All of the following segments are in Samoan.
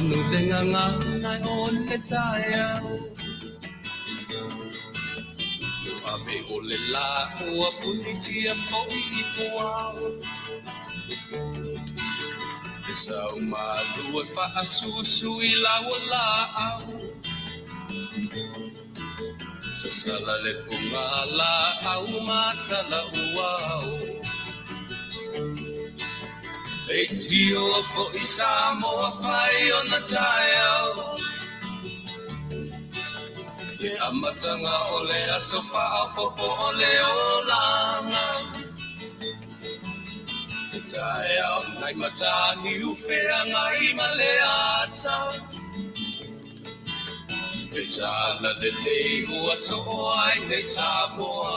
manu le gagana o le taeao. Ua ave o le lā ua punitia foi i puao. Le sau malu e faasusu i lau o laau. Sasala le fugalaau ma talauao. Leitio foi Samoa fai ona taeao. Le amataga o le aso faaopoopo o le olaga. Le taeao nai Mataniu feagai ma le ata. Le tala lelei ua soo ai nei Samoa.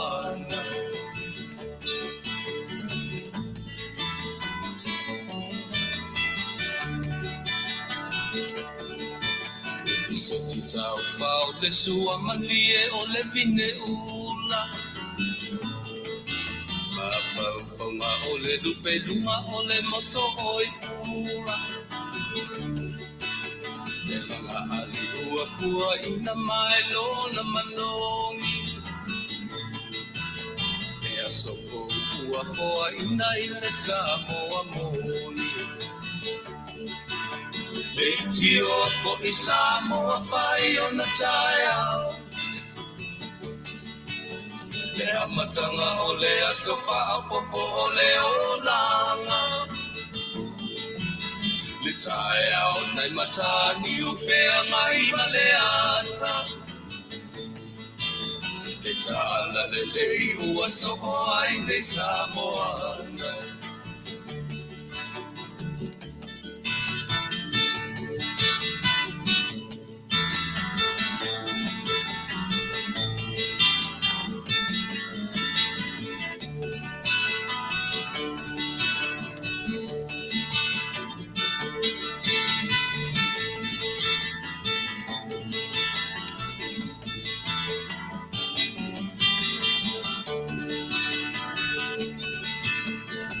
Lisoti taufao le sua malie o le vine ula. Mafaufauga o le lupe luga o le moso oi pula. Le laga ali ua pua ina mai lona malogi. Le aso fou ua foaina i le Samoa moni. Leitio foi Samoa fai ona taeao. Le amataga o le aso faaopoopo o le olaga. Le taeao nai Mataniu feagai ma le ata. Le tala lelei ua soo ai nei Samoa.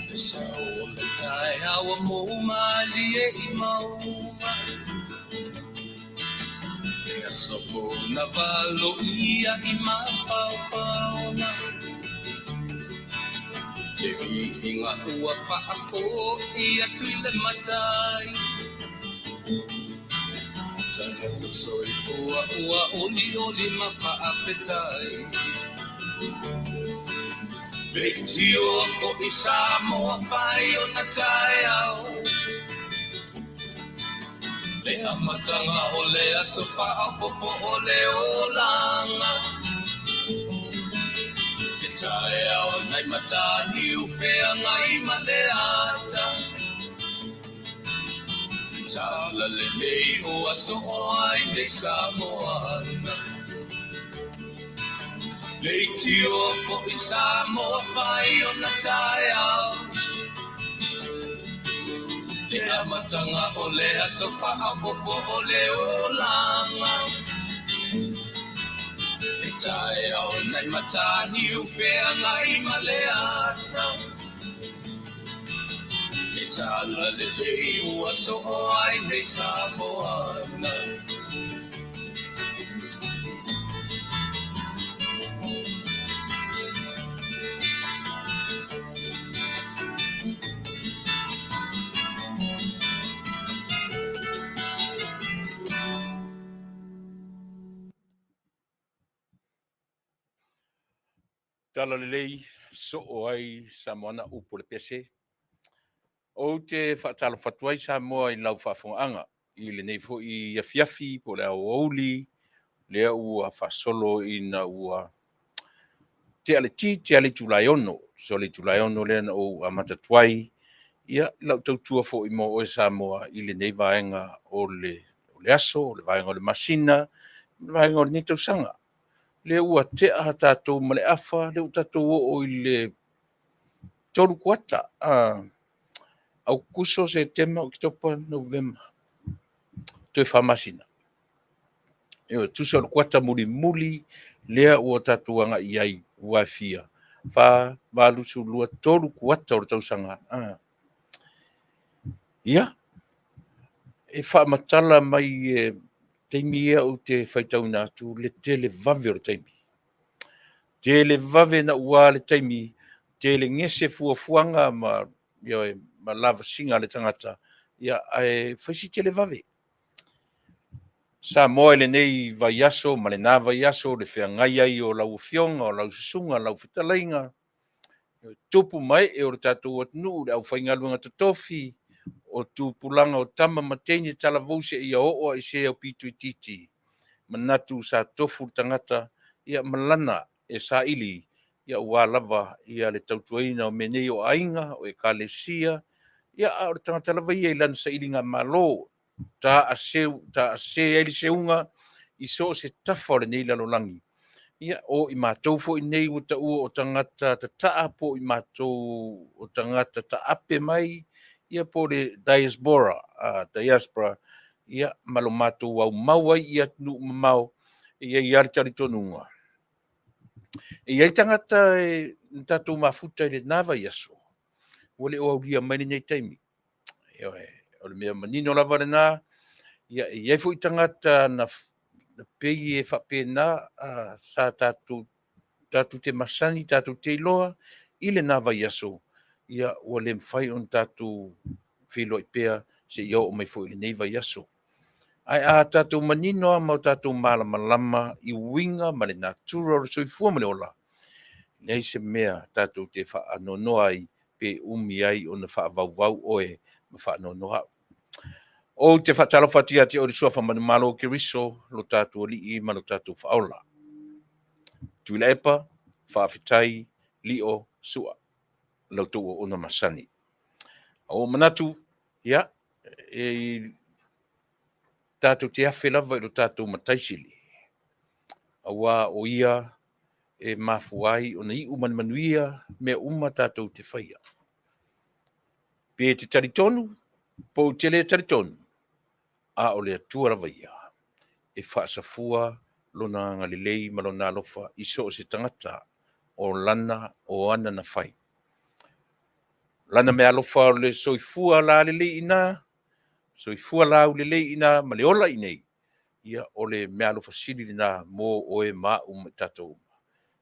Le sao o le taeao ua mou malie i mauga. Le aso fou na valoia i mafaufauga. Le viiga ua faafoi atu i le Matai. Tagata soifua ua olioli ma faafetai. Leitio foi Samoa fai ona taeao. Le amataga o le aso faaopoopo o le olaga. Le taeao nai Mataniu feagai ma le ata. Le tala lelei ua soo ai nei Samoa. Leitio foi Samoa fai ona taeao. Le amataga o le aso faaopoopo o le olaga. Le taeao nai Mataniu feagai ma le ata. Le tala lelei ua soo ai nei Samoa. Tala lelei soo ai Samoana upu o le pese. Ou te faatalofa atu ai Samoa i lau faafogaaga i lenei foi afiafi po o le aoauli lea ua faasolo ina ua tea le ti, tea le itula e 6. So le itula e 6 lea na ou amata atu ai ia lau tautua foi mo oe Samoa i lenei vaega o le aso, o le vaega o le masina, le vaega o lenei tausaga. Lea ua tea tatou ma le afa, lea ua tatou oo i le 3 kuata. Aokuso, Setema, Oketopa, Novema. Toe 4 masina. E tusa o le kuata mulimuli lea ua tatou agai ai ua e fia. 4, 8, 12, 3 kuata o le tausaga. Ia, E faamatala mai e taimi ia ou te faitauina atu le tele vave o le taimi. Tele vave naua le taimi, tele gese fuafuaga ma, ioe, ma lavasiga a le tagata, ia, ae fai si tele vave. Samoa i lenei vaiaso ma lena vaiaso, le feagai ai o lau afioga, o lau susuga, lau fetalaiga, tupu ma ee o le tatou atunuu, le aufaigaluega totofi, o tupulaga o tama ma teine talavou seia oo lava i se aupito itiiti, manatu sa tofu le tagata ia ma lana e saili ia aua lava ia le tautuaina o mea nei o aiga, o ekalesia, ia a o le tagata lava ia i lana sailigamalo, taase ai le seuga i so o se tafa o lenei lalolagi. Ia, o i matou foi nei ua taua o tagata tataa po o i matou o tagata taape mai, ia po o le diaspora, diaspora, ia, ma lo matou aumau ai i atunuu mamao, e i ai lava le talitonuga. E i ai tagata e na tatou mafuta i lena vaiaso, ua le o aulia mai lenei taimi. Ioe, o le mea manino lava lena. Ia, e i ai foi tagata na pei e faapena sa tatou tatou te masani, tatou te iloa i lena vaiaso, ia ua le mafai ona tatou feiloai pea seia oo mai foi i lenei vaiaso. Ae a tatou manino lava ma o tatou malamalama i uiga ma le natura o le soifua ma le ola, e leai se mea tatou te faanoanoa ai pe umi ai ona faavauvau oe ma faanoanoa au. Ou te faatalofa atu ia te oe le Suafa Manumalo o Keriso, lo tatou Alii ma lo tatou Faaola. Tuilaepa, faafetai, Lio, Sua, la outou auauna masani. A ua ou manatu, ia, e tatou te afe lava i lo tatou Matai Sili, aua o Ia e mafua ai ona iu ma le manuia mea uma tatou te faia. Pe e te talitonu, po ou te le talitonu, a o le Atua lava ia e faasafua Lona agalelei ma Lona alofa i so o se tagata o Lana o ana na fai. Lana meaalofa o le soifua lalelei i ina, soifua laulelei i ina ma le ola i inei, ia o le meaalofa sili lena mo oe ma au ma i tatou uma.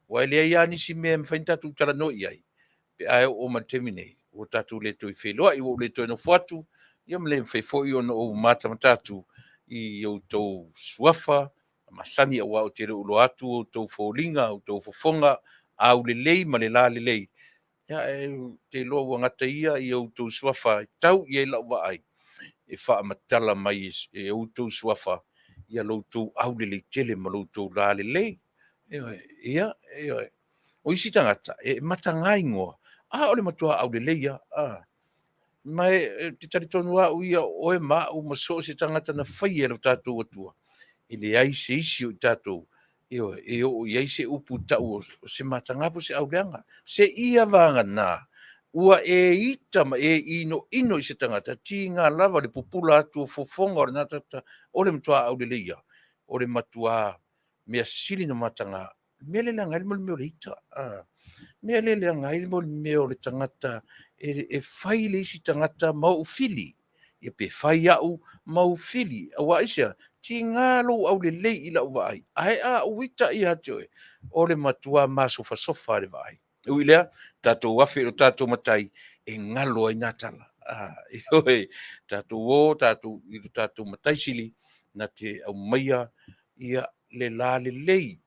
Aua e leai lava nisi mea e mafai ona tatou talanoa i ai pe a e oo mai i le taimi nei, ua tatou le toe feiloai, ua ou le toe nofo atu, ia ma le mafai foi ona ou matamata atu i outou suafa masani, aua ou te le o iloa atu outou foliga, outou fofoga aulelei ma le lalelei, ae ou te iloa ua gata ia i outou suafa e tau i ai lau vaai e faamatala mai e outou suafa ia lo outou aulelei tele ma lo outou lalelei. Ioe, ia, ioe. O isi tagata e mataga igoa, a o le matua aulelei lava. A. Ma e te talitonu lava au ia, o oe ma au ma so o se tagata na faia e lo tatou Atua, e leai se isi o i tatou, ioe, e oo i ai se upu tau o se mataga po o se auleaga. Seia vagana ua e ita ma e inoino i se tagata, tiga lava le pupula atu o fofoga o lena tagata, o le matua aulelei lava, o le matua mea sili ona mataga. O le mea lea e leaga ai le mea o le ita, o le mea lea e leaga ai le mea o le tagata e fai le isi tagata ma ou fili, ia pe fai au ma ou fili. Aua aisea? Tiga lou aulelei i lau vaai, ae a ou ita ia te oe, o le matua masofasofa lava le vaai. E ui i lea, tatou afe i lo tatou Matai e galo ai na tala. Ioe, tatou o tatou i lo tatou Matai Sili na te aumaia ia le lalelei,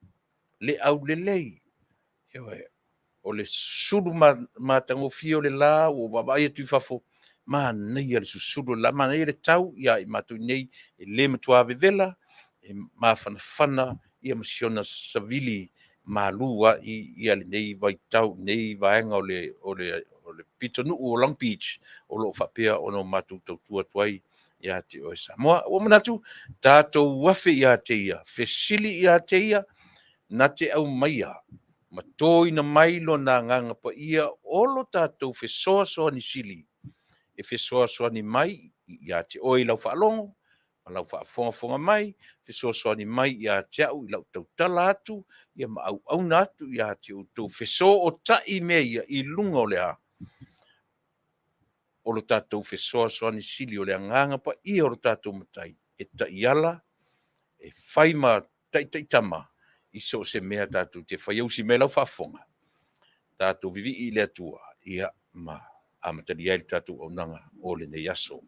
le aulelei, ioe, o le susulu matagofie o le la ua ou vaavaai atu i fafo, manaia le susulu o le la, manaia le tau ia i matou nei, e le matua vevela, e mafanafana ia ma si ona savili malu ai ia lenei vaitau, lenei vaega o le, o le, o le pitonuu o Long Beach o lo o faapea ona matou tautua atu ai ia te oe Samoa. Ua ou manatu, tatou afe ia te ia, fesili ia te ia, na te aumaia ma toina mai Lona Agaga Paia o lo tatou fesoasoani sili e fesoasoani mai ia te oe i lau faalogo ma lau faafogafoga mai, fesoasoani mai ia te au i lau tautala atu ia ma auauna atu ia te outou, fesootai mea ia i luga o le a? o lo tatou fesoasoani sili o le Agaga Paia o lo tatou Matai e taiala, e fai ma taitaitama i so o se mea tatou te faia. Usi mai lau faafofoga, tatou vivii i le Atua, ia ma amatalia ai le tatou auaunaga o lenei aso.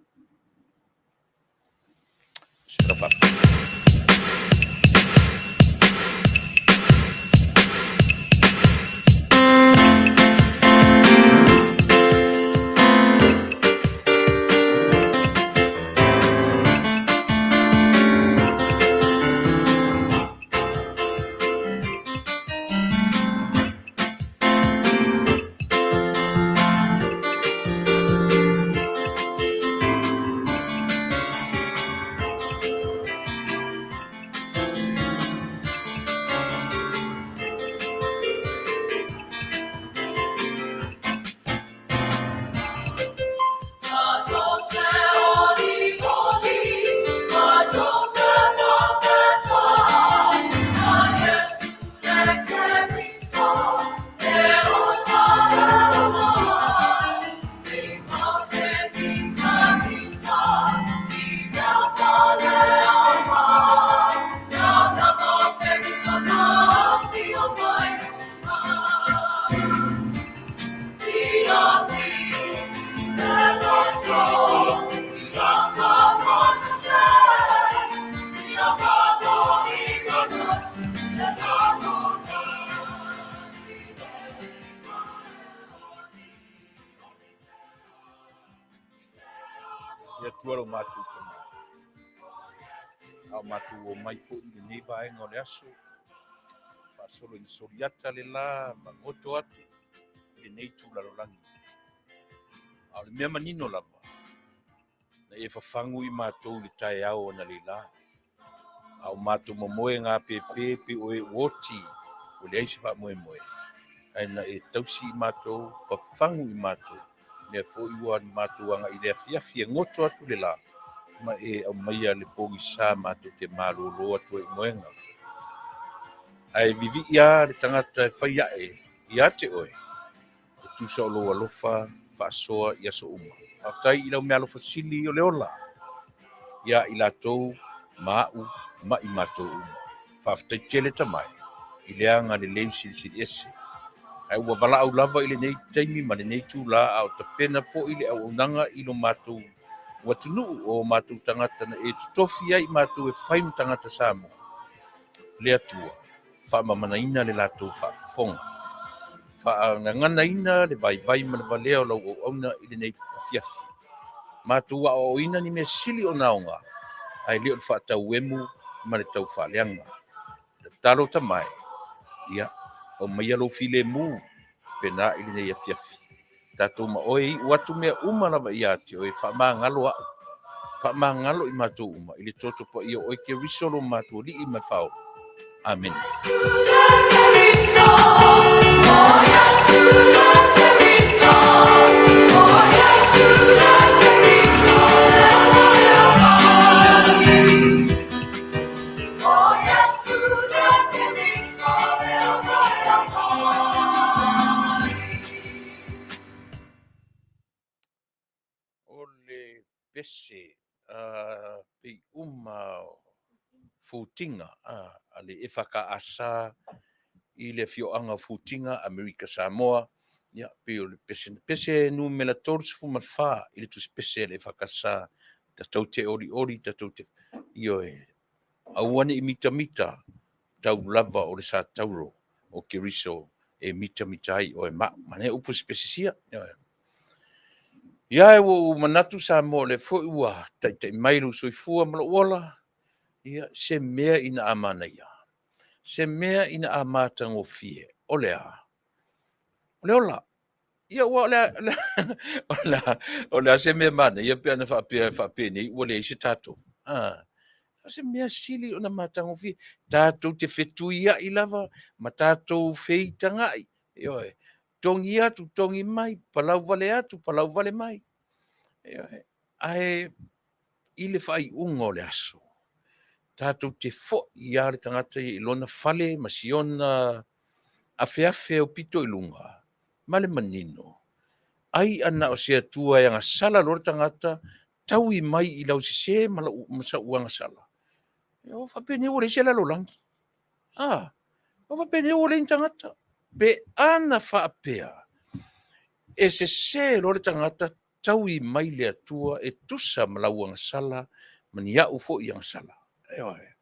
Le Atua lo matou Tama, a o matou omai foi i lenei vaega o le aso, faasolo ina soliata le la ma goto atu i lenei itu lalolagi. A o le mea manino lava, na e fafagu i matou i le taeao analeila, a o matou momoe gapepe pei o e ua oti ua leai se faamoemoe, ae na e tausi i matou, fafagu i matou, lea foi ua matou agai i le afiafi e goto atu le la, ma e aumaia le pogisa matou te malolo atu ai i moega. Ae vivii lava le tagata e fai ae ia te oe, e tusa o lou alofa faasoa i aso uma. Faafetai i lau meaalofa sili o le ola ia i latou ma a'u ma i matou uma. Faafetai tele Tamae i le agalelei silisili ese. Ae ua valaau lava i lenei taimi ma lenei itula a o tapena foi le auaunaga i lo matou atunuu o matou tagata na e totofi ai i matou e fai ma tagata Samoa. Le Atua, faamamanaina le latou faafofoga, faagaganaina le vaivai ma le valea o lau auauna i lenei afiafi. Matou aoaoina ni mea sili ona aoga, ae le o le faatauemu ma le taufaaleaga. Tatalo Tamae, ia, aumaia lou filemu pena i lenei afiafi. Tatou ma oe iu atu mea uma lava ia te oe, faamagalo a'u, faamagalo i matou uma i le toto paia o oe Keriso lo matou Alii ma le Faaola. Amene. O le pese pei uma o Futiga a le EFKS i le afioaga o Futiga, Amerika Samoa, ia, pei o le pese, pese numera 34 i le tusipese a le EFKS, tatou te olioli, tatou te, ioe, aua ne i mitamita, tau lava o le satauro o Keriso e mitamita ai oe ma a'u. Manaia upu o si pese sia. Ioe. Ia, ua ou manatu Samoa o lea foi ua taitai mai lou soifua ma lou ola, ia, se mea ina a manaia, se mea ina a matagofie, o le a? O le ola. Ia, ua o le a, o le a, o le a se mea manaia pe ana faapea faapenei ua leai se tatou. Ah, o se mea sili ona matagofie. Tatou te fetuiai lava ma tatou feitaga'i, ioe, togi atu, togi mai, palau vale atu, palau vale mai. Ioe. Ae i le faaiuga o le aso, tatou te fo'i lava le tagata ia i lona fale ma siona afeafe aupito i luga, ma le manino. Ai a na o se Atua e agasala loa le tagata, taui mai i lau sesē ma lau ma sa'u agasala, ua faapenei ua leai se lalolagi. A, ua faapenei ua leai ni tagata. Pe ana faapea, e sesē loa le tagata, taui mai le Atua e tusa ma lau agasala ma ni a'u foi agasala. Ioe.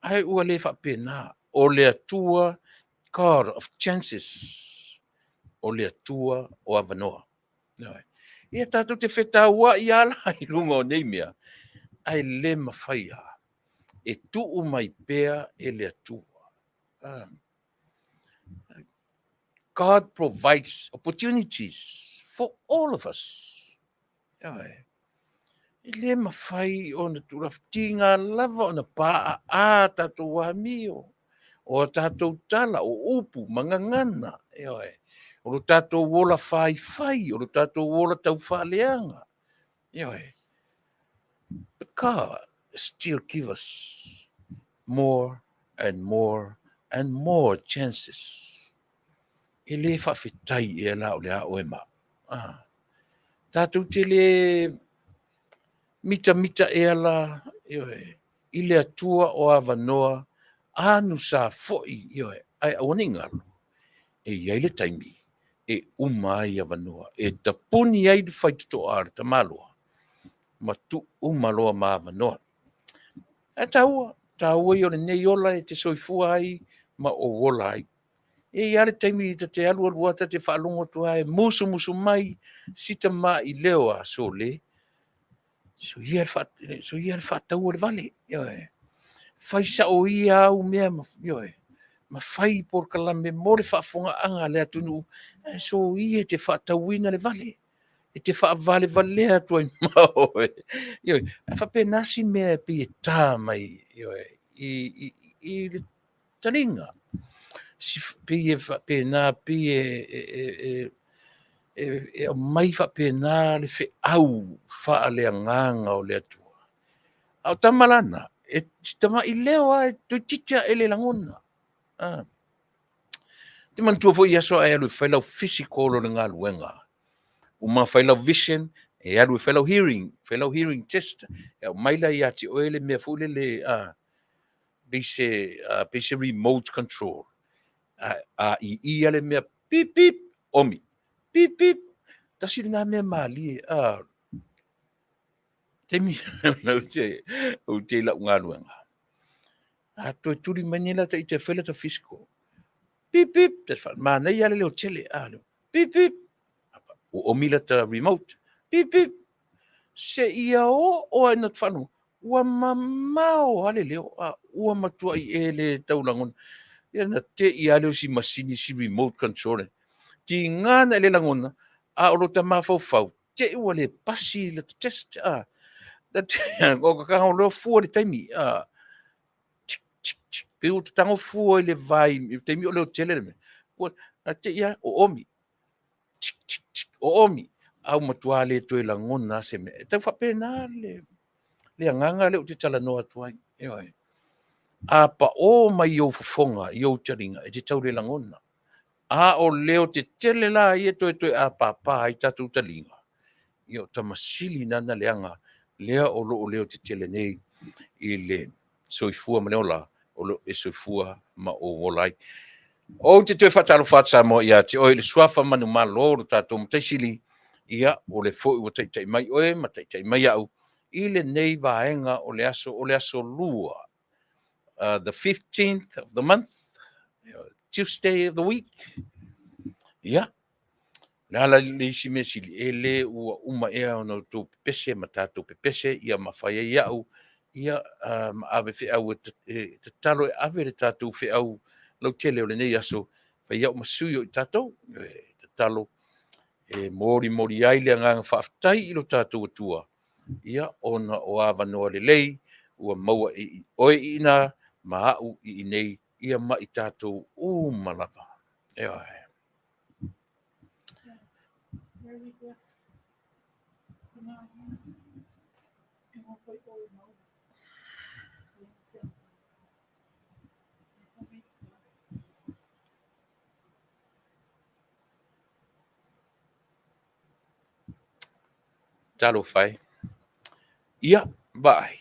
Ae ua le faapena. O le Atua, God of chances. O le Atua o avanoa. Ioe. Ia tatou te fetaua'i lava la i luga o nei mea, ae le mafai lava e tuu mai pea e le Atua. God provides opportunities for all of us. Ioe. E le mafai ona tuulafitiga lava ona paaa tatou amio, o a tatou tala, o upu ma gagana, ioe, o lo tatou ola faifai, o lo tatou ola taufaaleaga, ioe. But God still give us more and more and more chances. E le faafetai ea la o le a oe ma au? Ah. Tatou te le mitamita ea la, ioe, i le Atua o avanoa anu sa foi, ioe, ae aua ne i galo, e i ai le taimi e uma ai avanoa, e tapuni ai le faitotoa a le tamaloa, ma tuu uma loa ma avanoa. Ae taua, taua ia o lenei ola e te soifua ai ma ou ola ai. E i ai le taimi ta te alualu lava ta te faalogo atu lava e musumusu mai si tamai leo a sole, soia le, soia le faataua o le vale, ioe. Fai sao ia au mea, ioe, ma fai polokalame mo le faafofogaaga a le atunuu, ae soia e te faatauina le vale, e te faavalevalea atu ai ma oe. Ioe, ae faapena si mea e pei e tā mai, ioe, i le taliga. Si, pei e faapena, pei e aumai faapena le feau faaleagaga o le Atua. A o tama la na, e si tama'i leo lava e toeitiiti lava e le lagona. Ah. Te manatua foi i aso a e alu e fai lau physical o le galuega. Uma fai lau vision, e alu e fai lau hearing, fai lau hearing test, e aumai la ia te oe le mea foi lele, pei se, pei se remote control. A i i le mea, pip pip, omi, pip pip. Tasi lena mea malie. Taimi ou te i lau galuega. A toe tuli mai nei la ta ite fai la ta physical. Pip pip, ta fa manaia le leo tele a leo. Pip pip. Ua omi la ta remote. Pip pip. Se ia o o ai na whanu. Ua mamao a le leo a ua matuai e le taulagona. Ia na te i a leo si masini si remote control. Ti ngana le lagona a o lo ta mafaufau te ua le pasi la ta test a. O ka kanga o leo fua le taimi a. Tik tik tik. Pe ua tago fua i le vai i taimi o leo tele le mea. Ua na te ia o omi. Tik tik tik o omi. A ua matua le toe lagona se mea. E tau faapena le agaga lea ou te talanoa atu ai. Ioe. A paʻō mai i ou fofoga, i ou taliga, e te tau le lagona. A o leo tetele la ia toetoe apāpā ai tatou taliga, ia o tamasili nana leaga lea o lo o leo tetele nei i le soifua ma le ola o lo o e soifua ma ou ola ai. Ou te toe faatalofa atu Samoa ia te oe i le suafa manumalo o lo tatou Matai Sili, ia, o le foi ua taitai mai oe ma taitai mai au i lenei vaega o le aso, o le aso Lua, the 15th of the month, Tuesday of the week. Ia, le a la le isi mea sili, e le ua uma ea ona outou pepese ma tatou pepese, ia ma fai ai au, ia, ma ave feau e tatalo e ave le tatou feau lautele o lenei aso, fai au ma sui o i tatou, e tatalo e molimoli ai le agaga faafetai i lo tatou Atua, ia ona o avanoa lelei ua maua e oe i ina ma au i inei, ia ma i tatou uma lava. Ioe. Talofa e. Ia, vaai.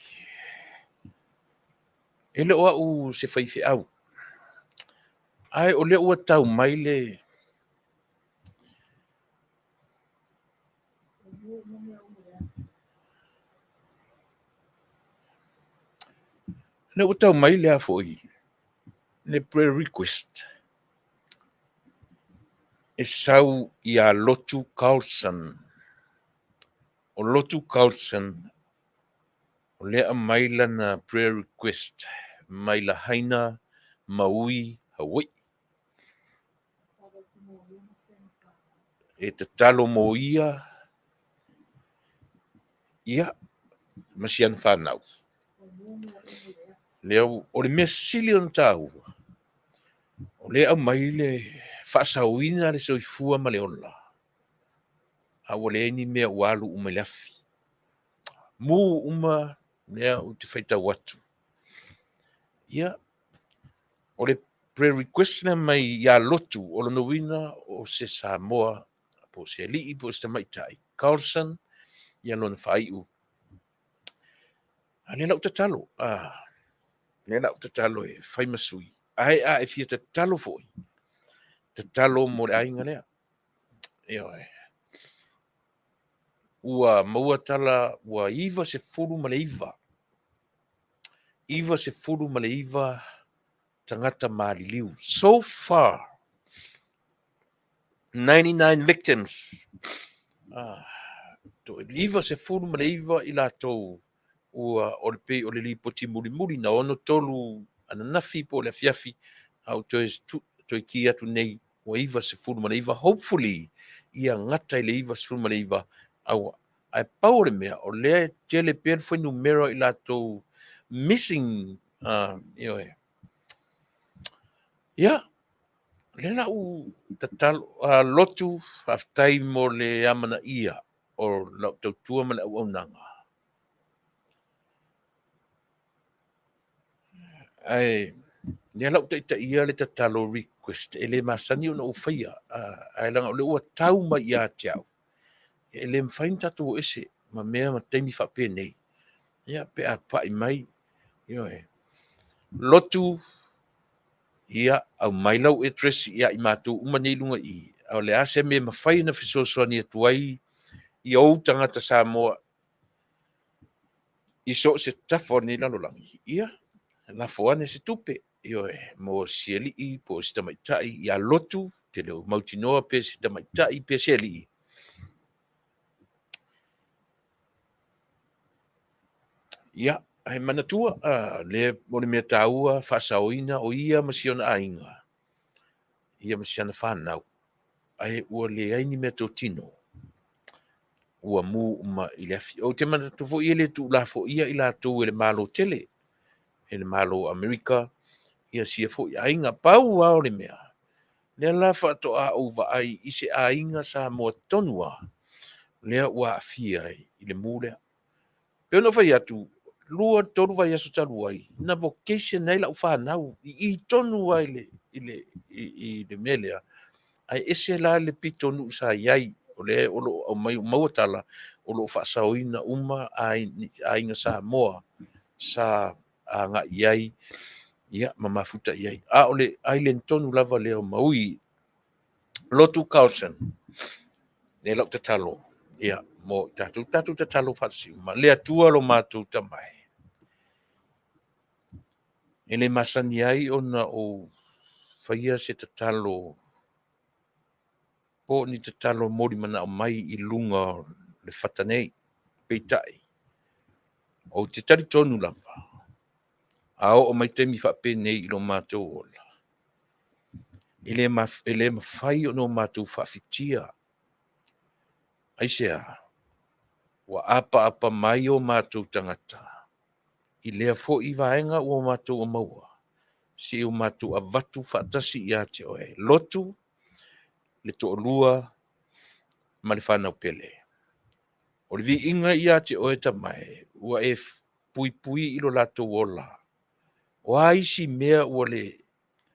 E le o au se faifeau. Ae o lea ua tau mai le Lea ua tau mai le a foi le prayer request e sau ia Lotu Carlson. O Lotu Carlson o lea aumai lana prayer request mai Lahaina, Maui, Hawaii. E tatalo mo ia, ia, ma si ana fanau. Lea, o le mea sili ona taua, o lea e aumai le faasaoina le soifua ma le ola, a ua leai ni mea ua alu uma i le afi. Mu uma lea ou te faitau atu. Ia, o le prayer request lea mai ia Lotu, o lona uiga o se Samoa, po o se alii po o se tamaitai, Carlson, ia lona faaiu. A lea la ou tatalo, a, lea la ou tatalo e fai ma sui. Ae a e fia tatalo foi, tatalo mo le aiga lea. Ioe. Ua maua tala ua 99, 99 tagata maliliu. So far, 99 victims. Ah, toe 99 i latou ua o le pei o le lipoti mulimuli na 6:30 ananafi po o le afiafi, a ua toe, toe ki atu nei ua 99. Hopefully ia gata i le 99, aua ae pau o le mea o lea e tele pea le fuainumera i latou missing, ioe. Ia, lea la ou tatalo, Lotu, faafetai mo le amanaia o lau tautua ma le auaunaga. Ae lea la ou taitaia le tatalo request e le masani ona ou faia, ae leaga o lea ua tau mai ia te au, e le mafai ona tatou o ese ma mea ma taimi faapenei. Ia, pe a pai mai, ioe. Lotu, ia, aumai lau address ia i matou uma nei i luga i i. O le a se mea e mafai ona fesoasoani atu ai i ou tagata Samoa i so o se tafa o lenei lalolagi, ia, lafo ane se tupe, ioe, mo si alii po o si tamaitai ia Lotu, te le o mautinoa pe se tamaitai pe se alii. Ia, ae manatua, lea o le mea taua, faasaoina o ia ma si ona aiga, ia ma si ana fanau, ae ua leai ni meatotino ua mu uma i le afi. Ou te manatu foi e le tuulafoia i latou e le Malo tele, e le Malo o Amerika, ia sia foi aiga. Pau lava o le mea, lea la faatoa ou vaai i se aiga Samoa tonu lava, lea ua aafia i le mu lea. Pei ona ou fai atu, 2, 3 vaiaso talu ai, na vocation ai lau fanau i i tonu lava i le mea lea. Ae ese la le pitonuu sa i ai, o lea o lo o aumai, maua tala, o lo o faasaoina uma aiga Samoa sa agai i ai, ia, ma mafuta i ai. A o le island tonu lava lea o Maui. Lotu Carlson, lea lau tatalo, ia, mo i tatou, tatou tatalo faatasi uma. Le Atua lo matou Tama e, e le masani ai ona ou faia se tatalo po o ni tatalo moli manao mai i luga o le fata nei. Peitai, ou te talitonu lava, a oo mai taimi faapenei i lo matou ola, e le mafai ona o matou faafitia. Aisea? Ua apaapa mai o matou tagata i lea foi vaega ua matou maua, se i o matou avatu faatasi ia te oe, Lotu, le toalua ma le fanau pele. O le viiga ia te oe Tama e, ua e puipui i lo latou ola. O a isi mea ua le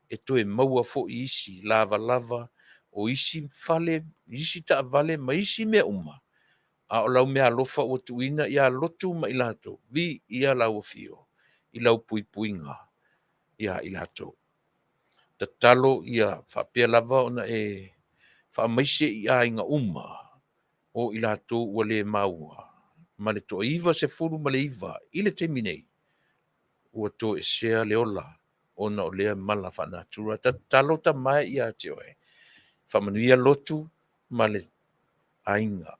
e toe maua foi isi lavalava o isi fale, isi taavale ma isi mea uma. A o lau meaalofa ua tuuina ia lotu ma i latou, viia lau afio i lau puipuiga ia i latou. Tatalo ia faapea lava ona e faamaise i aiga uma o i latou ua le maua ma le toaiva 19 i le taimi nei ua toesea le ola ona o lea mala faanatura. Tatalo Tama e ia te oe, faamanuia lotu ma le aiga,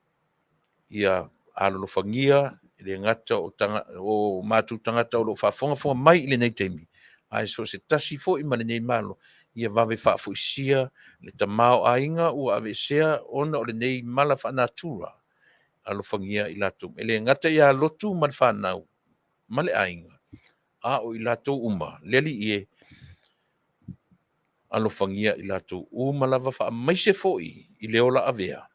ia alolofagia e le gata o, taga, o matou tagata o lo o faafogafoga mai i lenei taimi, ae so o se tasi foi ma lenei Malo, ia vave faafoisia le tamaoaiga ua aveesea ona o lenei mala faanatura. Alofagia i latou, e le gata ia lotu ma le fanau ma le aiga, a o i latou uma, le Alii e, alofagia i latou uma lava, faamaise foi i le ola avea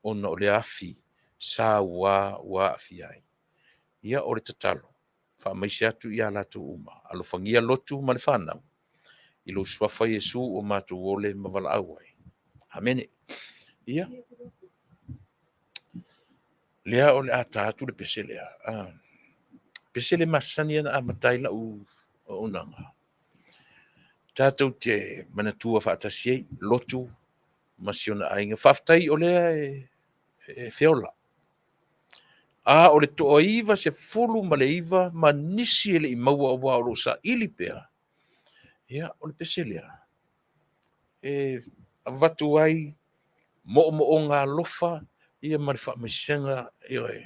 ona o le afi saua ua aafia ai. Ia, o le tatalo, faamaise atu ia latou uma, alofagia lotu ma le fanau, i lou suafa Iesu ua matou ole ma valaau ai. Amene. Ia, lea o le a ta atu le pese lea. Ah, pese le masani ana amata ai lau auaunaga. Tatou te manatua faatasi ai lotu ma si ona aiga. Faafetai o lea e feola. A o le toaiva 19 ma nisi e le i maua aua o lo o saili pea, ia, o le pese lea e avatu ai moomooga alofa ia ma le faamaisega, ioe,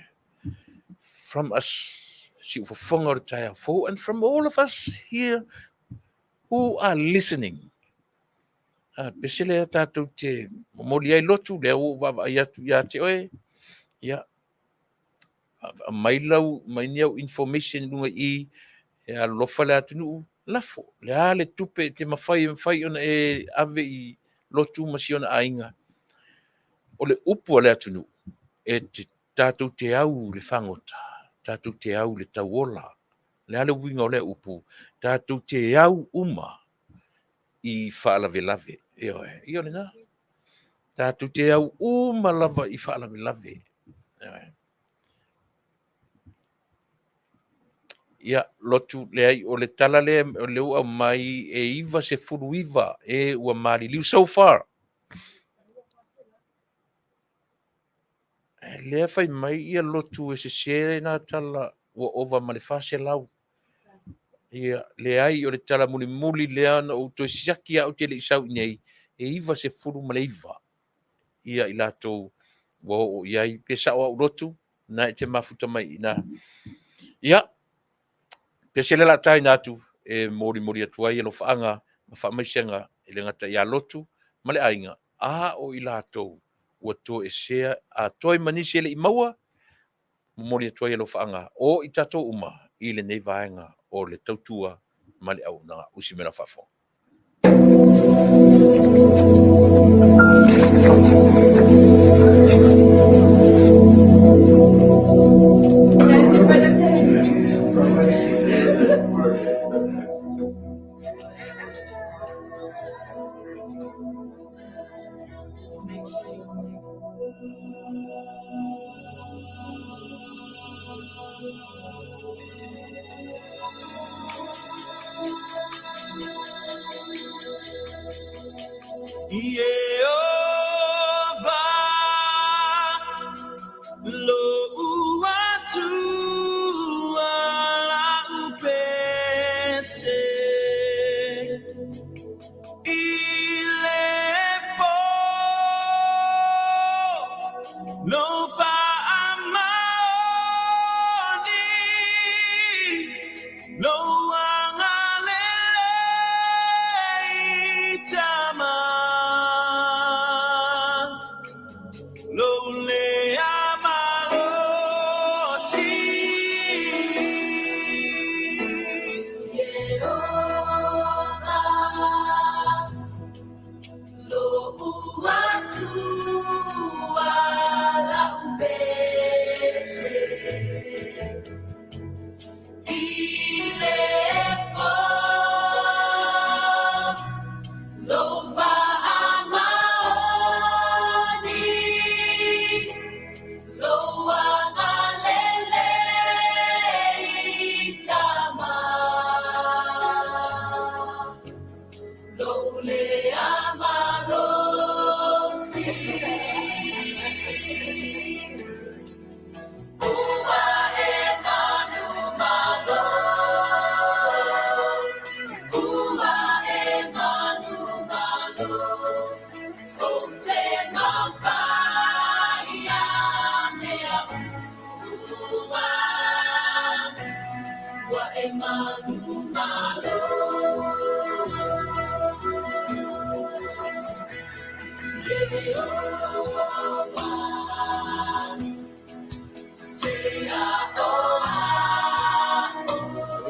from us, siufofoga o le taeao fou, and from all of us here who are listening. A pese lea tatou te momoli ai lotu, lea ua ou vaavaai atu ia te oe, ia, aumai lau, mai ni au information i luga i i, e alolofa le atunuu, lafo, le a le tupe e te mafai e mafai ona e ave i lotu ma si ona aiga. O le upu a le atunuu, e te, tatou te au i le fagota, tatou te au i le tauola. O le a le uiga o lea upu? Tatou te au uma i faalavelave. Ioe, ia o lena. Tatou te au uma lava i faalavelave. Ioe. Ia, lotu, leai, o le tala lea o lea ua aumai e 99 e ua maliliu so far. Lea fai mai ia lotu e sese na tala ua ova ma le 400. Ia, leai, o le tala mulimuli lea na ou toe siaki au te le i sau i nei, e 99 ia i latou ua oo i ai. Pe sao au lotu, na e te mafuta mai i ina. Ia, pese le la taina atu e molimoli atu ai alofaaga ma faamaisega e le gata ia lotu ma le aiga, a o i latou ua toesea a toe ma nisi e le i maua, momoli atu ai alofaaga o i tatou uma i lenei vaega o le tautua ma le auaunaga. Usi mai lau faafofoga. The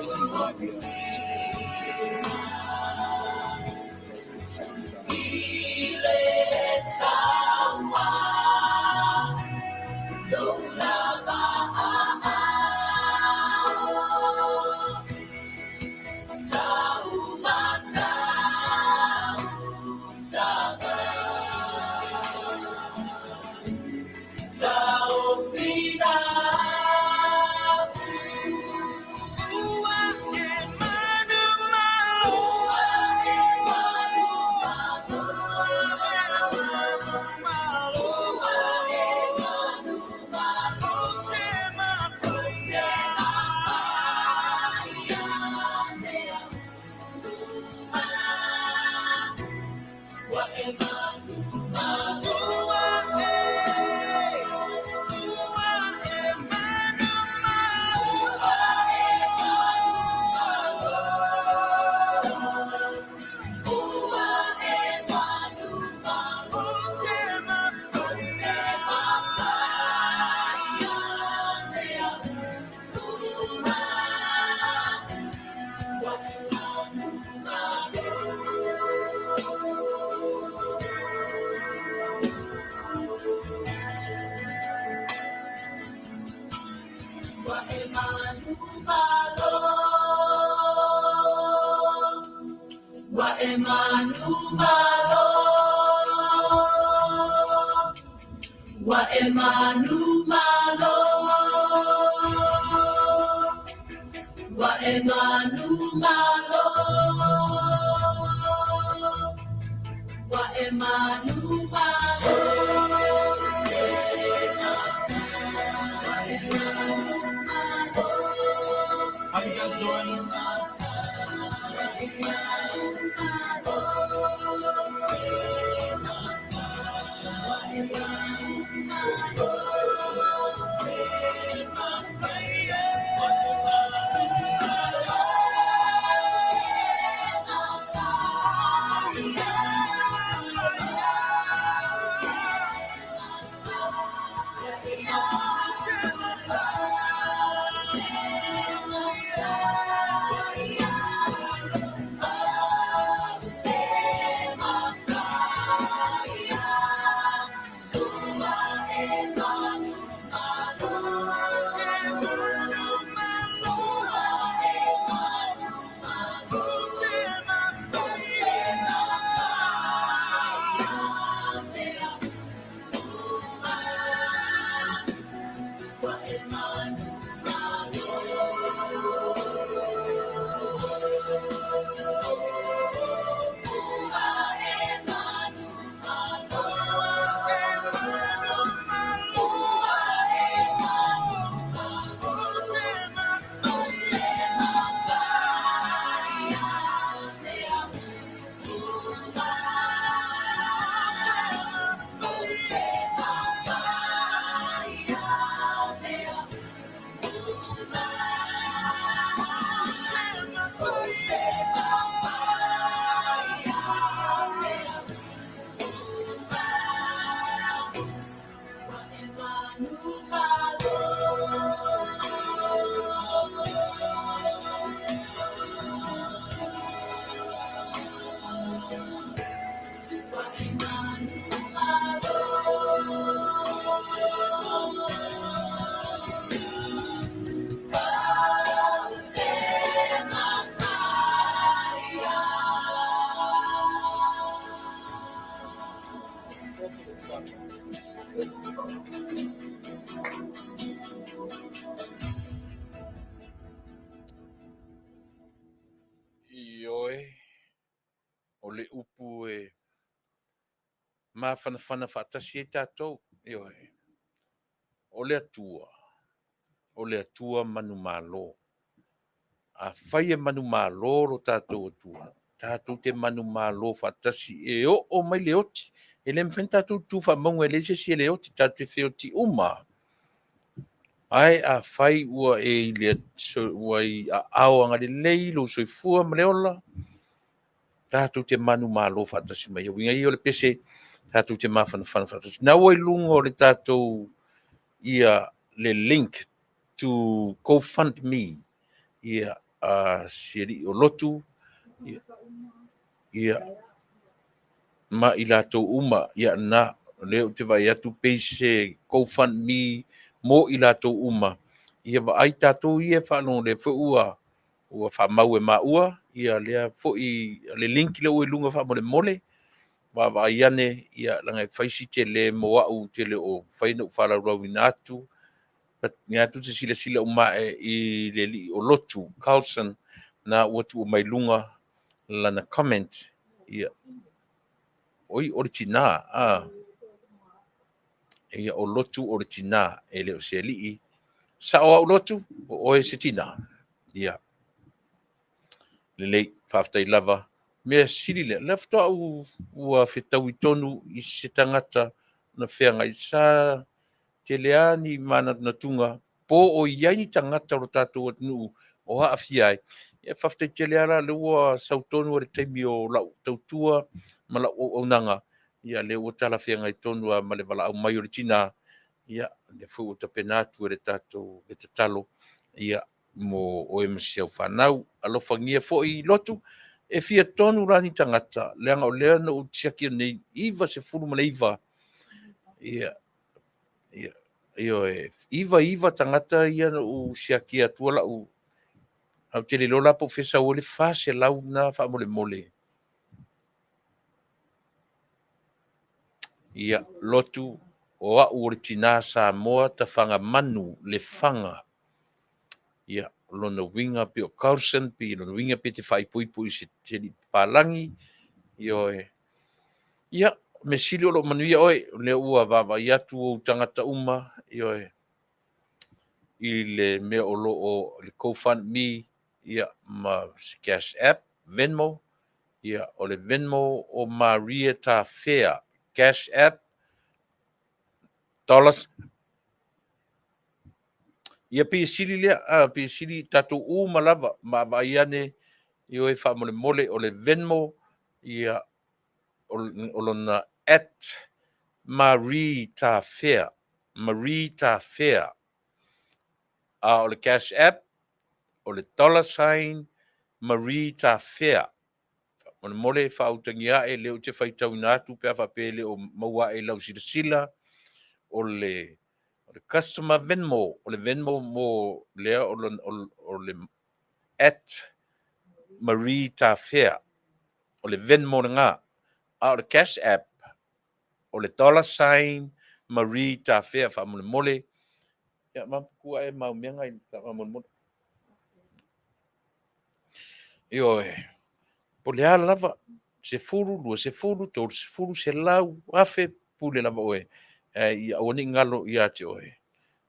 reason why we are so How you guys doing? Ioe, o le upu e mafanafana faatasi ai tatou, ioe, o le Atua, o le Atua manumalo. Afai e manumalo lo tatou Atua, tatou te manumalo faatasi e oo mai le oti. E le mafai ona tatou tu faamauga e leai se isi e le oti, tatou te feoti uma. Ae afai ua e i le ua i aao agalelei lou soifua ma le ola, tatou te manumalo faatasi mai. Uiga ia o le pese, tatou te mafanafana faatasi. Na ua i luga o le tatou ia le link to GoFundMe ia a si alii o Lotu ia, ia ma i latou uma ia na lea ou te vaai atu pei se GoFundMe mo i latou uma ia vaai tatou ia e faalogo lea foi ua ua faamau e maua ia lea foi le link lea ua i luga faamolemole vaavaai ane ia leaga e fai si tele mo au te le o mafai ona ou faalaulauina atu Ia atu te silasila uma ae i le alii o Lotu Carlson na ua tuu mai luga lana comment ia oi o le tina a ia o Lotu o le tina e le o se alii sao au Lotu o oe se tina ia lelei faafetai lava mea sili lea lea faatoa ou ua fetaui tonu i se tagata na feagai sa tele lava ni manatunatuga po o i ai ni tagata o lo tatou atunuu o aafia ai. Ia faafetai tele lava la o lea ua sau tonu i le taimi o lau tautua ma lau auaunaga, ia lea ua talafeagai tonu lava ma le valaau mai o le tina, ia lea foi ua tapena atu e le tatou le tatalo ia mo oe ma si au fanau. Alofagia foi Lotu, e fia tonu la ni tagata, leaga o lea na ou siaki atu nei, 99 ia ia ioe, 99 tagata ia na ou siakia atua lau, ae ou te le iloa la po o fea e sau ai le 400 na faamolemole. Ia, Lotu, o au o le tina Samoa Tafagamanu Lefaga. Ia, o lona uiga pei o Carlson, pei o lona uiga pe te faaipoipo i se alii papalagi. Ioe. Ia, mea sili o lo o manuia oe, o lea ua vaavaai atu ou tagata uma, ioe, i le mea o lo o le GoFundMe, ia, ma se Cash App, Venmo, ia, o le Venmo o Maria Tafea, Cash App, dollars. Ia pei e sili lea, a, pei e sili tatou uma lava, ma vaai ane, ioe, faamolemole, o le Venmo, ia, o lona at Marie Tafea, Marie Tafea. A o le Cash App, o le dollar sign Marie Tafea. Faamolemole faautagia ae lea ou te faitauina atu pe a faapea e le o maua ae i lau silasila, o le o le customer Venmo, o le Venmo mo lea o le at Marie Tafea, o le Venmo lena. A o le Cash App, o le dollar sign Marie Tafea faamolemole. Ia, maputu ae mau mea ngai faamolemole. Ioe, po o le a lava, 10, 20, 30, 100, 1000, pule lava oe, ae ia aua ne i galo ia te oe,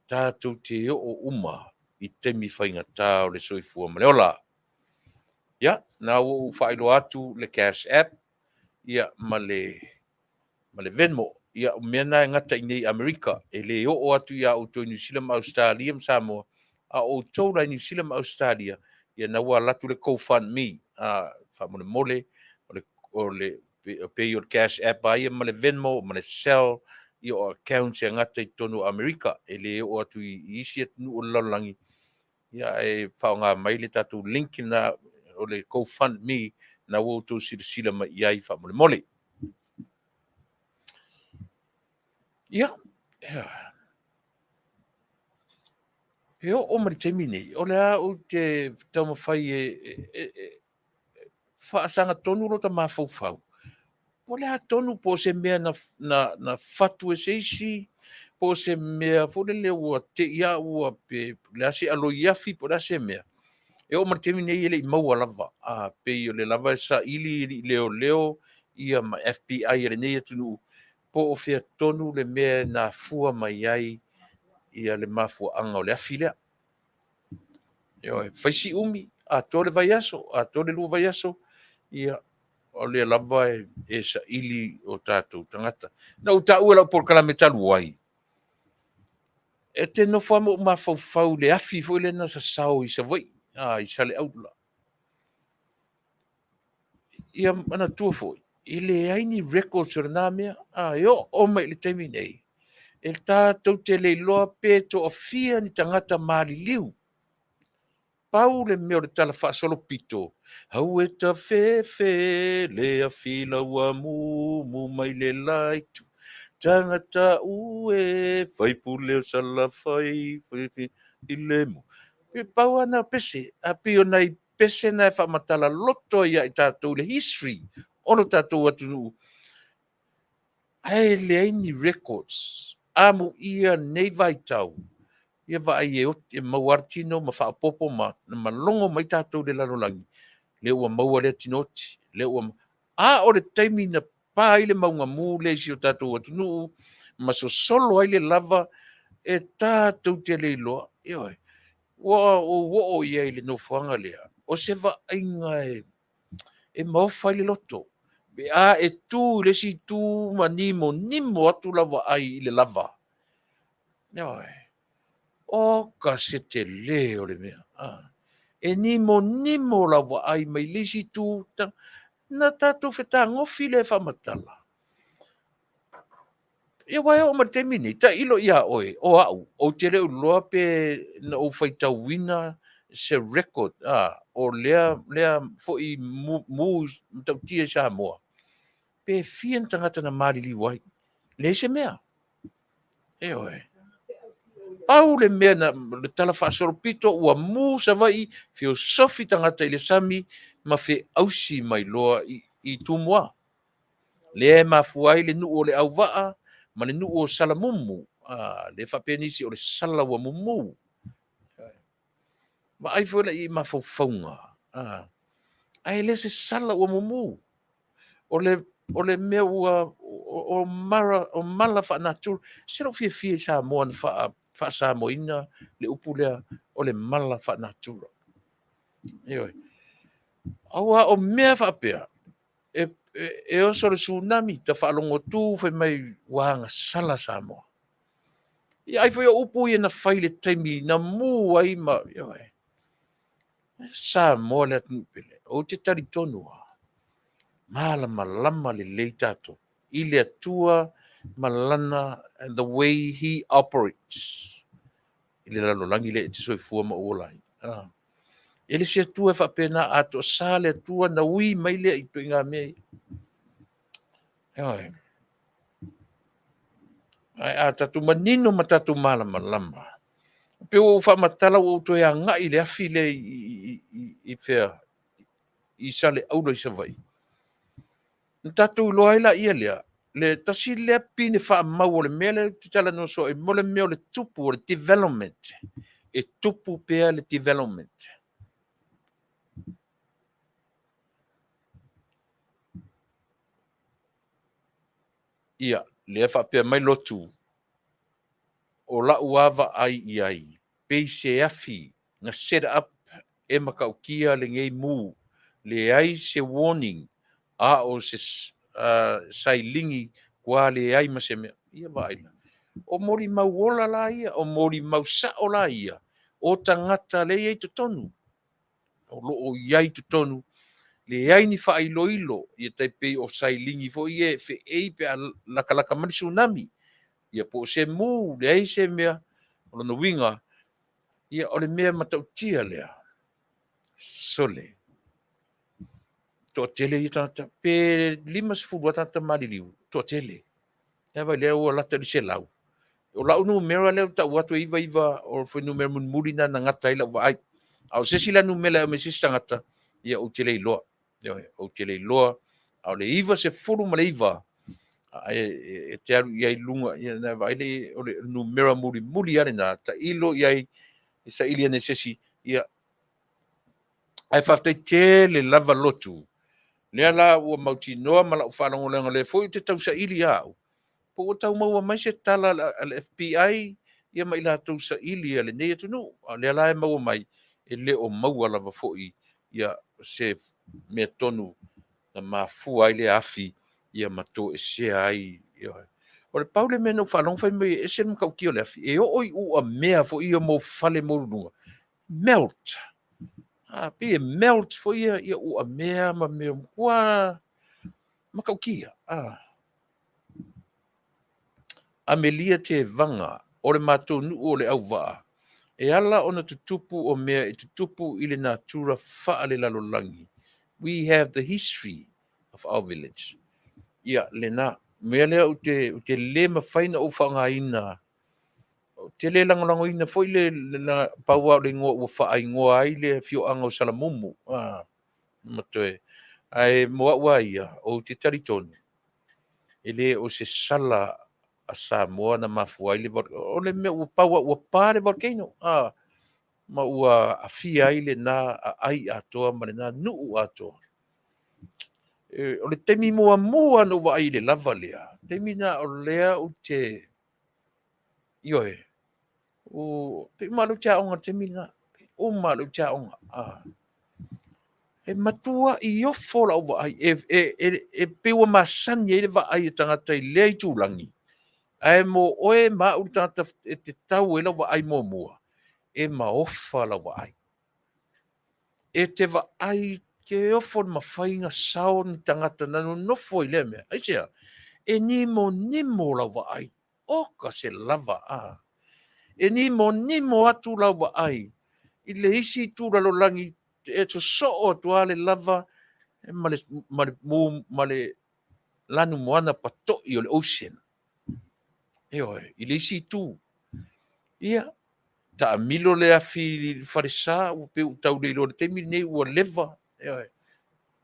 tatou te oo uma i taimi faigata o le soifua ma le ola. Ia, na ua ou faailoa atu le Cash App, ia, ma le ma le Venmo. Ia, o mea na e gata i inei i Amerika, e le oo atu ia outou i Niu Sila ma Ausetalia ma Samoa, a o outou la i Niu Sila ma Ausetalia, ia na ua alu atu le GoFundMe, a, faamolemole, o le, o le, pei o le Cash App lava ia ma le Venmo ma le Zelle, ia o accounts e gata i totonu o Amerika, e le oo atu i isi atunuu o le lalolagi, ia ae faaaoga mai le tatou link na o le GoFundMe na ua outou silasila mai i ai faamolemole. Ia, ia. E oo mai le taimi nei, o le a ou te taumafai e, e, e, e faasaga tonu lota mafaufau. Po o le a tonu, po o se mea na, na, na fatu e se isi, po o se mea foi lele ua te i a ua pe le a se aloi afi, po o le a se mea. E oo mai le taimi nei e le i maua lava, a pei o lea lava e saili alii leoleo ia ma FBI a lenei atunuu, po o fea tonu le mea e nafua mai ai ia le mafuaaga o le afi lea. Ioe, fai si umi, atoa le vaiaso, atoa le 2 vaiaso, ia, o lea lava e saili o tatou tagata. Na ou taua i lau polokalame talu ai, E te nofo lava ma ou mafaufau i le afi foi lea na sasao i Savaii, a, i Saleaula. Ia manatua foi, e leai ni records o lena mea. A, e oo mai i le taimi nei, e tatou te le iloa pe toafia ni tagata maliliu. Pau le mea o le tala faasolopito, Aue tafefe le afi lau amumu mai le la itu, tagata ue faipule o Salafai i le mu. Pau lava na o pese, a pei o nai pese na e faamatala loto ai ia i tatou le history o lo tatou atunuu, ae leai ni records. Amuia lenei vaitau, ia vaai e oti, e maua lava le tino ma faaopoopo ma logo mai tatou i le lalolagi, lea ua maua lea tino oti, lea ua. A o le taimi na pa ai le mauga mu lea i si o tatou atunuu ma sosolo ai le lava, e tatou te le iloa, ioe, ua ou oo i ai i le nofoaga lea, o se vaaiga e maofa ai le loto, pe a e tu i le isi itu ma nimonimo atu lau vaai i le lava. Ioe. O ka se tele o le mea. E nimonimo lau vaai mai le isi itu, na tatou fetagofi lea e faamatala. Ia aua e oo mai i le taimi nei, tailo ia oe, o au, ou te le o iloa pe na ou faitauina se record o lea foi mu matautia i Samoa, pe fia ni tagata na maliliu ai. Leai se mea. Ioe. Pau le mea na, le tala faasolopito ua mu Savaii, feosofi tagata i le sami ma feausi mai loa i Tumua. Lea e mafua ai le nuu o Leauvaa ma le nuu o Salamumu. Lea e faapea nisi o le sala ua mumu. Vaai foi la i mafaufauga, ae le se sala ua mumu. O le mea ua o mala faa-natura. Se lou fiafia i Samoa na faa-Samoaina le upu lea o le mala faa-natura. Ioe. Aua o mea faapea, e oso le tsunami, ta faalogo atu fai mai ua agasala Samoa. Ia ai foi o upu ia na fai i le taimi na mu ai ma, ioe. Samoa le atunuu pele. Ou te talitonu lava, malamalama lelei tatou i le Atua ma lana, the way he operates i le lalolagi lea e te soifua ma ou ola ai. E le se Atua e faapena, a toasa le Atua na ui mai lea i ituaiga mea ia. Ioe. Ae a tatou manino ma tatou malamalama, pei ua ou faamatala ua ou toe agai i le afi lea i fea, i Saleaula i Savaii. Na tatou iloa ai laia lea, le tasi lea pine faamau o le mea lea ou te talanoa soo ai, mo le mea o le tupu, o le development. E tupu pea le development. Ia, lea faapea mai lotu, o lau lava vaai i ai, pei se afi na set up e matautia lenei mu, leai se warning, a o se sailini kua leai ma se mea. Ia vaai la. O molimau ola la ia, o molimau sao la ia, o tagata lea e i ai i totonu, o lo o i ai i totonu, leai ni faailoilo, ia tai pei o sailini foi ia e feei pe a latalata mai le tsunami, ia po o se mu, leai se mea. O lona uiga, ia o le mea matautia lea, sole, toatele ia tagata, pe 50 lava tagata maliliu, toatele. Lea vai lea ua lata i le 100. O lau numera lea ua tau atu e 99, o le fuainumera mulimuli lena na gata ai lau vaai. A o se isi la numera e aumai e se isi tagata, ia ou te le iloa. Ioe, ou te le iloa. A o le 99, e te alu i ai i luga, ia na vaai lea, o le numera mulimuli lava lena, tailo i ai, e saili ane e se isi, ia. Ae faafetai tele lava lotu. Lea la ua mautinoa ma lau faalogologo lea foi ou te tausaili lava au, po ua tau maua mai se tala a le FBI ia ma i latou saili a lenei atunuu. A o lea la e maua mai, e le o maua lava foi ia se mea tonu na mafua ai lea afi ia ma toesea ai. O le pau le mea na ou faalogo fai mai e ese le matautia o le afi, e oo i uamea foi ia mo fale maualuluga, melt. A, pei e melt foi ia, ia uamea ma mea matua matautia. A. Amelia Tevaga, o le matou nuu o Leauvaa, e ala ona tutupu o mea e tutupu i le natura faalelalolagi. We have the history of our village. Ia, lena. Mea lea ou te, ou te le mafai na ou faaaogaina, ou te le lagolagoina foi le, le, le pau lava o le igoa ua faaigoa ai le afioaga o Salamumu. Ah, ma toe. Ae mo au lava ia, ou te talitonu, e le o se sala a Samoa na mafua ai le o le mea ua pau ua pa le volcano, ah, ma ua afia ai lena aai atoa ma lena nuu atoa. E, o le taimi muamua na ou vaai i le lava lea, taimi na o lea ou te, ioe, u, pe uma lou te aoga i le taimi lena, pe uma lou te aoga. Ah. E matua i ofo lau vaai, e, e, e, e pei ua masani ai le vaai a tagata i lea itulagi, ae mo oe ma au le tagata e te tau ai lau vaai muamua, e maofa lau vaai. E te vaai ke ofo le mafai na sao ni tagata na nonofo i lea mea. Aisea? E nimonimo lau vaai. Oka se lava a. E nimonimo atu lau vaai i le isi itu lalolagi e sosoo atu lava le lava ma le, ma le, mu, ma le lanumoana pato'i o le ocean. Ioe, i le isi itu. Ia, taamilo le afi i le falesa, ua pei ua tau le iloa i le taimi lenei ua leva. Ioe.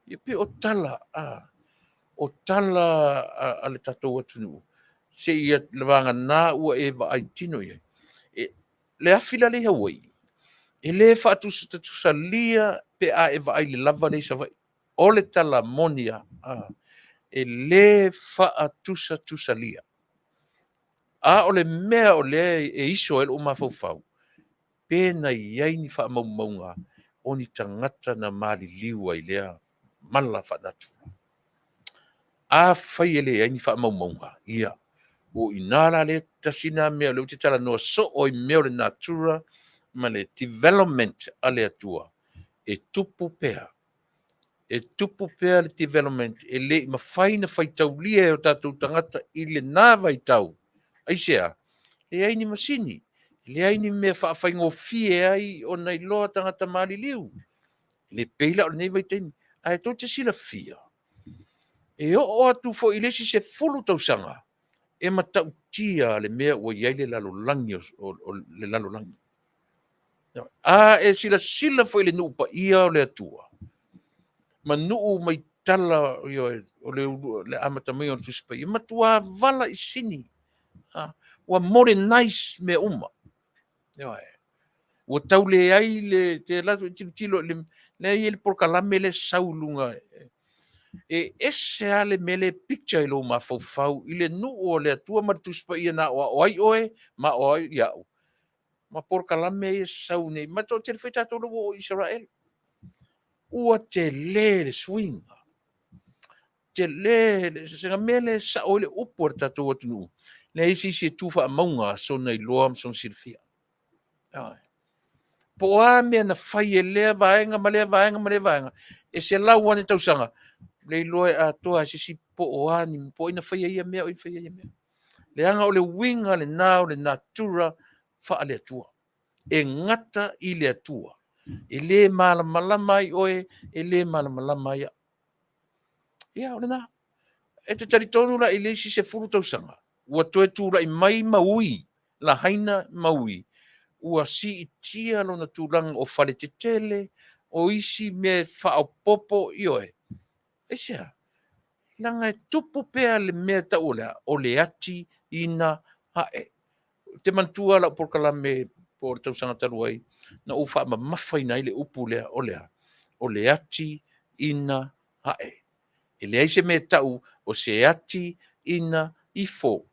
Ia pei o tala, a, o tala a, a le tatou atunuu, seia vagana ua e vaai tino i ai. E, le afi la lea i Hawaii, e le faatusatusalia pe a e vaai i le lava lea i Savaii. O le tala moni lava, a, e le faatusatusalia. A o le mea o lea e iso ai lou mafaufau, pe na i ai ni faamaumauga o ni tagata na maliliu ai lea mala faanatura. Afai e leai ni faamaumauga, ia, o i ina la lea tasi lena mea o lea ou te talanoa soo ai i mea o le natura ma le development a le Atua, e tupu pea. E tupu pea le development e le i mafai ona faitaulia e o tatou tagata i lena vaitau. Aisea? Leai ni masini, leai ni mea faafaigofie ai ona iloa tagata maliliu. Le pei la o lenei vaitaimi. Ae tou te silafia, e oo atu foi i le isi 10 tausaga, e matautia le mea ua i ai le lalolagi, o, o, le lalolagi. A e silasila foi i le nuu paia o le Atua, ma nuu mai tala ioe, o le, le amata mai o le Tusi Paia, matua vala i sini. A, ua modernize mea uma. Ioe. Ua tau leai le, te alu atu e tilotilo i le, lea e i ai le polokalame lea e sau i luga, e ese lava le mea lea e picture i lou mafaufau i le nuu o le Atua ma le Tusi Paia na aoao ai oe ma aoao ai au, ma polokalame ia e sau nei. Ma toatele foi tatou lea ua oo i Isaraelu. Ua tele le suiga, tele le sega mea lea e sao ai le upu a le tatou atunuu, leai se isi e tu faamauga sona iloa ma sona silafia. Po o a mea na fai e lea vaega ma lea vaega ma lea vaega, e 100 ane tausaga, le iloa e atoa e se isi po o a ni, po o ai na faia ia mea, o ai na faia ia mea. Leaga o le uiga lena o le natura faale-Atua. E gata i le Atua. E le malamalama ai oe, e le malamalama ai au. Ia, o lena. E te talitonu la i le isi 10 tausaga, ua toe tulai mai Maui, Lahaina Maui, ua siitia lona tulaga o fale tetele, o isi mea faaopoopo, ioe. Aisea? Leaga e tupu pea le mea tau o le a? O le ati ina ae. Ou te manatua lau polokalame po o le tausaga talu ai, na ou faamamafaina ai le upu lea, o le a? O le ati ina ae. E leai se mea e tau o se ati ina ifo.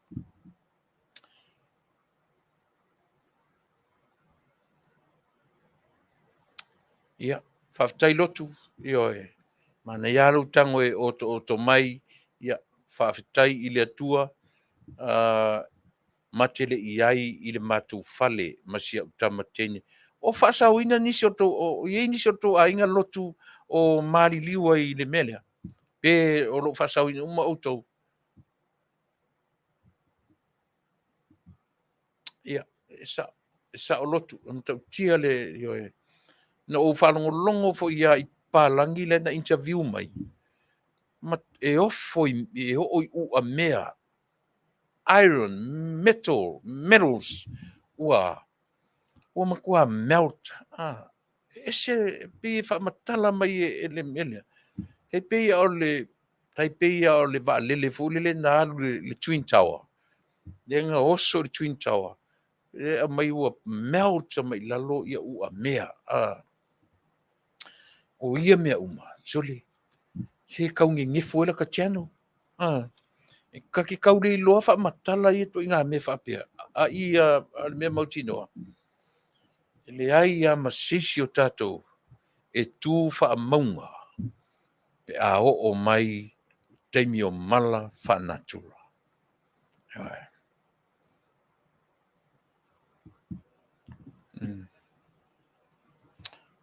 Ia, faafetai Lotu, ioe, manaia lava lou tago e otooto mai, ia, faafetai i le Atua. Ma te le i ai i le matou fale ma si au tama teine. O faasaoina nisi o tou, o i ai nisi o tou aiga lotu o maliliu ai i le mea lea? Pe o lo o faasaoina uma outou? Ia, e sao, e saoloto, e matautia le, ioe. Na ou faalogologo foi ia i papalagi lea na interview mai, ma e ofo i, e oo i uamea, iron, metal, metals, ua, ua matua melt. Ah, ese, pei e faamatala mai e, e le mea lea. Tai pei o le, tai pei o le vaalele foi lele na alu le, le Twin Tower. Lea na oso i le Twin Tower. Lea aumai ua melt mai i lalo ia uamea. Ah. O ia mea uma, sole, se tau nenefu ai lata channel. Ah. E ta te tau le iloa faamatala ia ituaiga mea faapea. A ia a le mea mautinoa, e leai lava ma se isi o tatou e tu faamauga pe a oo mai taimi o mala faanatura.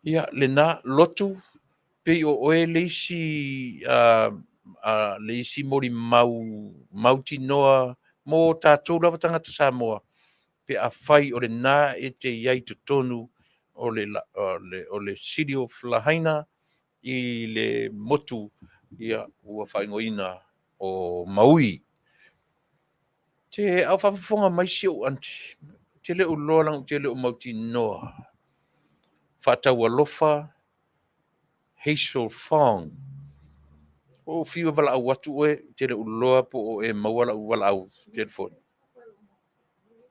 Ia, lena, Lotu, pei o oe le isi, le isi molimau mautinoa mo tatou lava tagata Samoa, pe afai o lena e te i ai i totonu o le, o le, o le City of Lahaina i le motu ia, ua faaigoaina o Maui. Te a o faafofoga mai si ou aunty, ou te le o iloa leaga ou te le o mautinoa. Faataualofa Hazel Fong. Ua ou fiu e valaau atu oe, ou te le o iloa po o e maua lau valaau telefoni.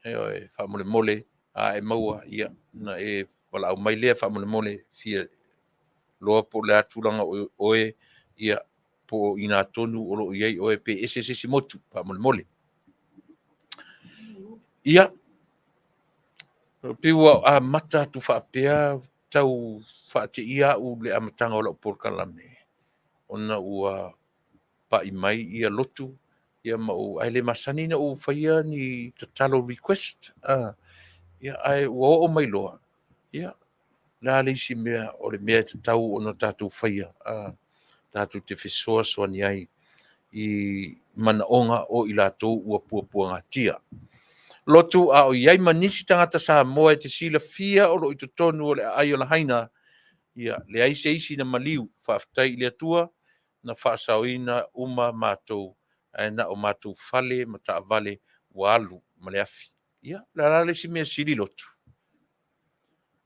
Ioe, faamolemole, a e maua, ia, na e valaau mai lea faamolemole, fia iloa po o le a tulaga o oe, ia, po o i ina tonu o lo o i ai oe pe ese se isi motu, faamolemole. Ia, pei ua amata atu faapea tau faateia au le amataga o lau polokalame, ona ua pai mai ia lotu, ia ma ou, ae le masani ona ou faia ni tatalo request, ia, ae ua oo mai loa, ia, o le a le isi mea o le mea e tatau ona tatou faia, tatou te fesoasoani ai i manaoga o i latou ua puapuagatia. Lotu, a o i ai ma nisi tagata Samoa e te silafia o lo o i totonu o le aai o Lahaina, ia, leai se isi na maliu. Faafetai i le Atua na faasaoina uma matou, ae na o matou fale ma taavale ua alu ma le afi. Ia, o le a la le isi mea sili lotu?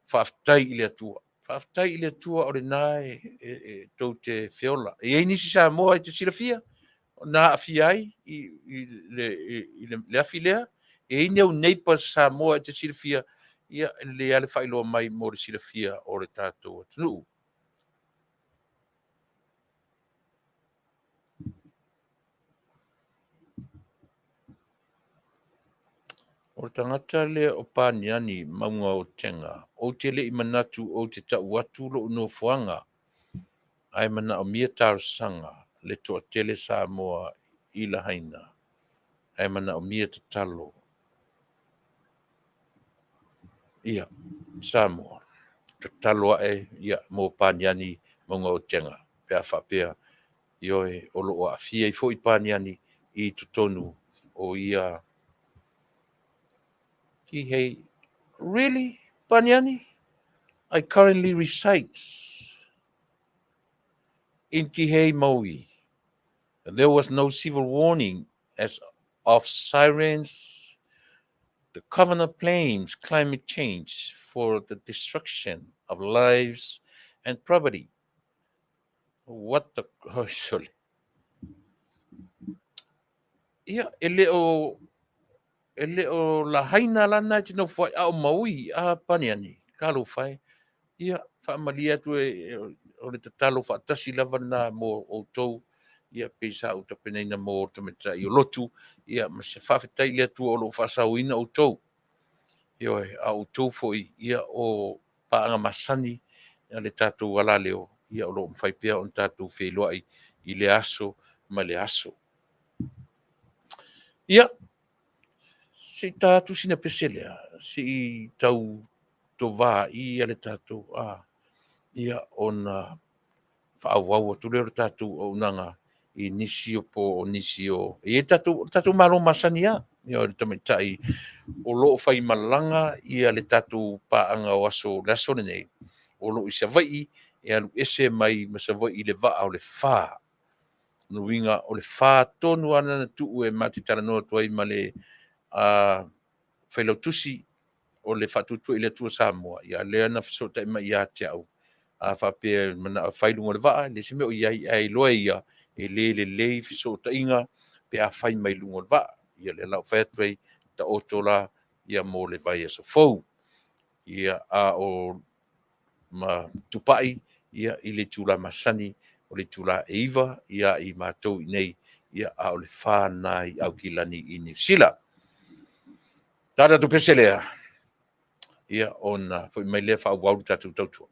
Faafetai i le Atua. Faafetai i le Atua o lena e, e, e tou te feola. E i ai nisi Samoa e te silafia na aafia ai i, i, le, i, le, le afi lea? E i ai ni au neighbours Samoa e te silafia? Ia, e lelei lava le faailoa mai mo le silafia o le tatou atunuu. O le tagata lea o Paniani, mauga o Tega, ou te le i manatu ou te tau atu lou nofoaga, ae manaomia talosaga le toatele Samoa i Lahaina, ae manaomia tatalo. Ia, Samoa, tatalo ae ia mo Paniani mauga o Tega, pe a faapea, ioe, o lo o aafia ai foi Paniani i totonu o ia Kihei. Really, Paniani? I currently reside in Kihei, Maui. There was no civil warning as of sirens. The governor blames climate change for the destruction of lives and property. What the... Oh, sorry. Ia, e le o e le o Lahaina lana e te nofo ai, a o Maui, a Paniani, talofa e. Ia, faamalie atu e, o le tatalo faatasi lava lena mo outou, ia, pei sa ou tapenaina mo le tamaitai o Lotu, ia, ma se faafetai i le Atua o lo o faasaoina outou. Ioe, a o outou foi, ia, o paaga masani a le tatou alaleo, ia, o lo o mafai pea ona tatou feiloai i lea aso ma lea aso. Ia, Se i ta atu sina pese lea, se i tau tovaai le tatou a, ia ona faaauau atu lea o le tatou auaunaga i nisi o po o nisi o... E i ai tatou, o le tatou Malo masani lava, ia o le tamaitai o lo o faimalaga ia le tatou paaga o aso, le aso lenei, o lo o i Savaii, e alu ese mai ma Savaii i le vaa o le 4. O lona uiga o le 4 tonu lava lena na tuu e ma te talanoa atu ai ma le Failautusi o le Faatuatua i le Atua Samoa, ia lea na fesootai mai ia te au, a faapea e manao e fai i luga o le vaa, e leai se mea o i ai, ae iloa e ia, e le lelei fesootaiga pe a fai mai luga o le vaa. Ia lea la ua fai atu ai, taoto la ia mo le vaiaso fou. Ia, a o ma tupai ia i le itula masani o le itula e 9 ia i matou i inei, ia a o le 4 lena i Aukilani i Niu Sila. Ta tatou pese lea, ia ona foi mai lea faaauau le tatou tautua.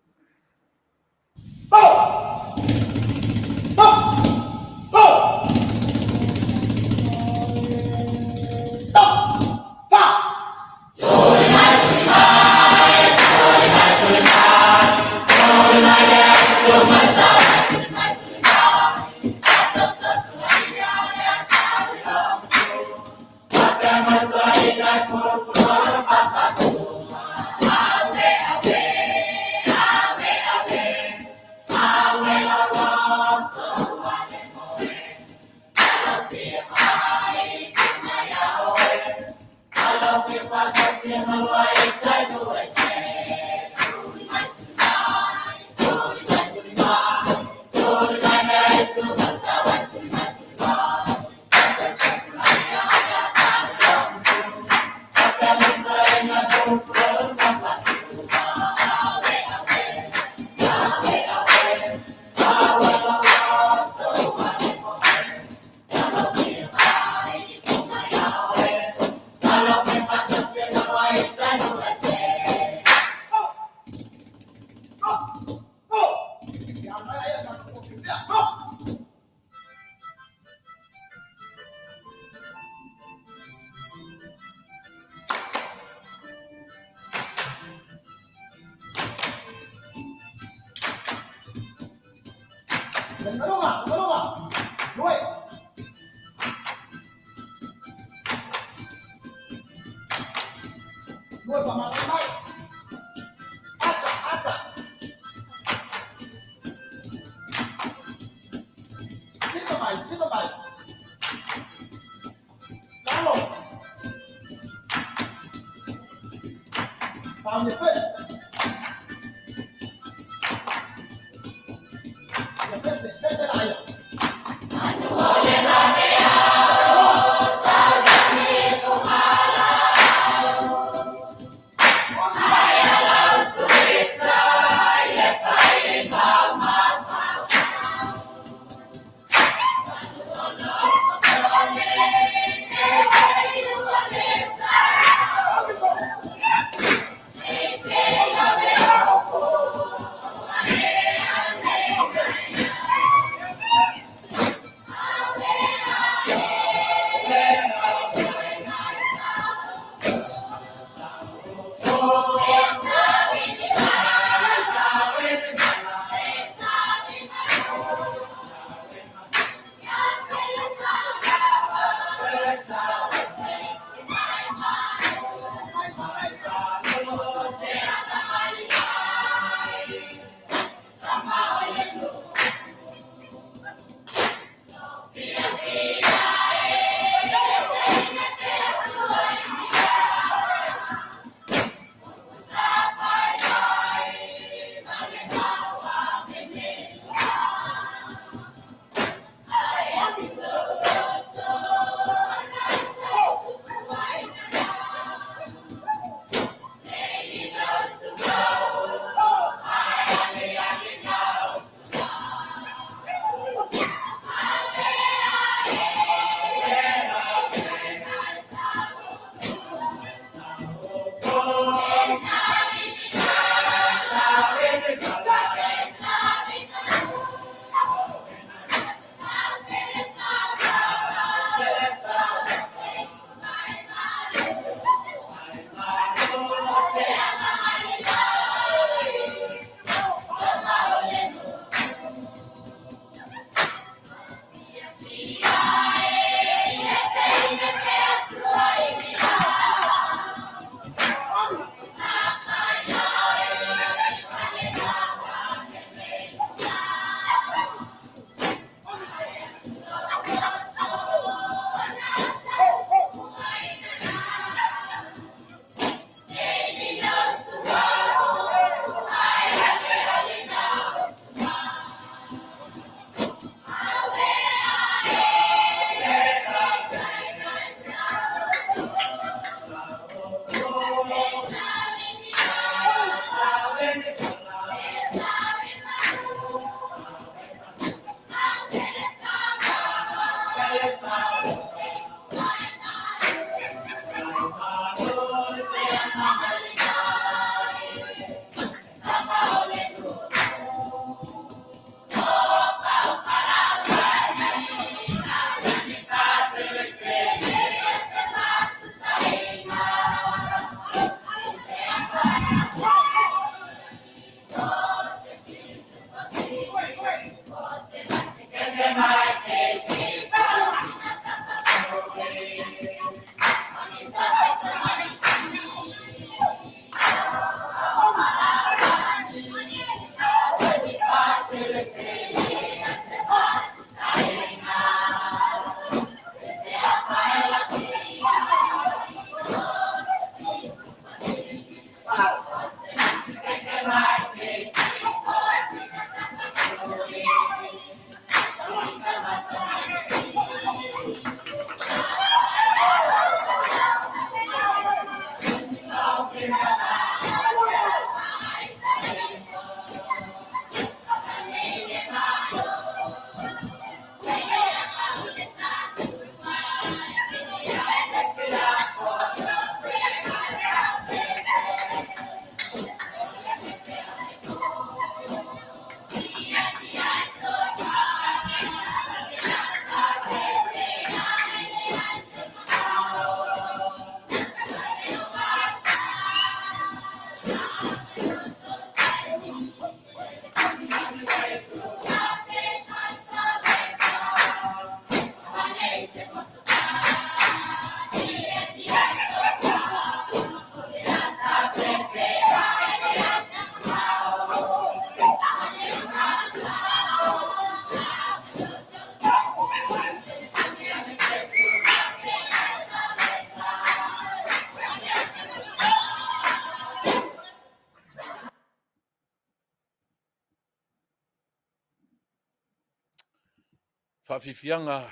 Faafiafiaga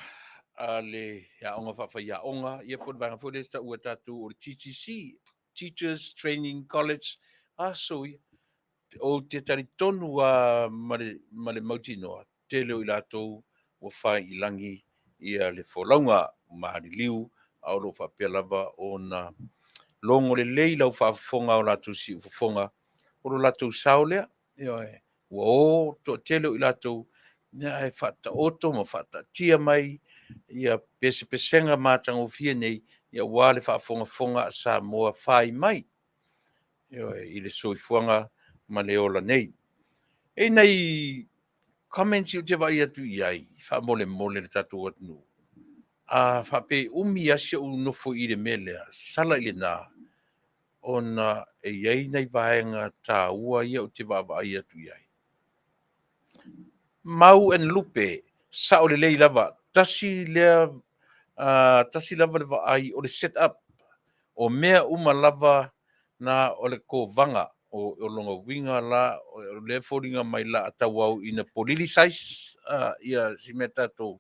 a le Aoga Faafaiaoga, ia po o le vaega foi lea e taua e tatou o le TTC, Teachers Training College, aso ia. Ou te talitonu lava ma le mautinoa, tele o i latou ua fai i lagi ia le folauga maliliu, a o lo o faapea lava ona logo lelei lau faafofoga o latou siufofoga, o lo latou sao lea. Ioe, ua o toatele o i latou ae faataoto ma faataatia mai ia pesepesega matagofie nei aua le faafogafoga a Samoa fai mai, ioe, i le soifuaga ma le ola nei. E i ai nai comments ou te vaai atu i ai faamolemole le tatou atunuu. A faapea e umi lava si ou nofo i i le mea lea, sala i lena, ona e i ai nai vaega taua ia ou te vaavaai atu i ai. Mau and Lupe, sao lelei lava, tasi lea, tasi lava le vaai o le set up, o mea uma lava na o le kovaga. O lona uiga la, o lea e foliga mai la a tauau ina politicise ia si mea tatou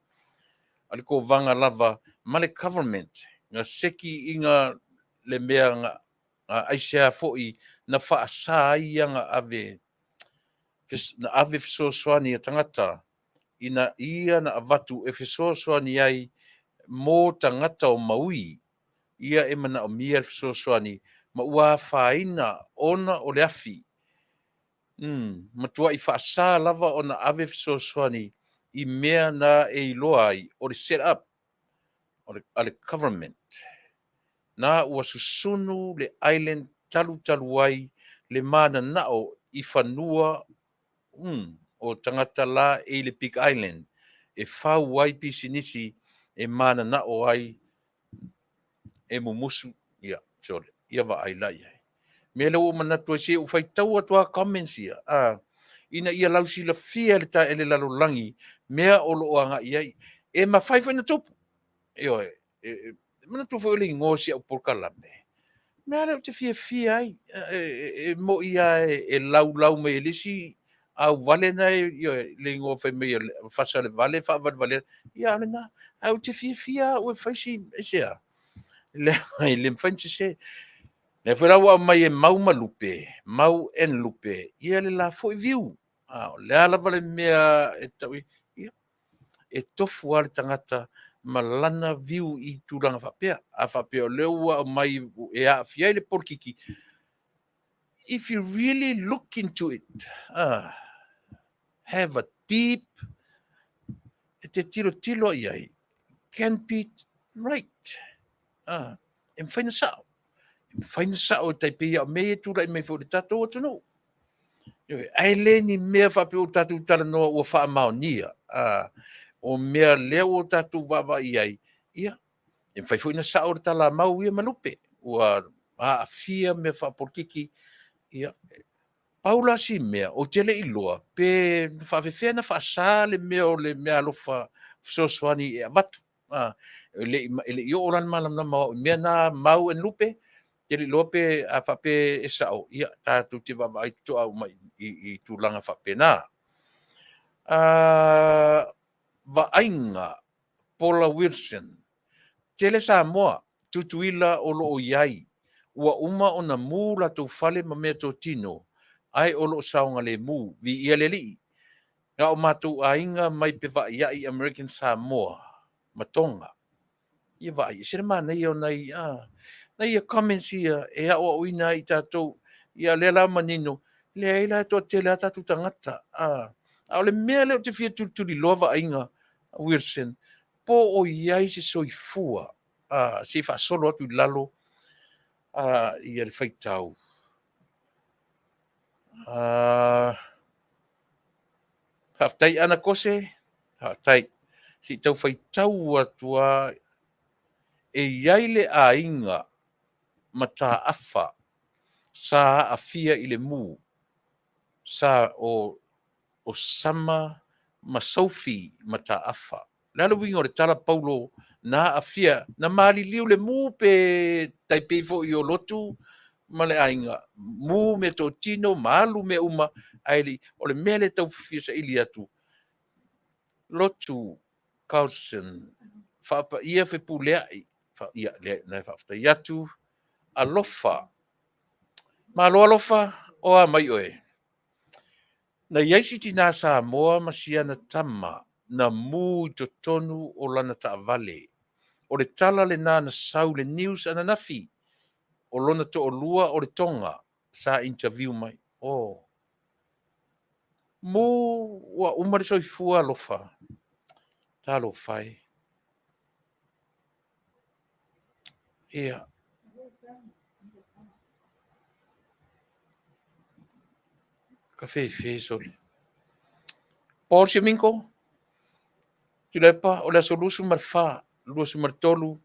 a le kovaga lava ma le government na seki ina le mea na aisea foi na faasa ai ia na ave na ave fesoasoani a tagata ina ia na avatu e fesoasoani ai mo tagata o Maui ia e manaomia le fesoasoani ma ua afaina ona o le afi. Matuai faasa lava ona ave fesoasoani i mea na e iloa ai o le set up a le government. Na ua susunu le island talu talu ai le mananao i fanua o tagata la e i le Big Island e fau ai pisinisi e mananao ai e mumusu. Ia, sole, ia vaai la i ai. Mea lea ua ou manatu ai, se i ou faitau atu lava comments ia, ina ia lausilafia e le taele lalolagi mea o lo o agai i ai. E mafai foi ona tupu. Ioe, e manatua foi o le igoa o si au polokalame, mea lea ou te fiafia ai, e moni lava e laulau mai e le isi auvale na e, ioe, le igoa fai mai o le fasa o le vale e faavalevalea, ia a o lena. Ae ou te fiafia au e fai si, aisea? Leaga e le mafai ona sese. Lea foi la ua aumai e Mau ma Lupe, Mau and Lupe, ia le la foi view. A o le a lava le mea e tau i ai, ia, e tofu lava le tagata ma lana view i tulaga faapea. A faapea o lea ua aumai e aafia ai le polokiki, if you really look into it, have a deep, e te tilotilo i ai, can be right. E mafai na sao. E mafai na sao e tai pei o mea ia e tulai mai foi i le tatou atunuu. Ae le ni mea faapea ua tatou talanoa ua faamaonia. O mea lea ua tatou vaavaai i ai, ia, e mafai foi na sao le tala a Mau ia ma Lupe, ua aafia mea faapolokiki. Ia, pau la si mea, ou te le i iloa pe faapefea ona faasa le mea o le meaalofa fesoasoani e avatu. E le i oo la le malamalama o au i mea na Mau and Lupe, te le iloa pe a faapea e sao, ia tatou te vaavaai totoa uma i tulaga faapena. Vaaiga Paula Wilson, tele Samoa, Tutuila o lo o i ai, ua uma ona mu latou fale ma meatotino, ae o lo o saogalemu, viia le Alii. Na o matou aiga mai Pevaaiai American Samoa ma Tonga. Ia vaai, e ese le manaia o nai, nai ia comments ia e aoaoina ai i tatou. Ia lea la manino, leai la e toatele lava tatou tagata. A o le mea lea ou te fia tulituliloa vaaiga Wilson, po o i ai se soifua, se i faasolo atu i lalo ia le faitau. Faafetai Ana Kose, faafetai. Se i tau faitau atu lava. E i ai le aiga Mataafa sa aafia i le mu, sa o Sama ma Sophie Mataafa. O le a le uiga o le tala Paulo na aafia, na maliliu le mu pe tai pei foi o Lotu ma le aiga, mu meatotino ma alu mea uma, ae le i, o le mea lea e tau fia saili atu, Lotu. Carlson, faapaia Fepuleai, ia, lea na e faafetai atu. Alofa, malo alofa, o a mai oe. Na i ai si tinā Samoa ma si ana tama na mu i totonu o lana taavale. O le tala lena na sau i le news ananafi. O lona toalua o le Toga sa interview mai. Oh. Mu ua uma le soifua alofa. Talofa e. Ia. Kafefe sole. Paul Siaminko, Tuilaepa, o le aso 24, 23,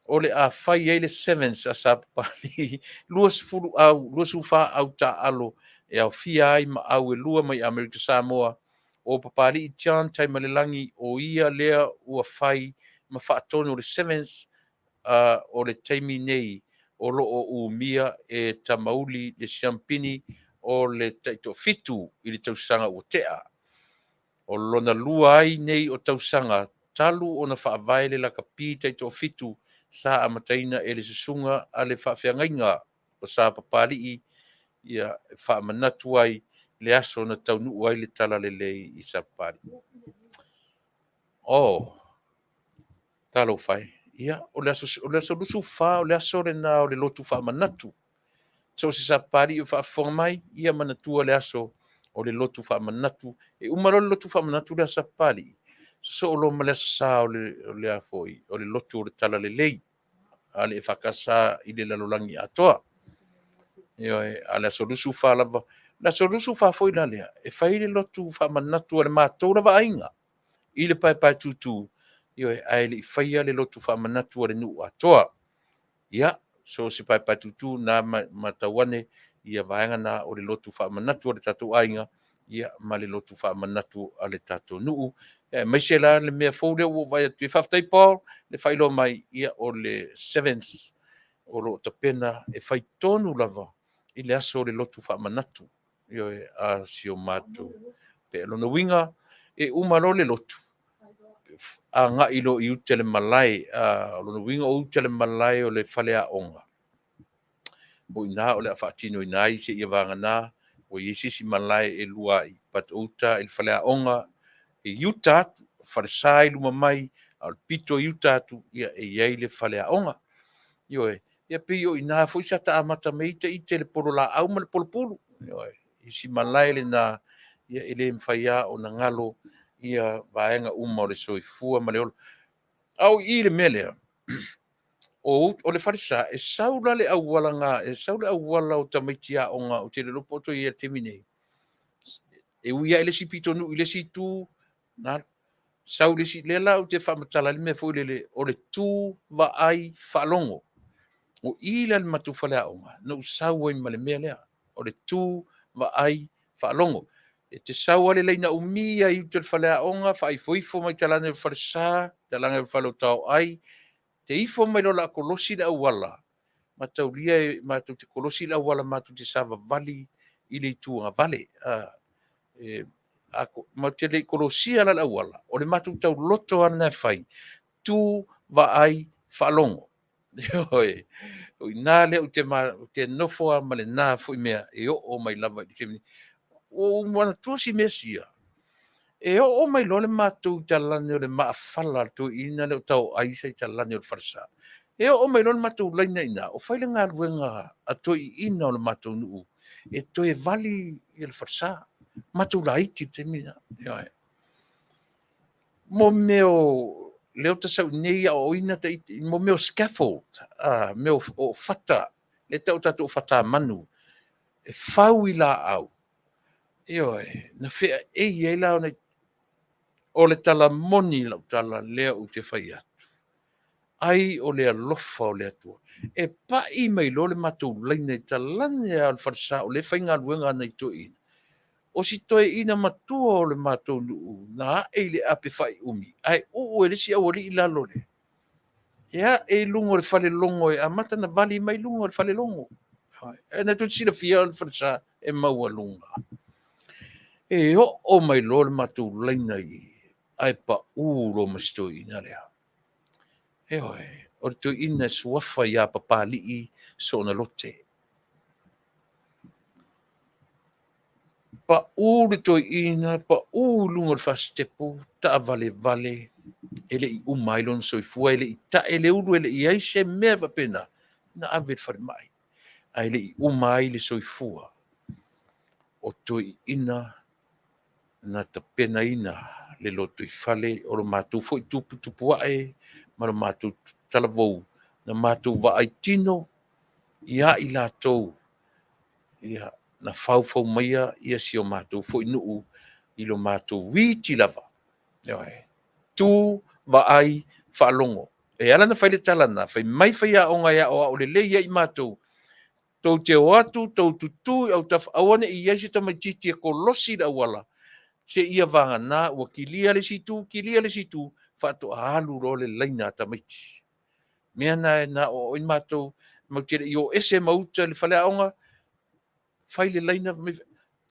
o le a fai ai le Sevens a Sapapalii, 20 au, 24 au taaalo e aofia ai ma au e lua mai Amerika Samoa, o Papalii John Taimalelagi, o ia lea ua fai ma faatonu o le Sevens o le taimi nei o lo o umia e Tamauli le siampini o le taitoafitu i le tausaga ua tea. O lona lua ai nei o tausaga talu ona faavae le lakapi taitoafitu sa amataina e le susuga a le faafeagaiga o Sa Papalii, ia, e faamanatu ai le aso na taunuu ai le talalelei i Sapapalii. Oh, talofa e. Ia, o le aso, o le aso 24, o le aso lena o le lotu faamanatu. So o se Sapapalii o faafofoga mai, ia manatua le aso o le lotu faamanatu. E uma loa le lotu faamanatu lea a Sapapalii, sosoo loa ma le aso Sa o le, o le a foi, o le lotu o le talalelei a le EFKS i le lalolagi atoa. Ioe, a o le aso 24 lava, o le aso 24 foi la lea, e fai le lotu faamanatu a le matou lava aiga i le paepaetūtū, ioe, ae le i faia le lotu faamanatu a le nuu atoa. Ia, so o se paepaetūtū na matau ane ia vaega na o le lotu faamanatu a le tatou aiga, ia, ma le lotu faamanatu a le tatou nuu. Aemaise la le mea fou lea ua ou vaai atu ai. Faafetai Paul le faailoa mai, ia, o le Sevens o lo o tapena e fai tonu lava i le aso o le lotu faamanatu, ioe, a si o matou. Pe lona uiga, e uma loa le lotu, agai loa i uta i le malae, o lona uiga o uta i le malae o le faleaoga. O i ina o le a faatinoina ai seia vagana ua i ai se isi malae e lua ai, but o uta i le faleaoga, e i uta atu, falesa i luma mai, a o le pito i uta atu, ia, e i ai le faleaoga. Ioe, ia pei o i ina foi sa ta amata mai ai ita i le pololaau ma le polopulu. Ioe, isi malae lena, ia, e le mafai lava ona galo ia vaega uma o le soifua ma le ola. A o i i le mea lea, o le falesa, e sau la le auala na, e sau le auala o tamaiti aoga, ou te le iloa po o toe i ai i le taimi nei. E ui lava i le isi pitonuu i le isi itu, na sau le isi, lea la ou te faamatala ai le mea foi lele, o le tu vaai faalogo. O i la i le matou faleaoga, na ou sau ai ma le mea lea, o le tu vaai faalogo. E te sau lava le laina umi lava i uta i le faleaoga, faaifoifo mai talaane o le falesa, talaane o le fale o Taoai, te ifo mai loa o le a kolosi le auala, mataulia e matou te kolosi le auala matou te savavali i le itu agavale. Matou te le i kolosia la le auala, o le matou tauloto lava lena e fai, tu, vaai, faalogo. Ioe, o i ina lea ou te nofo lava ma lena foi mea e oo mai lava i le taimi nei. Ua ou manatua si mea sia, e oo mai loa le matou i talane o le maafala a le toeaina lea o Taoai sa i talane o le falesa. E oo mai loa le matou laina i ina, o fai le galuega a toeaiina o le matou nuu e toe vali le falesa. Matou laiti i le taimi lena. Ioe. Mo mea o lea ou te sau nei aoaoina ita, mo mea o scaffold, mea o fata, lea e tau o tatou o fatamanu, e fau i laau. Ioe, na feaei ai la ona o le tala moni lau tala lea ou te fai atu. Ai o le alofa o le Atua. E pai mai loa le matou laina i talane lava o le falesa o lea e faigaluega ana i toeaiina. O si toeaina matua o le matou nuu na ae i le ape faaiumi ae uu e le isi aualii i lalo le e ae i luga o le falelogo e amata ona vali mai luga o le falelogo. E na tou te silafia o le falesa e maualuga. E oo mai loa le matou laina i Ae paū loa ma si toeaina lea. Ioe, o le toeaina e suafa ia Papalii Soonalote. Paū le toeaina, paū i luga o le fasitepu, taavalevale, e le i uma ai lona soifua, e le i tae le ulu, e le i i ai se mea faapena, na ave i le falemai, ae le i uma ai le soifua o toeaiina na tapenaina le lotoifale o lo matou foi tuputupuae ma lo matou talavou na matou vaai tino ia i latou ia na faufau maia ia si o matou foi nuu i lo matou iti lava. Ioe. Tu, vaai, faalogo. E ala ona fai le tala na, fai mai faiaoga e aoao lelei ai matou, tou te o atu, tou tutu i autafa, aua ne i i ai se tamaitiiti e kolosi i le auala, seia vagana ua kilia le isi itu, kilia le isi itu, faatoa alu loa le laina a tamaiti. Mea na na aoaoina matou, matou te le i o ese ma uta i le faleaoga, fai le laina,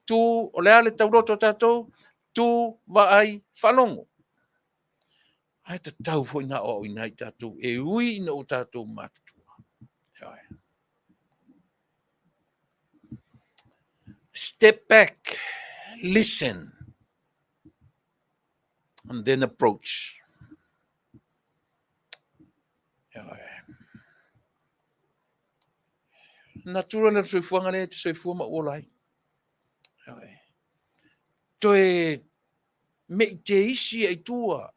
tu, o le a le tauloto a tatou, tu, vaai, faalogo. Ae tatau foi ona aoaoina ai tatou, e ui ina ua tatou matutua. Step back, listen, and then approach. Natura le soifuaga lea e te soifua ma ou ola ai. Toe mei teisi ai tua.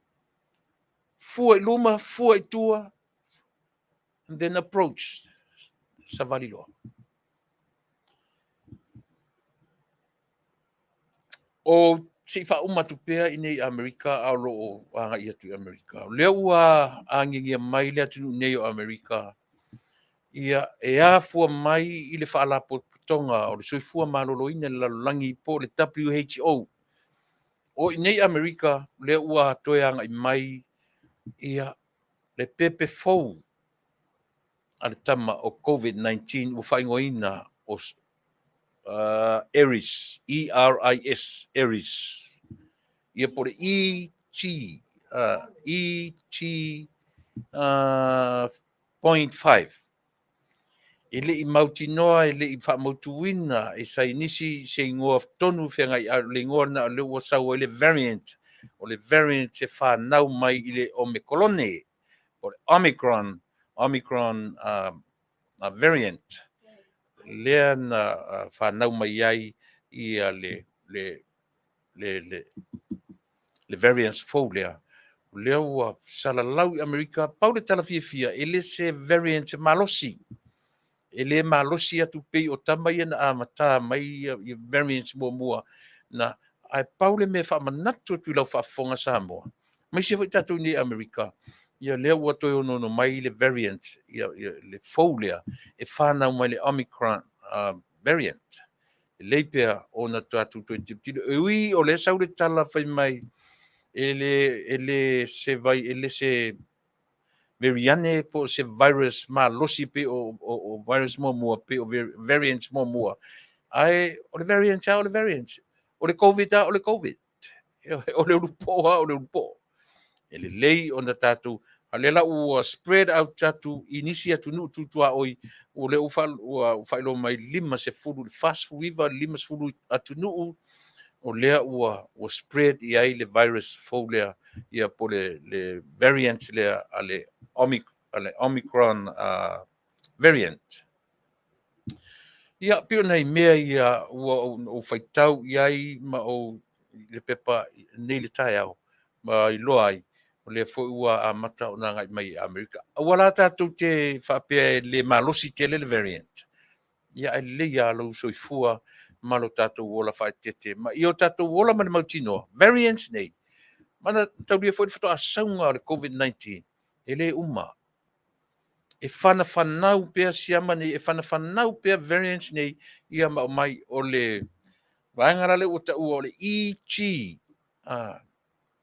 Fua i luma, fua i tua, and then approach. Savali loa. O se i faauma atu pea i nei Amerika a o lo o agai atu i Amerika. O lea ua agiagia mai le atunuu nei o Amerika, ia e afua mai i le Faalapotopotoga o le Soifua Maloloina i le Lalolagi po o le WHO. O i nei Amerika lea ua toe agai mai ia le pepe fou a le tama o COVID-19 ua faaigoaina o Eris, E-R-I-S, Eris. Ia po o le EG, EG 0.5. E le i mautinoa, e le i faamautuina e saienisi se igoa tonu feagai, a o le igoa lena o lea ua sau ai le variant. O le variant e fanau mai i le Omekolone, o le Omicron, Omicron variant, lea na fanau mai ai ia le, le, le, le, le variant fou lea. O lea ua salalau i Amerika, pau le tala fiafia, e le se variant malosi. E le malosi atu pei o tama ia na amata mai ia, ia variants muamua. Na, ae pau le mea faamanatu atu i lau faafofoga Samoa, aemaise foi tatou nei Amerika, ia lea ua toe onoono mai le variant, ia, ia, le fou lea, e fanau mai le Omicron variant. Lelei pea ona tatou toe tilotilo. E ui o lea sau le tala fai mai, e le, e le se vai, e le se variane po o se virus malosi pei o, o, o virus muamua, pei o variants muamua. Ae o le variant lava o le variant. O le COVID lava o le COVID. O le ulupoo lava o le ulupoo. E lelei ona tatou, a o lea la ua spread out atu i nisi atunuu tutuaoi, o lea ua faailoa mai 50, 49, 50 atunuu, o lea ua spread i ai le virus fou lea, ia po le, le variant lea a le, a le Omicron variant. Ia, pei o nai mea ia ua ou faitau i ai ma ou i le pepa nei le taeao, ma iloa ai, o lea foi ua amata ona agai mai i Amerika. Aua la tatou te faapea e le malosi tele le variant. Ia, ae lelei lava lou soifua ma lo tatou ola faaeteete ma ia o tatou ola ma le mautinoa, variants nei, manataulia foi le faatoa sauga o le COVID-19, e le uma. E fanafanau pea siama nei, e fanafanau pea variants nei, ia ma aumai o le vaega la lea ua taua o le EG,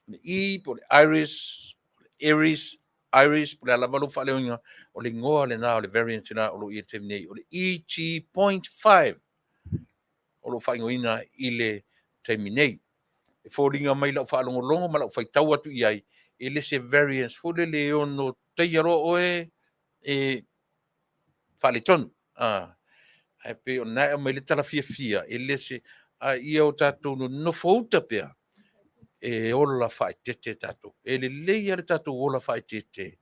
le E po o le Iris, o le Aries, Iris, po o le a lava lou faaleoina, o le igoa lena o le variant lena o lo o i ai i le taimi nei, o le EG.5 o lo o faaigoaina i le taimi nei. E foliga mai i lau faalogologo ma lau faitau atu i ai, e le se variance foi lele e ono taia loa oe e faaletonu. Ae pei o lena e aumai le tala fiafia, e le se, a ia o tatou nonofo uta pea, e ola faaeteete tatou. E lelei lava le tatou ola faaeteete.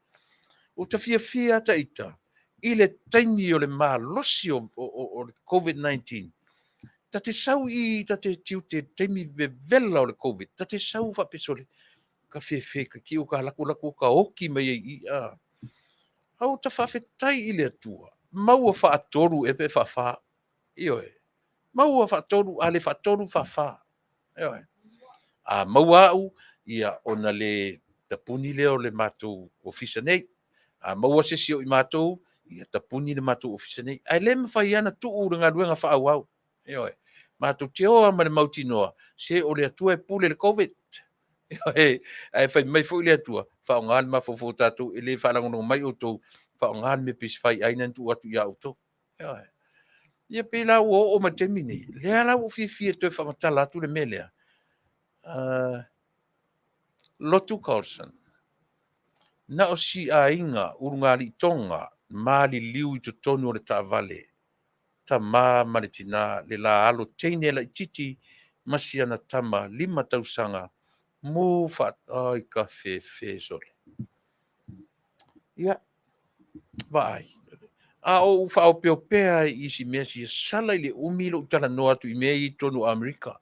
Ua ta fiafia lava ita i le taimi o le malosi o le COVID-19, ta te sau i i ta te tiute i le taimi vevela o le Covid, ta te sau faapea, sole, ka fefe ka kiu ka laku laku ka oki mai ai i i, a. A ua ta faafetai i le Atua, maua faatolu ea pe faafa. Ioe. Maua faatolu, a le faatolu, faafa. Ioe. A maua au, ia ona le tapuni lea o le matou ofisa nei. A maua se isi o i matou, ia tapuni le matou ofisa nei. Ae le mafai lava ona tuu le galuega faaauau. Ioe. Matou te o lava ma le mautinoa, se o le Atua e pule i le Covid. Ioe. Ae fai mai foi le Atua, faaaoga le mafaufau o tatou, e le faalagolago mai outou, faaaoga le mea pisi fai ai na tuu atu ia outou. Ioe. Ia pei la ua oo mai i le taimi lenei, lea la ua ou fiafia e toe faamatala atu le mea lea. Lotu Carlson, na o si aiga ulugalii Toga maliliu i totonu o le taavale, tama ma le tina, le la alo teine laitiiti ma si ana tama 5 tausaga mu fa ai ka fefe sole. Ia, vaai. A o ou faaopeopea ai i isi mea sia, sala i le umi lou talanoa atu i mea ia i totonu o Amerika.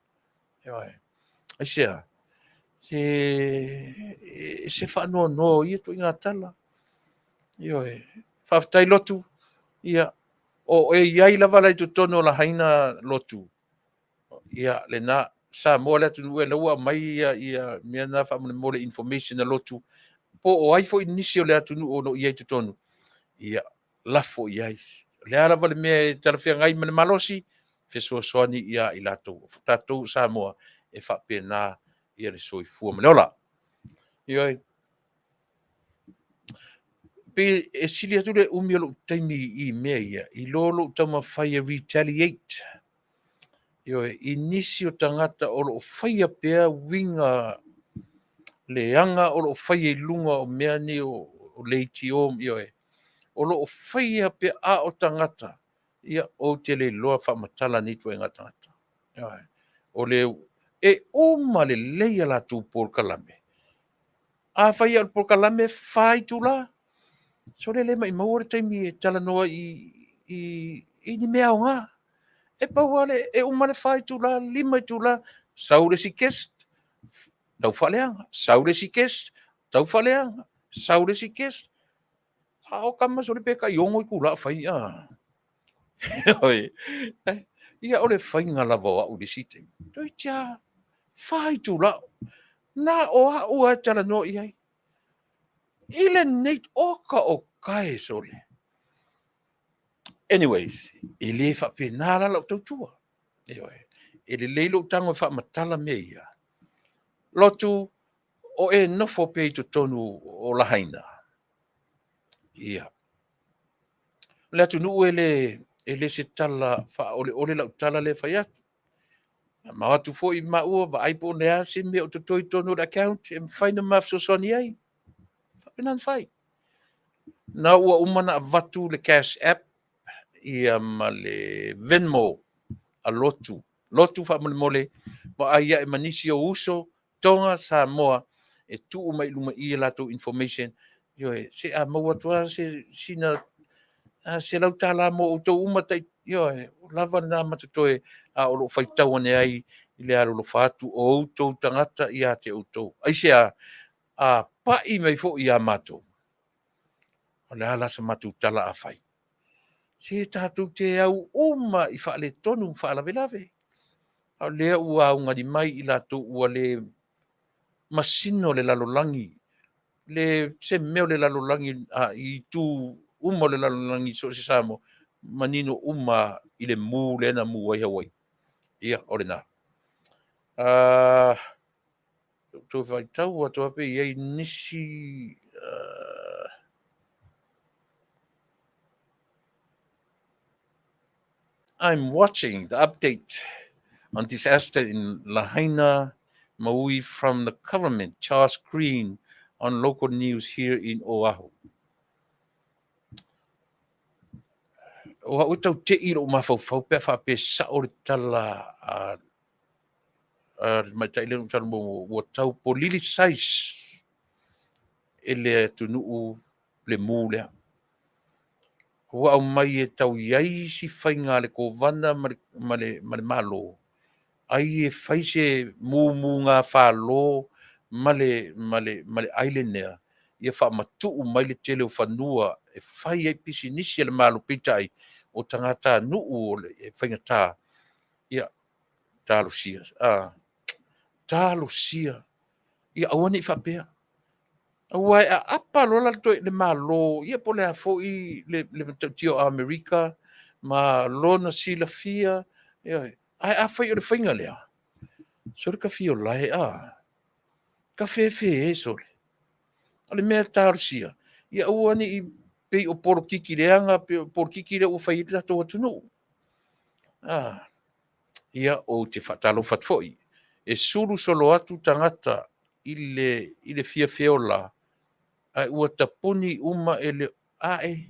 Ioe. Aisea? Se, e se faanoanoa o ia ituaiga tala. Ioe. Faafetai Lotu. Ia, o e i ai lava la i totonu o Lahaina Lotu. Ia, lena, Samoa le atunuu e la ua aumai ia, ia mea na faamolemole information a Lotu. Po o ai foi nisi o le atunuu o lo o i ai i totonu. Ia, lafo i ai. O le a lava le mea e talafeagai ma le malosi, fesoasoani ia i latou. O tatou o Samoa, e faapena ia le soifua ma le ola. Ioe. Pei e sili atu le umi o lou taimi i mea ia, i lo lou taumafai e retaliate. Ioe, i nisi o tagata o lo o faia pea uiga leaga o lo o faia i luga o mea nei o leitio, ioe, o lo o faia pea, a o tagata, ia, ou te le iloa faamatala nei ituaiga tagata. Ioe. O le, e uma lelei a latou polokalame. Afai o le polokalame e 4 itula, sole le maumau le taimi e talanoa i ni mea aoga. E pau lava le, e uma le 4 itula, 5 itula, sau le isi guest, tau faaleaga, sau le isi guest, tau faaleaga, sau le isi guest. A o tama sole pe tai 6 itula o fai, a. Ioe. Ia o le faiga lava o au i le isi taimi. Toeitiiti lava 4 itula, na o au lava e talanoa i ai. I lenei, oka o kae sole. Anyways, e le faapena la lau tautua. Ioe. E lelei lou tago e faamatala mea ia. Lotu, o e nofo pea i totonu o Lahaina. Ia. O le atunuu e le se tala faaoleole lau tala lea e fai atu. Ma o atu foi maua vaai po o le a se mea o totoe i totonu o le account e mafai ona ma fesoasoani ai. Faapena ona fai. Na ua uma ona avatu le Cash App ia ma le Venmo a Lotu. Lotu faamolemole, vaai ae ma nisi o uso, Toga, Samoa, e tuu mai i luma i i a latou information. Ioe, se a maua atu lava se sina $100 mo outou uma, tai, ioe, ua lava lena ma totoe, a o lo o faitau ane ai i le alolofa atu o outou tagata ia te outou. Aisea? A pai mai foi ia matou, o le a la sa matou tala a fai? Se tatou te au uma i faaletonu ma faalavelave. A o lea ua augani mai i latou ua le masino le lalolagi, le se mea o le lalolagi a, i itu uma o le lalolagi so o se Samoa, manino uma i le mu lea na mu ai Hawaii. Ia, o lena. Toe faitau atu lava pe i ai nisi I'm watching the update on disaster in Lahaina. Maui from the government, Charles Green on local news here in Oahu. O au e tau te'i i lou mafaufau pe a faapea e sao le tala a le tamaitai lea na ou tala muamua, ua tau politicise e le atunuu le mu lea. Ua aumai e tau i ai isi faiga a le Kovana ma le Malo, ai e fai se mumugafalo ma le island lea, ia faamatuu mai le tele o fanua e fai ai pisinisi a le Malo, peitai o tagatanuu o le faigata, ia talosia, talosia, ia aua ne i faapea. Aua e aapa loa la le Malo, ia po o le a foi le matautia o Amerika ma lona silafia, ioe. Ae afai o le faiga lea, sole ka fia ola e, a, ka fefe e sole. O le mea e talosia, ia aua ne i pei o polokiki leaga, pei o polokiki lea ua fai ai le tatou atunuu. Ia, ou te faatalofa atu foi, e sulu solo atu tagata i le fia feola, ae ua tapuni uma e le ae.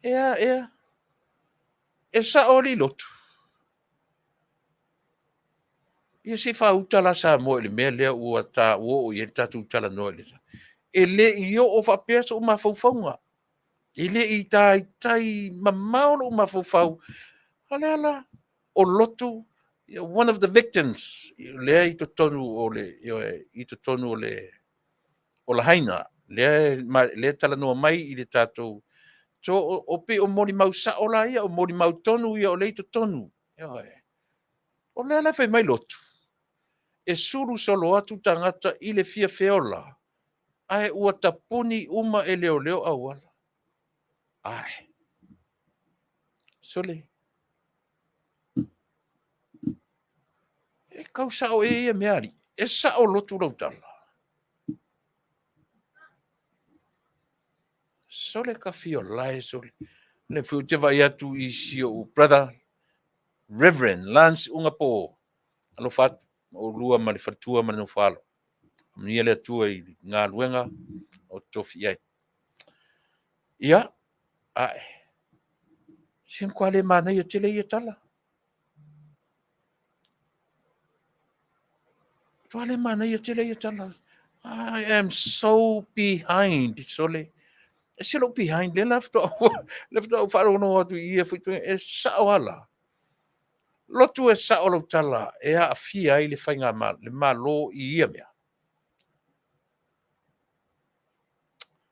Ea, ea, e sao alii lotu. Ia se i faauta la Samoa i le mea lea ua oo i ai le tatou talanoa i le... E le i oo faapea sou mafaufauga. E le i taitai mamao lou mafaufau. O le a la? O lotu, one of the victims, lea i totonu o le, i totonu o le, o Lahaina, lea e talanoa mai i le tatou... So, o pei o molimau sao la ia, o molimau tonu ia o lea e i totonu. O lea la e fai mai lotu, e sulu solo atu tagata i le fia feola, ae ua tapuni uma e leoleo auala. Ae, sole, e kau sao e ia mea alii, e sao lotu lau tala. Sole ka fia lae sole. Le foi ou te vaai atu i si ou brother, Reverend Lance Ugapo. Alofa atu, oulua ma le faletua ma le nofoalo. Manuia le Atua i galuega o tofi i ai. Ia, ae, se matua le manaia tele ia tala. Matua le manaia tele ia tala. I am so behind, sole. E se lou behind, lea la faatoa ou faalogologo atu i ia foi, e sao ala. Lotu e sao lau tala e aafia ai le faiga le Malo i ia mea.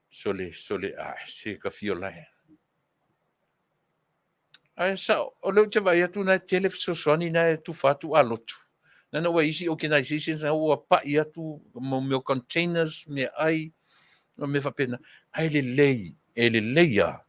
Sole, sole, ai, se ka fia ola e. Ae sao, o lea ou te vaai atu na e tele fesoasoani na e tufa atu a lotu. Na na ua isi organizations na ua pai atu mo mea containers, mea ai, ma mea faapena. Ae lelei, e lelei lava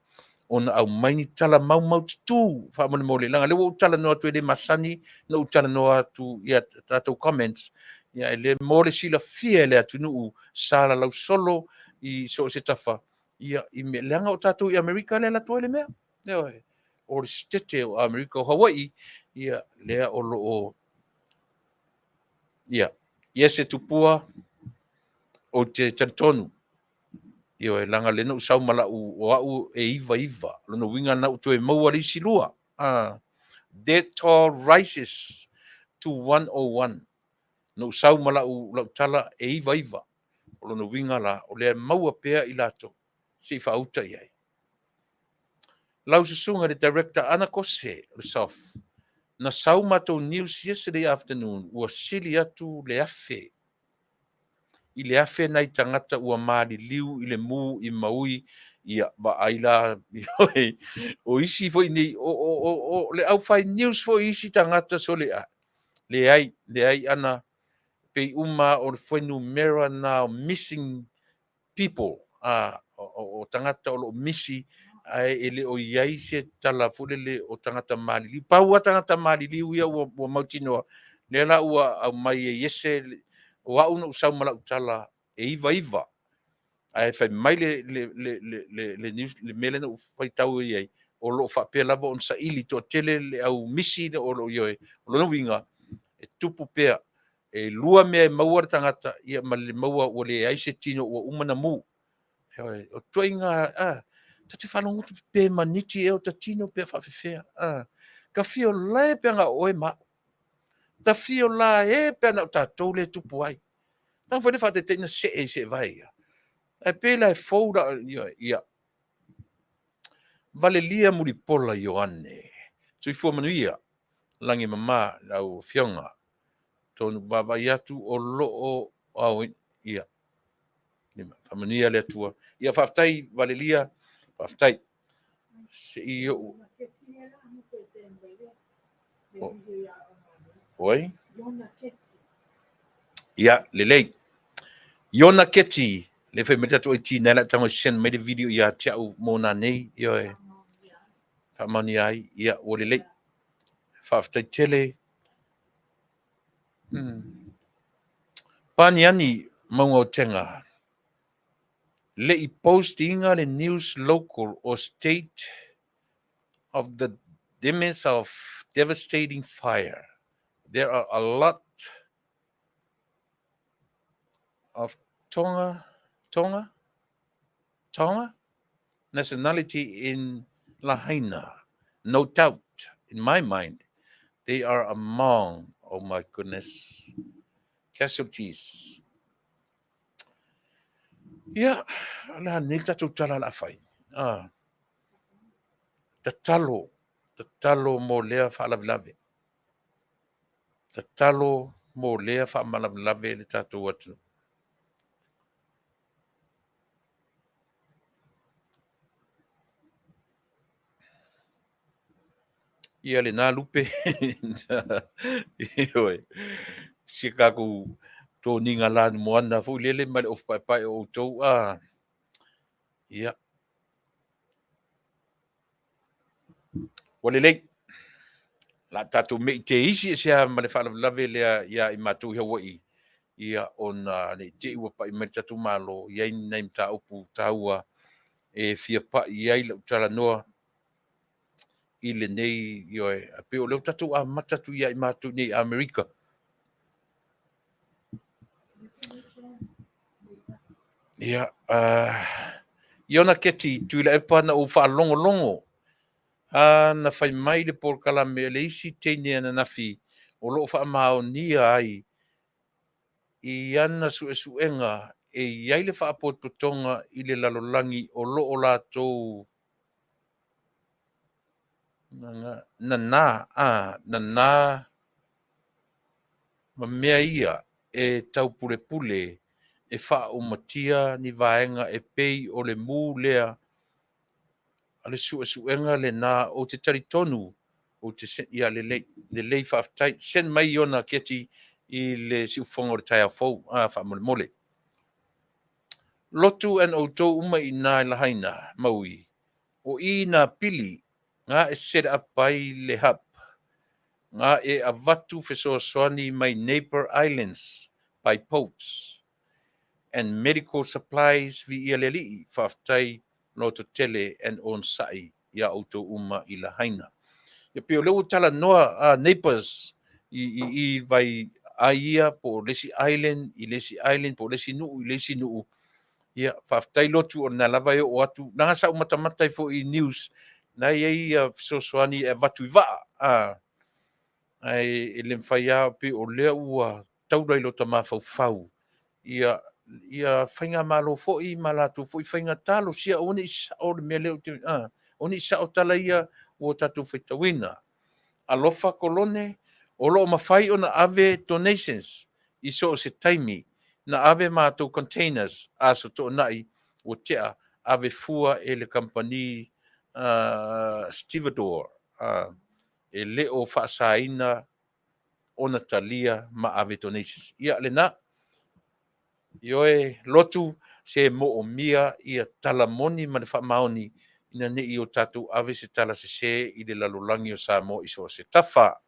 ona aumai ni tala maumaututu faamolemole. Leaga lea ua ou talanoa atu e le masani na ou talanoa atu i a tatou comments. Ia e le mo le silafia e le atunuu sa lalau solo i so o se tafa. Ia, i mea, leaga o tatou i Amerika lea e alu atu ai le mea. Ioe. O le sitete o Amerika o Hawaii, ia, lea o lo o, ia, Iese Tupua, ou te talitonu, ioe, leaga lea na ou sau ma lau, o au e 99, lona uiga na ou toe maua le isi lua. Death toll rises to 101. Na ou sau ma lau, lau tala e 99. O lona uiga la, o lea e maua pea i latou, se i faauta i ai. Lau susuga i le Director Ana Kose o le SOF, na sau matou news yesterday afternoon, ua sili atu le 1000 i le 1000 nai tagata ua maliliu i le mu i Maui. Ia, vaai la, o isi foi nei, o le aufai news foi isi tagata sole, a, leai, leai ana, pei uma o le fuainumera na o missing people, o tagata o lo o misi, ae e le o i ai se tala foi lele o tagata maliliu. Pau lava tagata maliliu ia ua mautinoa, lea la ua aumai e Iese, o au na ou sau ma lau tala e 99. Ae fai mai le news, le mea lea na ou faitau i ai, o lo o faapea lava ona saili toatele le au misi o lo o i ai. O lona uiga, e tupu pea. E lua mea e maua le tagata, ia ma le maua ua leai se tino ua uma na mu. Ioe, o ituaiga, a, ta te faalogo atu pe maniti ea o ta tino pe faafefea. A, ta fia ola e pe ana o oe ma au. Ta fia ola e pe ana o tatou lea e tupu ai. Leaga foi le faataitaiga na see i seevae ia. Ae pei la e fou la, ioe, ia. Valelia Mulipola Ioane. Soifua manuia, lagi e mama lau Afioga. Atonu vaavaai atu o lo o aoina, ia, faamanuia le Atua. Ia faafetai Valelia, faafetai. Se i ou... Oi? Ia, lelei. Iona Keti, le fai mai tatou IT nei la tago send mai le video ia te au mo nā nei, ioe. Faamaonia ai, ia, ua lelei. Faafetai tele. Paniani Mauga o Tega. Le i post ina le news local or state of the demise of devastating fire. There are a lot of Tonga, Tonga, Tonga nationality in Lahaina. No doubt, in my mind, they are among, oh my goodness, casualties. Ia, la nei le tatou tala la fai. Ah. Tatalo, tatalo mo lea faalavelave. Tatalo mo lea faamalavelave le tatou atunuu. Ia lena lupe. Ioe. Si tatou toniga lanu moana foi lele ma le ofu paepae o outou. Ah. Ia. Ua lelei. La tatou mei te isi e sea ma le faalavelave lea ia i matou i Hawaii. Ia ona ne i te i ua pai mai le tatou Malo, i ai ni nai mataupu taua e fia pai i ai lau talanoa i lenei, ioe, a pei o lea ua tatou amata atu ia i matou nei i Amerika. Ia, Iona Keti, Tuilaepa na ou faalogologo a na fai mai le polokalame a le isi teine ananafi o lo o faamaonia ai i ana suesuega e i ai le faapotopotoga i le lalolagi o lo o latou nana, a, nana ma mea ia e taupulepule e faaumatia ni vaega e pei o le mu lea a le suesuega lena ou te talitonu ou te ia lelei, lelei faafetai. Send mai Iona Keti i le siufofoga o le taeao fou, a, faamolemole. Lotu and outou uma i nā i Lahaina, Maui, o i nā pili ngā e set up ai le hub, ngā e avatu fesoasoani mai neighbor islands by boats and medical supplies viia le Alii, faafetai loto tele and onosai iā outou uma i Lahaina. Ia pei o lea ua talanoa a neighbors i i i vai ai ia po o le isi island i le isi island po o le isi nuu i le isi nuu. Ia, faafetai lotu o lena lava e oo atu. Leaga sa ou matamata ai foi i news, na e i ai ia fesoasoani e avatu i vaa, a, ae e le mafai lava, pei o lea ua taula i lota mafaufau ia ia faigamalo foi ma latou foi faiga talosia, aua ne i sao le mea lea ou te, a, aua ne i sao tala ia ua tatou faitauina. Alofa Kolone, o lo o mafai ona ave donations i so o se taimi, na ave matou containers aso toonai ua tea, ave fua e le kamupani Stevedore, e le o faasaina ona talia ma ave donations. Ia lena. Ioe, lotu, se moomia ia tala moni ma le faamaoni ina ne i o tatou ave se tala sesē i le lalolagi o Samoa i so o se tafa.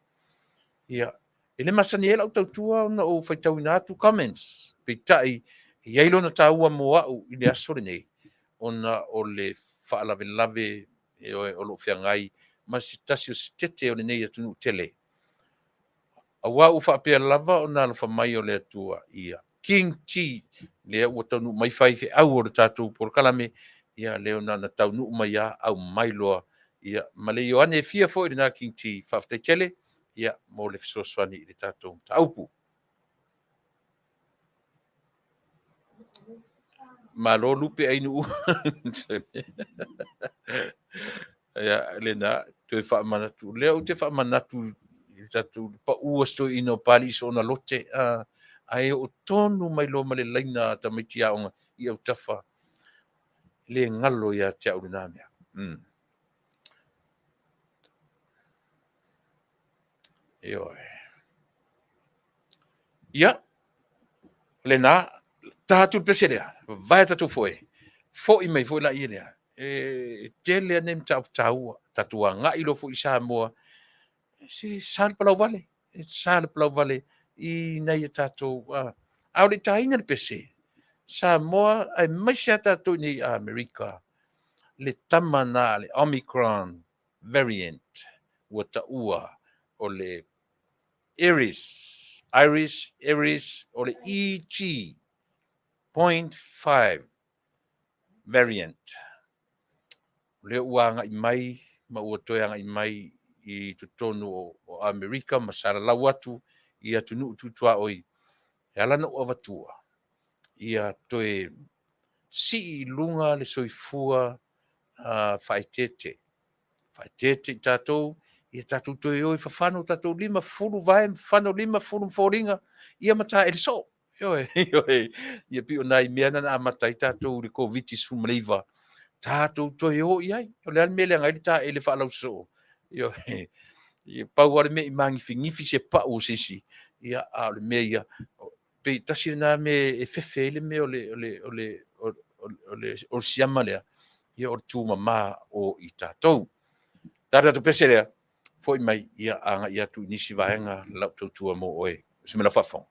Ia, e le masani ai lau tautua ona ou faitauina atu comments, peitai e i ai lona taua mo au i le aso lenei ona o le faalavelave o lo o feagai ma se tasi o setete o lenei atunuu tele. Auā ua faapea lava ona alofa mai o le Atua ia King T, lea ua taunuu mai faifeau o le tatou polokalame, ia lea na ona taunuu mai lava aumai loa, ia ma le Ioane e fia foi lena King T, faafetai tele ia mo le fesoasoani i le tatou mataupu. Malo lupe Ainuu. Ia, lena, toe faamanatu. Lea ou te faamanatu i le tatou pau a si toeaina o Papalii Soona Lote, ae oo tonu mai loa ma le laina a tamaiti aoga i autafa. Le galo ia te au lena mea. Ioe. Ia, lena, ta atu le pese lea, vavae tatou foe, foi mai foi laia lea. E tele lava nai mataupu taua, tatou agai loa foi i Samoa, se sa le palauvale, sa le palauvale i nai a tatou, a o le i taina le pese, Samoa aemaise lava tatou i inei i Amerika, le tama lena le Omicron variant ua taua o le Eris, Iris, Eris, o le EG.5 variant. O lea ua agai mai ma ua toe agai mai i totonu o Amerika ma salalau atu i atunuu tutuaoi, e ala ona ou avatua, ia toe sii i luga le soifua faaeteete. Faaeteete i tatou, ia tatou toe o e fafano tatou lima, fufulu vae ma fafano lima, fufulu ma foliga, ia ma taele soo. Ioe, ioe. Ia pei o nai mea na na amata ai tatou i le Koviti-19, tatou toe o i ai. O le a le mea e leaga ai le taele faalausoo? Ioe. Ia pau lava le mea i magifigifi se pau o se isi, ia a o le mea ia, pei tasi lena mea e fefe ai le mea o le siama lea, ia o le tumama o i tatou. Ta tatou pese lea, foi mai, ia agai atu i nisi vaega lau tautua mo oe. Se mea faafofoga.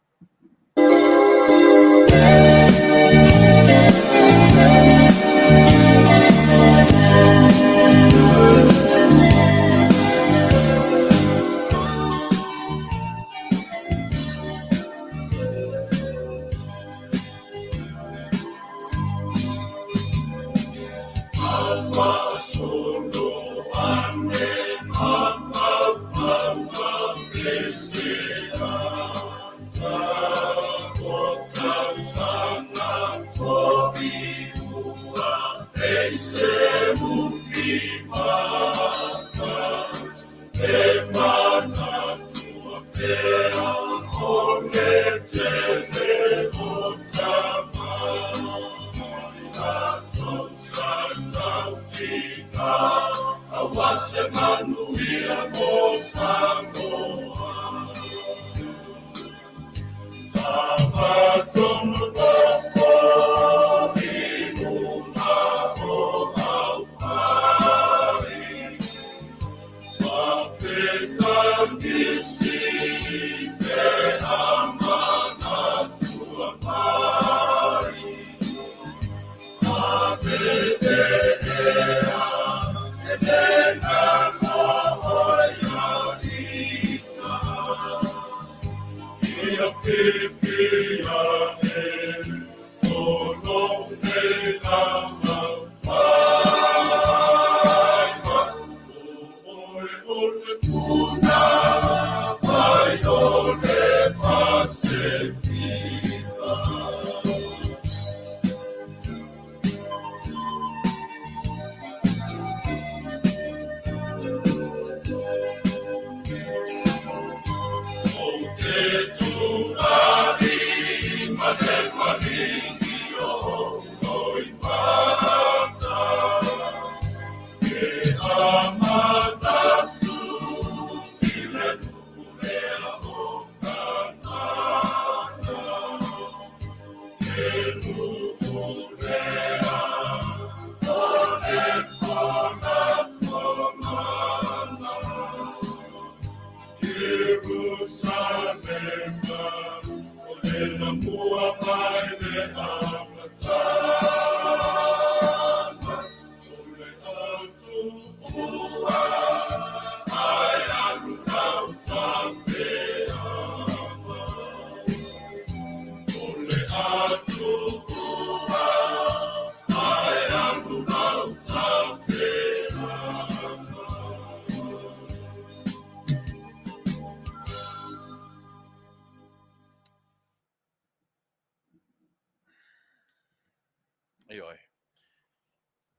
Ioe.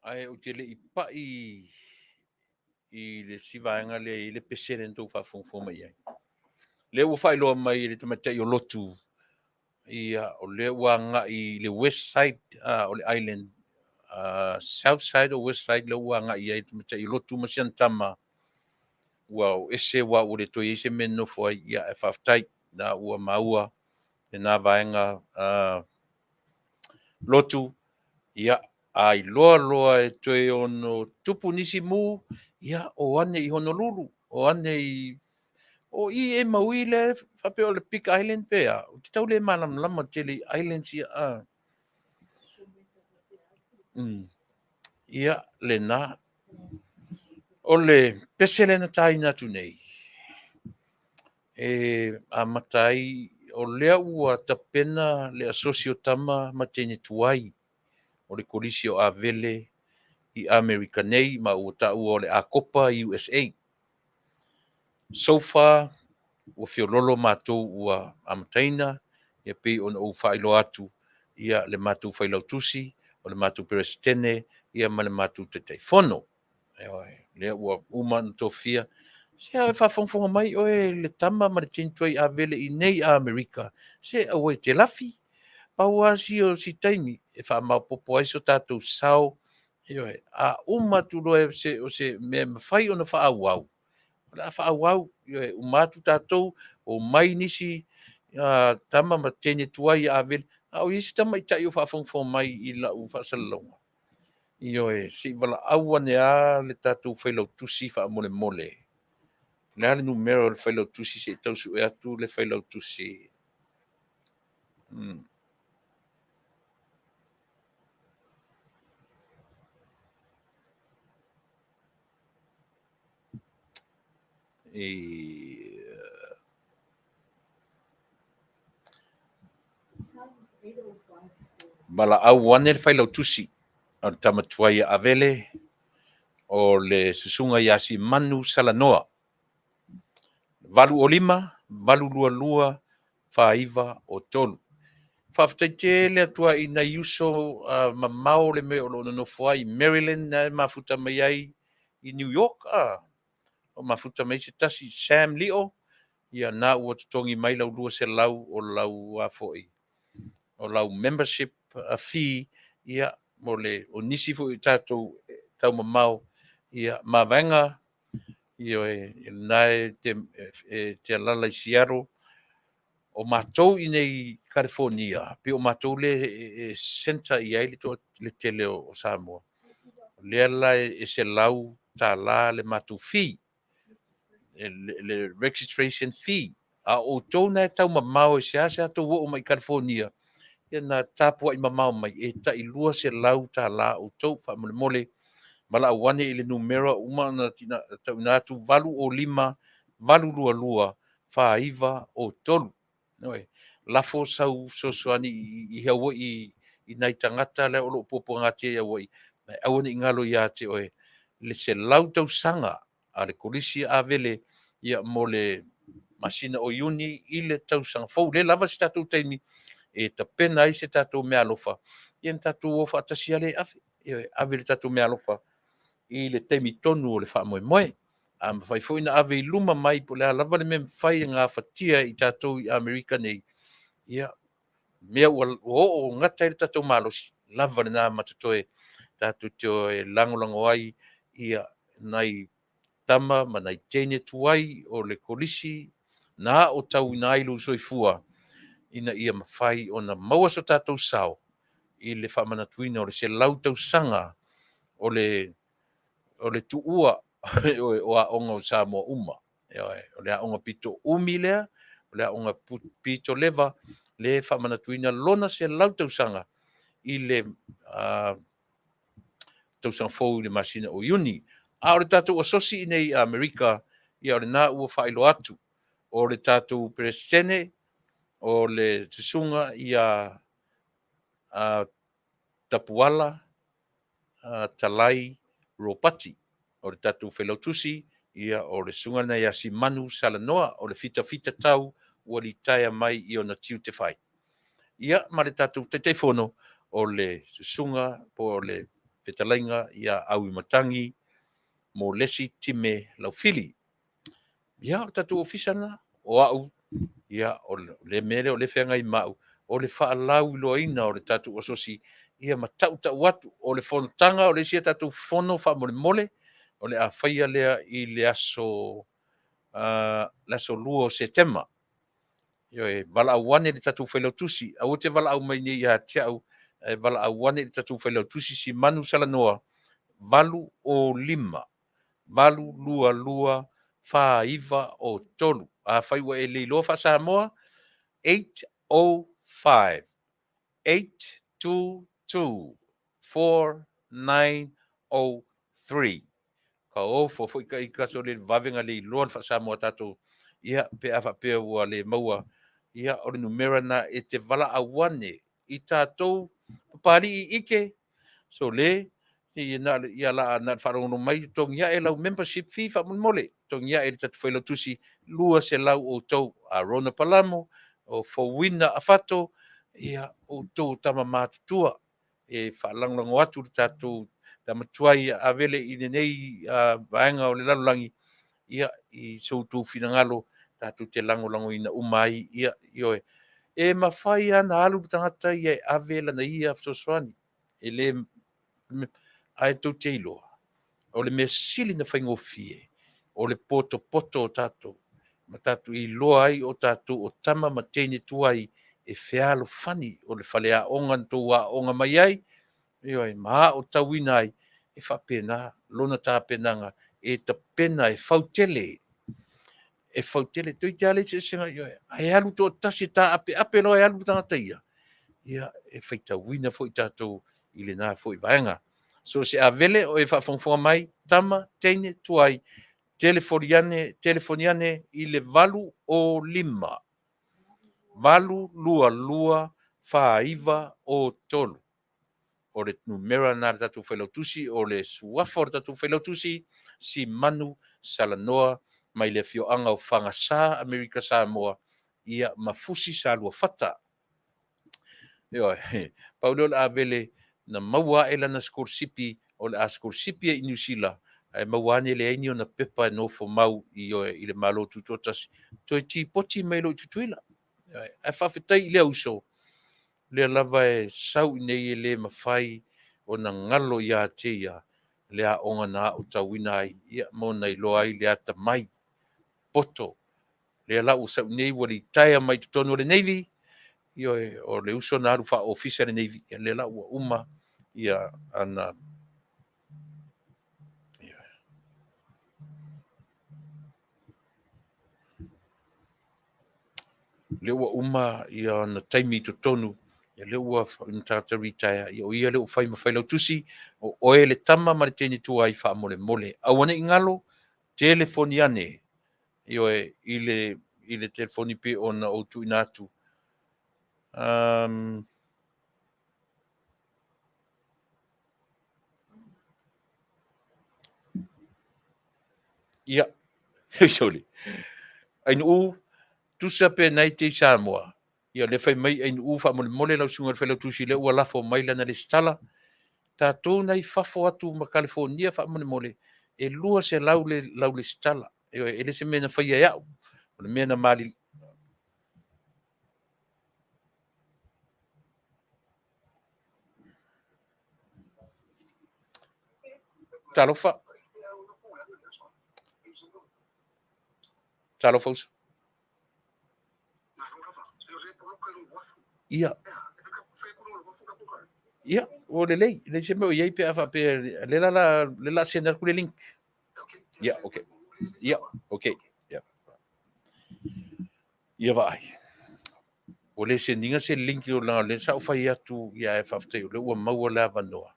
Ae ou te le i pai i le isi vaega lea e i ai le pese lea na outou faafogafoga mai i ai. Lea ua faailoa mai e le tamaitai o Lotu, ia, o lea ua agai i le west side o le island, south side o west side lea ua agai i ai le tamaitai o Lotu ma si ana tama, ua o ese aua ua le toe i ai se mea e nonofo ai. Ia, ae faafetai, na ua maua lena vaega Lotu, ia, a iloa loa e toe ono tupu nisi mu, ia, o ane i Honolulu, o ane i... O i e Maui lea faapea o le Big Island pe a? Ou te tau le malamalama tele i islands ia. Ia, lena. O le pese lea na taina atu nei, e amata ai, o lea ua tapena le asosi o tama ma teine tuai o le Kolisi o Avele i Amerika nei, ma ua taua o le Akopa USA. So far, ua feololo matou ua amataina, ia pei ona ou faailoa atu, ia le matou failautusi, o le matou Peresetene, ia ma le matou Taitaifono. Ioe, lea ua uma ona tofia. Se a e faafogafoga mai oe le tama ma le teine tuai Avele i nei Amerika, se aua e te lafi. Pau lava si o si taimi e faamaopoopo ai so tatou sao, ioe, a uma atu loa o se mea e mafai ona faaauau, o le a faaauau, ioe, uma atu tatou, omai nisi tama ma teine tuai Avele. A o i ai se tamaitai o faafogafoga mai i lau faasalalauga? Ioe, se i valaau ane lava le tatou failautusi faamolemole. O le a le numera o le failautusi se i tau sue atu le failautusi? Valaau ane le failautusi o le tama tuai a Avele, o le susuga ia Simanu Salanoa. 805 822 4903. Faafetai tele atu ai i nai uso mamao le mea o lo o nonofo ai i Maryland na e mafuta mai ai i New York, o mafuta mai se tasi Sam Lio, ia na ua totogi mai lau 200 o lau foi o lau membership fee, ia mo le o nisi foi o tatou taumamao, ia mavaega, ioe, na e te alaala i Seattle. O matou i nei i Kalifonia, pei o matou lea e centre i ai le tele o Samoa. O lea la e $100 le matou fee, le registration fee. A o outou na e taumamao e seasea outou oo mai i Kalifonia, ia na tapuai mamao mai, e tai $200 outou. Faamolemole, valaau ane i le numera ua uma ona tauina atu, 805 822 4903. Ioe. Lafo sau fesoasoani i Hawaii i nai tagata la o lo o puapuagatia i Hawaii, ae aua ne i galo ia te oe le 100 tausaga a le Kolisi Avele, ia mo le masina o Iuni i le tausaga fou. Lea lava se tatou taimi e tapena ai se tatou meaalofa, ia na tatou o faatasi lea e ave, ioe, ave le tatou meaalofa i le taimi tonu o le faamoemoe. A mafai foi ona ave i luma mai po o le a lava le mea e mafai e gafatia e i tatou i Amerika nei, ia, mea ua oo gata ai le tatou malosi, lava lena ma totoe tatou te o e lagolago ai ia nai tama ma nai teine tuai o le Kolisi na aotauina ai lou soifua ina ia mafai ona maua so tatou sao i le faamanatuina o le 100 tausaga o le tuua o aoga o Samoa uma. O le aoga pito umi lea, o le aoga pito leva, le faamanatuina lona 100 tausaga i le tausaga fou i le masina o Iuni. A o le tatou asosi i nei Amerika, ia o lena ua faailoa atu, o le tatou Peresetene, o le susuga ia Tapuala Talai Ropati, o le tatou failautusi, ia o le susuga lena ia Simanu Salanoa, o le fitafita tau ua litaea mai i ona tiute fai. Ia ma le tatou Taitaifono, o le susuga po o le fetalaiga ia Auimatagi Molesi Time Laufili. Ia, o le tatou ofisa lena, o au, ia, o le mea lea o lea e feagai ma au, o le faalauiloaina o le tatou asosi, ia ma tautau atu. O le fonotaga, o le isi a tatou fono faamolemole, o le a faia lea i le aso 2 o Setema. Ioe, valaau ane i le tatou Failautusi, aua te valaau mai nei ia te au, ae valaau ane i le tatou Failautusi Simanu Salanoa 805 822 4903. Afai ua e le iloa faa-Samoa, 805 822 4903. Ka ofo foi ka ika so le vave na le iloa le faa-Samoa tatou, ia pe a faapea ua le maua, ia o le numera na e te valaau ane i tatou Papalii Ike, Sole, ia na o le faalogologo mai, totogi ae lau membership fee faamolemole, totogi ae i le tatou Failautusi, 200 outou, Arona Palamo, o Fouina Afato, ia outou o tama matutua e faalagolago atu le tatou tama tuai ia Avele i lenei vaega o le lalolagi, ia, i so outou finagalo tatou te lagolagoina uma ai. Ia, ioe. E mafai lava ona alu le tagata ia e ave lana ia fesoasoani, e le, ae tou te iloa, o le mea sili ona faigofie, o le potopoto o tatou, ma tatou iloa ai o tatou o tama ma teine tuai e fealofani. O le faleaoga na outou aooga mai ai, ioe, ma aotauina ai, e faapena lona tapenaga e tapena, e fautele, e fautele. Toeitiiti lava leai se eseesega, ioe. Ae alu toatasi e taapeape loa e alu le tagata ia, ia e faitauina foi tatou i lena foi vaega. So o se Avele o e faafogafoga mai, tama, teine, tuai, telefoni ane, telefoni ane i le 805 822 4903. O le numera lena a le tatou Failautusi, o le suafa o le tatou Failautusi, Simanu Salanoa, mai le afioaga o Fagasa, Amerika Samoa, ia ma Fusi Saluafata. Ioe, pau lea o le Avele na maua ae lana sikolasipi, o le a sikolasipi ai i Niu Sila, ae maua ane e leai ni ona pepa e nofo mau i le Malo Tutoatasi, toe tipoti mai loa i Tutuila. Ae faafetai i lea uso, lea lava e sau i inei e le mafai ona galo ia te ia le aoga na aotauina ai, ia, ma ona iloa ai le atamai, poto. Lea la ua sau i inei ua litaea mai totonu o le Navy, ioe, o le uso na alu faa-ofisa i le Navy, ia lea la ua uma ia ana lea ua uma ia ona taimi i totonu, ia lea ua tagata retire, ia o ia lea ua fai ma failautusi, o oe le tama ma le teine tuai faamolemole. Aua ne i galo, telefoni ane, ioe, i le telefoni pei ona ou tuuina atu. Ia, sorry. Ainuu, tusa pe na e te i Samoa, ia lea fai mai Ainuu faamolemole lau susuga i le Failautusi lea ua lafo mai lana lesitala. Tatou na i fafo atu ma Kalifonia faamolemole, e 200 le lau lesitala. Ioe, e le se mea na faia e au, o le mea na malilie. Talofa. Talofa uso. Ia. Ia, ua lelei. E leai se mea o i ai pe a faapea lea la lea la send atu le link. Ia, okay. Ia, okay. Ia. Ia vaai. Ua le send ina se link o leaga o lea sa ou fai atu, ia ae faafetai o lea ua maua le avanoa.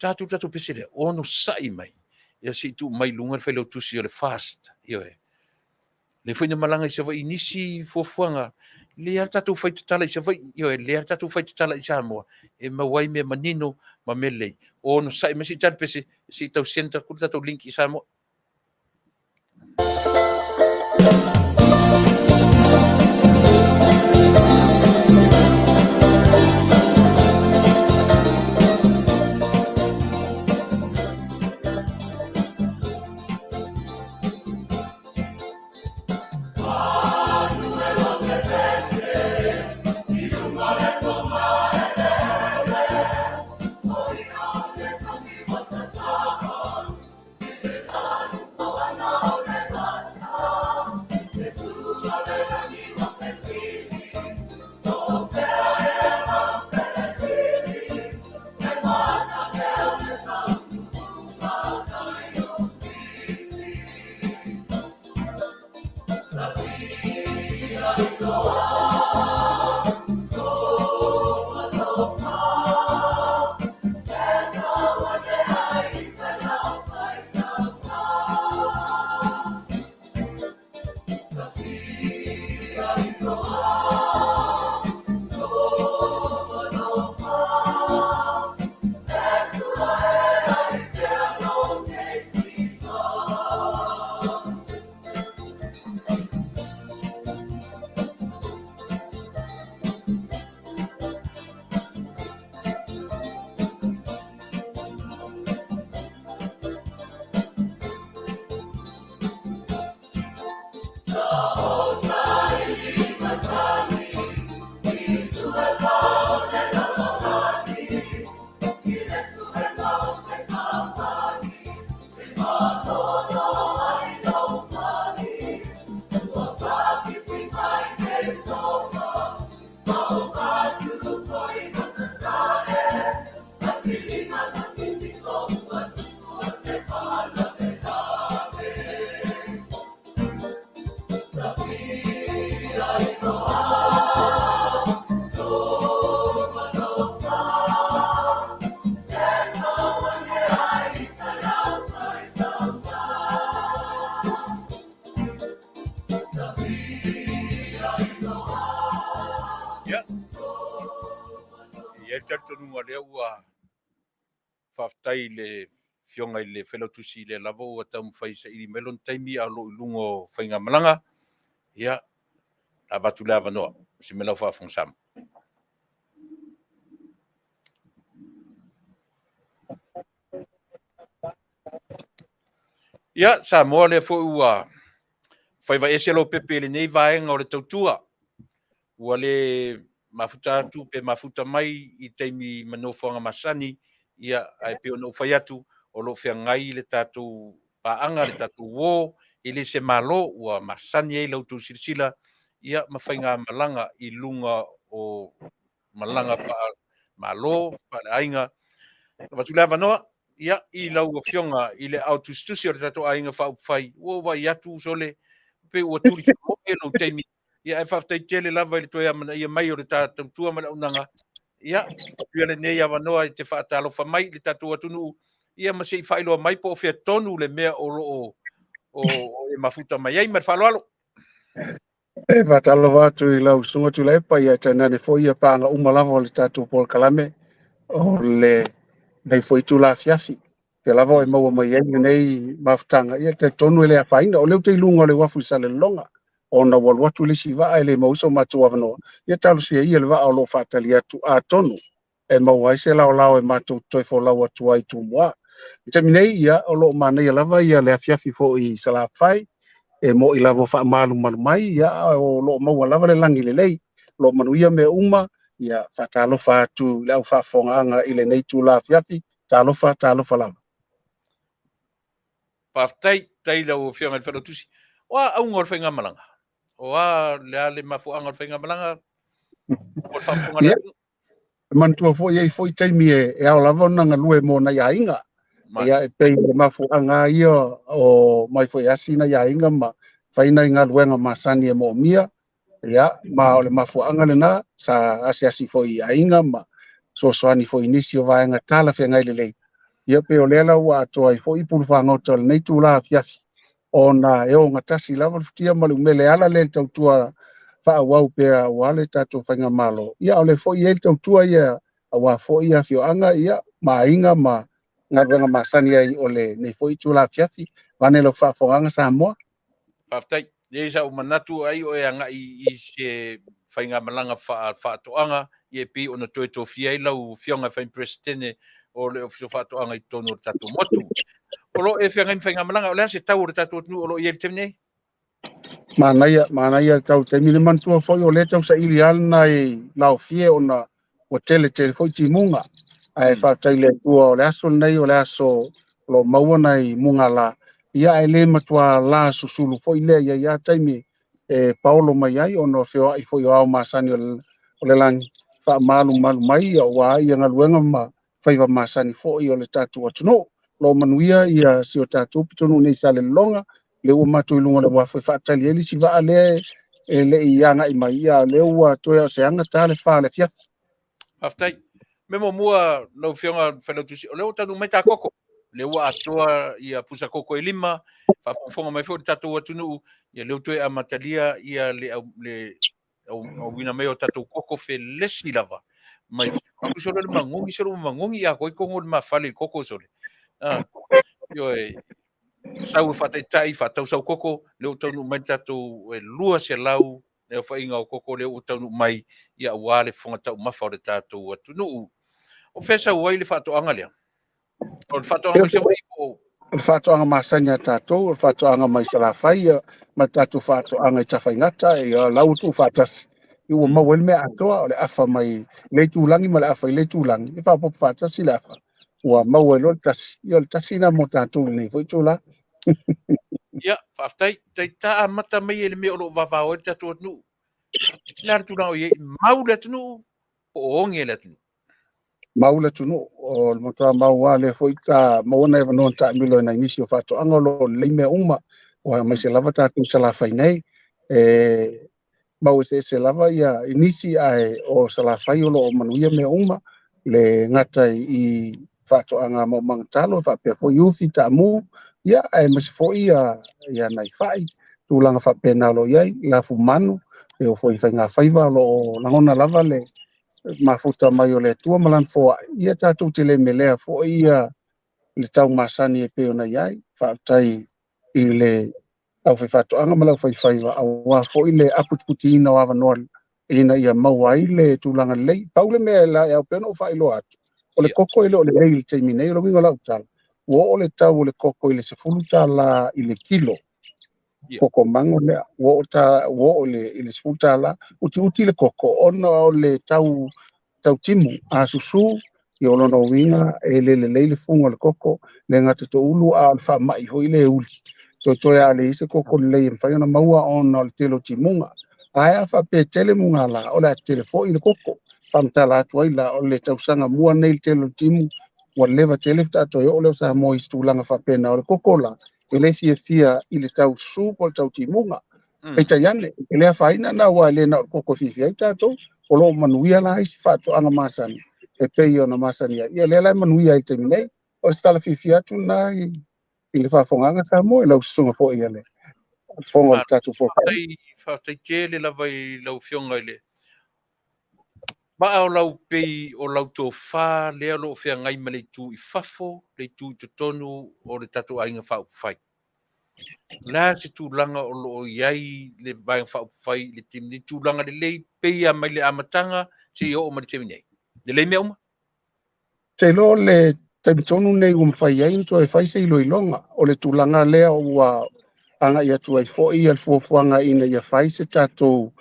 Tatou tatou pese lea, onosai mai. Ia se i tuu mai i luga le failautusi o le FAST. Ioe. Lea foi na malaga i Savaii i nisi fuafuaga, lea lava tatou fai tatala i Savaii, ioe, lea lava tatou fai tatala i Samoa, e maua ai mea manino ma mea lelei. Onosai mai se i talipese, se i tau send atu le tatou link i Samoa. Ia, e i ai le talitonuga o lea ua faafetai i le Afioga i le Failautusi, o lea lava ua taumafai e saili mai lona taimi a o lo o i luga o faigamalaga. Ia, avatu le avanoa se mea lau faafofoga Samoa. Ia, Samoa, lea foi ua faiva ese Lopepe i lenei vaega o le tautua. Ua le mafuta atu pe mafuta mai i taimi ma nofoaga masani, ia, ae pei ona ou fai atu, o lo o feagai le tatou paaga, le tatou uo, e le se Malo ua masani ai la outou silasila ia ma faigamalaga i luga o malaga faale-Malo, faale-aiga. Avatu le avanoa ia i lau Afioga i le Aao Tusitusi o le tatou Aiga Faaupufai. Ua ou vaai atu sole, pei ua tulitaloe lou taimi, ia ae faafetai tele lava i le toe amanaia mai o le ta tautua ma le auaunaga. Ia, avea lenei avanoa e te faatalofa mai i le tatou atunuu, ia ma se i faailoa mai po o fea tonu le mea o lo o e mafuta mai ai. Ma le faaaloalo. E faatalofa atu i lau Susuga Tuilaepa, ia tainane foi ia paaga uma lava o le tatou polokalame o lenei foi itula afiafi. Fea lava o e maua mai ai lenei mafutaga, ia talitonu e le afaina. O lea ou te i luga o le uafu i Salelologa, ona ua alu atu le isi vaa e le maua so matou avanoa. Ia talosia ia le vaa o lo o faatali atu, atonu e maua ai se laolao e matou toe folau atu ai i Tumua. I taimi nei, ia, o lo o manaia lava ia le afiafi foi i Salafai, e mo'i lava o faamalumalu mai, ia, o lo o maua lava le lagi lelei, o lo o manuia mea uma. Ia faatalofa atu i le au faafofogaaga i lenei itula afiafi. Talofa, talofa lava. Faafetai, faafetai i lau Afioga i le Failautusi. O a auga o le faigamalaga? O a le a le mafuaaga o le faigamalaga? O le faafofoga a le atunuu? E manatua foi e i ai foi taimi e ao lava ona galue mo nai aiga. Ia, e pei o le mafuaaga ia o mai foi asi nai aiga ma fai nai galuega masani e moomia. Ia, ma o le mafuaaga lena sa asiasi foi i aiga ma fesoasoani foi i nisi o vaega talafeagai lelei. Ia, pei o lea la ua atoa ai foi pulufagota o lenei itula afiafi, ona e ogatasi lava le futia ma le umele ala lea i le tautua faaauau pea aua le tatou faigamalo. Ia, o lea foi e i ai le tautua ia aua foi afioaga ia, ma aiga ma galuega masani ai o lenei foi itula afiafi. Vaeane lau faafofogaaga Samoa. Faafetai. E i ai sau manatu ai o e agai i se faigamalaga faatoaga, ia e pei ona toe tofia ai lau Afioga e fai ma Peresetene o le Ofisa o Faatoaga i totonu o le tatou motu. O lo o e feagai ma faigamalaga, o le a se tau o le tatou atunuu o lo o i ai i le taimi nei? Manaia, manaia le tau taimi. Le manatua foi o lea tau saili lava nai laofie ona ua tele tele foi timuga. Ae faafetai i le Atua o le aso lenei o le aso o lo o maua nai mugala. Ia ae le matua la susulu foi lea i ai lava taimi e paolo mai ai ona o feoai foi o ao masani o le lagi faamalumalu mai aua ia galuega ma faiva masani foi o le tatou atunuu. O lo o manuia ia si o tatou pitonuu nei i Salelologa, lea ua matou i luga o le uafu e faatali ai le isi vaa lea e le i agai mai, ia lea ua toe o se aga ta le 4 o le afiafi. Faafetai. Mea muamua lau Afioga Failautusi, o lea ua taunuu mai ta koko. Lea ua atoa ia pusa koko e 5, faafogafoga mai foi le tatou atunuu, ia lea ua toe amatalia ia le le auina mai o tatou koko felesi lava. Mai aku sole le magogi sole magogi ia koi kongo le mafale i koko sole. Ah, ioe, sau e faataitai, faatau sau koko, lea ua taunuu mai le tatou 200 le aofaiga o koko lea ua taunuu mai, ia aua le fofoga taumafa o le tatou atunuu. O fea sau ai le faatoaga lea? O le faatoaga mai Savaii po o... O le faatoaga masani a tatou, o le faatoaga mai Salafai, ia, ma le tatou faatoaga i Tafaigata, ia, la ua tuufaatasi, ia ua maua ai le mea atoa, o le afa mai le itulagi ma le afa i le itulagi, e faaopoopo faatasi le afa, ua maua ai loa le tasi, ia o le tasi lena mo tatou i lenei foi itula. Ia, faafetai. Tai ta amata mai e le mea o lo o vavao ai le tatou atunuu. O le a le tulaga o i ai? Mau le atunuu po o oge le atunuu? Mau le atunuu, o le matua mau lava lea foi sa maua nai avanoa na taamilo ai nai nisi o faatoaga o lo o lelei mea uma, ua aemaise lava tatou i Salafai nei. E mau eseese lava ia i nisi, ae o Salafai o lo o manuia mea uma, le gata i faatoaga maumaga talo, faapea foi ufi, taamu, ia aemaise foi ia nai fai, tulaga faapena o lo o i ai, lafumanu, e oo foi i faigafaiva o lo o lagona lava le mafuta mai o le Atua ma lana foai, ia tatou te le melea foi ia le tau masani e pei ona i ai. Faafetai i le aufaifaatoaga ma le aufaifaiva aua foi le aputiputiina o avanoa ina ia maua ai le tulaga lelei. Pau le mea e ao pea ona ou faailoa atu, o le koko e le o lelei i le taimi nei, o le uiga o lau tala, ua oo le tau o le koko i le $10 i le kilo. Koko mago lea, ua oo i le $10, utiuti le koko ona o le tau tautimu a susu, ia o lona uiga e le lelei le fuga o le koko, le gata toulu a o le faamai foi le uli. Toe a leai se koko lelei e mafai ona maua ona o le tele o timuga. Ae a faapea tele mugala, o le a tele foi le koko. Faamatala atu ai la, o le tausaga mua nei le tele o timu, ua leva tele faatoa oo lea o Samoa i se tulaga faapena. O le koko la, e le fiafia i le tau susu po o le tau timuga. Peitai ane, e le afaina na ua le na o le koko e fiafia ai tatou, o lo o manuia la isi faatoaga masani, e pei ona masani ai. Ia lea la e manuia ai i le taimi nei. O se tala fiafia atu na i le faafofogaaga Samoa i lau susuga foi i le fofoga o le tatou polokalame. Faafetai tele lava i lau Afioga i le maa o lau pei o lau tofa lea o lo o feagai ma le itu i fafo, le itu i totonu o le tatou aiga faaupufai. O le a se tulaga o lo o i ai le vaega faaupufai i le taimi nei, tulaga lelei pei lava mai le amataga seia oo mai le taimi nei? Lelei mea uma? Ou te iloa o le taimi tonu nei ua mafai ai ona toe fai se iloiloga o le tulaga lea ua agai atu ai foi le fuafuaga ina ia fai se tatou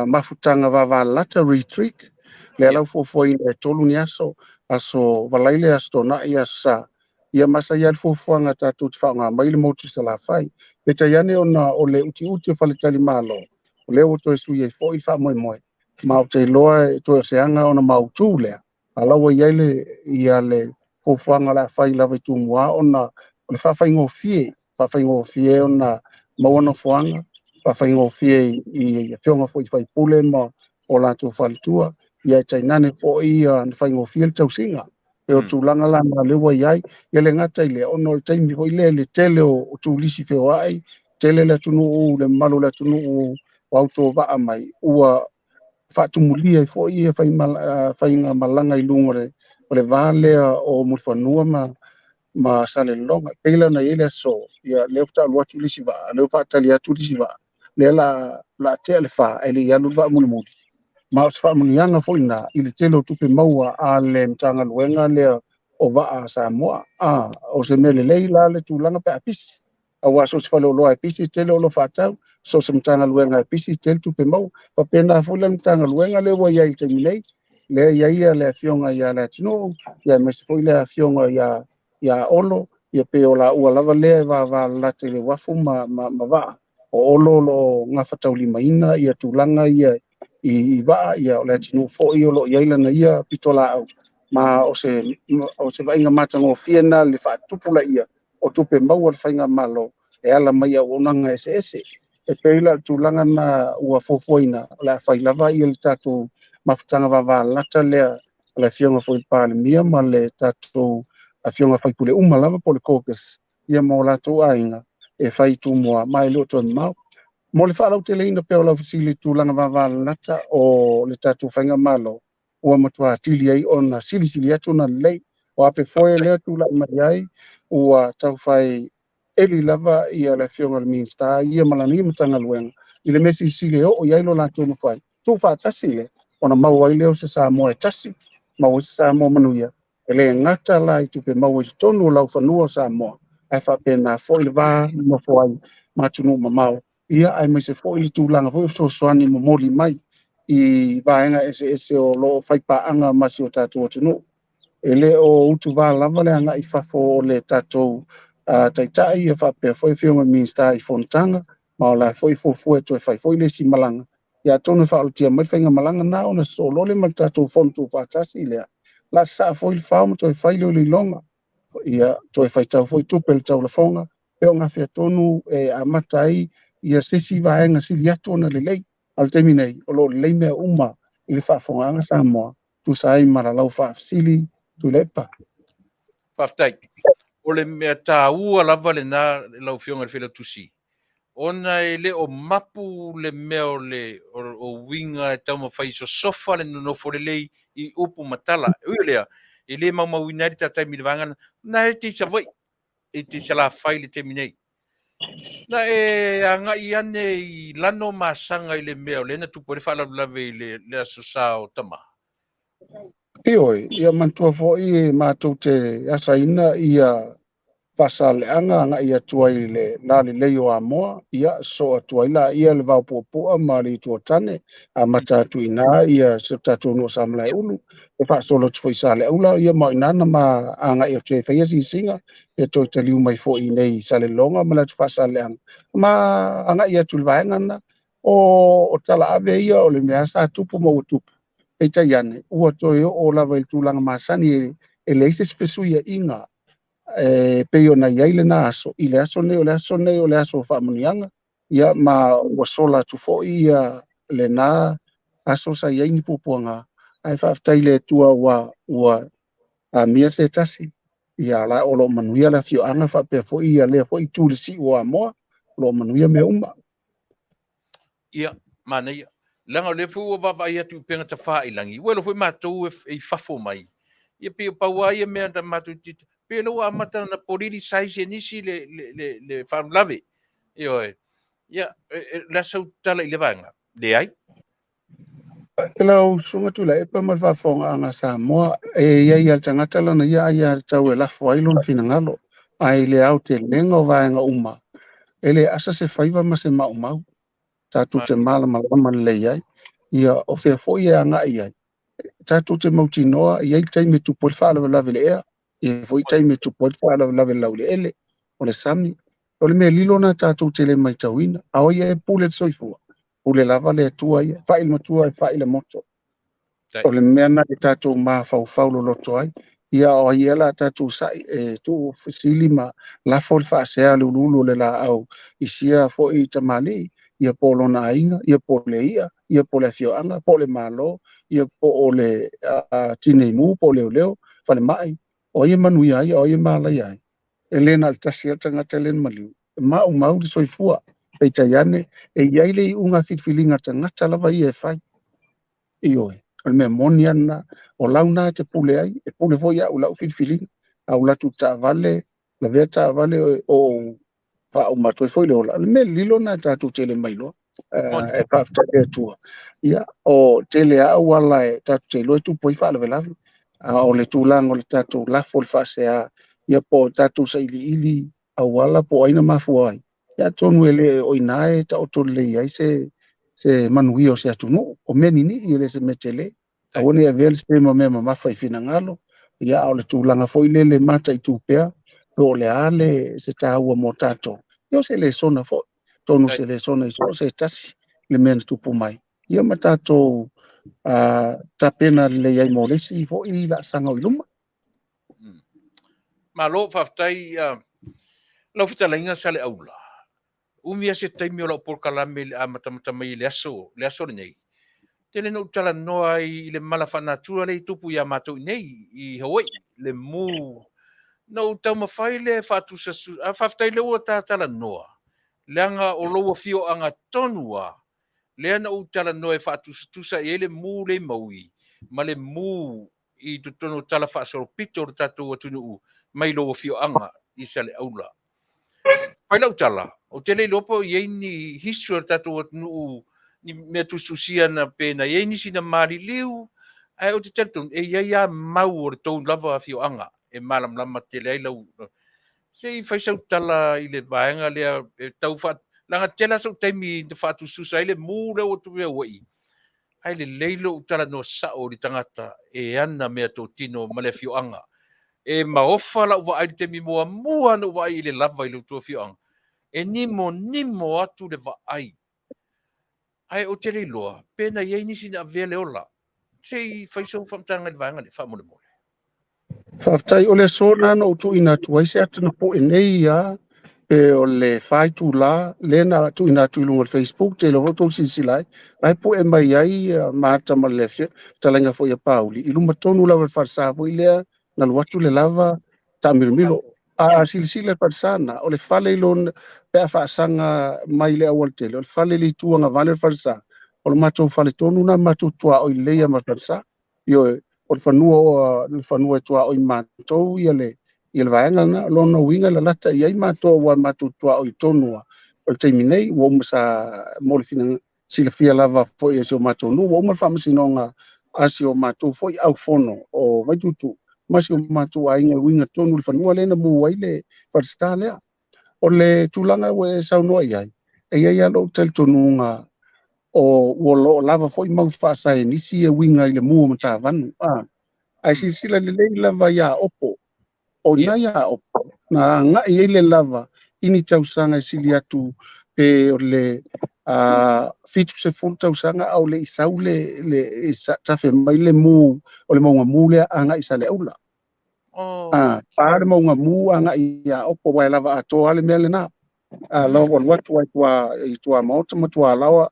mafutaga vavalata retreat. Lea la ua fuafuaina e 3 ni aso, aso Valaile, aso Toonai, aso Sa. Ia ma sa i ai le fuafuaga tatou te faaaoga mai le motu i Salafai. Peitai ane ona o le utiuti o faletalimalo, o lea ua toe sui ai foi le faamoemoe. Ma ou te iloa e toe o se aga ona mautu lea. A la ua i ai le fuafuaga o le a fai lava i Tumua ona o le faafaigofie ona maua nofoaga, faafaigofie i afioga foi i faipule ma o latou faletua, ia e tainane foi ona faigofie le tausiga. E o tulaga la na lea ua i ai, ia le gata i lea, ona o le taimi foi lea le tele o turisi feoai, tele le atunuu, le mamalu o le atunuu o autovaa mai, ua faatumulia ai foi ia faiga malaga i luga o le va lea o Mulifanua ma Salelologa. Pei la ona i ai le aso, ia lea faatoa alu atu le isi vaa, lea ua faatali atu le isi vaa, lea la tea le fa, ae le i alu le vaa mulimuli. Ma o se faamanuiaga foi na i le tele o tupe maua a le Matagaluega lea o vaa a Samoa. O se mea lelei la le tulaga pe a pisi. Aua so o se faleoloa e pisi, tele o lo faatau, so o se Matagaluega e pisi, tele tupe maua. Faapena foi le Matagaluega lea ua i ai i le taimi nei, lea i ai le afioga ia Leatinuu, ia aemaise foi le afioga ia Olo, ia pei o laua lava lea e vavalalata i le uafu ma vaa. O Olo o lo o gafataulimaina ia tulaga ia i vaa, ia o le atunuu foi o lo o i ai lana ia pitolaau. Ma o se vaaiga matagofie na le faatupulaia o tupe maua le faigamalo e ala mai auaunaga eseese. E pei la o le tulaga na ua fuafuaina, o le a fai lava ia le tatou mafutaga vavalata lea o le afioga foi i le Palemia ma le tatou afioga faipule uma lava po o le caucus, ia ma o latou aiga e fai Tumua ma e le o toe mamao. Mo le faalauteleina pea o lau fesili i tulaga vavalalata o le tatou faigamalo, ua matua atili ai ona silisili atu ona lelei. O ape foe lea tulai mai ai, ua taufai eli lava ia le afioga i le Minisita ia ma lana ia Matagaluega i le mea silisili e oo i ai lo latou mafai. Tuufaatasi le ona maua ai lea o se Samoa e tasi, maua ai se Samoa manuia. E le gata la i tupe maua i totonu o laufanua o Samoa, ae faapena foi le va nonofo ai ma atunuu mamao. Ia aemaise foi le tulaga foi o fesoasoani momoli mai i vaega eseese o lo o faipaaga ma si o tatou atunuu. E le o utuvā lava le agai i fafo o le tatou taitai, ia faapea foi afioga i Minisita i fonotaga, ma o la foi fuafua e toe fai foi le isi malaga. Ia atonu e faaolotia mai le faigamalaga na ona sosoo loa lea ma le tatou fono tuufaatasi lea. La sasaa foi le fao ma toe fai le iloiloga, ia toe faitau foi tupe i le taulafoga, pe o gafea tonu e amata ai ia se isi vaega sili atu ona lelei. A o le taimi nei, o lo o lelei mea uma i le faafofogaaga Samoa, tusa ai ma lalau faafesili Tuilaepa. Faafetai. O le mea taua lava lena lau Afioga i le Failautusi, ona e le o mapu le mea o le o uiga e taumafai e sosofa le nonofo lelei i upu ma tala. E ui o lea, e le maumauina ai le ta taimi i le vaega lena, na e te i Savaii, e te i Salafai i le taimi nei. Na e agai ane i Lano ma Asaga i le mea o lea na tupu ai le faalavelave i le, le Aso Sa o Tama. Ioe, ia manatua foi e matou te asaina ia Faasaleleaga agai atu ai i le lalelei o Amoa, ia sosoo atu ai laia le Vaopuapua ma le Ituatane, amata atu i ina ia si o tatou nuu o Samalaeulu, e faasolo atu foi i Saleaula, ia ma o ina na ma agai atu ai e fai asiasiga, ia toe taliu mai foi i inei i Salelologa ma le atu Faasaleleaga, ma agai atu i le vaega lena. O talaave ia o le mea sa tupu ma ua tupu, peitai ane, ua toe oo lava i le tulaga masani e leai se isi fesuiaiga e pei ona i ai lena aso i le aso nei, o le aso nei o le aso o faamanuiaga, ia ma ua sola atu foi ia lena aso sa i ai ni puapuaga, ae faafetai i le Atua ua ua amia se tasi, ia la o lo o manuia le afioaga faapea foi ia lea foi itu i le siu o Amoa, o lo o manuia mea uma. Ia, manaia. Leaga o lea foi ua vaavaai atu i upega tafailagai, ua iloa foi matou e i fafo mai. Ia pei o pau lava ia mea na matou tilotilo, pei o lea ua amata ona politicize e nisi le, le, le, le faalavelave. Ioe. Ia, o le a sau tala i lea vaega? Leai. Lau Susuga Tuilaepa ma le faafofogaaga a Samoa, e i ai lava le tagata lana ia aiatatau e lafo ai lona finagalo, ae i le aotelega o vaega uma, e le asa se faiva ma se maumau, tatou te malamalama lelei ai, ia o fea foi e agai i ai, tatou te mautinoa e i ai le taimi e tupu ai le faalavelave i le ea, e i ai foi taimi e tupu ai le faalavelave i le laueleele, o le sami. O le mea lilo lena tatou te le matauina, a o ai e pule le soifua, pule lava le Atua ia, fa'i le matua e fa'i le moto. O le mea lena e tatou mafaufau loloto ai, ia o ai ea la tatou sa'i e tuu fesili ma lafo le faasea a le uluulu o le laau i sia foi tamalii, ia po o lona aiga, ia po o le i'a, ia po o le afioaga, po o le Malo, ia po o le tineimu, po o leoleo, falemai, o ai e manuia ai, o ai e malaia ai. E le na o le tasi lava le tagata lea na maliu, e maumau le soifua. Peitai ane, e i ai le iuga filifiliga a le tagata lava ia e fai. Ioe, o le mea moni lava lena. O lau na e te pule ai, e pule foi au i lau filifiliga. A ou alu atu i le taavale, lavea taavale o ou faauma atu ai foi le ola. O le mea lilo lena tatou te le mailoa. E faafetai i le Atua. Ia, o tele lava auala e tatou te iloa e tupu ai faalavelave. A o le tulaga o le tatou lafo le faasea, ia po o tatou sailiili auala po o ai na mafua ai. Ia atonu e le o i ina e taoto lelei ai se se manuia o se atunuu. O mea ninii e le o se mea tele. Aua ne i avea le se ma mea mamafa i finagalo, ia a o le tulaga foi lele mataitu pea, po o le a le se taua mo tatou. Ia o se lesona foi, atonu o se lesona i so o se tasi le mea na tupu mai. Ia ma tatou tapena lelei ai mo le isi foi laasaga o i luma. Malo, faafetai lau fetalaiga Saleaula. Umi lava se taimi o lau polokalame i le amatamata mai i le aso, le aso lenei. Tele na ou talanoa ai i le mala faanatura lea i tupu ia matou i nei i Hawaii, le mū. Na ou taumafai lea e faatusatusa, ae faafetai lea ua ta talanoa, leaga o lou afioaga tonu lava lea na ou talanoa e faatusatusa i ai le mū lea i Maui ma le mū i totonu o tala faasolopito o le tatou atunuu mai lou afioaga i Saleaula. Fai lau tala, ou te le iloa po o i ai ni history o le tatou atunuu, ni mea tusitusia na pe na i ai nisi na maliliu, ae ou te talitonu e i ai lava mau o le tou lava afioaga e malamalama tele ai lau. Se i fai sau tala i le vaega lea e tau faa... leaga tele lava sou taimi na faatusatusa ai le mū lea ua tupu i Hawaii, ae lelei lou talanoa sao i le tagata e ana meatotino ma le afioaga. E maofa lau vaai i le taimi muamua na ou vaai i le lava i le tou afioaga, e nimonimo atu le vaai, ae ou te le iloa pe na i ai nisi na avea le ola. Se i fai sau faamatalaga i le vaega lea, faamolemole. Faafetai. O le aso lena na ou tuuina atu ai se ata na poe nei lava, pe o le 4 itula lea na tuuina atu i luga o le Facebook, te iloa foi tou silasila ai, la e pue mai ai Maata ma le fetalaiga foi a Pauli i luma tonu lava o le falesa foi lea na alu atu le lava taamilomilo. A silasila i le falesa lena, o le fale i lona, pe a faasaga mai le aualatele, o le fale i le itu agavale o le falesa, o le matou fale tonu lena matou tuaoi lelei lava ma le falesa. Ioe, o le fanua o le fanua e tuaoi matou ia le vaega lena. O lona uiga e lalata i ai matou aua matou tuaoi tonu lava. O le taimi nei, ua uma sa mo le silafia lava foi e si o matou nuu, ua uma le faamasinoga a si o matou foi aufono o Vaituutuu ma si o matou aiga e uiga tonu i le fanua lea na mu ai le falesa lea. O le tulaga ua e saunoa i ai, e i ai lava lou talitonuga o ua loo lava foi mau faasaenisi e uiga i le mu o Matavanu. Ae silasila lelei lava ia Opo. O ina ia Opo, na agai ai le lava i ni tausaga e sili atu pe o le 70 tausaga a o le i sau le tafe mai le mu o le mauga mu lea agai i Saleaula. Pa le mauga mu agai ia Opo, aua e lava atoa le mea lena. Lau alu atu ai i tua maota ma tua laoa,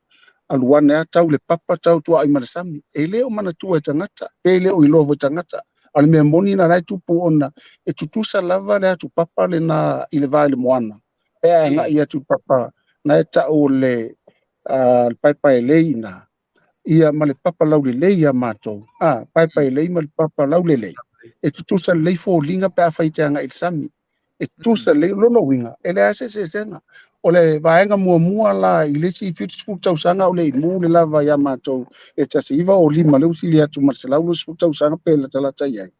alu ane a tau le papa tau tuaoi ma le sami. E le o manatua e tagata, pe le o iloa foi tagata. A o le mea moni na la e tupu ona e tutusa lava le atu papa lena i le va i le moana. E agai atu papa na e tau le paepae lei na ia ma le papa laulelei ia matou. Paepae lei ma le papa laulelei. E tutusa lelei foliga pe a fai te agai i le sami. E tutusa lelei lona uiga, e leai se eseesega. O le vaega muamua la i le isi 70 tausaga o le i mu le lava ia matou e 1905 le usili atu ma le 120 tausaga pe latalata i ai.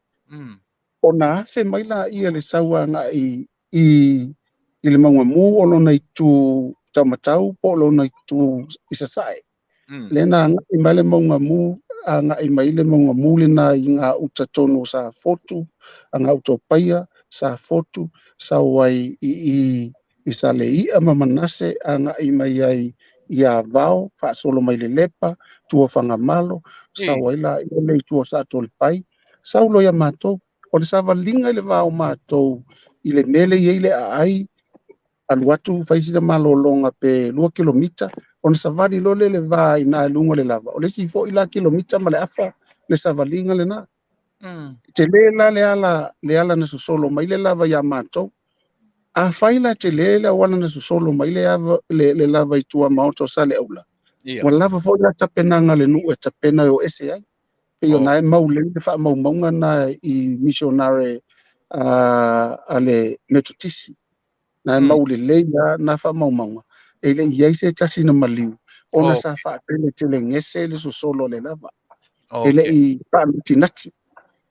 Ona afe mai la ia le sau agai i le mauga mu o lona itu taumatau po o lona itu i sasae. Le na agai mai le mauga mu, agai mai le mauga mu lena i ngā uta tonu o Safotu, a ngā uta o Paia, Safotu, sau ai i Saleia ma Manase, agai mai ai i Avao, faasolo mai le Lepa, tua Fagamalo, sau ai la i le itu o Satolepai, sau loa ia matou. O le savaliga i le va o matou i le mele i ai le aai, alu atu fai sina malologa pe 2 kilomita, ona savali loa le va i na i luga o le lava. O le isi foi la kilomita ma le afa le savaliga lena. Tele la le ala na sosolo mai le lava ia matou. A fai la tele le auala na sosolo mai le lava i tua maota o Saleaula. Ua lava foi la tapenaga le nuu e tapena e o ese ai. Pei ona e mau lelei le faamaumauga na i missionare a le Metotisi. Na e mau lelei na faamaumauga. E le i ai se tasi na maliu. Ona sa faateletelegese le sosolo le lava. E le i faanatinati.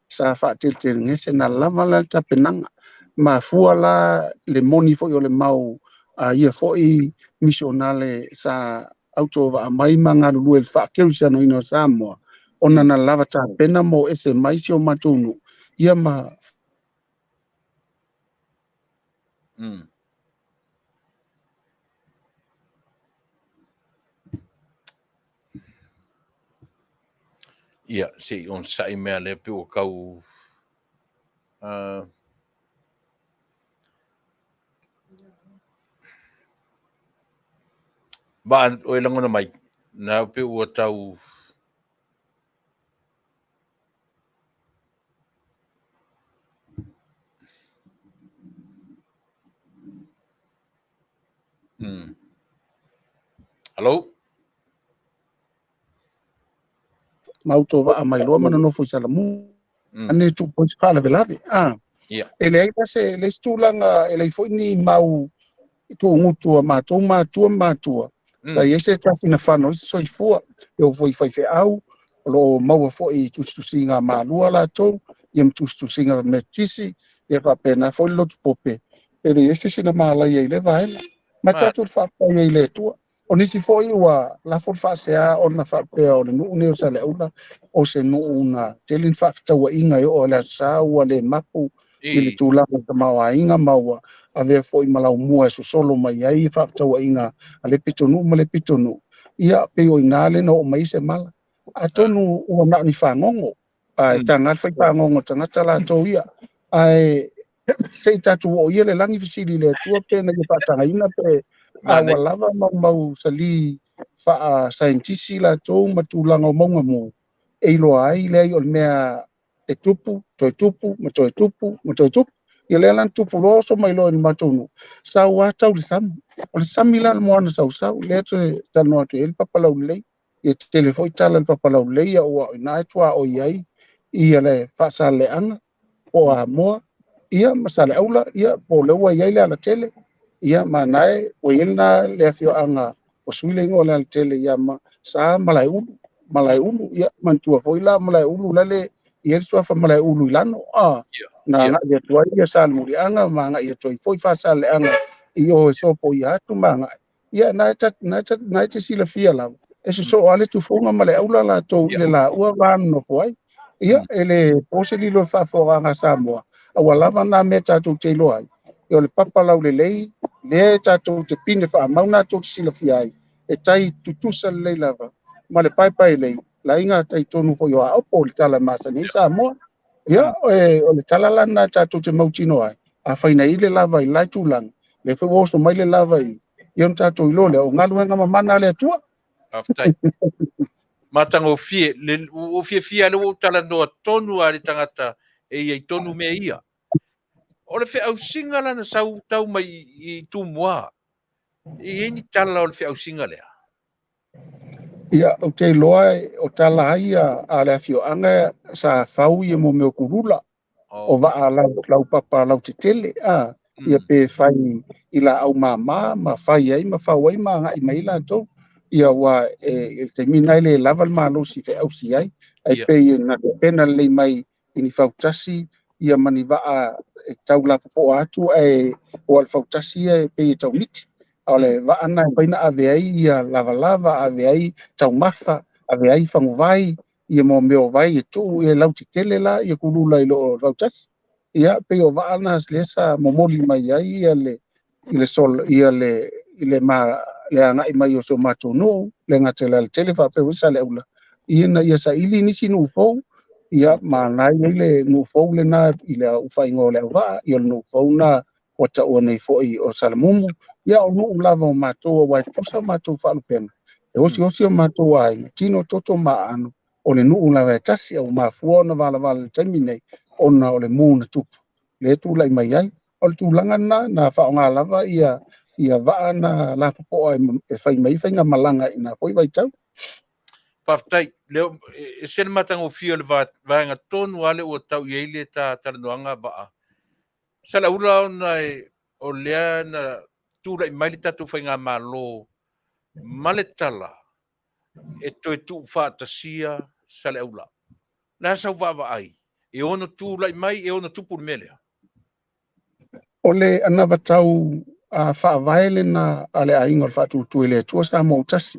Sa faateletelegese na lava la le tapenaga. Mafua la le moni foi o le mau a ia foi missionale sa autovaa mai ma galulue i le faakerisianoina o Samoa. Ona na lava tapena mo ese mai si o matou nuu. Ia ma Ia, se i onosai mea lea pe ua tau Vaa o e lagona mai, na pe ua tau Hello? Mautovaa mai loa ma nonofo i Salamu. Ane tupu ai se faalavelave. E leai la se le isi tulaga, e leai foi ni mau tuugutu a matou matua ma matua. Sa i ai se tasi na fano ai se soifua, e oo foi i faifeau, o loo maua foi i tusitusiga a malua latou, ia ma tusitusiga Metotisi, ia faapena foi le lotu pope. E leai se isi na malaia i le vaega. Ma tatou le faafetai ai i le Atua. O nisi foi ua lafo le faasea ona faapea o le nuu nei o Saleaula, o se nuu na tele ni faafetauaiga e oo i le aso sa ua le mapu i le tulaga o le tamaoaiga ma ua avea foi ma laumua e sosolo mai ai faafetauaiga a le pitonuu ma le pitonuu. Ia, pei o ina le na oo mai se mala. Atonu ua na o ni fagogo. Ae taga le faifagogo o tagata latou ia. Ae se i tatou oo ia le lagi fesili i le Atua pe na ia faatagaina pe a ua lava maumau sali faasaienitisi latou ma tulaga o mauga mu e iloa ai leai o le mea e tupu, toe tupu, ma toe tupu, ma toe tupu. Ia lea la na tupu loa oso mai loa i le matou nuu, sau lava tau le sami. O le sami la o le moana sausau, lea toe talanoa atu i ai le papa laulelei. Ia tele foi tala i le papa laulelei, aua o i ina e tuaoi ai ia le Faasaleleaga, po o Amoa, ia ma Saleaula, ia po o lea ua i ai le alatele, ia ma na e ua i ai lena le afioaga o sui le igoa o le alatele ia ma Sa Malaeulu, Malaeulu, ia manatua foi la Malaeulu la le i ai le suafa Malaeulu i Lano, a na agai atu ai ia Salemuliaga ma agai atu ai foi Faasaleleaga i o e sopoia atu ma agai. Ia na e na e na e te silafia lava, e sosoo lava le tufoga ma le aula latou i le laua va nonofo ai. Ia, e le po se lilo i le faafofogaaga a Samoa, a ua lava na mea tatou te iloa ai, o le papa laulelei lea e tatou te pine faamau natou te silafia ai, e tai tutusa lelei lava ma le paepaelei la i gatai tonu foi o Aopo o le tala e masani ai Samoa. Ia, o le tala la lena tatou te mautinoa ai, afai na i le lava i le la tulaga, lea foi ua oso mai le lava i, ia ona tatou iloa lea, o galuega mamana a le Atua. Faafetai. Matagofie, le, ua fiafia lea ua ou talanoa tonu lava i le tagata e i ai tonu mea ia. O le feausiga la na sau tau mai i Tumua, e i ai ni tala o le feausiga lea? Ia, ou te iloa o tala lava ia a le afioaga sa fau ia mo mea o kulula, o vaa laupapa lautetele, a, ia pe fai i laau mama ma fai ai ma fau ai ma agai mai ai latou. Ia aua e, i le taimi lena e le lava le malosi e feausi ai, ae pei na tapena lelei mai i ni fautasi ia ma ni vaa e tau lapopoa atu ae ua o le fautasi ia e pei e tau miti. A o le vaa lena e mafai ona ave ai ia lavalava, ave ai taumafa, ave ai faguvai, ia mo mea o vai e tuu e lautetele la ia kulula i lo o fautasi. Ia pei o vaa na lea sa momoli mai ai ia le i le sol ia le i le ma le agai mai o si o matou nuu, le gata i le alatele faapea foi Saleaula, ina ia saili nisi nuu fou, ia ma na e i ai le nuu fou lena i le faaigoa o Leauvaa, ia o le nuu fou lena ua taua nei foi o Salamumu, ia o nuu lava o matou aua e tutusa o matou faalupega, e osiosi o matou aiga, tino, toto ma aano, o le nuu lava e tasi, a ua mafua ona valavala i le taimi nei, ona o le mu na tupu, lea e tulai mai ai. O le tulaga lena, na faaaoga lava ia ia vaa na lapopoa e fai mai ai faigamalaga i na foi vaitau. Faafetai. Leo, e ese le matagofie o le vaega tonu lava lea ua tau i ai le ta talanoaga vaa. Salaula ona e, o lea na tulai mai le tatou faigamalo ma le tala e toe tuufaatasia Saleaula. O le a sau vaavaai e ono tulai mai, e ono tupu le mea lea? O le anavatau faavae lena a le Aiga o le Faatuatua i le Atua Samoa ua tasi,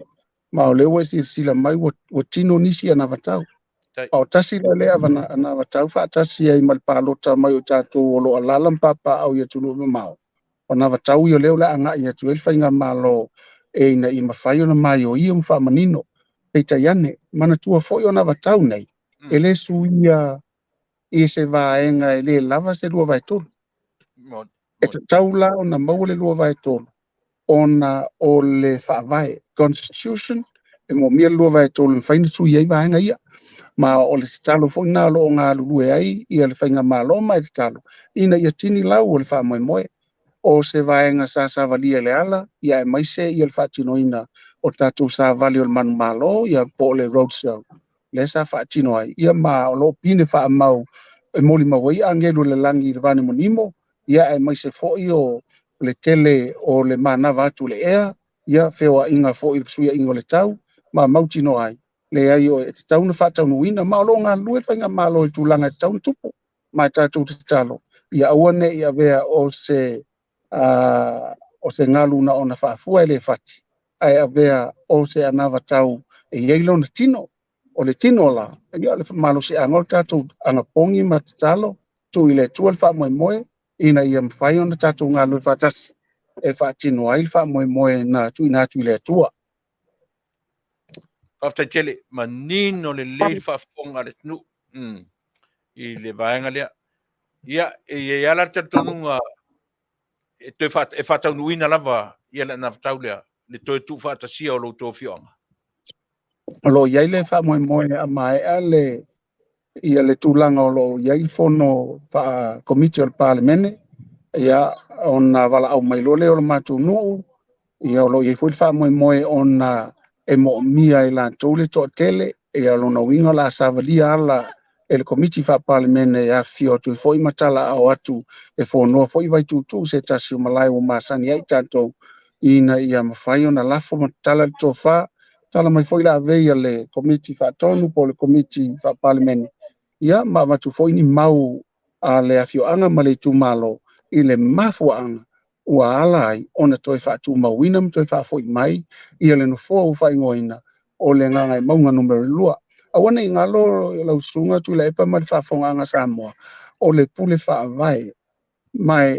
ma o lea ua e silasila mai ua tino nisi anavatau. A o tasi la lea anavatau faatasi ai ma le palota mai o tatou o lo o alaala ma papaaao i atunuu mamao, o anavatau ia lea o le a agai atu ai le faigamalo e ina ia mafai ona maioio ma faamanino. Peitai ane, manatua foi o anavatau nei, e le suia i se vaega e le lava se 2/3. E tatau la ona maua le 2/3 ona o le faavae, constitution, e moomia le 2/3 e mafai ona sui ai vaega ia. Ma o le tatalo foi lena o lo o galulue ai ia le faigamalo ma e tatalo ina ia tini lau o le faamoemoe. O se vaega sa savalia i le ala, ia aemaise ia le faatinoina o tatou savali o le manumalo, ia po o le road show, lea sa faatino ai, ia ma o lo o pine faamau e molimau ai agelu o le lagi i le vanemonimo, ia aemaise foi o le tele o le manava atu i le ea, ia feoaiga foi i le fesuiaiga o le tau, ma mautinoa ai, leai e tatau ona faataunuuina, ma o lo o galulue le faigamalo i tulaga e tatau ona tupu, ma e tatou tatalo, ia aua ne i avea o se o se galu na ona faafua e le fati, ae avea o se anavatau e i ai lona tino. O le tino la, ia o le malosiaga o le tatou agapogi ma tatalo, tuu i le Atua le faamoemoe, ina ia mafai ona tatou galulue faatasi e faatino ai le faamoemoe na tuuina atu i le Atua. Faafetai tele, manino lelei le faafofoga a le atunuu. I le vaega lea. Ia, e i ai lava la le talitonuga e toe e faataunuuina lava ia le anavatau lea, le toe tuufaatasia o lo outou afioaga. O lo o i ai le faamoemoe a maea le ia le tulaga o lo o i ai fono faa-komiti o le Palemene, ia ona valaau mai loa lea o le matou nuu, ia o lo o i ai foi le faamoemoe ona e moomia e latou le toatele, ia lona uiga o le a savalia ala e le Komiti Faa-Palemene e afifio atu ai foi ma talaaao atu e fonoa foi Vaituutuu se tasi o malae ua masani ai tatou ina ia mafai ona lafo ma tatala le tofa, tala mai foi le avei a le Komiti Faatonu po o le Komiti Faa-Palemene, ia ma avatu foi ni mau a le afioaga ma le itumalo i le mafuaaga ua ala ai ona toe faatumauina ma toe faafoi mai ia le nofoa ua faaigoaina o le Gagaemauga Nu.2. Aua ne i galo lau susuga Tuilaepa ma le faafofogaaga Samoa, o le pule faavae, ma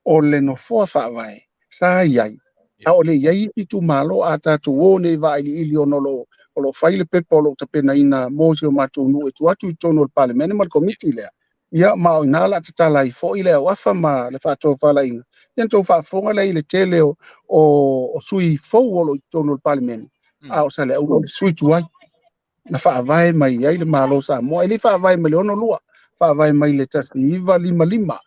o le nofoa faavae sa i ai, a o le i ai isi itumalo a tatou o nei vailiili ona o lo o fai le pepa o lo o tapenaina mo si o matou nuu e tuu atu i totonu o le Palemene ma le Komiti lea. Ia, ma o ina la tatala ai foi le auafa ma le faatofalaiga. Ia na tou faafofoga lea i le tele o sui fou o lo o i totonu o le Palemene, a o Saleaula o le sui tuai na faavae mai ai le Malo o Samoa. E le faavae mai le 62, faavae mai le 1955.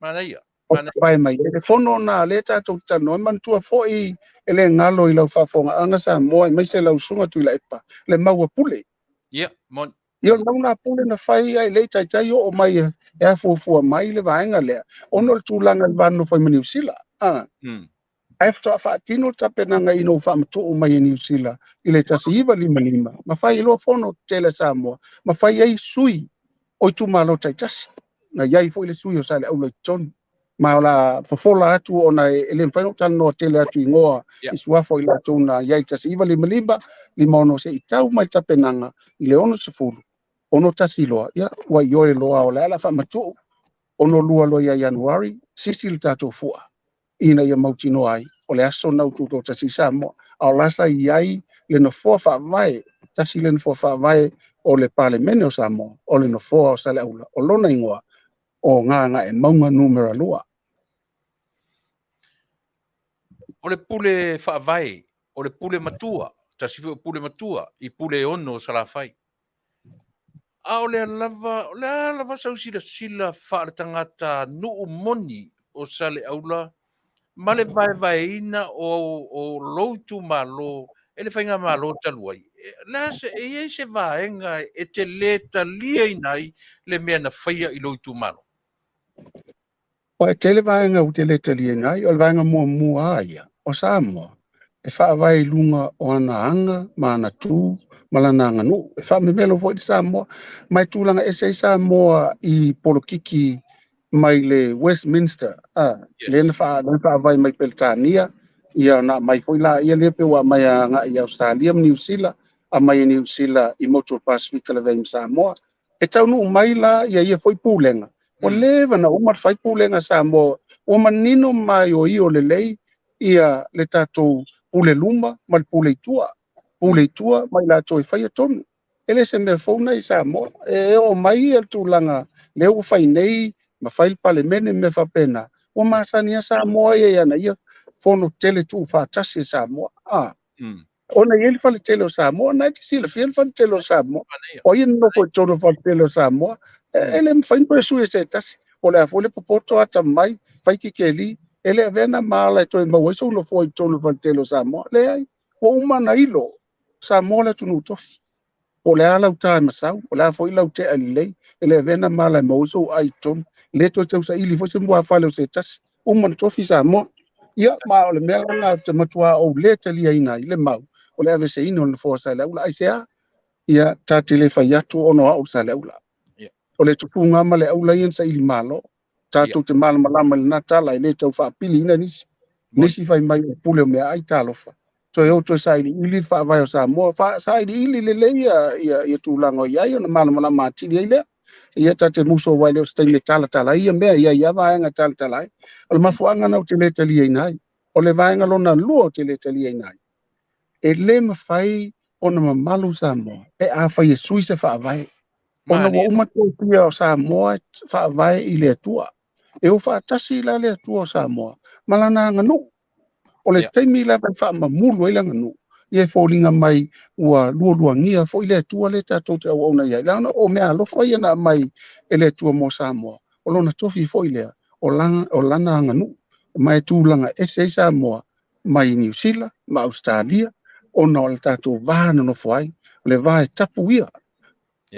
Manaia. Faavae mai ai le fono na lea tatou te talanoa ai. Manatua foi e le galo i lau faafofogaaga Samoa, aemaise lau susuga Tuilaepa, le mau a Pule. Ia, moni. Ia, o le mau na Pule na fai ai le taitai oo mai e afuafua mai le vaega lea, ona o le tulaga i le va nonofo ai ma Niu Sila. Ae faatoa faatino le tapenaga ina ua faamatuu mai e Niu Sila i le 1955, ma fai loa fono tetele a Samoa, ma fai ai sui o itumalo taitasi. Na i ai foi le sui o Saleaula i totonu. Ma o la fofola atu ona e le mafai ona ou talanoa tele atu i igoa i suafa o i latou na i ai i 1955, 56 se i tau mai le tapenaga i le 60, 61 loa, ia, ua ioe loa o le a la faamatuu, 62 loa ia Ianuari, sisi le tatou fua, ina ia mautinoa ai, o le aso na ututoatasi i Samoa. A o la sa i ai le nofoa faavae, tasi le nofoa faavae o le Palemene o Samoa, o le nofoa o Saleaula, o lona igoa, o Gagaemauga Nu.2. O le pule faavae, o le pule matua, tasi foi o pule matua, i pule e ono o Salafai. A o lea lava, o le a lava sau silasila faaletagata nuu moni o Saleaula ma le vaevaeina o lou itumalo e le faigamalo talu ai. Le a se, e i ai se vaega e te le taliaina ai le mea na faia i lou itumalo? Ua e tele vaega ou te le taliaina ai. O le vaega muamua lava ia, o Samoa, e faavae i luga o ana aga ma ana tu ma lana aganuu. E faamemelo foi le Samoa, ma e tulaga ese ai Samoa i polokiki mai le Westminster, lea na faavae mai Peretania, ia na aumai foi la ia lea pe ua aumai agai i Australia ma Niu Sila, aumai e Niu Sila i motu o le Pasefika lavea ai ma Samoa. E taunuu mai la ia ia foi pulega, ua leva na uma le fai pulega a Samoa, ua manino ma maioio lelei ia le tatou pule luma ma le pule i tua. Pule i tua ma i latou e faia tonu. E le se mea fou na i Samoa. E oo mai ia le tulaga lea ua fai nei ma fai le Palemene mea faapena, ua masani lava Samoa ia i ana ia fono tele tuufaatasi e Samoa. Ona i ai le faletele o Samoa, na e te silafia le faletele o Samoa. O ai e nonofo i totonu o le faletele o Samoa, e le mafai ona toe sui e se tasi. O le a foi le popoto ata mai, fai kekeli, e le avea na maala e toe maua ai sou nofoa i totonu o le faletele o Samoa. Leai, ua uma ona ilo Samoa le atunuu tofi. Po o le a lau ta e masau, o le a foi lau tea lelei, e le avea na maala e maua ai sou ai i totonu. Le toe tausaili foi se muafale o se tasi, uma ona tofi Samoa. Ia, ma o le mea lena te matua ou le taliaina ai le mau, o le aveseina o le nofoa o Saleaula. Aisea? Ia, ta te le fai atu ona o au le Saleaula. O le tufuga ma le aula ia na saili malo. Tatou te malamalama i lena tala e le tau faapiliina nisi. Nisi fai mai o pule o meaai talofa. Toe o toe sailiili le faavae o Samoa. Sailiili lelei ia tulaga o i ai ona malamalama atili ai lea. Ia ta te muso aua e le o se taimi e talatala ai ia mea, ia ia vaega e talatala ai. O le mafuaaga na ou te le taliaina ai. O le vaega lona lua ou te le taliaina ai. E le mafai ona mamalu Samoa pe afai e sui se faavae. Ona ua uma tofia o Samoa e faavae i le Atua. E o faatasi la le Atua o Samoa ma lana aganuu. O le taimi lava e faamamulu ai le aganuu, ia e foliga mai ua lualuagia foi le Atua lea tatou te auauna i ai. Leaga o meaalofa ia na aumai e le Atua mo Samoa, o lona tofi foi lea, o lana aganuu. Ma e tulaga ese ai Samoa mai Niu Sila ma Ausetalia, ona o le tatou va nonofo ai, o le va e tapu ia,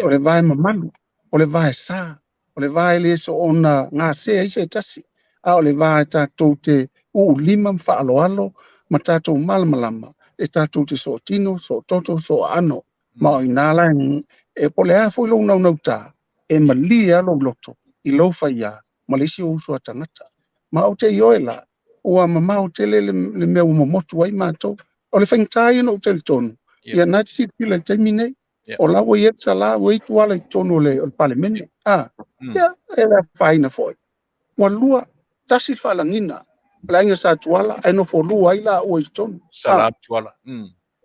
o le va e mamalu, o le va e sa, o le va e le soona gasea ai se tasi, a o le va e tatou te uulima ma faaaloalo ma tatou malamalama, e tatou te sootino, soototo, sooaano. Ma o ina la e po o le a foi lou naunauta, e malie lava lou loto i lou faia ma le isi ou uso a tagata. Ma ou te ioe la, ua mamao tele le mea ua momotu ai matou. O le faigata ia na ou talitonu, ia na te silasila i le taimi nei, o la ua i ai le sala, ua i ai Tuala i totonu o le Palemene. Ia, e le afaina foi. Ua lua, tasi le faalagiga, o le aiga sa Tuala, ae nofo lua ai laua i totonu. Sala Tuala.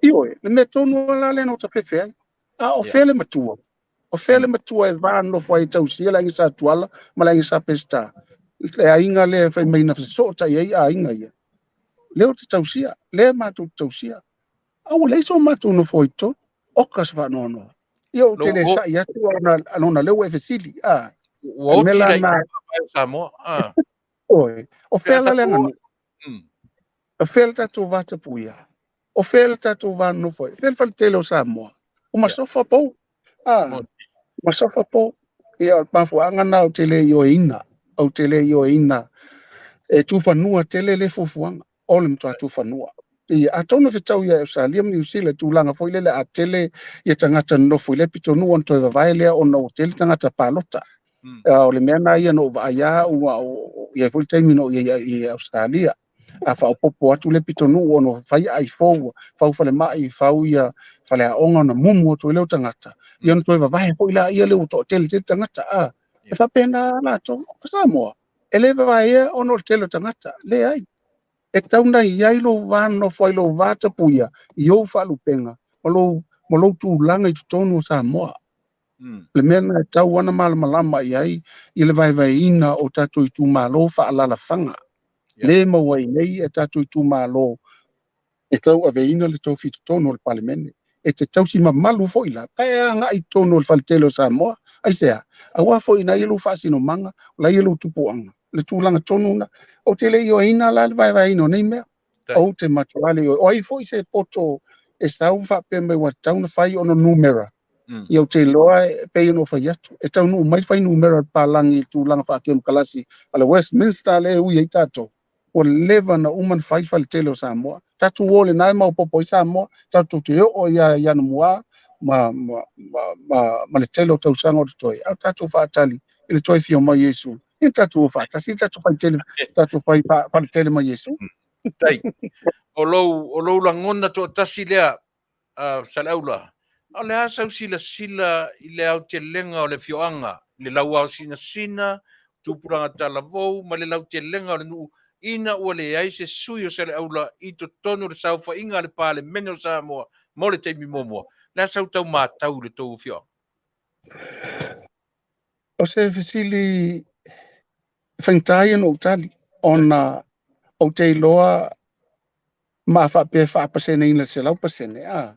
Ioe, le mea tonu la lea na ou tafefe ai. A o fea le matua? O fea le matua e va nofo ai e tausia le aiga sa Tuala ma le aiga sa Peseta? Le aiga lea e fai mai na fesootai ai aiga ia. Lea ou te tausia, lea matou te tausia. A ua leai so matou nofo i totonu. Oka se faanoanoa. Ia ou te le sa'i atu ona lea ua e fesili. Ua oti la i Samoa. Oi, o fea la le aganuu? O fea le tatou va tapuia? O fea le tatou va nonofo ai? O fea le faletele o Samoa? O masofa pou. Masofa pou. Ia, o le mafuaaga na ou te le ioeina. Ou te le ioeina. E tufanua tele le fuafuaga. O le matua tufanua. Ia, atonu e fetau ia Australia ma Niu Sila, tulaga foi lele a tele ia tagata nonofo i lea pitonuu ona toe vavae lea ona ua tele tagata palota. O le mea na ia na ou vaai lava ua i ai foi le taimi na ou i ai i Australia. A faaopoopo atu le pitonuu ona fai aai fou, fau falemai, fau ia faleaoga ona mumu atu ai lea o tagata. Ia ona toe vavae foi la ia lea ua toatele tele tagata. E faapena latou. O Samoa, e le vavaea ona o le tele o tagata. Leai. E tau na i ai lou va nonofo ai lou va tapuia i ou faalupega ma lou tulaga i totonu o Samoa. Le mea na e tau ana malamalama i ai i le vaevaeina o tatou itumalo faaalaalafaga. Le maua ai nei e tatou itumalo e tau aveina le tofi totonu o le Palemene. E te tausi mamalu foi la, pe agai i totonu o le faletele o Samoa. Aisea, aua foi na ia lou faasinomaga, o la ia lou tupuaga, le tulaga tonu na. Ou te le ioeina la le vaevaeina o nei mea. Ou te matua le ioe. O ai foi se poto e sau faapea mai ua tatau na fai ona numera. Ia ou te iloa e pei ona ou fai atu. E taunuu mai fai numera o le palagi i tulaga faakemokalasi a le Westminster le ui ai tatou. Ua leva na uma na fai faletele o Samoa. Tatou o lena e maopoopo ai Samoa, tatou te oo ia Anamua ma le tele o tausaga o totoe. A o tatou faatali i le toe fia mai Iesu. Ia tatou o faatasi, tatou fai tele, tatou fai faletele mai Iesu. Tai. O lou lagona toatasi lea, Saleaula, o le a sau silasila i le aotelega o le afioaga, le lauao sinasina, tupulaga talavou, ma le lautelega o le nuu, ina ua leai se sui o Saleaula i totonu o le saofaiga a le Palemene o Samoa mo le taimi muamua. Le a sau tau matau le tou afioaga? O se fesili faigata ia na ou tali, ona ou te iloa ma faapea faapaseneina le 100%.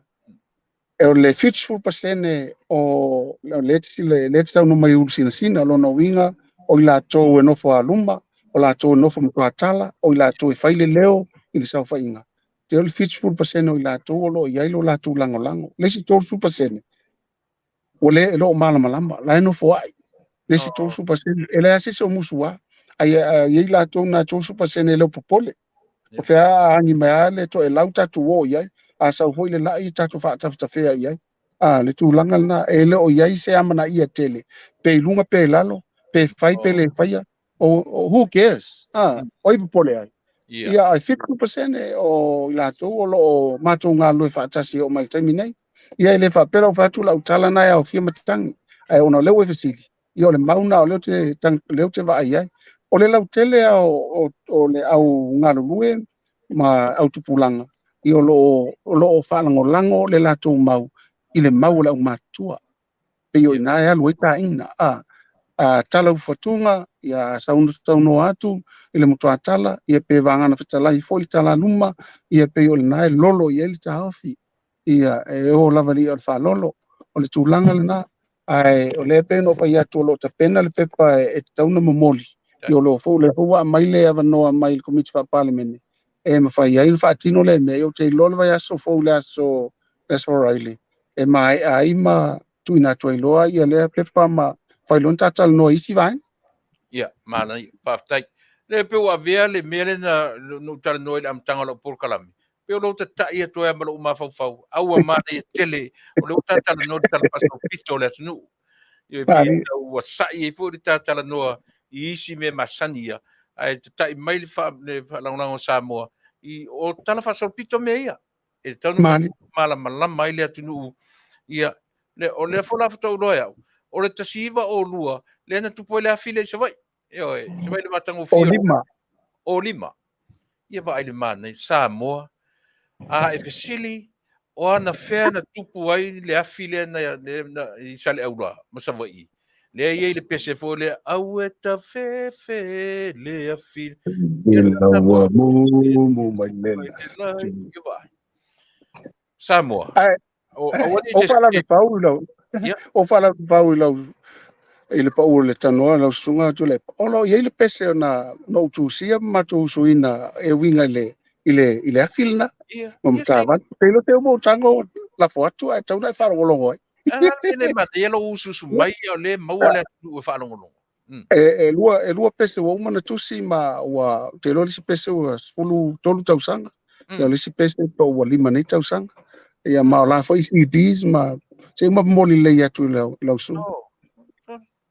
E o le 70% o le te saunoa mai ulu sinasina, lona uiga o i latou e nofo aluma, o latou e nofo matuatala, o i latou e fai le leo i le saofaiga. Te o le 70% o i latou o lo o i ai lo latou lagolago. Le isi 30% ua le e loo malamalama, la e nofo ai. Le isi 30% e leai se o musua, ai i latou na 30% e leo popole. O fea angi mai a le toe lau tatou o i ai, a sau foi le lai tatou faatafetafea i ai. Le tulaga lena, e le o i ai se amana ia tele, pe i luga pe lalo, pe fai pe le faia, o who cares? Oi popole ai. Ia, ai 50% o i latou o loo matou galulue faatasi o mai taimi nei. Ia e le faapea lau fai atu lau tala na e aofia matangi. Ai ona o lea ua e fesili, ia o le mau na o lea ou te vaai ai. O le lautele o le au galulue ma au tupulaga, ia o loo faalagolago le latou mau i le mau o le aumatutua. Pei o ina e alu ai taina. A tala ufatuga, ia saunoa atu i le mutuatala, ia pe vagana fetalai foi le talaluma, ia pei o lena e lolo i ai le taofi. Ia e o lava le ia o le faalolo. O le tulaga lena, ae o lea pei ona ou fai atu o lo o tapena le pepa e tatau ona momoli. Ia o lo o foi lea foi ua aumai le avanoa mai le Komiti Faa-Palemene e mafai ai ona faatino lea mea. Ia ou te iloa le vaiaso fou le aso Riley e maea ai ma tuuina atu ai loa ia lea pepa ma fai loa ona tatalanoa i isi vaega. Ia, manaia, faafetai. Le pe ua avea le mea lea na ou talanoa i le amataga o lau polokalame, pe o lou tatai atu ai ma lou mafaufau, a ua manaia tele, o lea ua tatalanoa le tala faasolopito o le atunuu. Ia, pe ua sai ai foi le tatalanoa i isi mea masani ia, ae tatai mai le faalagolago o Samoa, i o tala faasolopito mea ia. E tatau ona malamalama ai le atunuu. Ia, o lea foi la faatoa ou iloa e au, o le 1902, lea na tupu ai le afi lea i Savaii. Ioe, Savaii le matagofie. O lima. Ia vaai le manaia, Samoa. A e fesili, o ana fea na tupu ai le afi lea na i Saleaula ma Savaii. Lea i ai le pese foi lea, au e tafefe le afi. Ua mumu mai lela. Ia vaai. Samoa. O faalavefau i lau. O faalavefau i lau i le pau o le tanoa lau susuga Tuilaepa. O lo o i ai le pese ona ou tusia ma matou usuina e uiga i le afi lena. Ma matavale. Pe iloa te uma o tago lafo atu ae tau na e faalogologo ai. Le manaia lou usuusu mai o le maua le atunuu e faalogologo. E lua pese ua uma na tusi ma ua te iloa le isi pese ua 13 tausaga. Ia o le isi pese po ua 5 nei tausaga. Ia ma o la foi CDs ma se uma momoli lelei atu i lau susuga.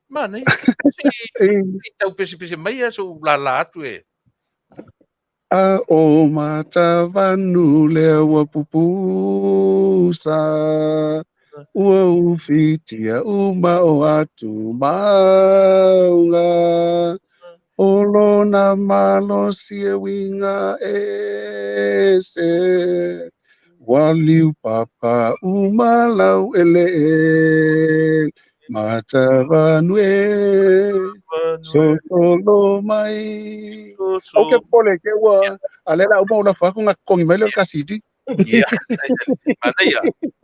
Manaia. Se tau pese mai a sou lala atu e. A o matavanu lea ua pupusa, ua ufitia uma o atu mauga, o lona malosi e uiga ese, ua liupapa uma lau eleele, matavanu e, sosolo mai. O ke pole ke ua a le la uma o lafa ku ngakongi mai le ka CD. Ia, manaia,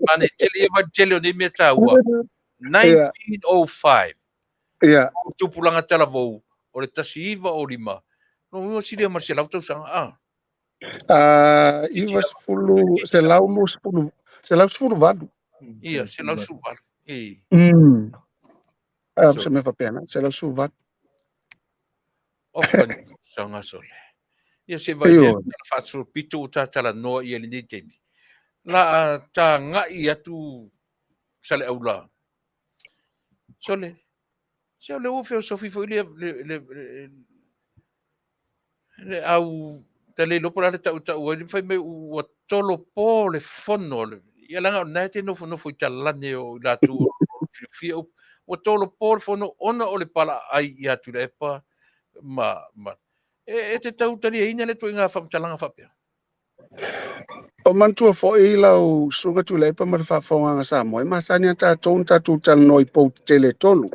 manaia tele ia tele o nei mea taua. 1905. Ia. O tupulaga talavou o le 1905. No silia ma se lau tausaga. Iwa sefulu, selau sefulu, selau sefulu valu. Ia, selau sefulu valu. E. Se me faapena, selau sefulu valu. O sanga sole. Ia se vai le faasolopito o tatalanoa ia lenei taimi. La tagai atu Saleaula. Sole. Se o le ua feosofi foi le le au tale lopo la le tau tau ai fai mai ua tolo po le fono ia langa o nai te nofo nofo i talane o latu o filifia ua tolo po le fono ona o le pala ai ia Tuilaepa ma e te tau taliaina le tuiga faamatalaga faapea. O manatua foi lau susuga Tuilaepa ma le faafofoga Samoa, e masani a tatou na tatou talanoa i pou tetele e tolu.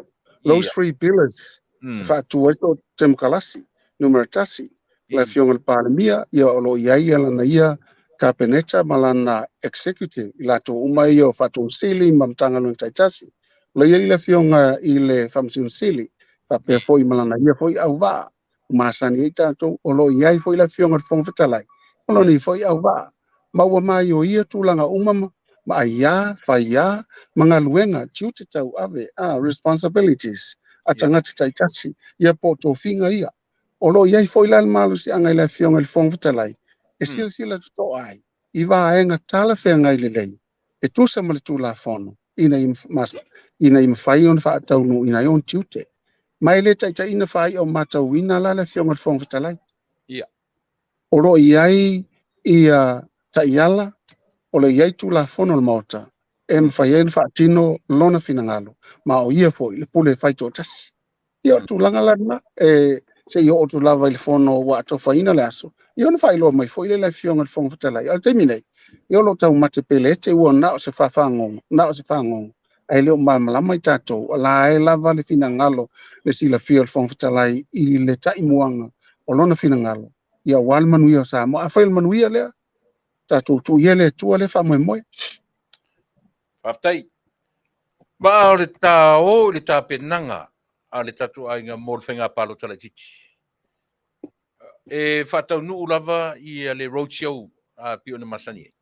Those three pillars, e faatu ai so temokalasi, numera 1, le afioga i le Palemia, ia o lo o i ai lana ia kapeneta ma lana executive, i latou uma ia o Faatonu ma Matagaluega taitasi. O lo o i ai le afioga i le Faamasino Sili, faapea foi ma lana ia foi auvaa. Masani ai tatou, o lo o i ai foi le afioga i le Fofoga Fetalai, o lona ia foi auvaa. Ma ua maioia tulaga uma ma aiā, faiā, ma galuega, tiute tauave, responsibilities, a tagata taitasi, ia po o tofiga ia. O lo o i ai foi la le malosiaga i le afioga i le Fofoga Fetalai, e silasila totoa ai i vaega talafeagai lelei, e tusa ma le Tulafono, ina ia mafai ona faataunuuina ai ona tiute. Ma e le taitaiina faai'a o matauina la le afioga i le Fofoga Fetalai. O lo o i ai ia taiala, o lo o i ai Tulafono o le Maota, e mafai ai ona faatino lona finagalo, ma o ia foi le pule faitoatasi. Ia o le tulaga la lena, e se i oo atu lava i le fono ua atofaina le aso, ia ona faailoa mai foi le afioga i le Fofoga Fetalai. A o le taimi nei, ia o lo o taumate pelete ua na o se faafagogo, na o se fagogo. Ae le o malamalama i tatou, o la e lava le finagalo, le silafia o le Fofoga Fetalai i le taimuaga o lona finagalo, ia aua le manuia o Samoa. Afai o le manuia lea, tatou tuu ia le Atua lea faamoemoe. Faafetai. Ma o le taō i le tapenaga a le tatou aiga mo le faiga palota laitiiti. E faataunuu lava ia le road show a pei ona masani ai.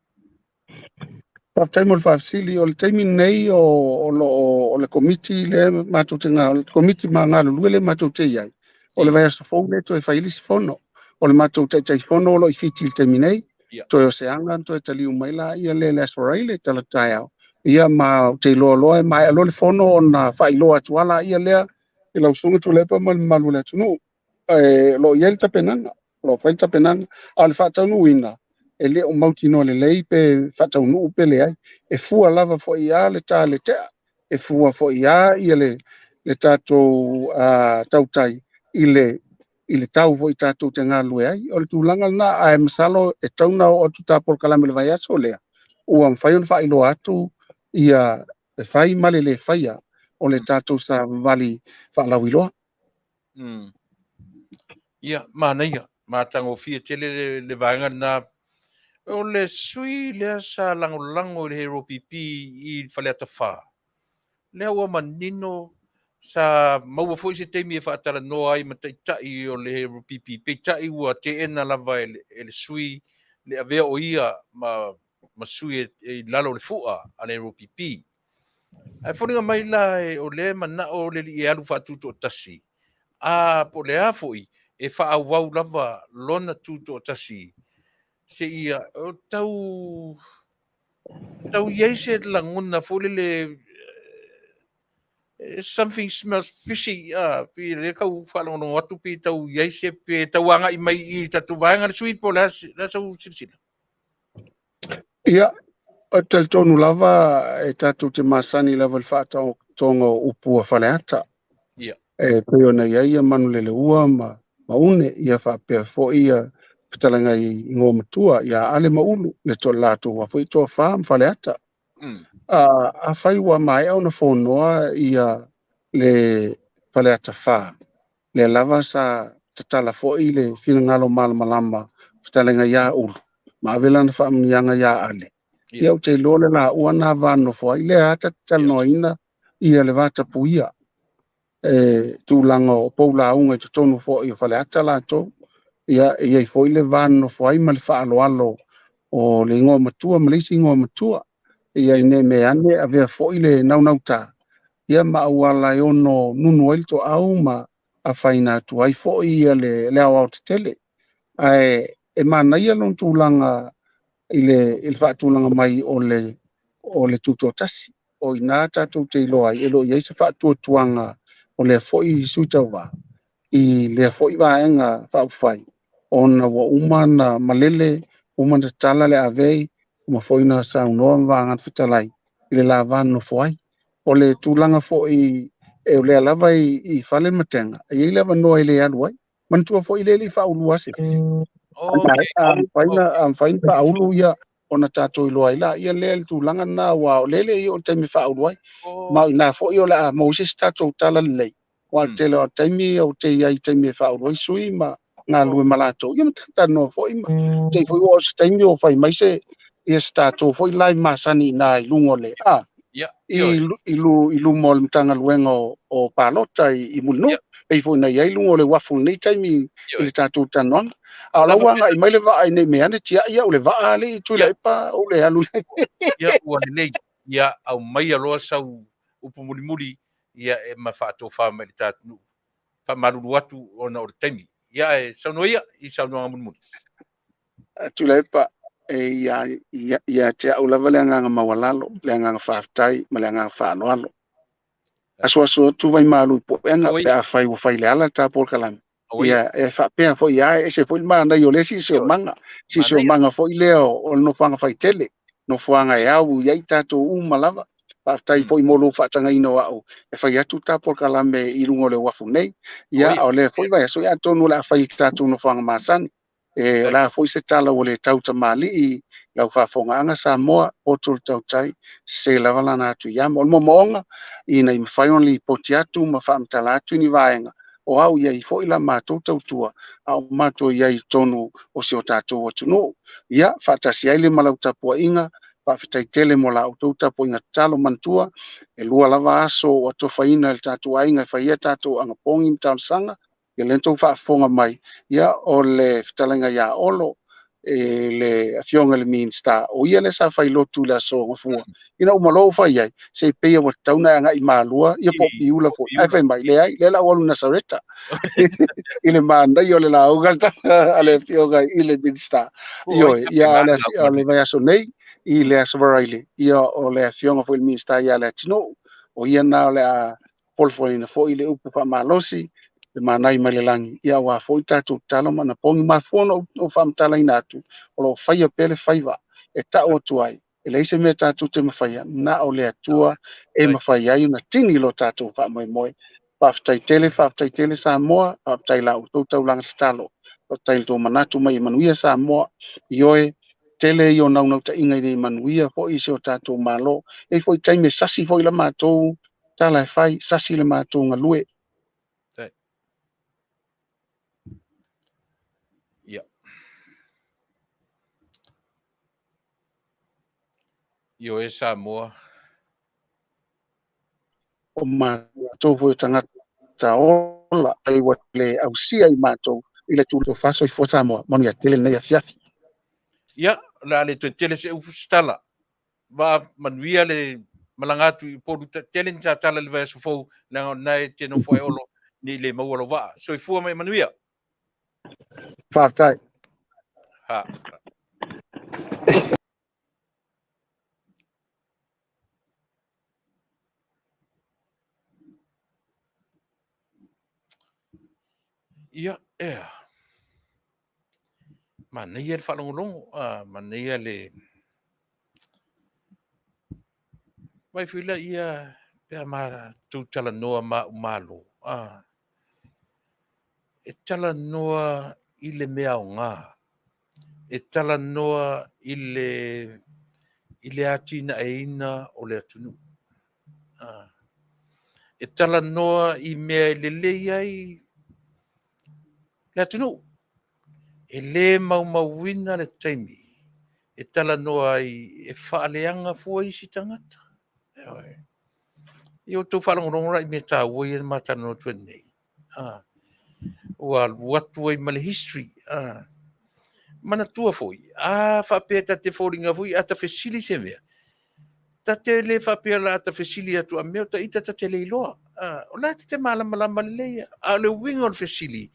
Faafetai mo le faafesili. O le taimi lenei o o o le komiti lea matou te o le komiti ma galulue lea matou te i ai, o le vaiaso fou lea toe fai le isi fono. O le matou Taitaifono o lo o i Fiti i le taimi nei, toe o se aga ona toe taliu mai laia lea i le Aso Faraile talaatu taeao. Ia ma ou te iloa loa e maea loa le fono ona faailoa atu lava laia lea i lau Susuga Tuilaepa ma le mamalu o le atunuu. O lo o i ai le tapenaga, o lo o fai le tapenaga, a o le faataunuuina, e le o mautinoa lelei pe faataunuu pe leai. E fua lava foi lava le ta le tea, e fua foi lava ia le tatou tautai i le tau foi tatou te galulue ai. O le tulaga lena, ae masalo e tatau ona oo atu ta polokalame i le vaiaso lea, ua mafai ona faailoa atu ia le fai ma le le faia o le tatou savavali faalauiloa. Ia, manaia, matagofie tele le vaega lena. O le sui lea sa lagolago i le Hero PP i Faleata 4, lea ua manino sa maua foi se taimi e faatalanoa ai ma taitai o le Hero PP, peitai ua teena lava e le sui le avea o ia ma sui e i lalo o le fua a le Hero PP. Ae foliga mai la o lea manao le alii e alu faatutoatasi, a po o le a foi e faaauau lava lona tutoatasi seia o tau i ai se lagona foi lele, something smells fishy, pe lea tau faalogologo atu pe tau i ai se pe tau agai mai i tatou vaega le sui po o le a sau silasila. Ia, o talitonu lava e tatou te masani lava i le faataotoga o upu a Faleata. E pei ona i ai ia Manuleleua ma Maune, ia faapea foi ia fetalaiga i igoa matua ia Ale ma Ulu, le latou foi toafa ma Faleata. Afai ua maea ona fonoa ia le Faleata 4, lea lava sa tatala foi le finagalo malamalama fetalaiga ia Ulu, ma ave lana faamanuiaga ia Ale. Ia ou te iloa le laua na va nofo ai, lea ata talanoaina ia le vatapuia e tulaga o pou lauga i totonu foi o Faleata latou. Ia e i ai foi le va nofo ai ma le faaaloalo o le igoa matua ma le isi igoa matua. Ia i ne mea ane avea foi le naunauta, ia ma auala e ono nunu ai le toau ma afaina atu ai foi ia le aoao tetele. Ae e manaia lona tulaga i le faatulaga mai o le tutoatasi. O ina tatou te iloa ai, e le o i ai se faatuatuaga o lea foi sui tauva i lea foi vaega faaupufai, ona ua uma na malele, uma na tatala le avei, uma foi na saunoa ma vaega fetalai i le lava nofo ai. O le tulaga foi e o lea lava i fale matega, e i ai le avanoa e le alu ai. Manatua foi le faaulu ase. A mafai na faaulu ia ona tatou iloa ai la ia lea le tulaga lena, aua o lele ia o le taimi faaulu ai. Ma o ina foi o le a maua se isi tatou tala lelei. Aua o le tele o taimi o te i ai i taimi e faaulu ai sui ma galulue ma latou. Ia ma talanoa foi ma te i foi o se taimi o fai mai se ia se tatou foi live masani ina i luga o le i luma o le Matagaluega o Palota i Mulinuu. Pei foi na i ai luga o le uafu lenei taimi i le tatou talanoaga. A o lau agai mai le vaa i nei mea ane tiai au le vaa le i Tuilaepa o le alu nei. Ia ua lelei. Ia aumaia loa sau upu mulimuli ia e ma faatofa mai le tatou faamalulu atu ona o le taimi. Ia e saunoa ia i saunoaga mulimuli. Tuilaepa, e ia te au lava le agaga maualalo, le agaga faafetai ma le agaga faaaloalo. Aso atu vai malu i poega pe afai ua fai le ala le ta polokalame. Ia e faapea foi ia e ese foi le manaia o le siosiomaga, siosiomaga foi lea o le nofoaga faitele, nofoaga e au i ai tatou uma lava. Faafetai foi mo lou faatagaina o au e fai atu ta polokalame i luga o le uafu nei. Ia o lea foi vaiaso ia atonu o le a fai i tatou nofoaga masani. E o le a foi se tala ua le tautamalii i lau faafofogaaga Samoa, poto le tautai, sese lava lana atu i amo. O le moomooga ina ia mafai ona lipoti atu ma faamatala atu ni vaega o au i ai foi la matou tautua a o matou i ai i totonu o si o tatou atunuu. Ia, faatasi ai le ma lau tapuaiga, faafetai tele mo la outou tapuaiga tatalo. Manatua, e 2 lava aso ua atofaina e le tatou aiga e fai ai tatou anapogi ma talosaga. Ia lea na outou faafofoga mai, ia o le fetalaiga ia Olo, e le afioga i le Minisita, o ia lea sa fai lotu i le aso Gafua. Ina ua malo fai ai, se pei ua tatau ona e agai i Malua, ia po o Piula foi. Ae fai mai, leai, lea la ua alu i Nasareta. I le manaia o le lauga a le afioga i le Minisita. Ioe, ia o le vaiaso nei, i le Aso Faraile, ia o le afioga foi i le Minisita ia Leatinuu, o ia na o le a folafolaina foi le upu faamalosi, le manai mai le lagi, ia aua foi tatou tatalo ma anapogi. Mafua ona ou faamatalaina atu, o lo o faia pea le faiva e tau atu ai, e leai se mea tatou te mafaia, na o le Atua e mafai ai ona tini lo tatou faamoemoe. Faafetai tele, faafetai tele Samoa, faafetai la outou taulaga tatalo, faafetai le tou manatu mai e manuia Samoa. Ioe, tele ia o naunautaiga ina ia manuia foi si o tatou Malo. E i ai foi taimi e sasi foi la matou tala e fai, sasi le matou galue. Ia. Ioe Samoa. O matou foi o tagata ola, ai ua le ausia i matou i le tulaga faasoifua Samoa. Manuia tele lenei afiafi. Ia, o le a le toe tele se upu se tala. Va manuia le malaga atu i Upolu tele ni sa tala i le vaiaso fou, leaga o lena e te nofo ai Olo, ne i le maua lou vaa. Soifua ma ia manuia. Faafetai. Ha. Ia, ea. Manaia le faalogologo, manaia le... Vai foi laia pe a matou talanoa ma au malo, e talanoa i le mea aoga, e talanoa i le atinaeina o le atunuu. E talanoa i mea e lelei ai le atunuu. E le maumauina le taimi e talanoa ai e faaleaga fua isi tagata. Ia outou faalogologo la i mea taua ia na ma talanoa atu ai nei. Ua alu atu ai ma le history. Manatua foi, a faapea ta te foliga foi a ta fesili se mea, ta te le faapea la a ta fesili atu a mea o ta ita ta te le iloa. O la ta te malamalama lelei, a o le uiga o le fesili,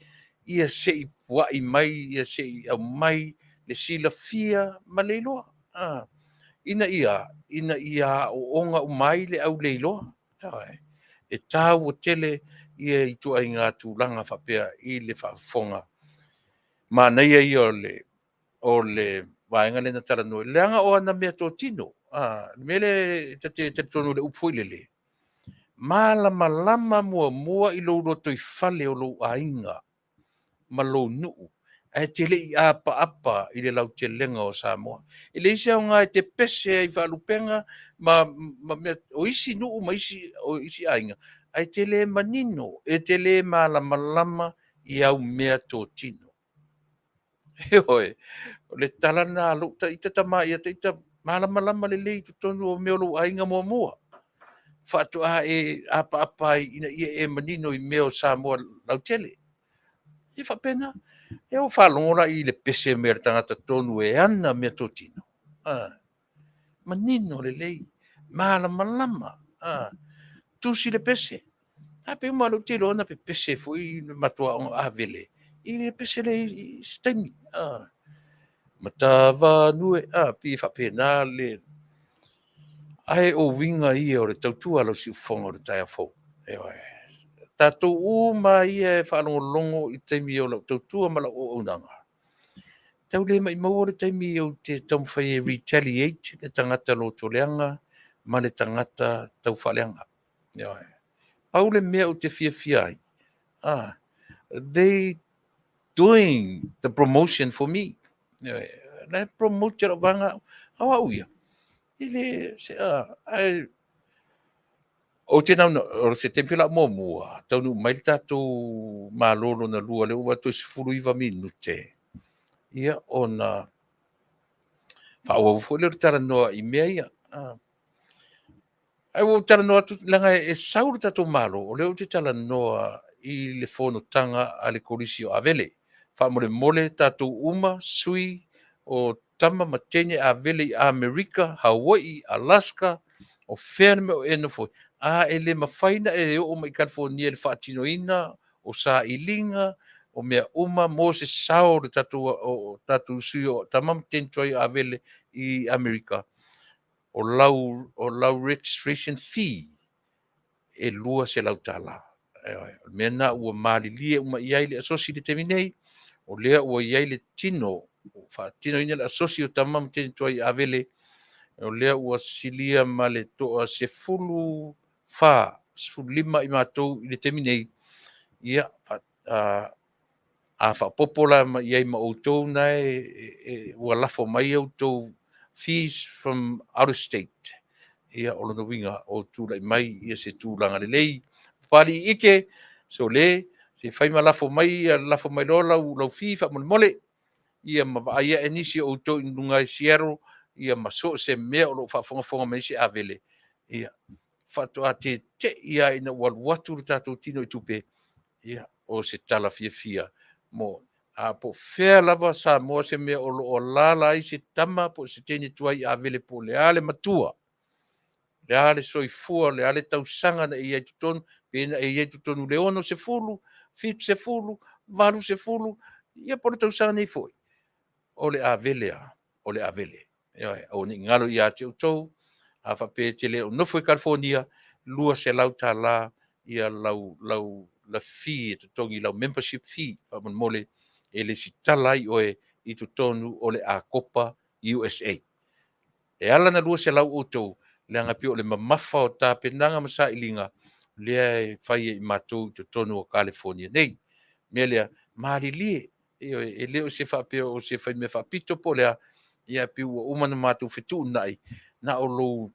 ia se i puai mai, ia se i aumai le silafia ma le iloa. Ina ia aooga uma ai le au le iloa. E taua tele ia ituaiga tulaga faapea i le faafofoga. Manaia ia o le vaega lea na talanoa, leaga o ana mea totino. Le mea lea ta te talitonu i le upu foi lele, malamalama muamua i lou lotoifale o lou aiga ma lou nuu, ae te le i apaapa i le lautelega o Samoa. E leai se aoga e te pese ai faalupega ma mea o isi nuu ma isi, o isi aiga, ae te le manino, e te le malamalama i au mea totino. Heoi, o le tala lena a lou ita tama ia te ita malamalama lelei i totonu o mea o lou aiga muamua. Faatoa e apaapa ai ina ia e manino i mea o Samoa lautele. E faapena. E o faalogo la i le pese mai a le tagata tonu e ana mea totino. Manino lelei, malamalama. Tusi le pese. A pe uma lou te iloa na pepese foi le matou aoga Avele i le pese le i se taimi. Matavanu e, pei e faapena le... Ae o uiga ia o le tautua a lau siufofoga o le taeao fou. Tatou uma ia e faalogologo i taimi o lau tautua ma lau auaunaga, tau le maumau le taimi ou te taumafai e retaliate le tagata lotoleaga ma le tagata taufaaleaga. Pau le mea ou te fiafia ai, they doing the promotion for me. La e promote lau vaega au au ia. I le se a ai o te nau o se taimi foi la muamua taunuu mai le tatou Malo lona lua lea ua toe 19 minute ia ona faaauau foi lea o le talanoa i mea ia. Ae ua ou talanoa atu, leaga e sau le tatou Malo, o lea ou te talanoa i le fonotaga a le Kolisi o Avele. Faamolemole tatou uma, sui o tama ma teine Avele i Amerika, Hawaii, Alaska, o fea le mea o e nofo ai, a e le mafai ona e oo mai i Kalifonia i le faatinoina o sailiga, o mea uma mo se sao o le tatou, o tatou sui o tama ma teine tuai o Avele i Amerika, o lau, o lau registration fee e $200. O le mea lena ua malilie uma i ai le asosi i le taimi nei, o lea ua i ai le tino, ua faatinoina le asosi o tama ma teine tuai Avele, o lea ua silia ma le toa 14, 15 i matou i le taimi nei, ia, a faaopoopo la i ai ma outou na e, ua lafo mai a outou fees from out of state, ia, o lona uiga o tulai mai ia se tulaga lelei. Papalii ike, sole, se fai ma lafo mai, ia lafo mai loa lau, lau fee faamolemole, ia ma vaai ae nisi o outou i luga i Seattle, ia ma so o se mea o lo o faafogafoga mai se Avele, ia, faatoa tete'i lava ina ua alu atu le tatou tino i tupe, ia, o se tala fiafia mo a po o fea lava Samoa se mea o lo o alaala ai se tama po o se teine tuai Avele po o le a le matua, le a le soifua, le a le tausaga na e i ai totonu, pe na e i ai totonu le 60, 70, 80, ia po o le tausaga nei foi, o le Avele lava, o le Avele. Ioe, aua ne i galo ia te outou, a faapea e te le o nofo i Kalifonia, $200 ia lau, lau, la fee e totogi, lau membership fee, faamolemole, e lesitala ai oe i totonu o le Akopa USA. E ala ona 200 outou, leaga e pei o le mamafa o tapenaga ma sailiga lea e fai e i matou i totonu o Kalifonia nei. O le mea lea, malilie, ioe, e le o se faapea o se faimea faapito po o le a, ia pei ua uma ona matou fetuunai, na o lou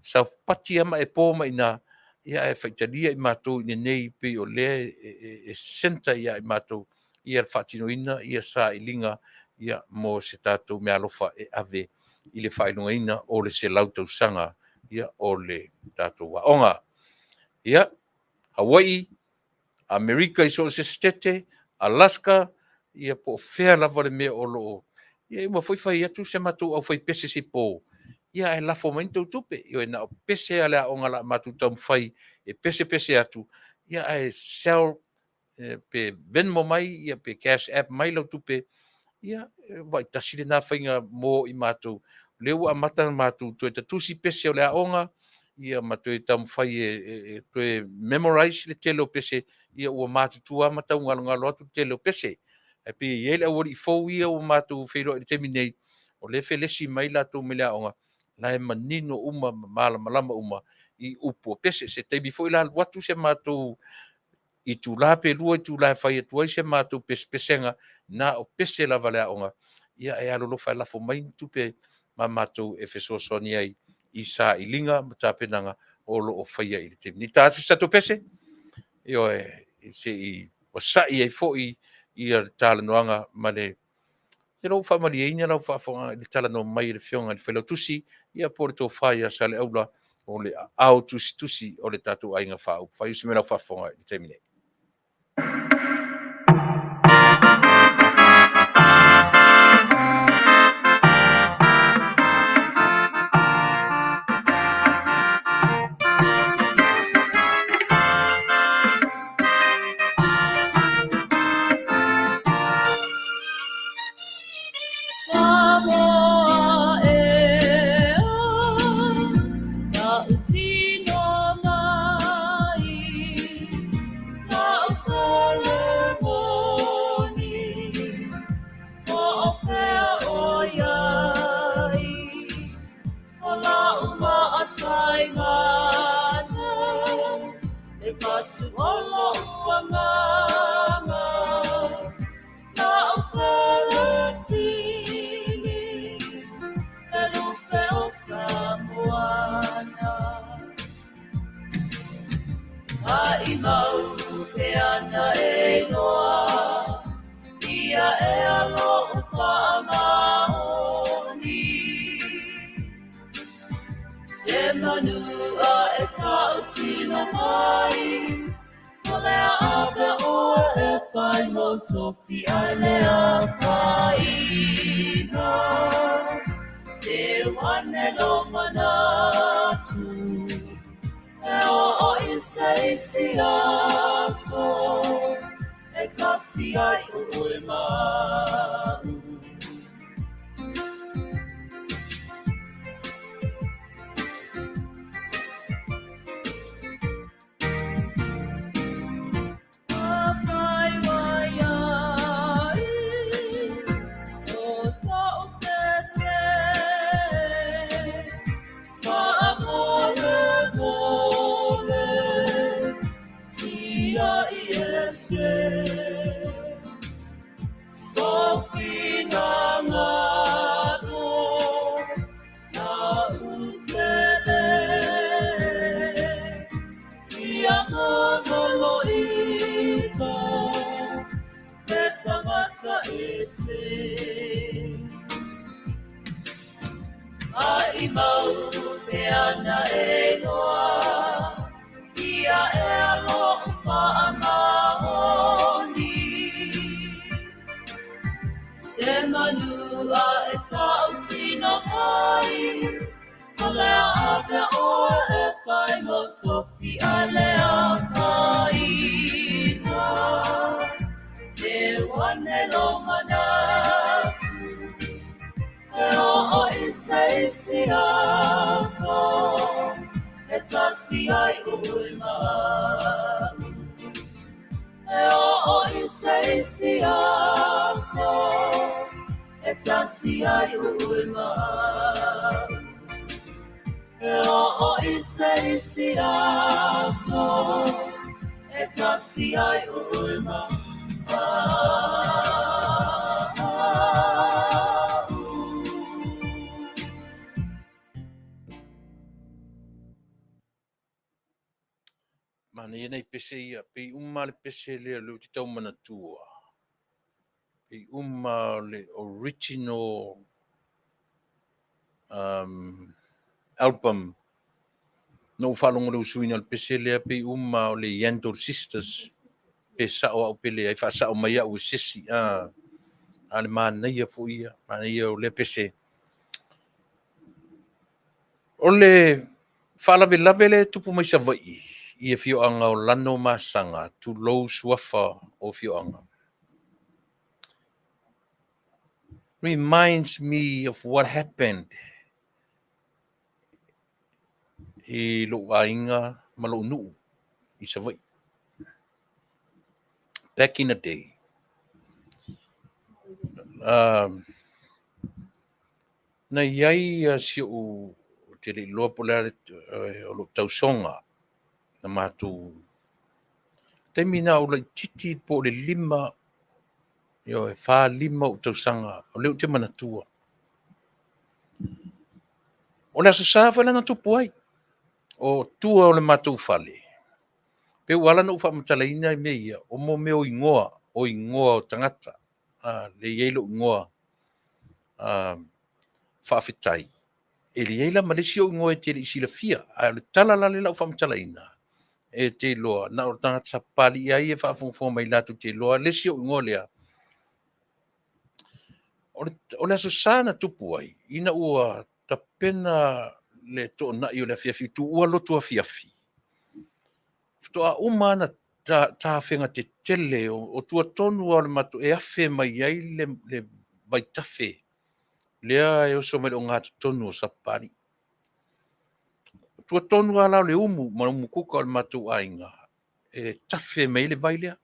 saofapati lava ma e po mai i ina, ia ae faitalia i matou i inei pei o lea e centre ia i matou ia le faatinoina ia sailiga ia mo se tatou meaalofa e ave i le faailogaina o le 100 tausaga ia o le tatou aoga. Ia, Hawaii, Amerika i so o se setete, Alaska, ia po o fea lava le mea o lo o... Ia e uma foi fai atu se matou aufaipese se po, ia ae lafo mai ni tou tupe. Ioe, na o pese lava a le aoga o le a matou taumafai e pesepese atu, ia ae sell pe Venmo mai, ia pe Cash App mai lau tupe, ia vaai tasi lena faiga mo i matou. O lea ua amata ona matou toe tatusi pese o le aoga, ia ma toe taumafai e toe memorize le tele o pese, ia ua matutua lava ma taugalogalo atu le tele o pese. Ae pei e i ai le aualii fou ia ua matou feiloai i le taimi nei, o lea e felesi mai latou mai le aoga, la e manino uma ma malamalama uma i upu o pese. Se taimi foi la alu atu se matou itula pe lua itula e fai atu ai se matou pesepesega, na o pese lava a le aoga, ia e alolofa e lafo mai ni tupe ma matou e fesoasoani ai i sailiga ma tapenaga o lo o faia i le taimi nei. Ta atu se tatou pese, ioe, se i vasa'i ai foi ia le talanoaga ma le Ou te iloa ua faamalieina lau faafofogaaga i le talanoa mai a le Afioga i le Failautusi, ia po o le Tofa ia Saleaula, o le aao tusitusi o le tatou aiga faaupufai. Usi mai lau faafofoga i le taimi nei. tautino mai, O le a ave oe e whai mo tofi ai le afaina. Te wane lo manatu, e o i se isi aso, e tasi ai oe ma'u. Manaia nei pese ia, pei uma le pese lea o lea ou te tau manatua. Pei uma o le original album na ou faalogo i le usuina o le pese lea, pei uma o le Yandel Sisters, pe sao au pe leai, faasao mai au e se isi, a le manaia foi ia, manaia o lea pese. O le faalavelave lea e tupu mai Savaii i afioaga o Lano ma Asaga, tulou suafa o afioaga, reminds me of what happened i lou aiga ma lou nuu i Savaii. Back in the day. Na i ai si ou, ou te le i iloa po o le a le, o lou tausoga na matou taimi na ou laitiiti po o le 5, ioe, 4, 5 ou tausaga, o lea ou te manatua. O le Aso Sa foi la na tupu ai, o tua o le matou fale, pe ua ala ona ou faamatalaina i mea ia, o mo mea o igoa, o igoa o tagata, lea e i ai lou igoa faafetai. E leai la ma le isi ou igoa e te le i silafia, ae o le tala la lea o le a ou faamatalaina, e te iloa, na o tagata Sapapalii lava ia e faafogafoga mai latou te iloa le isi ou igoa lea. O le Aso Sa na tupu ai, ina ua tapena le toonai o le afiafi, tuua lotu afiafi, faatoa uma ona tafega tetele o tua tonu lava o le matou, e afe mai ai le vaitafe lea e oso mai le ogatotonu o Sapapalii. O tua tonu lava la o le umu ma umu kuka o le matou aiga, e tafe mai ai le vai lea.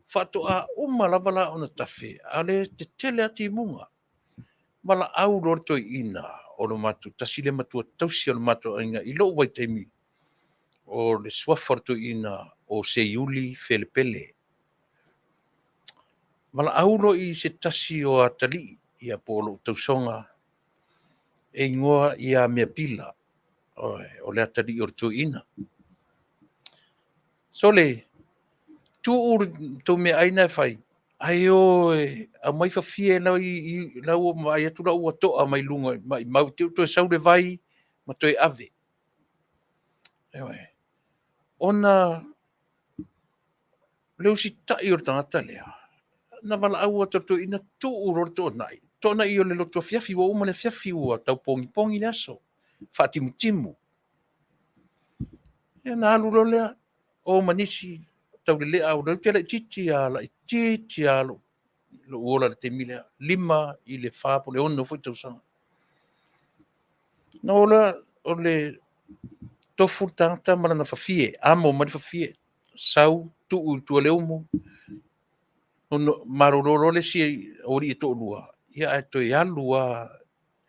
Faatoa uma lava la ona tafe, a o le tetele lava timuga. Valaau loa le toeaina o le matou, tasi lea matua tausi o le matou aiga i lou vaitaimi, o le suafa o le toeaina o Seiuli Felepele. Valaau loa i se tasi o atalii, ia po o lou tausoga, e igoa ia Meapila, o le atalii o le toeaina. Sole, tuu le tou meaai na e fai, ae o e aumai fafie la ua vaai atu la ua toa mai luga, maumau te i ua toe sau le vai ma toe ave. Ona le usitai o le tagata lea, na valaau atu e le toeaina tuu loa le toonai, toonai o le lotu afiafi, ua uma le afiafi ua tau pogipogi le aso, faatimutimu. Ia na alu loa lea, o ma nisi taulelea, o lea ou te laitiiti lava, laitiiti lava lou ola i le taimi lea, 5 i le 4 po o le 6 foi tausaga. Na o loa o le tofu le tagata ma lana fafie, amo mai le fafie, sau tuu i tua i le umu, malolo loa le isi aualii e toalua, ia ae toe alu lava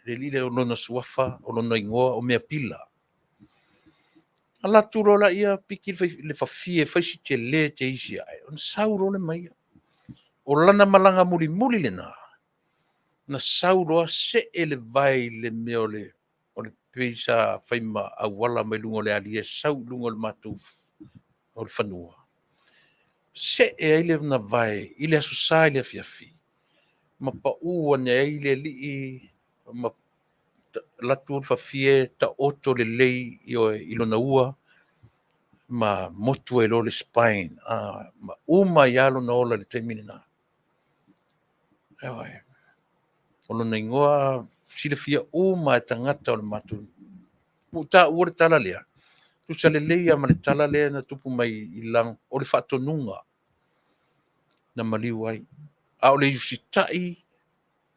le alii lea, o lona suafa, o lona igoa o Meapila. Alu atu loa laia piki le fafie fai si tele te isi ae, ona sau loa lea ma ia. O lana malaga mulimuli lena, na sau loa see le vae i le mea o le o le pei sa fai ma auala mai luga o le alia e sau i luga o le matou o le fanua, see ai lona vae i le Aso Sa i le afiafi, ma pau ane ai le alii ma alu atu le fafie taoto lelei i lona ua ma motu ai loa le spine, ma uma ai lava lona ola i le taimi lena. Ioe. O lona igoa silafia uma e tagata o le matou nuu. Ua ou taua le tala lea, tusa lelei lava ma le tala lea na tupu mai i Lago, o le faatonuga na maliu ai. A o le usitai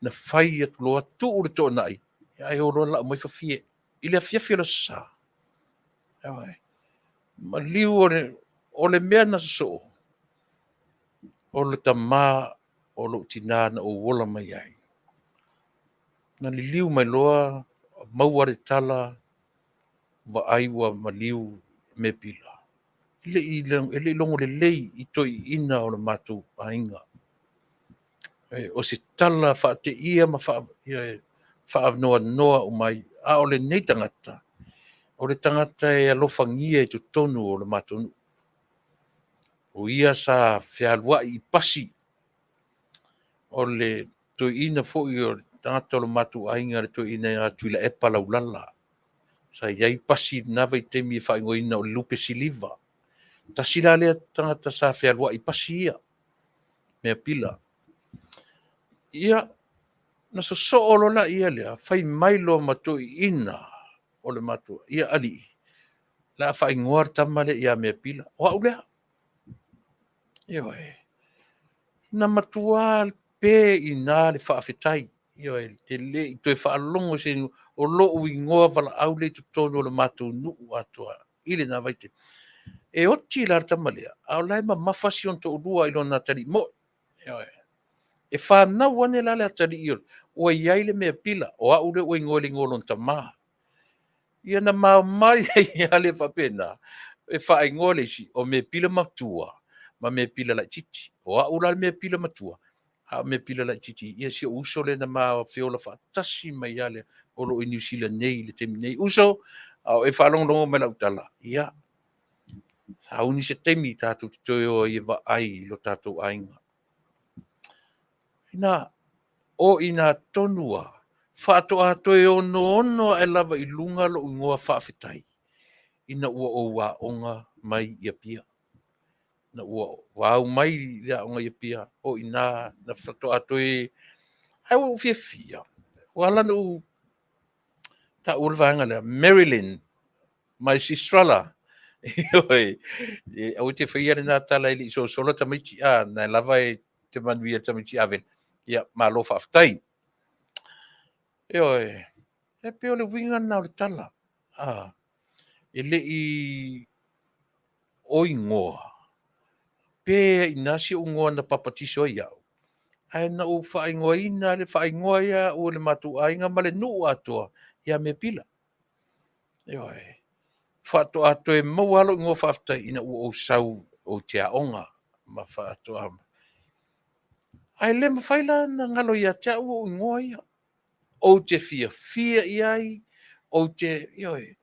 na fai atu loa tuu le toonai, ae o loa lau mai fafie i le afiafi o le Aso Sa. Ioe. Maliu o le mea na sosoo, o le tama o lou tina na ou ola mai ai. Na liliu mai loa maua le tala, vaai ua maliu Meapila. E le i logo lelei i toeaiina o le matou aiga. O se tala faateia ma faanoanoa uma ai. A o lenei tagata, o le tagata e alofagia i totonu o le matou nuu. O ia sa fealuai i pasi, o le toeaina foi o le tagata o le matou aiga, le toeaina ia Tuilaepa Laulala. Sa i ai pasi i lena vaitaimi e faaigoaina o le Lupe Siliva. Tasi la lea tagata sa fealuai i pasi ia, Meapila. Ia, na sosoo loa laia lea, fai mai loa ma toeaiina o le matou, ia alii, o le a faaigoa le tama lea ia Meapila. O au lea. Ioe. Na matua pe i ina le faafetai. Ioe, te le i toe faalogo i se o lou igoa valaau lea i totonu o le matou nuu atoa i lena vaitaimi. E oti la le tama lea, a o la e mamafa si ona toalua i lona atalii moi. Ioe. E fanau ane la le atalii ua i ai le Meapila, o au lea ua igoa i le igoa o lona tama. Ia na maomai ai lava lea faapena, e faaigoa le isi o Meapila matua ma Meapila laitiiti. O au la le Meapila matua, a o Meapila laitiiti, ia si ou uso lea na ma feola faatasi mai lava lea, o lo o i Niu Sila nei i le taimi nei. Uso, a o e faalogologo mai i lau tala, ia, sauni se taimi tatou te toe o ai e vaai i lo tatou aiga. Ina, o i ina tonu lava, faatoa toe onoono ae lava i luga lou igoa faafetai, ina ua ou aoga mai i Apia. Ina ua au mai i le aoga i Apia, o i ina na faatoa toe... Ae ua ou fiafia, ua ala ona ou taua le vaega lea, Marilyn, my sistrala. Ioe, aua e te faia lena tala e le i sosola tamaiti, a, na lava e te manuia i le tamaiti Avele. Ia, malo faafetai. Ioe, e pei o le uiga lena o le tala. A, e le i o igoa, pe ai i ina si ou igoa na papatiso ai au, ae na ou faaigoaina le faaigoa ai au e le matou aiga ma le nuu atoa ia Meapila. Ioe. Faatoa toe maua lava lou igoa faafetai ina ua ou sau ou te aoga ma faatoa. Ae le mafai la ona galo ia te au ou igoa ia. Ou te fiafia i ai, ou te, ioe,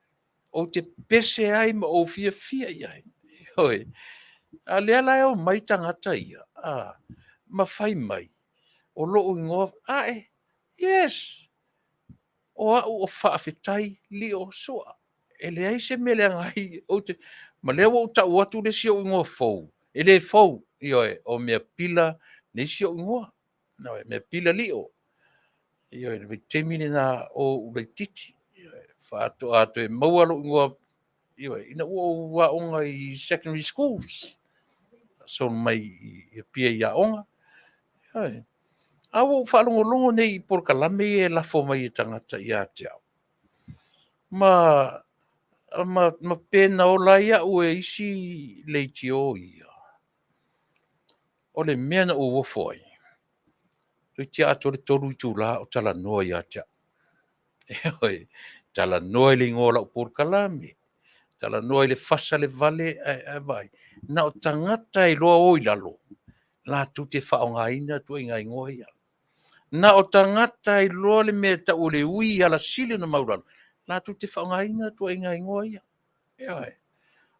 ou te pese ai ma ou fiafia i ai. Ioe. A lea la e omai tagata ia, a, ma fai mai, o lou igoa, ae, yes, o au o Faafetai Lio Sua. E leai se mea leaga ai, ou te... Ma lea ua ou tau atu le isi ou igoa fou, e le fou, ioe, o mea pila le isi ou igoa. Ioe, mea pila lio. Ioe, le vaitaimi lena o ou laitiiti. Ioe, faatoa toe maua lou igoa, ioe, ina ua ou aoga i secondary schools. Faasolo mai i Apia i aoga. Ioe. A ua ou faalogologo nei i polokalame ia e lafo mai e tagata ia te au. Ma, ma, ma pe na ola ai au e isi leitio ia. O le mea na ou ofo ai, toeitiiti atoa le 3 itula o talanoa ia te au. Ioe, talanoa i le igoa o lau polokalame, talanoa i le fasa le vale, ae vaai, na o tagata e iloa o i lalo, latou te faaaogaina ituaiga igoa ia. Na o tagata e iloa le mea e tau o le ui i ala sili ona maualalo, latou te faaaogaina ituaiga igoa ia. Ioe.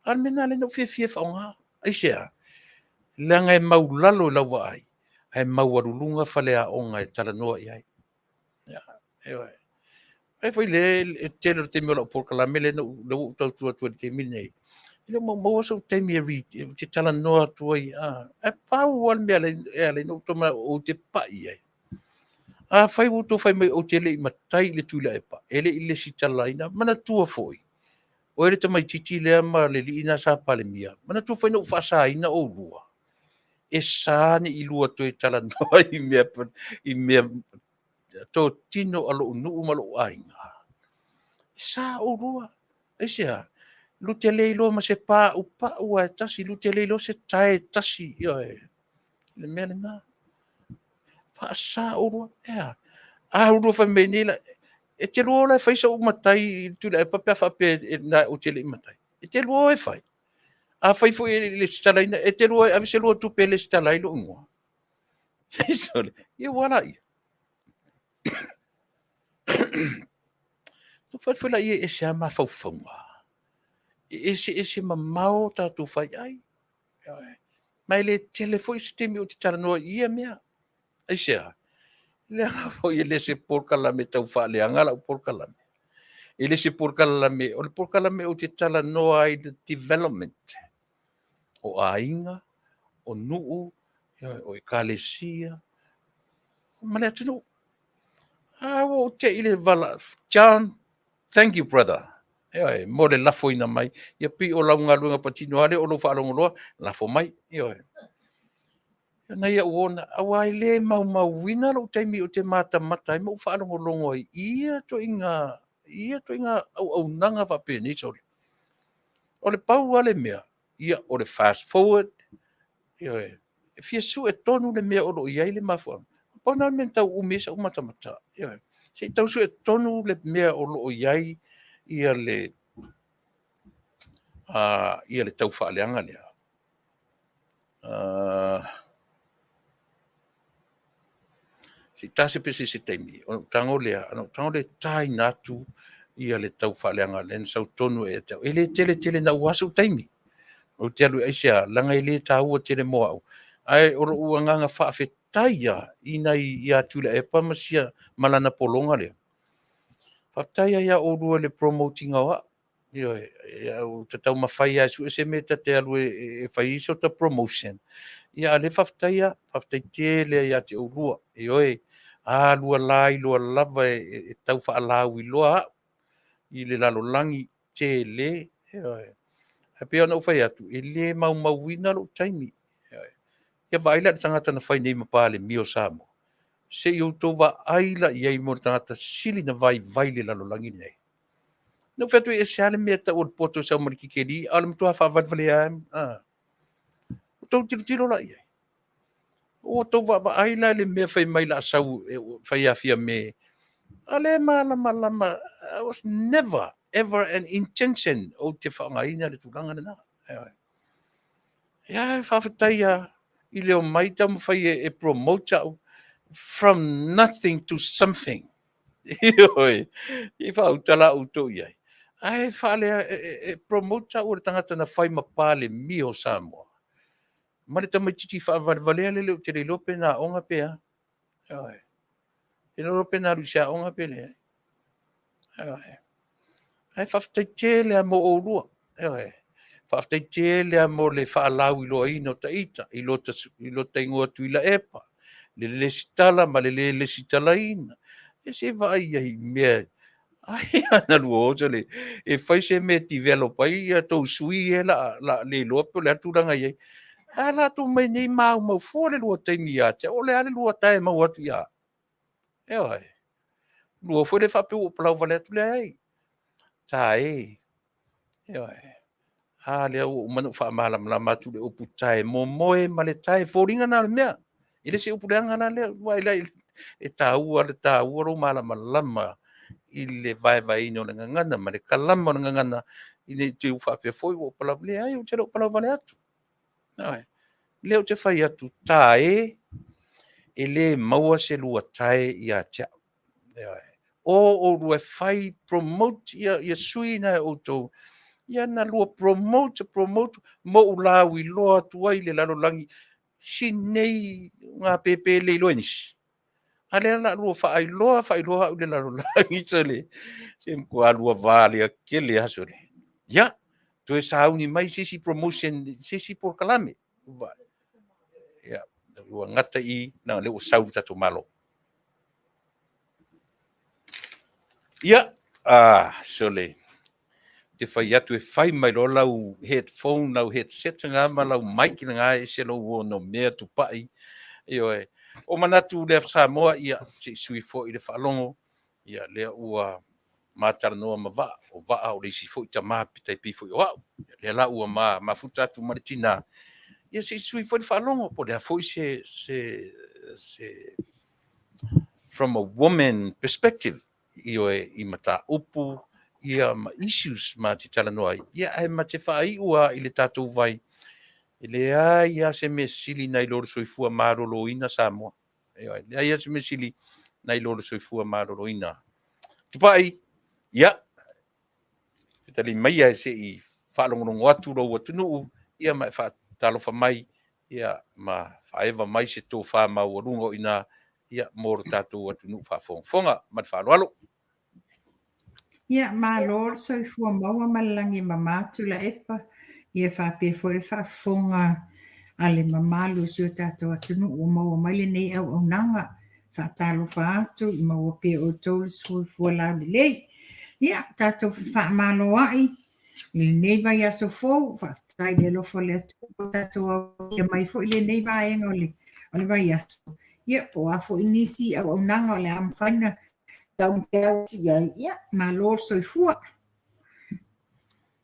A o le mea lena lea na ou fiafia e faaaoga. Aisea? Leaga e maulalo i lau vaai, ae maualuluga faleaoga e talanoa i ai. Ioe. Ai foi le tele o le taimi o lau polokalame lea ua ou tau atu ai i le taimi lenei, e le o maua sou taimi ou te talanoa atu ai. Ae pau lava le mea e ala ai ona ou manao ou te pai i ai. Afai ua outou fai mai ou te le i matai i le Tuilaepa, e le i resitalaina, manatua foi, o oe le tamaitiiti lea ma le alii lena sa Palemia, manatua foi na ou faasaina oulua, e sa ne i lua toe talanoa i mea totino a lou nuu ma lou aiga. E sa oulua. Aisea? Lua te le iloa ma se paupau lava e tasi, lua te le iloa se tae e tasi. Ioe, le mea lena. Faasa oulua. E a? A lua fai mai nei la, e te lua o la e fai sou matai i le Tuilaepa pe a faapea ou te le i matai. E te lua o e fai. Afai foi e le i resitalaina, e te lua o e ave se lua tupe e resitala ai lou igoa. Sole, ia ua laia. Ona fai atu lea, e ese lava mafaufauga. E eseese mamao tatou fai ai. Ma e le tele foi se taimi ou te talanoa i ia mea. Aisea? Leaga foi e le o se polokalame tau faaleaga lau polokalame. E le o se polokalame, o le polokalame ou te talanoa ai i le development o aiga, o nuu, o ekalesia ma le atunuu. A ua ou te i le vala, John, thank you brother. Ioe, mo le lafoina mai. Ia pei o lau galuega patino lava lea o lou faalogoloa, lafo mai. Ioe. Na ia uona, aua e le maumauina lou taimi ou te matamata ai ma ou faalogologo ai i ia ituaiga auaunaga faapenei sole. O le pau lava le mea, ia o le fast forward, ioe, e fia sue tonu le mea o lo o i ai le mafuaaga. Pau lena o le mea na tau umi ai sou matamata, ioe, se i tau sue tonu le mea o lo o i ai ia le tau faaleaga lea. Se i ta se pese i se taimi, ona ou tago lea, ona ou tago lea e taina atu ia le tau faaleaga lea na sau tonu ia te au. E le tele tele naua sou taimi. Ou te alu aisea, leaga e le taua tele mo au. Ae o lou agaga faafetai lava i nai ia Tuilaepa ma sia ma lana pologa lea. Faafetai lava ia oulua i le promote ina o au. Ioe, ua ta taumafai lava e sue se mea ta te alu e fai ai sota promotion. Ia a o lea faafetai lava, faafetai tele lava ia te oulua. Ioe, a lua lailoa lava e tau faalauiloa au i le lalolagi tele. Ioe. Ae pei ona ou fai atu, e le maumauina lou taimi. Ioe. Ia vaai la i le tagata na fai nei ma Palemia o Samoa. Se i outou vaai la i ai mo le tagata sili na vaivai i le lalolagi lenei. Na ou fai atu e ese lava le mea e tau o le poto e sau ma le kikeli, a o le matua faavalevalea lava. Ua outou tilotilo la i ai? Ua outou vaavaai la i le mea fai mai o le a sau fai ia Fiame? A o lea e malamalama, I was never ever an intention ou te faaaogaina le tulaga lena. Ia, faafetai lava i le omai taumafai e promote au from nothing to something. Ioe, i faauta la outou i ai. Ae faalea, e promote au e le tagata na fai ma Palemia o Samoa. Ma le tamaitiiti faavalevalea lele ou te le iloa pe na aoga pe a. Ioe. E le iloa pe na alu i se aoga pe leai. Ioe. Ae faafetai tele lava mo oulua. Ioe. Faafetai tele lava mo le faalauiloaina o ta ita i lo ta igoa Tuilaepa, le lesitala ma le le lesitalaina. Ia se i vaai i ai i mea ai ana lua o sole e fai se mea e develop ai ia tou sui ia la le iloa po o le a le tulaga e i ai. Ae la tou omai nei maumau fua le lua taimi ia te au, o le a le lua tae maua atu ia au? Ioe. Lua foi le faapea ua ou palau vale atu, leai. Tae. Ioe. A lea ua uma ona ou faamalamalama atu le upu tae momoe ma le tae foliga na o le mea. E le se upu leaga la lea, e taua le taua lou malamalama i le vaevaeina o le gagana ma le kalama o le gagana, ina ne i te i ua faapea foi ua ou palau, leai ou te le o palau vale atu. Ioe. Lea ou te fai atu, tae, e le maua se lua tae ia te au. Ioe. O oulua e fai, promote ia sui na e outou, ia na lua promote, promote, ma ou lauiloa atu ai i le lalolagi, sinei gapepe le iloa e nisi. A lea la lua faailoa faailoa au i le lalolagi, sole, se matua lua valea tele lava sole. Ia, toe sauni mai se isi promotion, se isi polokalame. Ia, ua gata i i, leaga o lea ua sau le tatou Malo. Ia, sole, te fai atu e fai mai loa lau headphone, lau headset lena ma lau mic lena e ese lou onomea tupai. Ioe. O manatu lea Samoa, ia, se i sui foi le faalogo, ia, lea ua ma talanoa ma Vaa, o Vaa o le isi foi tama tai pei foi o au. Lea la ua ma mafuta atu ma le tina, ia se i sui foi le faalogo, po o le a foi se from a woman perspective, ioe, i mataupu ia ma issues ma te talanoa ai, ia ae ma te faaiu lava i le tatou vai, e leai lava se mea sili nai lo le soifua maloloina Samoa. Ioe, leai lava se mea sili nai lo le soifua maloloina. Tupai, ia, fetali maia se i faalogologo atu lou atunuu, ia ma e faatalofa mai, ia ma faaeva mai se tofa maualuga o i ina, ia, mo lo tatou atunuu faafogafoga. Ma le faaaloalo. Ia, malo le soifua maua ma le lagi e mama Tuilaepa, ia faapea foi le faafofoga a le mamalu o si o tatou atunuu ua maua mai lenei auaunaga. Faatalofa atu, i maua pea e outou le soifua laulelei. Ia, tatou fefaamaloai i lenei vaiaso fou, faafetai i le alofa o le Atua ua tatou aulia mai foi lenei vaega o le vaiaso. Ia, po o a foi nisi auaunaga o le a mafai ona taumafai atu i ai, ia, malo le soifua.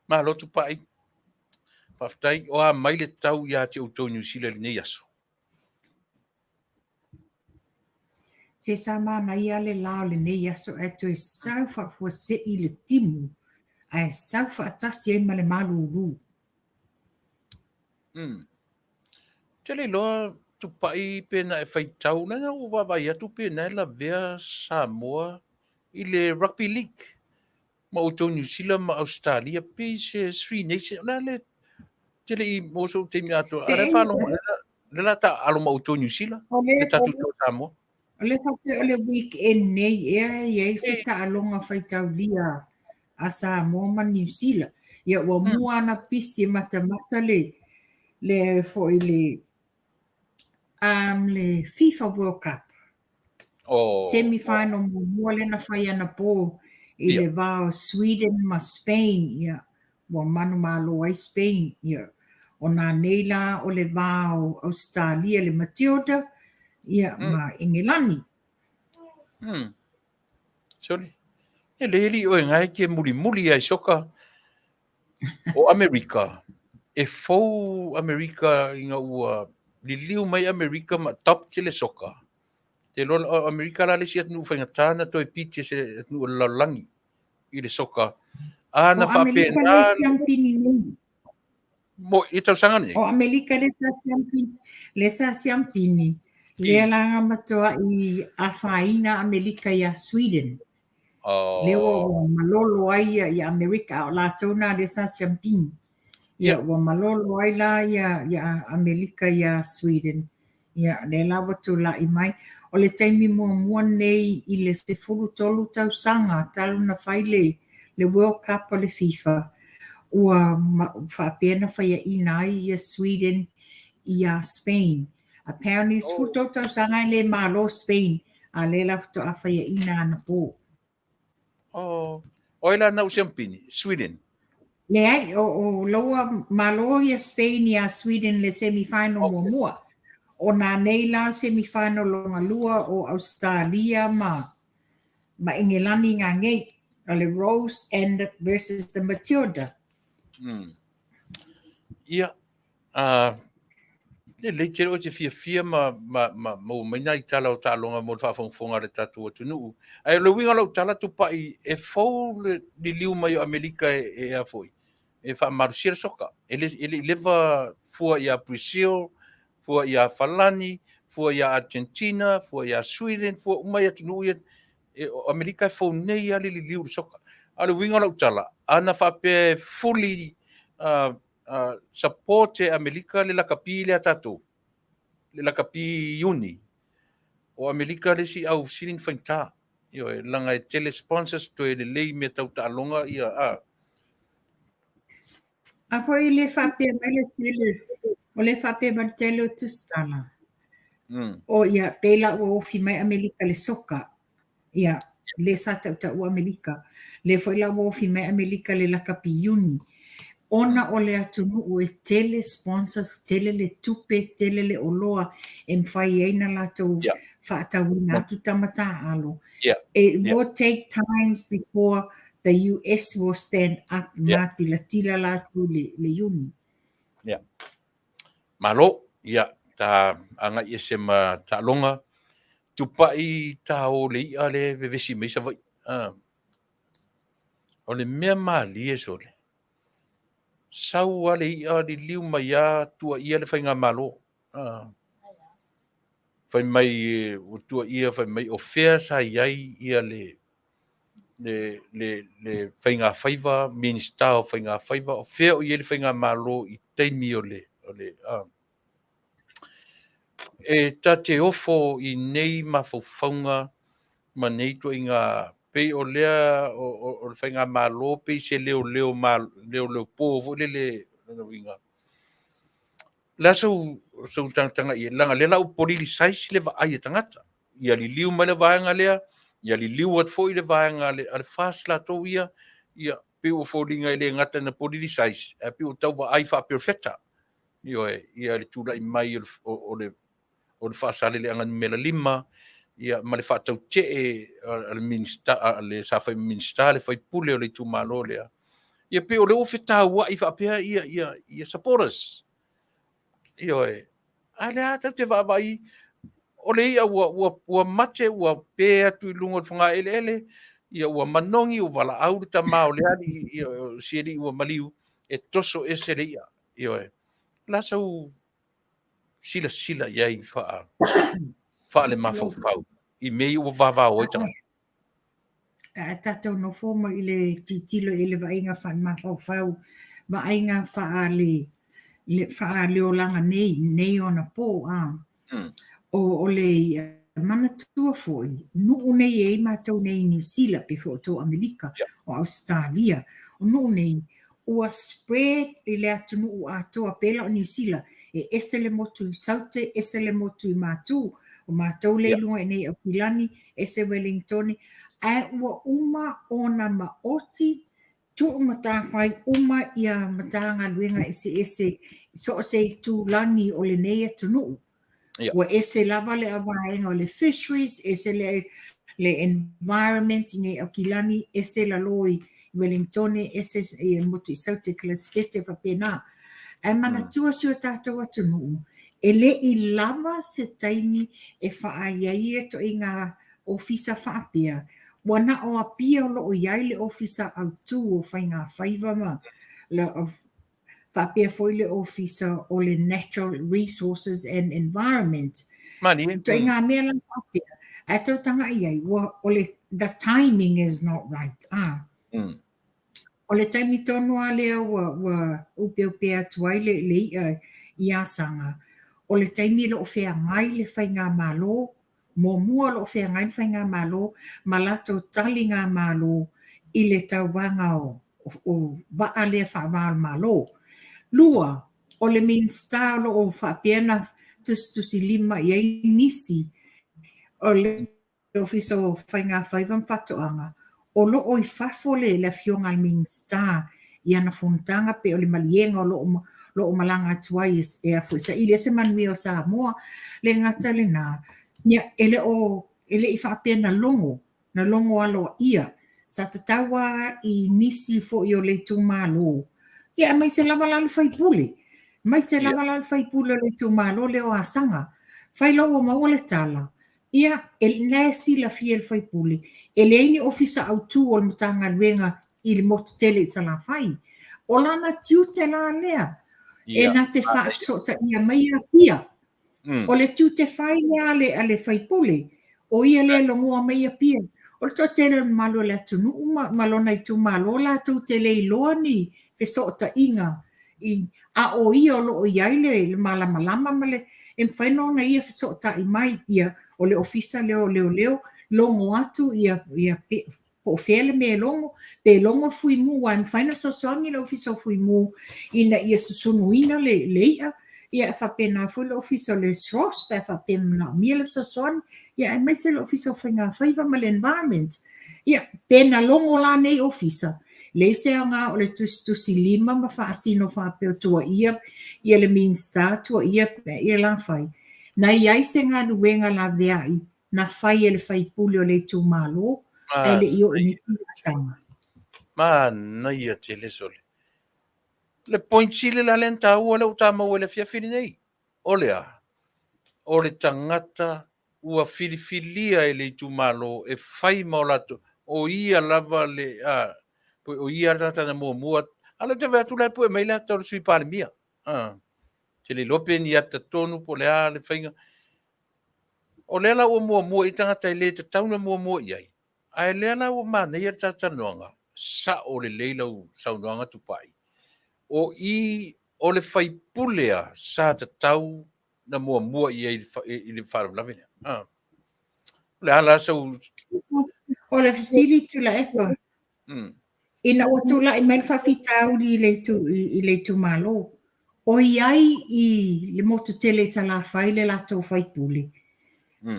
Malo Tupai. Faafetai. O a mai le tau ia te outou i Niu Sila i lenei aso? Se sa manaia le la o lenei aso ae toe sau faafuasei le timu ae sau faatasi ai ma le malulu. Ou te le iloa Tupai pe na e faitau, lea ua vaavaai atu pe na e lavea Samoa i le Rugby League ma outou Niu Sila ma Ausetalia, pei se Three Nation, o le a le, te le i maua sou taimi atoa, a o lea e faalogo, lea la taaalo ma outou Niu Sila, le tatou tau Samoa. O le faapea o le weekend nei ea e i ai se taaloga faitaulia a Samoa ma Niu Sila. Ia ua mua ana pisi e matamata le le foi le le FIFA World Cup. Oh, Semi final muamua lea na fai anapo i le va o Sweden ma Spain. Ia ua manumalo ai Spain. Ia o nā nei la o le va o Australia le Matilda ia ma Engelani. Sorry. E le li oe ngai ke mulimuli ai soka o Amerika. E fou Amerika ina ua liliu mai Amerika ma top te le soka. Te loa o Amerika la le isi atunuu faigata na toe piti se atunuu o le lalolagi i le soka. A na O Amerika faapena le siampini nei. Mo i tausaga nei. O Amerika le sa siampini, le sa siampini. Lea la na matuai afaina Amerika iā Sweden. Oh. Lea ua ua malolo ai ia ia Amerika, a o latou na lea sa siampini. Ia ua malolo ai la ia ia Amerika iā Sweden. Ia lea la ua tulai mai. O le taimi muamua nei i le 13 tausaga talu na fai le le World Cup a le FIFA. Ua faapea na faiaina ai ia Sweden iā Spain. Apparently 13 tausaga e le malo Spain, a lea la faatoa faiaina anapo. Oh, o ai la na u siampini? Sweden. Leai, o loua malo ia Spain iā Sweden le semi final muamua. O nā nei la semi final lona lua o Australia ma ma Engelani ngā ngei, o le Rose and versus the Matilda. Ia, lelei tele oe te fiafia ma, ma, ma maua mai nai tala o taaloga mo le faafogafoga a le tatou atunuu. Ae o le uiga o lau tala Tupai, e fou le liliu mai o Amerika e, e a foi, e faamalosia le soka. E le, e le i leva fua ia Brazil, fua ia Falani, fua ia Argentina, fua ia Sweden, fua uma i atunuu ia, e, o Amerika e fou nei lava le liliu i le soka. A o le uiga o lau tala, ana faapea e fully support e Amerika le lakapi lea a tatou, le lakapi Iuni, o Amerika le isi au sili ona faigata. Ioe, leaga e tele sponsors toe lelei mea tau taaloga ia, a. A foi le faapea mai le tele, o le faapea mai le tele o tusitala. O ia, pei la ua ofi mai Amerika le soka. Ia, le sa tautaua Amerika. Le foi la ua ofi mai Amerika le lakapi Iuni. Ona o le atunuu e tele sponsors, tele le tupe, tele le oloa e mafai ai na latou faatauina atu tama taaalo. It will take times before the US will stand up ma tilatila latou i le Iuni. Yeah. Malo, ia, ta agai ese ma taaloga, tupai ta o le i'a le vevesi mai Savaii. Ah. O le mea malie sole, sau a le i'a liliu mai a tuuaia le faigamalo. Ah. Fai mai ua tuuaia fai mai o fea sa i ai ia le le, le, le faigafaiva, Minista o Faigafaiva, o fea o i ai le faigamalo i taimi o le, o le e ta te ofo i nei mafaufauga ma nei ituaiga pei o lea o, o, o le faigamalo pei se leoleo ma leoleo po foi lele lona uiga. Le a sou, sou tagataga i ai, leaga lea la ua politicise le vaai a tagata. Ia liliu mai le vaega lea, ia liliu atu foi le vaega a le, a le FAST latou ia, ia pei ua foliga e le gata ina politicise, ae pei ua tau vaai faaperofeta. Ioe, ia le tulai mai o le, o le, o le Faasaleleaga numera 5, ia ma le faatautee a le Minisita, a le sa fai Minisita le faipule o le itumalo lea. Ia pei o lea ua fetauai faapea ia, ia, ia supporters. Ioe, a o lea tatou te vaavaai, o le i'a ua, ua, ua mate, ua pe atu i luga o le fogaeleele, ia ua manogi, ua valaau le tama o le alii, ia, o si alii ua maliu, e toso ese le i'a. Ioe, o le a sau silasila i ai faa, faalemafaufau i mea ia ua vavao ai tagata? A tatou nofo ma i le tilotilo i le vaaiga faalemafaufau, vaaiga faale le faaleolaga nei, nei ona po a. O le manatua foi, nuu nei e i ai matou nei i Niu Sila, pei foi o outou Amerika, o Ausetalia, o nuu nei, ua spread i le atunuu atoa, pei la o Niu Sila, e ese le motu i Saute, ese le motu i Matu, o matou lea i luga i nei Aukilani, ese Wellingtone, ae ua uma ona maoti tuu matafai uma ia Matagaluega eseese i so o se itulagi o lenei atunuu. Ua ese lava le vaega o le fisheries, ese le, le environment i nei Aukilani, ese lalo i Wellingtone, ese i motu i Saute, Kelesitete, faapena. Ae manatua si o tatou atunuu, e le i lava se taimi e faaai ai ia ituaiga ofisa faapea, ua na o Apia o lo o i ai le ofisa autu o Faigafaiva ma faapea foi le ofisa o le Natural Resources and Environment. Malie. Ituaiga mea la faapea, ae tau taga'i ai, ua, o le, the timing is not right. Ah. O le taimi tonu lava lea ua, ua upeupea atu ai le, le i'a i Asaga, o le taimi o lo o feagai le faigamalo, muamua o lo o feagai le faigamalo ma latou taligamalo i le tauvaga o, o vaa lea faava o le Malo. Lua, o le Minisita o lo o faapea ona tusitusilima i ai nisi o le Ofisa o Faiga Faiva ma Faatoaga, o lo o i fafo le le Afioga i le Minisita i ana fonotaga pe o le maliega o lo o lo o malaga atu ai e a foi saili ai se manuia o Samoa. Le gata lena, ia e le o e le i faapea na logo na logo aloaia. Sa tatau lava i nisi foi o le itumalo, ia aemaise lava la le sui usufono, aemaise lava la le sui usufono o le itumalo lea o Asaga. Fai loa ua maua le tala, ia e la e silafia e le sui usufono, e leai ni ofisa autu o le Matagaluega i le motu tele i Salafai. O lana tiute la lea, e na te faafesootaia mai Apia. O le tiute fai lea a le, a le sui usufono, o ia lea e logoa mai Apia. O le toatele o le mamalu o le atunuu ma, ma lona itumalo latou te le iloa ni fesootaiga i, a o ia o lo o i ai le, le malamalama ma le, e mafai ona ona ia fesootai mai, ia, o le ofisa lea o leoleo, logo atu ia, ia Po o fea le mea e logo, pe logo le Fuimu, aua e mafai ona fesoasoani le Ofisa o Fuimu ina ia susunuina le, le i'a, ia e faapena foi le Ofisa o le SROS pe a faapea e manaomia le fesoasoani, ia aemaise le Ofisa o Faigafaiva ma le Environment. Ia, pe na logo la nei Ofisa, leai se aoga o le tusitusi lima ma faasino faapea o tuuaia ia le Minisita, tuuaia ia la fai. Na i ai se galuega laveai na fai e le faipule o le itumalo ae le i oo i nisi laasaga. Manaia tele sole. Le point sili la lea na taua lea ua ta maua i le afiafi lenei, o le a? O le tagata ua filifilia e le itumalo e fai ma o latou, o ia lava le, a, o ia le tagata na muamua, a o lea ou te vaai atu la e pue mai le ata o le Sui Palemia. A, te le iloa pe ni ata tonu po o le a le faiga. O lea la ua muamua i tagata e le tatau ona muamua i ai, ae lea la ua manaia le talatalanoaga, sao lelei lau saunoaga Tupai, o i o le faipule a sa tatau na muamua i ai i le faalavelave lea. Ah. O le a la sau... O le fesili Tuilaepa, Ina ua tulai mai le faafitauli i le, i le itumalo, o i ai i le motu tele i Salafai le latou faipule.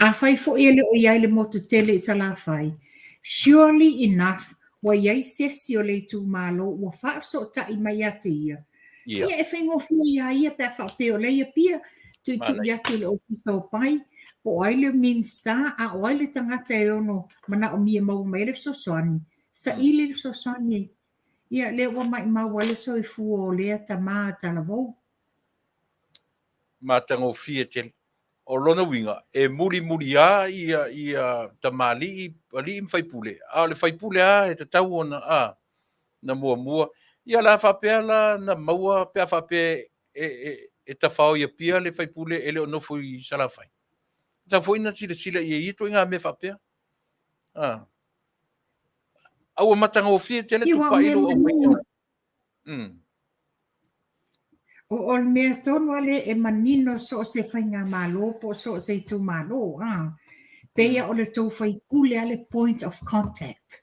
Afai foi e le o i ai le motu tele i Salafai, surely enough ua i ai se isi o le itumalo ua faafesootai mai ia te ia, ia e faigofie iā ia pe a faapea o la e i Apia, tuitui atu i le Ofisa o Pai, po o ai le Minisita, a o ai le tagata e ono manaomia e maua mai ai le fesoasoani, saili le fesoasoani. Ia, lea ua maimau ai le soifua o lea tama talavou. Matagofie tele. O lona uiga, e mulimuli lava ia, ia tamalii, alii ma faipule, a o le faipule lava e tatau ona, a, na muamua. Ia o le a faapea la na maua pe a faapea e, e, e tafao i Apia le faipule e le o nofo i Salafai. E tatau foi ona silasila i ai i ia ituaiga mea faapea. A. A ua matagofie tele Tupai lou aumaiga. O le mea tonu lava lea e manino so o se faigamalo po o so o se itumalo, a, pei o le tou faipule lava le point of contact.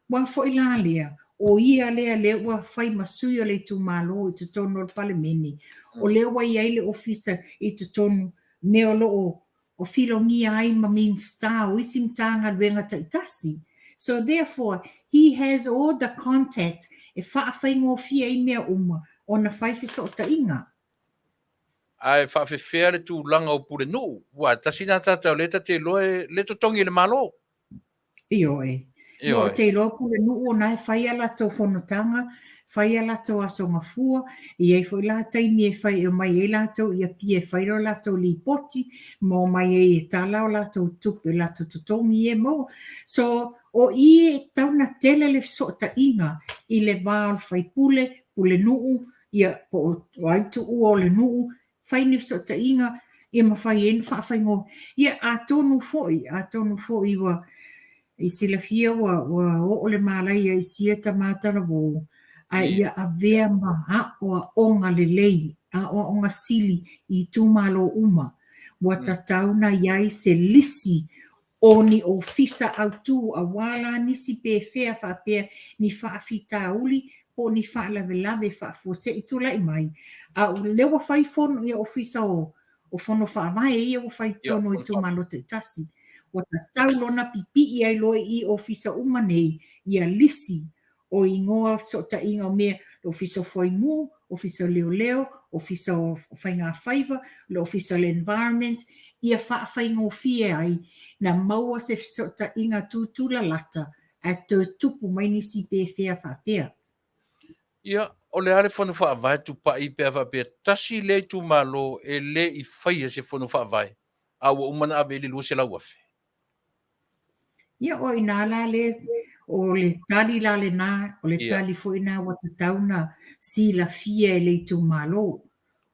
Aua foi la lea, o ia lea lea ua fai ma sui o le itumalo i totonu o le Palemene, o lea ua i ai le ofisa i totonu, mea o lo o o filogia ai ma Minisita o isi Matagaluega taitasi. So therefore, he has all the contact e faafaigofie ai mea uma ona fai fesootaiga. Ae faafefea le tulaga o Pulenuu? Aua tasi lena tagata o lea ta te iloa e le totogi e le Malo. Ioe. Ioe. Ou te iloa Pulenuu o na e fai a latou fonotaga, fai a latou aso gafua, e i ai foi la taimi e fai e omai ai latou i Apia e fai lo latou lipoti ma omai ai e tala o latou tupe, latou totogi ia e maua. So, o i e tatau ona tele le fesootaiga i le va o le faipule, Pulenuu, ia po o ai tuua o le nuu, fai ni fesootaiga ia mafai ai ona faafaigo. Ia atonu foi, atonu foi ua i silafia ua ua oo le malaia i sia tama talavou, ae ia avea ma aoaoga lelei, aoaoga sili i itumalo uma. Ua tatau ona i ai se lisi. O ni ofisa autū auā la nisi pefea faapea ni faafitauli po o ni faalavelave faafuasei tulai mai, a o lea ua fai fono ia ofisa o o fono faavae ia ua fai totonu o itumalo taitasi. Ua tatau loa ona pipii ai loa i i ofisa uma nei ia lisi o igoa fesootaiga o mea, le Ofisa o Fuaimu, Ofisa o Leoleo, Ofisa o Faigafaiva, le Ofisa o le Environment, ia faafaigofie ai na maua se fesootaiga tutulalata ae toe tupu mai nisi pefea faapea. Ia, o le a le fono faavae tupai pe a faapea tasi lea itumalo e le i faia se fono faavae a ua uma ona ave i ai le $200,000? Ia, o i inā la le, o le tali la lenā, o le tali foi lena ua tatau ona silafia e le itumalo.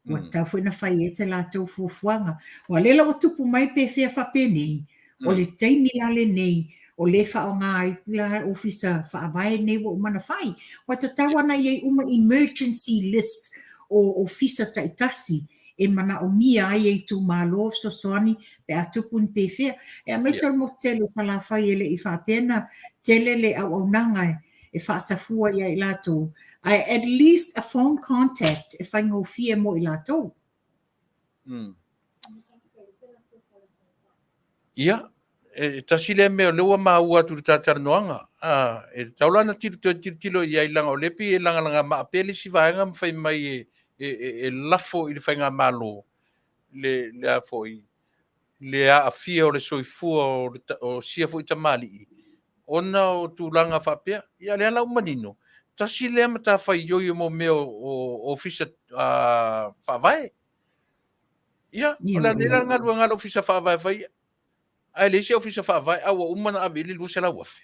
Ua tatau foi ona fai ai se latou fuafuaga. Aua o lea la ua tupu mai pe fea faapenei, o le taimi la lenei o lea e faaaoga ai la ofisa faavae nei ua uma ona fai. Ua tatau lava ona i ai uma emergency list o ofisa taitasi e manaomia ai e itumalo fesoasoani pe a tupu ni pefea. E aemaise o le motu tele o Salafai e le i faapea na tele le auaunaga e faasafua ia i latou, ae at least a phone contact e faigofie mo i latou. Ia, e tasi lea mea o lea ua maua atu i le ta talanoaga, e tatau la ona tilo, toe tilotilo i ai leaga o lea e pei e lagalaga maa pea le isi vaega ma fai mai e, e, e, e lafo i le faigamalo le, le a foi, le aafia o le soifua o, le, o sia foi tamalii ona o tulaga faapea. Ia lea la ua manino, tasi lea matafaioi o mo mea o, o ofisa faavae. Ia, o le a nei la le galuega a le Ofisa Faavae fai, ae leai se Ofisa Faavae, a ua uma ona ave i ai le $200,000.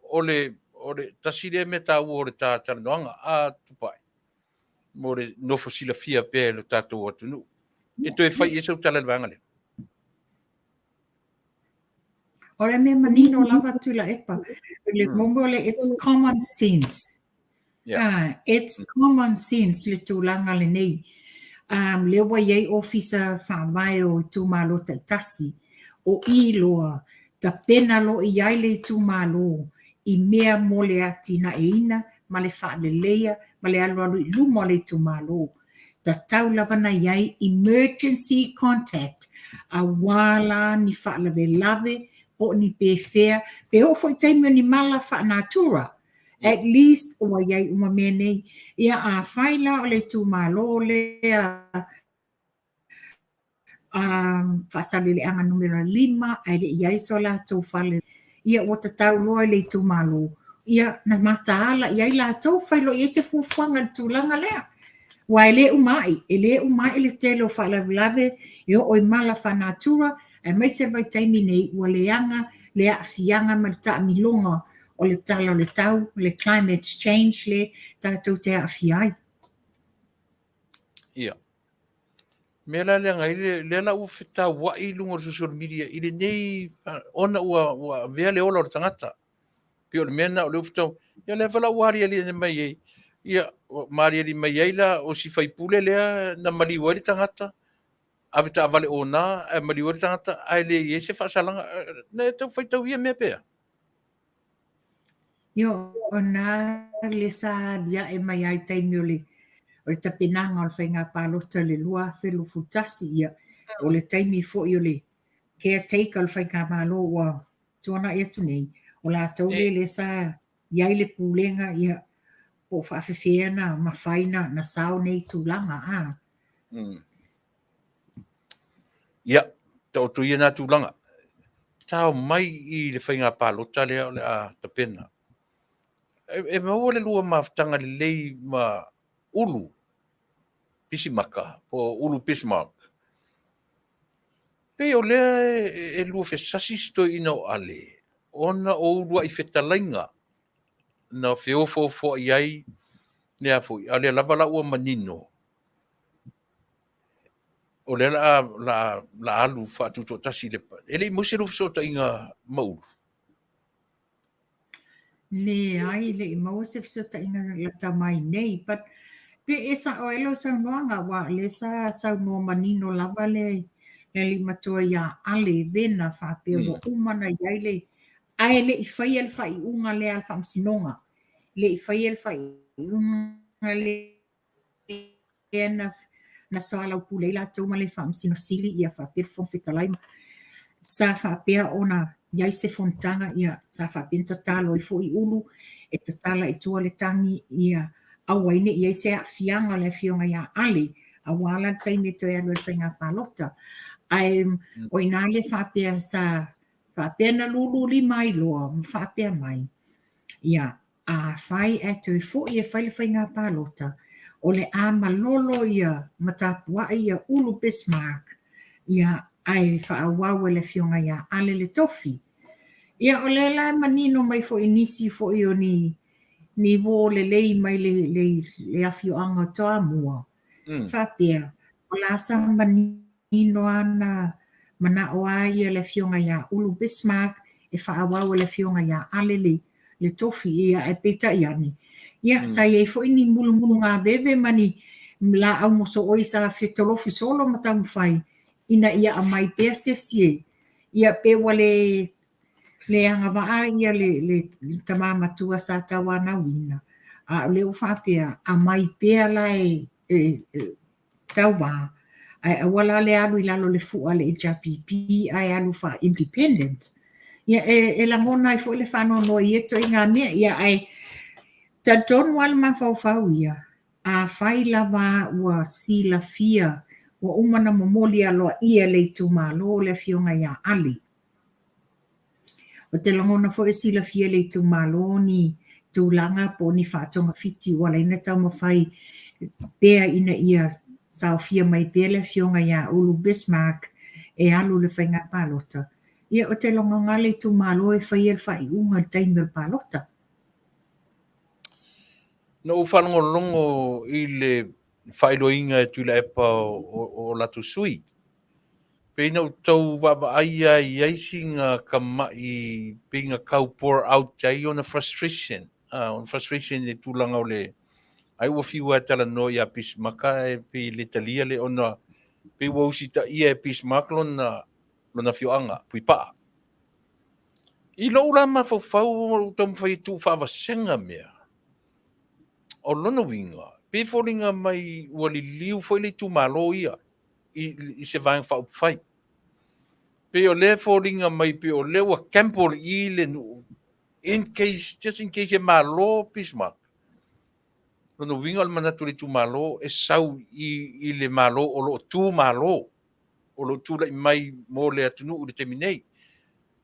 O le, o le tasi lea mea taua o le ta talanoaga, a Tupai, mo le nofo silafia pea e lo tatou atunuu. E toe fai i ai sau tala i le vaega lea. O le mea manino lava Tuilaepa, le momo le it's common sense. Yeah. Ah, it's common sense le tulaga lenei. Um, lea ua i ai ofisa faavae o itumalo taitasi, o i loa, tapena loa i ai le itumalo i mea mo le atinaeina ma le faaleleia ma le alualu i luma o le itumalo. Tatau lava na i ai emergency contact auā la ni faalavelave po o ni pefea, pe oo foi i taimi o ni mala faanatura. At least ua i ai uma mea nei. Ia afai la o le itumalo lea um, Faasaleleaga numera 5 ae le i ai so latou fale, ia ua tatau loa i le itumalo, ia na mataala i ai latou, fai loa i ai se fuafuaga i le tulaga lea. Aua e le uma ai, e le uma ai le tele o faalavelave e oo i mala faanatura, aemaise le vaitaimi nei ua leaga le aafiaga ma le taamiloga o le tala o le tau, le climate change le tatou te aafia ai. Ia. Mea la leaga ai le, lea la ua fetauai i luga o le social media i lenei, ona ua, ua avea le ola o le tagata. Pei o le mea lena o lea ua fetau, ia lea foi la ua aliali mai ai, ia, ma aliali mai ai la o si faipule lea na maliu ai le tagata, ave taavale ona, ae maliu ai le tagata, ae le i ai se faasalaga. Na e tau faitau ia mea pea? Io, o na le sa aliae mai ai taimi o le o le tapenaga o le faiga palota i le 2021, ia, o le taimi foi o le caretaker o le faigamalo ua tuanai atu nei, o latou le le sa i ai le pulega, ia, po o faafefea na mafai na, na sao nei tulaga, a. Ia, taoto ia nā tulaga. Tao mai i le faiga palota lea o le a tapena. E, e maua le lua mafutaga lelei ma Ulu Pisimaka, po Ulu Bismarck. Pei o lea e, e lua fesasi si toeaina o Ale, ona o uluai fetalaiga na feofoofoai ai lea foi. A o lea lava la ua manino, o lea la la la alu faatutoatasi le e le i maua se lua fesootaiga ma Ulu. Leai, e le i maua se fesootaiga lata mai nei, but pe e sa'o ai lau saunoaga, aua o lea sa saunoa manino lava le le alii matua ia Ale Vena faapea ua uma ona i ai le ae le i faia le faaiuga lea a le Faamasinoga, le i faia le faaiuga lea na na soalaupule ai latou ma le Faamasino Sili ia faapea le Fofoga Fetalai sa faapea ona i ai se fonotaga ia sa faapea ona tatalo ai foi Ulu e tatala i tua le tagi ia aua ai ne i i ai se aafiaga o le afioga ia Ale aua la le taimi e toe alu ai i le faiga palota. Ae o i ina le faapea sa faapea na lululima ai loa ma faapea mai, ia, afai ae toe foi e fai le faiga palota, o le a malolo ia ma tapuai ia Ulu Bismarck, ia, ae faaauau e le afioga ia Ale le tofi. Ia, o lea la e manino mai foi i nisi foi o ni ni uo lelei mai le, le, le afioaga o Toamua, faapea, o la sa manino ana manao a ia le afioga ia Ulu Bismarck e faaauau e le afioga ia Ale le, le tofi, ia ae peitai ane, ia sa i ai foi ni mulumulugaveve ma ni laau mosooi sa fetolofi solo ma taumafai ina ia aumai pea se isi e, ia pe ua le le agavaa ia le, le, le tama matua sa tauanauina, a o lea ua faapea, aumai pea la e, e, e tauva, ae aua la le alu i lalo o le fua a le HRPP ae alu faa-independent. Ia, e, e lagona ai foi le faanoanoa i ia ituaiga mea, ia ae talitonu lava le mafaufau ia, afai lava ua silafia, ua uma ona momoli aloaia e le itumalo le afioga ia Ale, Ou te lagona foi e silafia e le itumalo ni tulaga po o ni faatogafiti ua ala ai ona taumafai pea ina ia saofia mai pea le afioga ia Ulu Bismarck e alu i le faiga palota. Ia, ou te lagona lava le itumalo e faia le faaiuga i le taimi o le palota. Na ou faalogologo i le faailoaina e Tuilaepa o latou sui. Pei na ou tau vaavaai lava i ai sina tamai pei na tau pour out ai ona frustration, ona frustration i le tulaga o le ai ua fiu lava e talanoa ia Bismarck ae pei e le talia le ona pei ua usitaia e Bismarck lona lona afioaga Puipaa. I lou la mafaufau ua ou taumafai e tuufaavasega mea. O lona uiga, pei e foliga mai ua liliu foi le itumalo ia i, i se Vaega Faaupufai. Pei o lea e foliga mai pei o lea ua gamble i le nuu in case, just in case e malo Bismarck. Lona uiga o le manatu o le itumalo e sau i, i le Malo o lo o tu malo, o lo o tulai mai mo le atunuu i le taimi nei.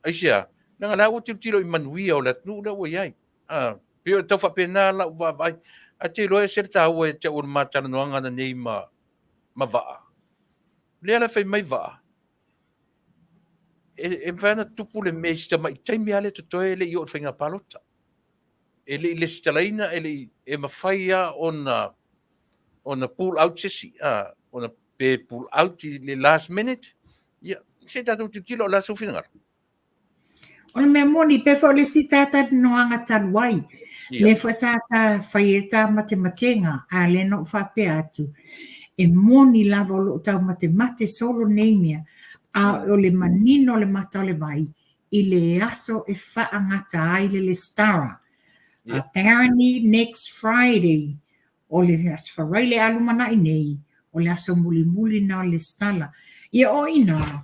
Aisea? Leaga o lea ua tilotilo i manuia o le atunuu lea ua i ai. A, pei o tau faapena lau vaavaai. Ae te iloa e ese le taua ia te au o le ma talanoaga ananei ma, ma Vaa. Lea la fai mai Vaa, e, e mafai ona tupu le mea i si tamai taimi lava lea totoe e le i oo i le faiga palota. E le i lesitalaina, e le i, e mafai lava ona, ona pull out se isi, a, ona pe pull out i le last minute. Ia, se i tatou tilotilo o le a sou finagalo. O le mea moni, pe foi o le isi talatalanoaga talu ai, lea foi sa ta fai ai ta matematega, a lea na ou faapea atu, e moni lava o lo o taumatemate solo nei mea, a o le manino o le mata o le vai i le aso e faagata ai le lesitala. Apparently next Friday, o le Aso Faraile a lumanai nei, o le aso mulimuli na o le lesitala. Ia o i inā,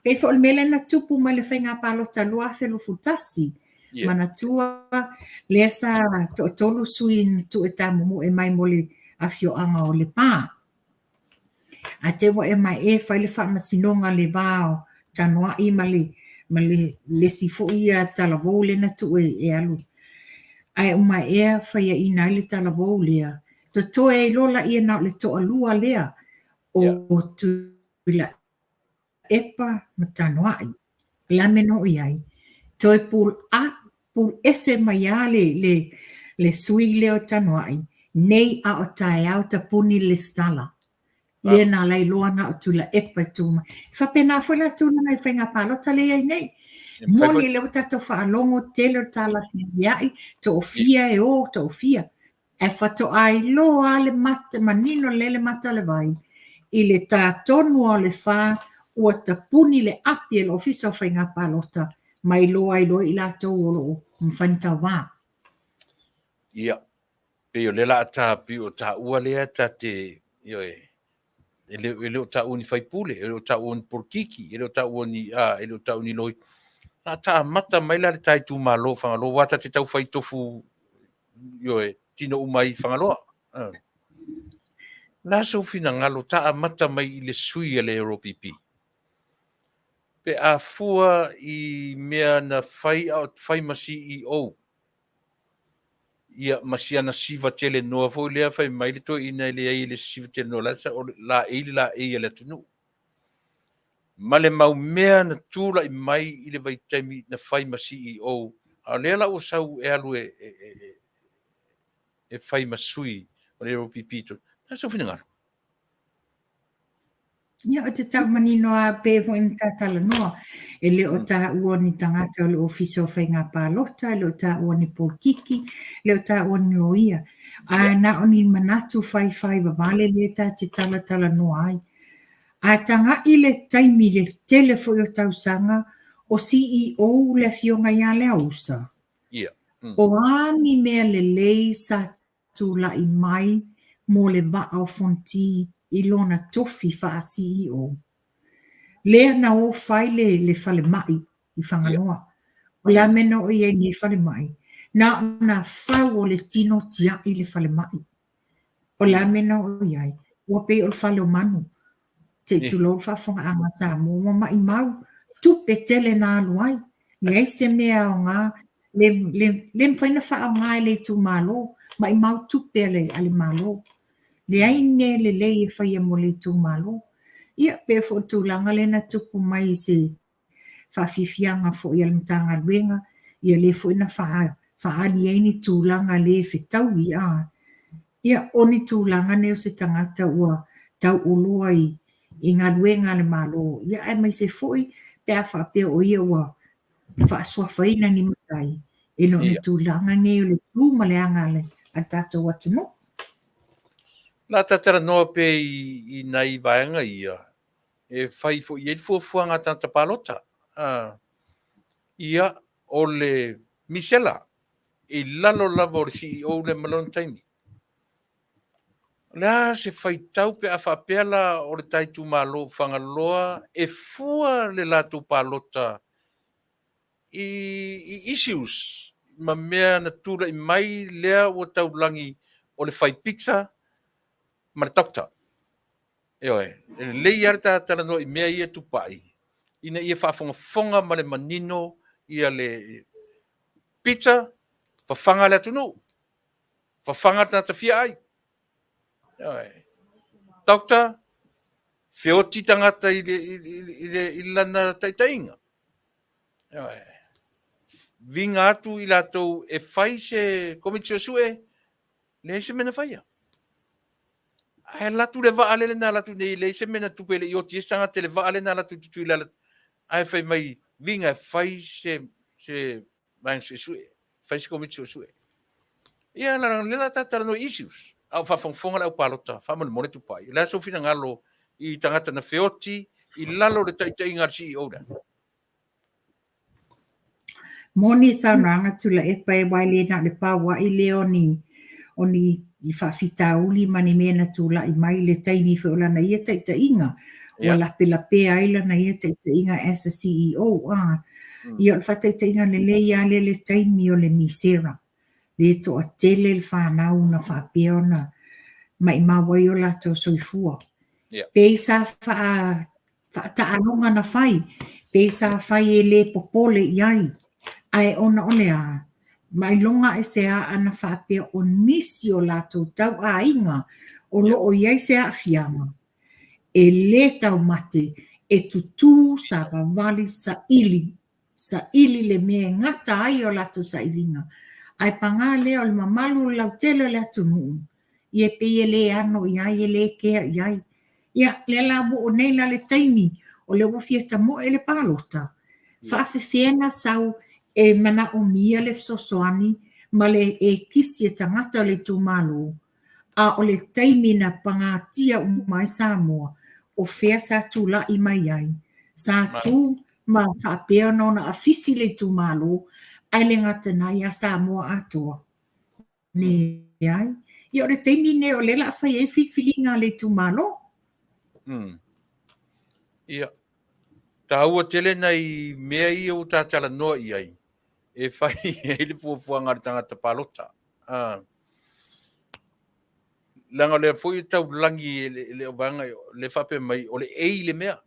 Pei foi o le mea lea na tupu mai le faiga palota 2021, yeah. Manatua lea sa toatolu sui na tuu e tāmomoe mai mo le afioaga o Lepa. A te ua e mai e fai le faamasinoga le va o Tanoai ma le, ma le, lesi foi ia talavou lea na tuu e, e alu. Ae uma ea faiaina ai le talavou lea. Totoe ai loa laia na o le toalua lea o yeah. Tuila Epa ma Tanoai. O le a mea na oo i ai? Toe pull up, pull ese mai a le, le, le sui lea o Tanoai, nei a o taeao tapuni le lesitala. Lea na ala ai loa na o Tuilaepa e tu mai. E faapena foi la tulaga i faiga palota lea i ai nei. Moni lea ua tatou faalogo tele o le talafiafia'i, toafia e o, toafia. Ae faatoa iloa lava le mata, manino lelei le mata o le vai i le tā tonu o le fa ua tapuni le api e le Ofisa o Faiga Palota ma iloa ai loa i latou o lo o mafai ona tauva. Ia, pei o lea la a ta, pei o taua lea ta te, ioe, e le, e le o taua ni faipule, e le o taua ni polokiki, e le o taua ni, a, e le o taua ni loi. La ta amata mai la le ta itumalo o Fagaloa, aua ta te tau fai tofu, ioe, tino uma ai i Fagaloa. A. La sou finagalo, ta amata mai i le sui a le LPP. Pe a fua i mea na fai a o fai ma CEO, ia ma si ana siva tele noa foi lea fai mai le toeaina e leai e le se siva tele noa la sa o laei le laei a le atunuu. Ma le mau mea na tulai mai i le vaitaimi na fai ma CEO, a o lea la ua sau e alu e, e, e, e fai ma sui o le LPP. Na sou finagalo. Ia, o te tau manino a pe foi na ta talanoa, e le o taua ni tagata o le Ofisa o Faiga Palota, e le o taua ni polokiki, e le o taua ni loia. A na o ni manatu faifai vavale lea ta te talatalanoa ai. A taga'i le taimi le tele foi o tausaga o CEO le afioga ia Leausa. O a ni mea lelei sa tulai mai mo le vaa o Fonti i lona tofi faa-CEO. Lea na o fai le le falemai i Fagaloa. O le a mea na oo i ai nei falemai? Na ona fau o le tino tiai le falemai. O le a mea na oo i ai? Ua pei o le fale o manu. Se i tulou le faafofogaaga a Samoa, ua maimau tupe tele na alu ai. Leai se mea aoga, le, le, le mafai ona faaaoga e le itumalo, maimau tupe a le, a le Malo. Leai ni mea lelei e faia mo le itumalo. Ia, pei foi o le tulaga lea na tupu mai i se faafiafiaga foi a le Matagaluega, ia lea foi na faaali ai ni tulaga le fetaui, a. Ia, o ni tulaga nei o se tagata ua tauoloa i, i galuega a le Malo, ia aemaise foi pe a faapea o ia ua faasuafaina ni matai, e le o ni tulaga nei o le tu ma le aga a le, a le tatou atunuu. La ta talanoa pea i, i nai vaega ia, e fai foi i ai le fuafuaga a tagata palota. Ia, o le misela i lalo lava o le CEO lea ma lona taimi. O le a se faitau pe a faapea la o le ta itumalo o Fagaloa e fua le latou palota i, i issues ma mea na tulai mai lea ua taulagi o le fai pizza ma le doctor. Ioe, e lelei lava le ta talanoa i mea ia tupai, ina ia faafogafoga ma le manino ia le pizza, fafaga le atunuu, fafaga le tagata fia ai. Ioe. Doctor, feoti tagata i le, i le, i le, i lana taitaiga. Ioe. Viga atu i latou e fai se komiti suesue, leai se mea na faia. Ae alu atu le vaa lele na alu atu nei, leai se mea na tupu, e le i oti ai se tagata i le vaa lea na alu atu i Tutuila, ae fai mai, viga e fai se, se vaega suesue, fai se komiti suesue. Ia, la, lea la ta talanoa i issues, a o faafogafoga le au palota, faamolemole Tupai. O le a sou finagalo i tagata na feoti i lalo o le taitaiga a le CEO lea? Moni saunoaga Tuilaepa e aua e le na o le pau ai lea o ni o ni faafitauli ma ni mea na tulai mai i le taimi foi o lana ia taitaiga ua lapelapea ai lana ia taitaiga as a CEO a ia o le faataitaiga lelei lava lea le taimi o le misera le toatele le fanau na faapea ona maimau ai o latou soifua pei sa faa faataaloga na fai, pei sa fai e le popole i ai, ae ona o le a, mailoga ae se a ana faapea o nisi o latou tauaiga o lo o i ai se aafiaga, e le taumate e tutū savavali saili saili le mea e gata ai o latou sailiga, ae pagā lea o le mamalu o le lautele o le atunuu, ia pei e le ano i ai, e le kea i ai. Ia, lea la ua oo nei la le taimi o lea ua fia tamoe le palota, faafefea na sau e manaomia le fesoasoani ma le e kisi e tagata o le itumalo, a o le taimi na pagatia uma ai Samoa, o fea sa tulai mai ai? Sa tu ma faapea ona ona afisi le itumalo, ae le gata na ia Samoa atoa. Leai. Ia o le taimi lenei o lea la a fai ai filifiliga a le itumalo. Mm. Ia, taua tele nai mea ia ua ta talanoa i ai, e fai ai le fuafuaga a le tagata palota. Ah. Leaga o lea foi e taulagi e le, le vaega le faapea mai o le ei le mea.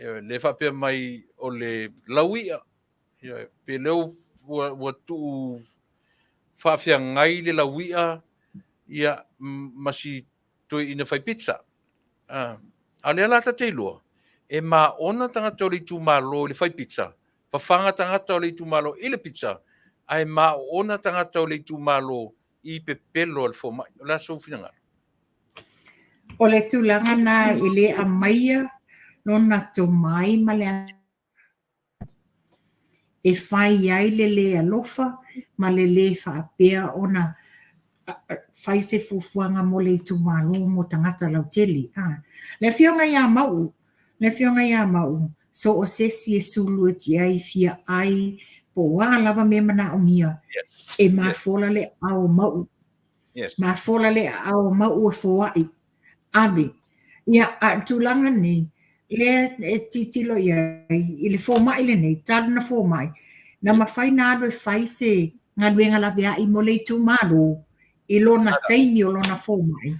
Le faapea mai o le lauia. Pe lea ua, ua tuu faafeagai le lauia ia, ma si toeaina fai pizza. A o lea la ta te iloa, e maona tagata o le itumalo i le fai pizza, fafaga tagata o le itumalo i le pizza, ae maona tagata o le itumalo i pepelo a le fomai. O le a sou finagalo? O le tulaga na e le aumaia lona tomai ma le e fai ai le lē alofa ma le lē faapea ona fai se fuafuaga mo le itumalo mo tagata lautele. A. Le Afioga ia Mauu, le Afioga ia Mauu, so o se isi e sulu e tiai fia ai po o a lava mea manaomia, Yes. e mafola le aao o Mauu. Yes. Mafola le aao o Mauu e foai. Ave. Ia, a o le tulaga lenei, lea e tilotilo i ai i le fomai lenei, talu na fomai, na mafai na alu e fai se galuega laveai mo le itumalo i lona taimi o lona fomai.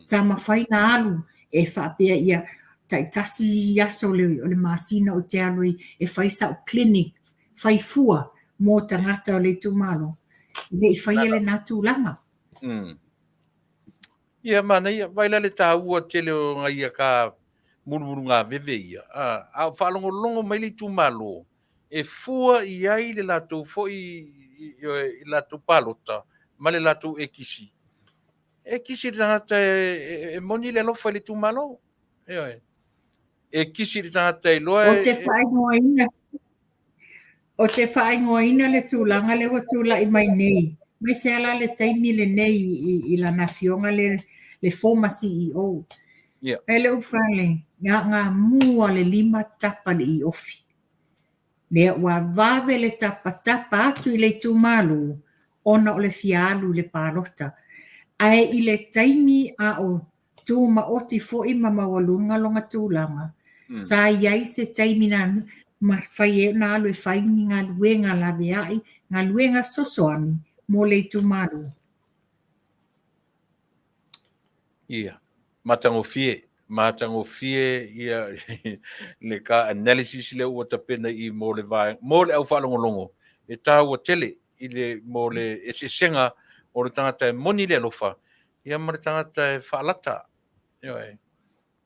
Sa mafai na alu e faapea ia taitasi aso o le masina ou te alu ai e fai sau clinic, fai fua mo tagata o le itumalo. E le i faia lena tulaga. Ia, manaia, vaai la le taua tele o nai ia ka mulumulugaveve ia, a, a o faalogologo mai le itumalo, e fua i ai le latou foi, i latou palota ma le latou ekisi. E kisi le tagata e moni le alofa i le itumalo. Ioe. E kisi le tagata iloa Ou te faaigoaina Ou te faaigoaina le tulaga lea ua tulai mai nei, aemaise lava la le taimi lenei i, i lana afioga le, le former CEO. Yeah. E le upufale, gagamua le lima tapa le iofi. Lea ua vave le tapatapa atu i le itumalo ona o le fia alu i le palota. Ae i le taimi a o tumaoti foi ma maualuga lona tulaga. Sa i ai se taimi na mafai ai ona alu e fai ni galuega laveai, galuega fesoasoani mo le itumalo. Ia, matagofie, matagofie ia le ka analysis lea ua tapena i mo le vaega, mo le au faalogologo, e taua tele i le, mo le eseesega o le tagata e moni le alofa, ia ma le tagata e faalata. Ioe.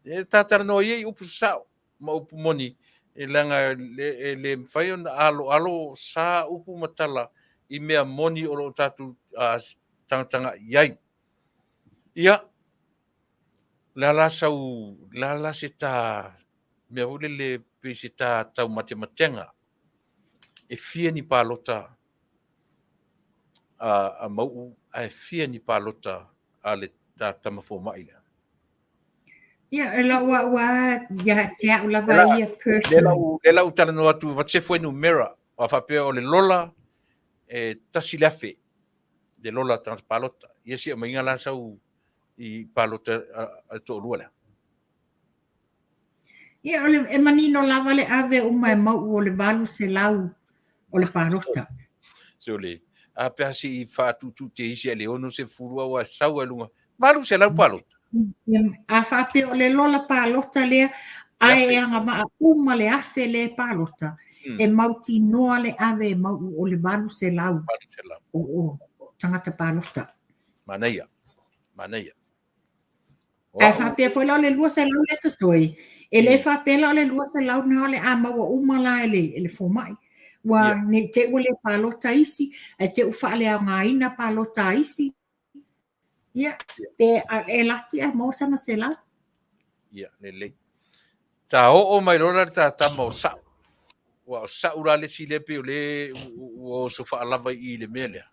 E tatalanoa ia i upu sasao ma upu moni, e leaga e le mafai ona aloalo sa upu ma tala i mea moni o lo o tatou tagatagai i ai. Ia, le a la sau, le a la se ta mea foi lele pei se ta taumatematega e fia ni palota a, a Mauu ae fia ni palota a le ta tama fomai lea? Ia, e lau au a ia te au lava ia personally. Le lau talanoa atu va se fuenumera, a faapea o le lola e tasi le afe le lola tagata palota. Ia si aumaiga la sau i palota a toalua lea. Ia, o le, e manino lava le ave uma e Mauu o le 800 o le palota. So le, a pe a se i faatutu te isi a le ono se fulu au a sau ai lunga. 800 palota. A faapea o le lola palota lea, ae e agavaa uma le afe lea palota, e mautinoa le ave e Mauu o le 800 o, o tagata palota. Manaia, manaia. Ae faapea foi la o le 200 lea totoe, e le faapea la o le 200 na o le a maua uma la e le, e le fomai. Ua yeah. ne i te ua le palota isi, ae te u faaleaogaina palota a isi. Ia, yeah. pe e lati a maua sana selau. Ia, lelei. Ta oo mai loa la le ta tama o Sa'u. Ua o Sa'u la le isi lea pei o le ua oso faalava i i le mea lea.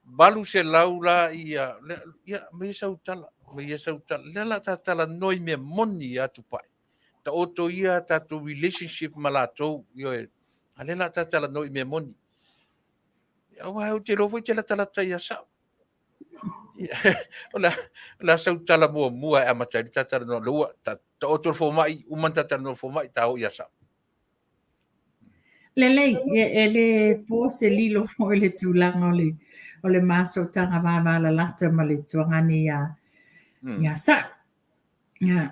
800 la ia, ia, ma ia sau tala, ma ia sau tala. Lea la ta talanoa i mea moni ia Tupai. Taoto ia tatou relationship ma latou, ioe. A lea la ta talanoa i mea moni. Aua ou te iloa foi te latalata ia Sa'u. O le a sau tala muamua e amata ai le ta talanoa, lea ua taoto le fomai, uma ona ta talanoa le fomai, ta o ia Sa'u. Lelei, e le po se lilo foi le tulaga o le, o le ma sootaga vavalalata ma le tuagane ia, ia Sa'u. Ia,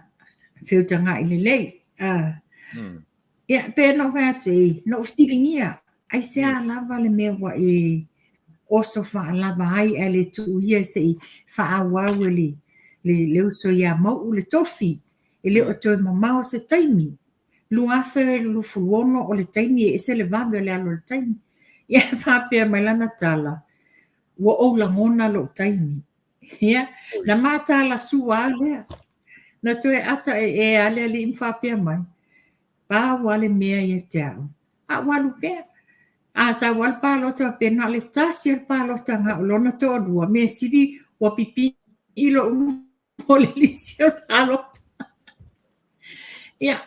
feutaga'i lelei. Ia, pe na ou fai atu i, na ou fesiligia, aisea lava le mea ua e oso faalava ai ae le tuu ia se i faaauau e le, le, le uso ia Mau'u le tofi, e le o toe mamao se taimi. 2026 o le taimi e ese le vave o le alu o le taimi. Ia faapea mai lana tala, ua ou lagona lou taimi. Ia, na matala sua lava lea. Na toe ata ee lava le alii ma faapea mai, pau lava le mea ia te au, a ua alu pea. A sau lava le palota faapea na o le tasi lava le palota na o lona toalua, mea sili ua pipii lou nofoa i le lisi o le palota. Ia,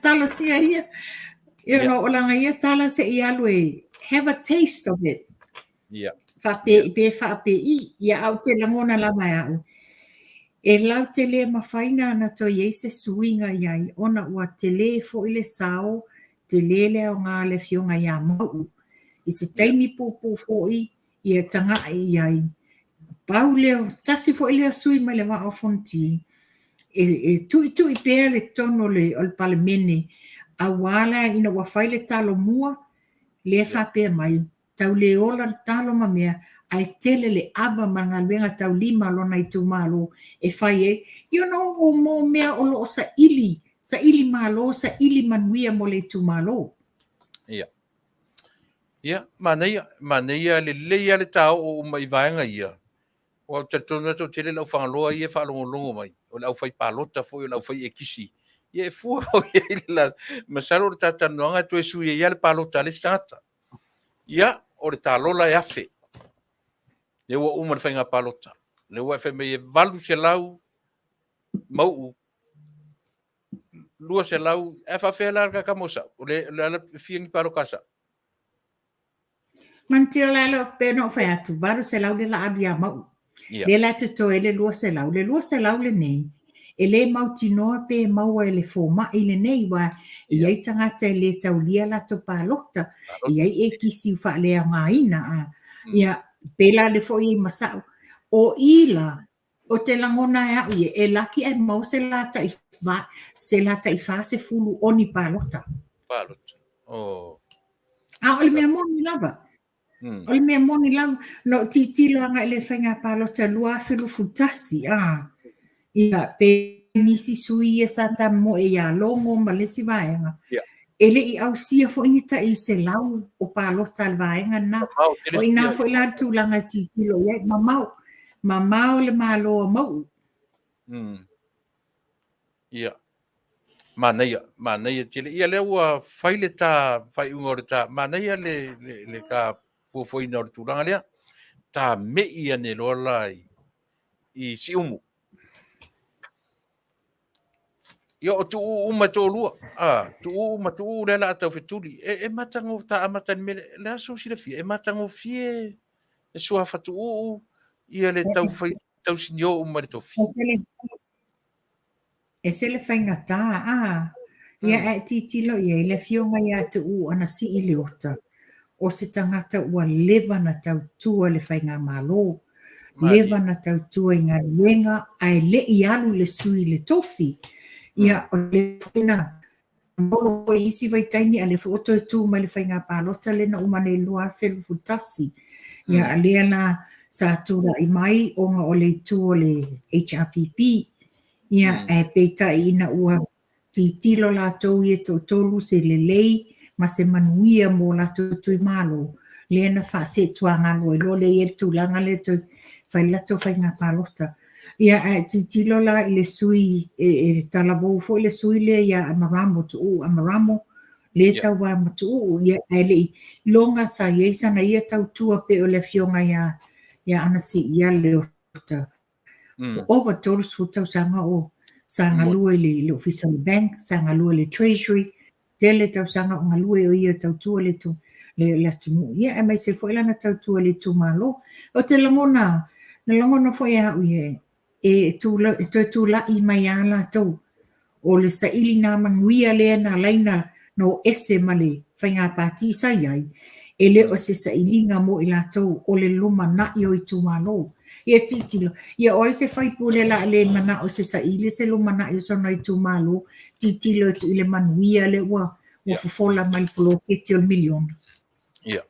talosia ia. You know, o lana ia tala se i alu e have a taste of it. Yeah. Whaape, pe whaape i, ia au te langona lava e au. E lau te le mawhai na ana toi ei se suiga i ai, ona ua te le fo i le sao, te le le ao ngā le fionga i a mau. I se taimi pūpū fo i, ia taga'i i ai. Pau lea, tasi foi lea sui mai le Vaa o Fonoti, e, e tu'itu'i pea le totonu o le, o le Palemene, auā la ina ua fai le talo mua, lea faapea mai, tau le ola le talo ma mea, ae tele le ava ma le galuega taulima a lona itumalo e fai ai, you know, o mo mea o lo o saili, saili malo, saili manuia mo le itumalo. Ia. Ia, manaia, manaia, lelei lava le taoo uma i vaega ia. Aua ou te talitonu atu, tele le au Fagaloa ia e faalogologo mai, o le aufai palota foi, o le aufai ekisi. Ia e fua foi i ai le la, masalo o le ta talanoaga e toe sui ai lava le palota a le isi tagata. Ia, o le talola e 1000. Lea ua uma le faiga palota. Lea ua e fai mai e 800 Mauu 200, ae faafefea la le kakama o Sa'u? O le, le ala fia ni paloka a Sa'u? Manatua la lou pei ona ou fai atu, 800 le la alu ia Mauu. Ia. Lea la totoe le 200. Le 200 lenei, e le mautinoa pe maua e le fomai lenei, aua e i ai tagata e le taulia latou palota, e i ai ekisi faaleaogaina. A, ia, pēlā le foi i ai ma Sa'u. O i la, Ou te lagona e au ia, e laki ae maua se la tai, va, se la tai 40 o ni palota. Palota. Oh. A o le mea moni lava. O le mea moni lava, na ou tilotilo agai i le faiga palota 2021, a, ia, pe nisi sui ia sa tamoe ia Logo ma le isi vaega, e le i ausia foi ni tai 100 o palota a le vaega lena. O i ina foi la le tulaga e tilotilo i ai, mamao, mamao le Malo a Mauu. Ia. Manaia, manaia tele. Ia lea ua fai le ta faaiuga o le ta, manaia le, le, le ta fuafuaina o le tulaga lea. Ta me'i ane loa la i, i Siumu. Ia o Tuuu uma e toalua. A, Tuuu ma Tuuu lea la a tau fetuli. E, e matago, ta amata i le mea lea, le aso silafia, e matagofie le suafa Tuuu, ia le tau fai, tau sinio uma i le tofi. Ese le faigata, a. Ia a e tilotilo i ai, le afioga ia Tuuu Anasii Leota, o se tagata ua leva na tautua i le Faigamalo, leva na tautua i galuega ae le i alu le sui i le tofi. Ia, o le foi na maua foi i isi vaitaimi, a o lea foi ua toe tu mai le faiga palota lea na uma nei i le 2021. Ia, a lea la sa tulai mai ona o le itu o le HRPP. Ia, ae peitai ina ua Tilotilo latou ia toatolu se lelei ma se manuia mo latou itumalo, lea na faaseetuagalo ai loa lea i ai le tulaga lea toe fai le latou faiga palota. Ia ae tilotilo la i le sui e, e talavou foi le sui lea ia Amaramo, Tuuu Amaramo, lea yeah. tauva ma Tuuu, ia ae le i iloga sa i ai sana ia tautua pei o le afioga ia ia Anasii ia Leota. Ua ova 30 tausaga o Sa galue i le Ofisa o le Bank, sa galue i le Treasury, tele tausaga o galue o ia e tautua le le atunuu. Ia aemaise foi lana tautua i le itumalo. Ou te lagona, na lagona foi e au ia e toe tulai mai lava latou. O le sailiga manuia lea na ala ai ona o ese ma le faiga pati sa i ai, e le o se sailiga mo i latou, o le lumanai o itumalo. Ia tilotilo, ia o ai se faipule o le a le manao se saili se lumanai o sona itumalo, tilotilo atu i le manuia lea ua fofola mai le poloketi o le miliona. Ia.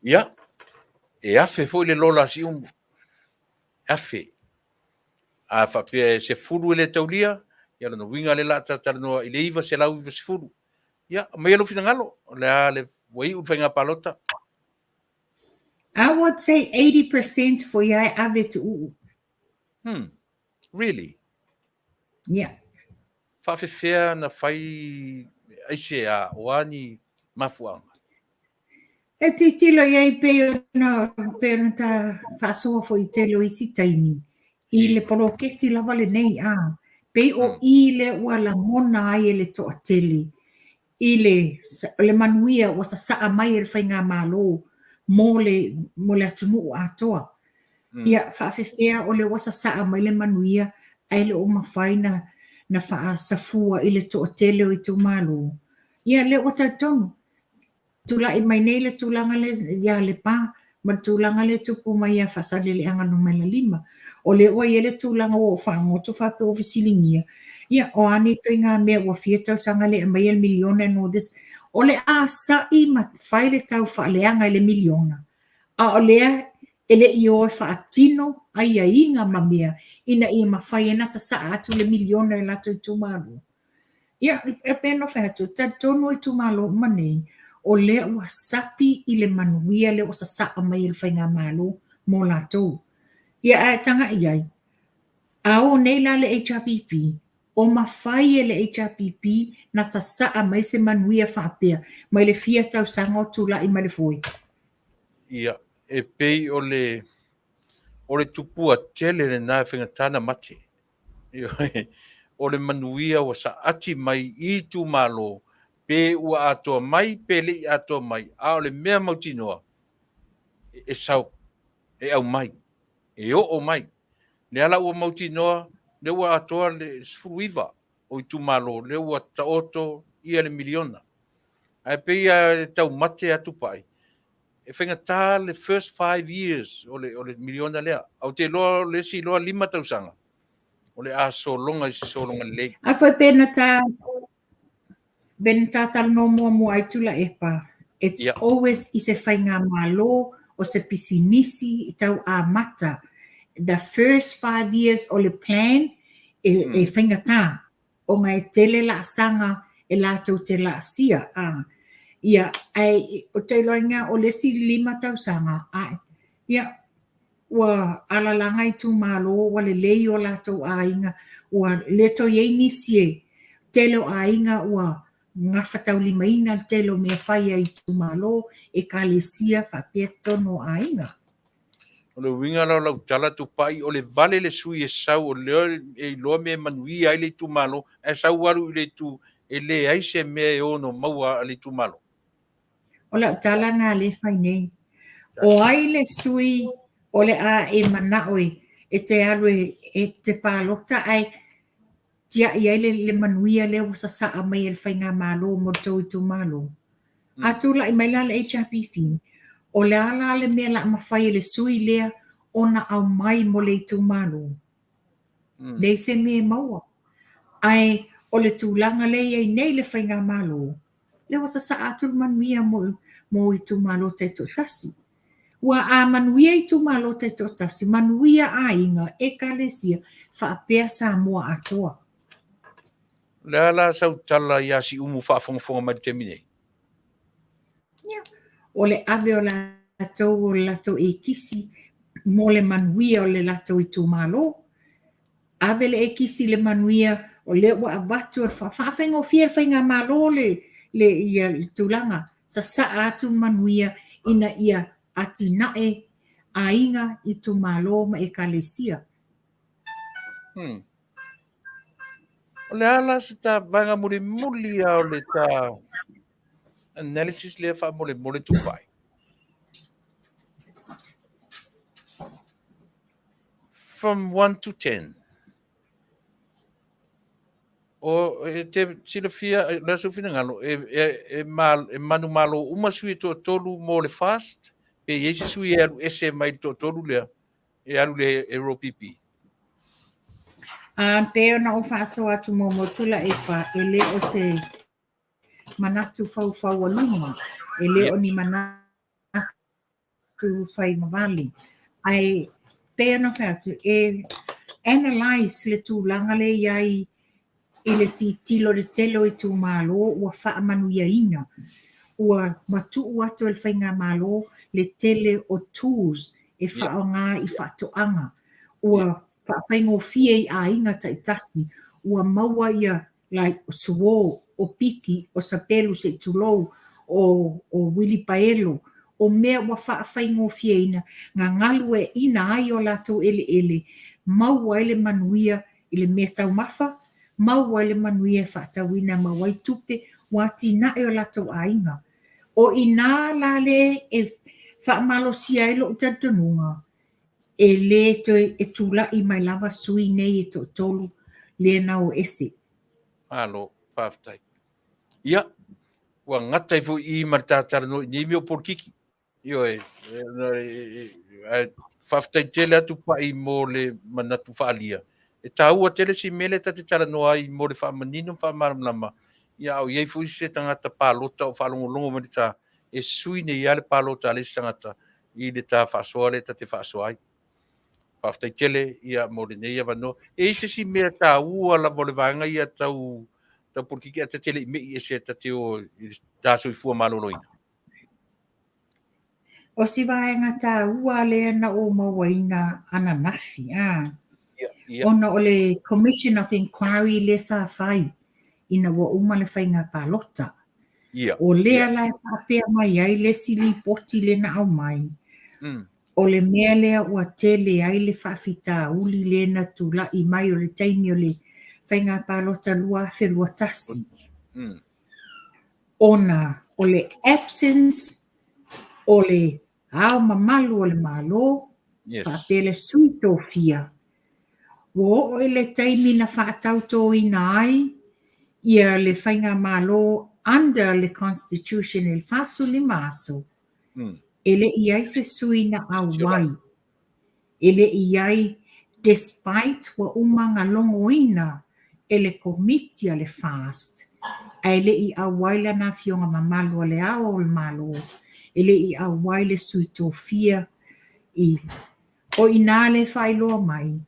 Ia, e afe foi le lola a Siumu. E afe. A faapea e 10 e le taulia, ia lona uiga lea o le a talatalanoa i le 990. Ia, aumaia lou finagalo, o le a le, ua iu le faiga palota. I would say 80% foi ia e ave tuuu. Really? Yeah. Faafefea na fai aisea, o a ni mafuaaga? E tilotilo i ai pei ona pei ona ta faasoa foi i tele o isi taimi i le poloketi lava lenei a pei o i lea ua lagona ai e le toatele i le le manuia ua sasaa mai e le faigamalo mo le mo le atunuu atoa. Ia faafefea o lea ua sasaa mai le manuia ae le o mafai na na faasafua i le toatele o itumalo. Ia lea ua talitonu tulai mai nei le tulaga lea ia Lepa ma le tulaga lea e tupu mai ia Faasaleleaga numera 5. O lea ua i ai le tulaga ua ou faagoto faapea ua fesiligia, ia o a nei ituaiga mea ua fia tausaga le aumaia le miliona and all this. O le a sa'i ma fai le taufaaleaga i le miliona, a o lea e le i o e faatino aiaiga ma mea ina ia mafai ai ona sasaa atu le miliona i latou itumalo. Ia, e pei ona fai atu, talitonu itumalo uma nei, o lea ua sapi i le manuia lea ua sasaa mai e le faigamalo mo latou. Ia, ae tagai i ai, a o nei la le HRPP, o mafai e le HRPP na sasaa mai se manuia faapea mai le fia tausaga o tulai mai le foe. Ia, e pei o le o le tupua tele lena e faigata ona mate. O le manuia ua saati mai i itumalo, pe ua atoa mai pe le i atoa mai, a o le mea mautinoa, e sau, e aumai, e oo mai. Lea la ua mautinoa, lea ua atoa le 19 o itumalo, lea ua taoto ia le miliona. Ae pei lava e taumate atu pai, e faigata le first 5 years o le miliona lea. Ou te iloa o le isi iloa 5 tausaga, o le a sologa i se sologa lelei. A foi pe na ta pe na ta talanoa muamua ai Tuilaepa, it's always i se faigamalo o se pisinisi i tau amata. The first 5 years o le plan e faigata ona e tele laasaga e latou te laasia. A ia, ae ou te iloa o le isi 5 tausaga, ae, ia, ua alalaga itumalo, ua lelei o latou aiga, ua le toe i ai nisi e tele o aiga ua gafataulimaina le tele o mea fai a itumalo, ekalesia faapea totonu o aiga. O le uiga la o lau tala Tupai, o le vale le sui e sau o lea e iloa mea e manuia ai le itumalo, ae sau alu i le itu e leai se mea e ono maua a le itumalo. O lau tala na le fai nei. O ai le sui o le a e manao e te alu e te palota ae tiai ai le manuia lea ua sasaa mai e le faigamalo mo le tou itumalo. A tulai mai la le HRPP, o le a la le mea la mafai e le sui lea ona aumai mo le itumalo? Leai se mea e maua. Ae o le tulaga lea e i ai nei le faigamalo, lea ua sasaa atu le manuia mo itumalo taitoatasi. Ua a manuia itumalo taitoatasi, manuia aiga, ekalesia, faapea Samoa atoa. O le a la sau tala ia Siumu faafogafoga mai le taimi nei? Ia, o le ave o latou o le latou ekisi mo le manuia o le latou itumalo. Ave le ekisi i le manuia o lea ua avatu e faafaigofie e le faigamalo le le ia le tulaga sasaa atu le manuia ina ia atinae aiga, itumalo ma ekalesia. O le a la se ta vaega mulimuli lava o le ta analysis lea faamolemole Tupai? From 1 to 10. O, e te silafia, le aso finagalo, e, e, e, ma, e manumalo uma sui e toatolu mo le fast, pe i ai se sui e alu ese mai le toatolu lea, e alu le ROPP. A pei ona ou faasoa atu muamua Tuilaepa, e le o se manatu faufaualuga, e le o ni manatu fai mavale. Ae pei ona fai atu, e analyse le tulaga lea e i ai i le tilotilo i le tele o itumalo ua faamanuiaina, ua matuu atu e le Faigamalo le tele o tools e faaaoga i faatoaga, ua faafaigofie i aiga taitasi, ua maua ia like o suo, o piki, o sapelu se i tulou, o o uilipaelo, o mea ua faafaigofieina na galueaiina ai o latou eleele, maua ai le manuia i le mea taumafa, maua ai le manuia e faatauina e maua ai tupe, ua atinae o latou aiga. O i ina la le e faamalosia ai lou talitonuga, e le toe e tulai mai lava sui nei e toatolu lea na o ese. Malo, faafetai. Ia, ua gata ai foi i i ma le ta talanoa i nei mea o polokiki. Ioe, ae faafetai tele atu Pai mo le manatu faaalia. E taua tele si mea lea ta te talanoa ai mo le faamanino ma faamalamalama, ia a o i ai foi se tagata palota o faalogologo mai le ta, e sui nei lava le palota a le isi tagata i le ta faasoa lea ta te faasoa ai. Faafetai tele ia mo lenei avanoa. E i ai se isi mea taua lava o le vaega ia tau tau polokiki ae ta te le i mei ese ta te o i le ta soifua maloloina? O si vaega taua lea na ou mauaina ananafi, a, ona o le Commission of Inquiry lea sa fai ina ua uma le faiga palota. O lea la e faapea mai ai le isi lipoti lea na aumai, o le mea lea ua tele ai le faafitauli lea na tulai mai o le taimi o le faiga palota 2021. Ona o le absence o le Ao Mamalu o le Malo, faapea le Sui Tofia, ua oo i le taimi na faatautoina ai ia le Faigamalo under le Constitution i le 45 aso, e le i ai se sui na auai. E le i ai despite ua uma ona logoina e le Komiti a le FAST ae le i auai lana Afioga Mamalu a Le Ao o le Malo, e le i auai le Sui Tofia i O i ina le faailoa mai,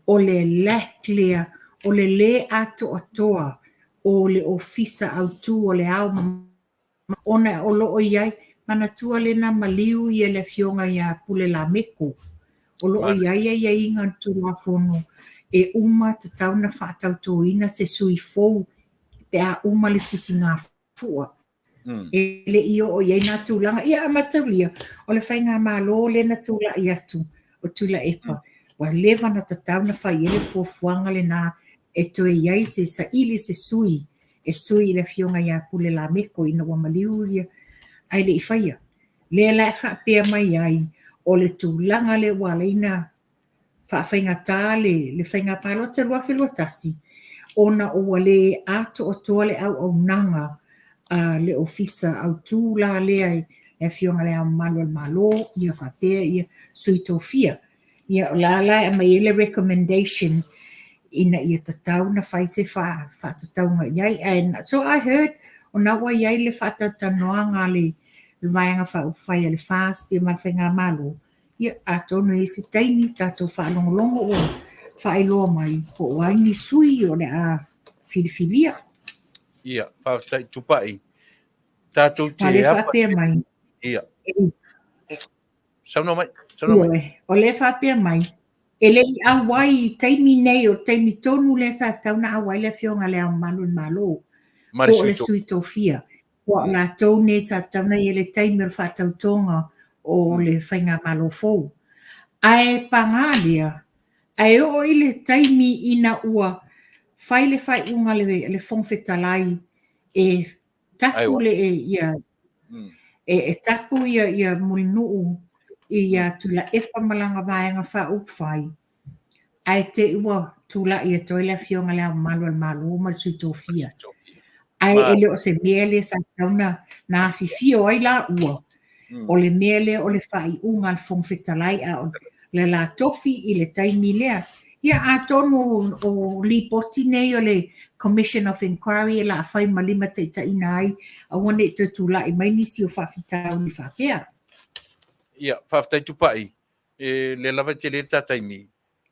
o le lack lea, o le lē atoatoa o le Ofisa Autu o Le Ao Mamalu ona o lo o i ai, manatua lena maliu ia le Afioga ia Pule Lameko, o lo o i ai aiaiga o le Tulafono e uma tatau ona faatautoina se sui fou pe a uma le sisigafua. E le i oo i ai nā tulaga. Ia, a mataulia, o le faigamalo lea na tulai atu o Tuilaepa, ua leva ona tatau ona fai i ai le fuafuaga lena e toe i ai se saili se sui e sui i le Afioga ia Pule Lameko ina ua maliu ia, ae le i faia. Lea la e faapea mai ai, o le tulaga lea ua ala ai ona faafaigata le, le faiga palota 2021, ona ua le atoatoa le auaunaga a le Ofisa Autu la lea i le Afioga i Le Ao Mamalu o le Malo, ia faapea ia Sui Tofia. Ia o la la e aumai ai le recommendation ina ia tatau ona fai se faatatauga i ai. And so I heard, o na ua i ai le faatalatalanoaga a le Vaega Faaupufai a le FAST ma le Faigamalo, ia atonu e i ai se taimi tatou faalogologo ua faailoa mai po o ai ni sui o le a filifilia. Ia, faafetai Tupai. Tatou te apa. faapea mai. Ia. Saunoa mai, saunoa mai. O lea faapea mai, e le i auai i taimi nei, o le taimi tonu lea sa tatau ona auai le Afioga i Le Ao Mamalu o le Malo, po o le Sui Tofia. Ua o latou nei sa tatau ona i ai le taimi o le faatautoga o le Faigamalo fou. Ae paga lea, ae oo i le taimi ina ua fai le faaiuga a le Fofoga Fetalai e tapu le ia e tapu ia ia Mulinuu ia Tuilaepa ma lana Vaega Faaupufai, ae te i ua tulai atu ai le Afioga i Le Ao Mamalu o le Malo ma le Sui Tofia. Ae e le o se mea lea sa tatau ona afifio ai laua, o le mea lea o le faaiuga a le Fofoga Fetalai, a o le la tofi i le taimi lea. Ia atonu o lipoti nei o le Commission of Inquiry e la fai ma limataitaiina ai, aua ne i toe tulai mai nisi o faafitauli faapea. Ia, faafetai Tupai, e lea lava e tele le ta taimi,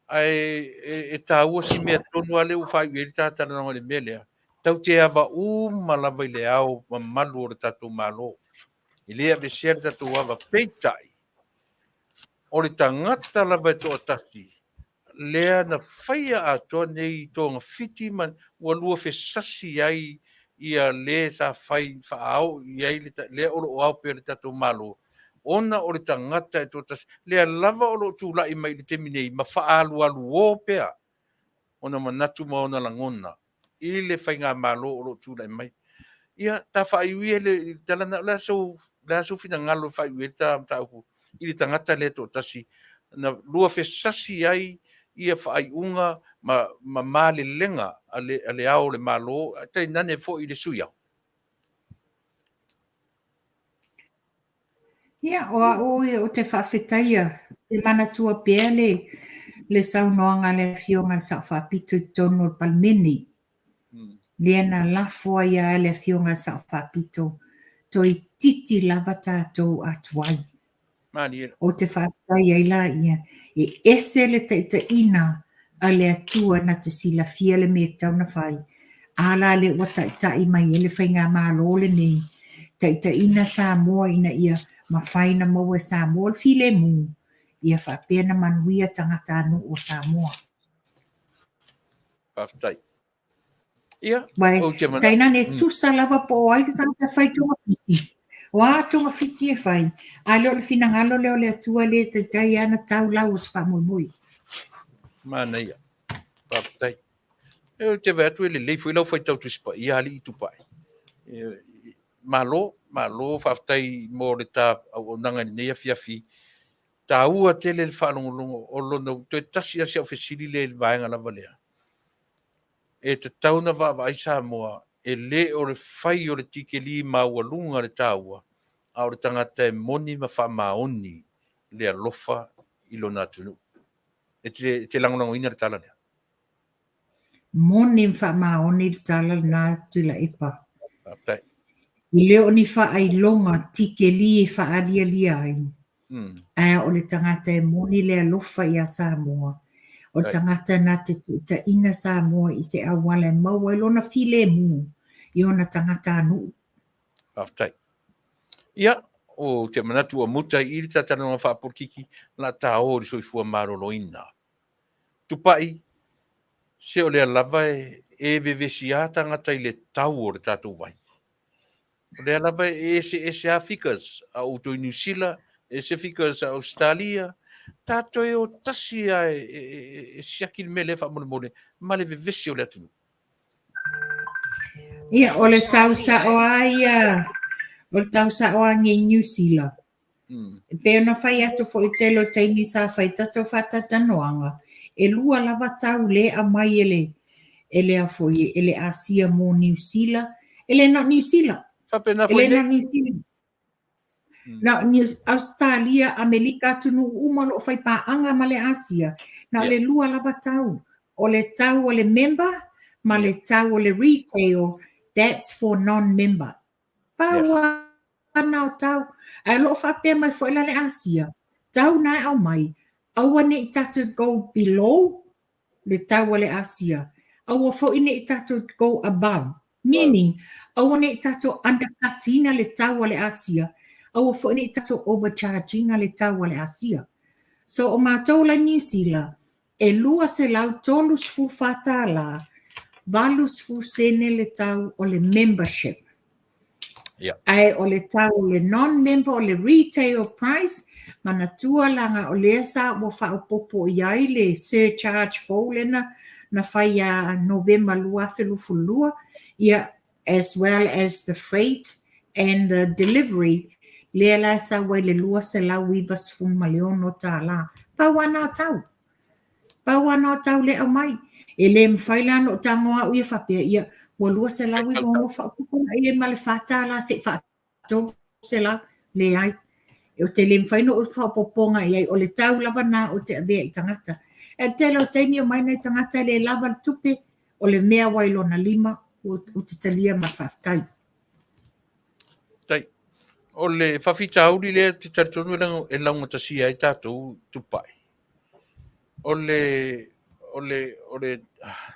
ae e taua si mea tonu lava lea ua faaiu i ai le ta talanoaga i le mea lea, tatou te ava uma lava i le ao mamalu o le tatou Malo. E le aveesea le tatou ava, peitai, o le tagata lava e toatasi lea na faia atoa nei togafiti ma ua luafesasi ai ia le sa fai faaao i ai lea o lo o ao pea le tatou Malo, ona o le tagata e toatasi lea lava o lo o tulai mai i le taimi nei ma faaalualuo pea ona manatu ma ona lagona i le faigamalo o lo o tulai mai. Ia, ta faaiu ia le tala na, o le a sou finagalo e faaiu ai le ta mataupu i le tagata lea e toatasi na luafesasi ai ia faaiuga ma malelega a le Ao o le Malo, tainane foi i le Sui Ao. Ia, o au ou te faafetaia, te manatua pea le le saunoaga a le Afioga i le Sao Faapito i totonu o le Palemene, lea na lafo ai lava e le Afioga i le Sao Faapito, toeitiiti lava tatou atuai. Malie. Ou te faafetai ai laia, e ese le taitaiina a le Atua na te silafia le mea e tatau ona fai, a la lea ua taitai mai ai le Faigamalo lenei, taitaiina Samoa ina ia mafai ona maua e Samoa le filemu, ia faapea ona manuia tagatanuu o Samoa. Faafetai. Ia, Uae, ou te manatu. tainane tusa lava po o ai le tagata e fai togafiti. O a togafiti e fai, a le o le finagalo lea o le Atua lea e taitai ana tau lau o se faamoemoe. Manaia. Faafetai. E ou te vaai atu e lelei foi lau faitau Tusi Paia alii Tupai. E, malo, malo, faafetai mo le ta auaunaga i lenei afiafi. Taua tele le faalogologo o lona toe tasi lava si au fesili lea i le vaega lava lea. E tatau ona vaavaai Samoa, e le o le fai o le tikeli maualuga le taua, a o le tagata e moni ma faamaoni le alofa i lona atunuu. E te, e te lagolagoina le tala lea? Moni ma faamaoni le tala lena Tuilaepa. Faafetai. E le o ni faailoga tikeli e faaalialia ai, Ae o le tagata e moni le alofa iā Samoa, o le tagata na te taitaiina Samoa i se auala e maua ai lona filemu i ona tagatanuu. Faafetai. Ia, ou te manatu ua muta i i le talanoaga faapolokiki, la ta o i le soifua maloloina. Tupai, se o lea lava e vevesi lava tagata i le tau o le tatou vai. O lea lava e eseese lava figures a outou i Niu Sila, ese figures a Ausetalia, tatou e o tasi lava e siaki le mea lea faamolemole ma le vevesi o le atunuu. Ia, o le tau sao lava ia, o le tau sao lava nei Niu Sila. E pei ona fai atu foi i tele o taimi sa fai tatou faatautanoaga, e lua lava tau le aumai e le e le a foi e le Asia mo Niu Sila, e le na o Niu Sila. Faapena E foi le na nei. o Niu Sila. Na o Niu Ausetalia, Amelika, atunuu uma o lo o fai paaga ma le Asia, na o le lua lava tau. O le tau o le member ma le tau o le retail, that's for non-member. Pau lava na o tau. Ae o lo o faapea mai foi la le Asia, tau na e aumai, aua ne i tatou go below le tau a le Asia, aua foi ne i tatou go above, meaning aua ne i tatou undercut ina le tau a le Asia, aua foi ne i tatou overcharge ina le tau a le Asia. So o matou la i Niu Sila, E $234 tala, 80 sene le tau o le membership. Yeah. Ae o le tau o le non-member o le retail price, manatua laga o lea sa ua faaopoopo i ai le surcharge fou lena na fai ia Novema 2022, ia, as well as the freight and the delivery, lea la e sau ai le $296. Pau lava na o tau. Pau lava na o tau le aumai. E le mafai la ona ou tago au ia faapea, ia, ua 296 faaopoopo la i ai ma le $4 se i 300, leai. Ou te le mafai ona ou faaopoopoga i ai, o le tau lava lena ou te avea i tagata. Ae o le tele o taimi omai nai tagata e le lava le tupe, o le mea ua i lona lima, ou te talia ma le faafetai. Tai. O le faafitauli lea ou te talitonu e laugatasia ai tatou tupai. O le, o le, o le, ah,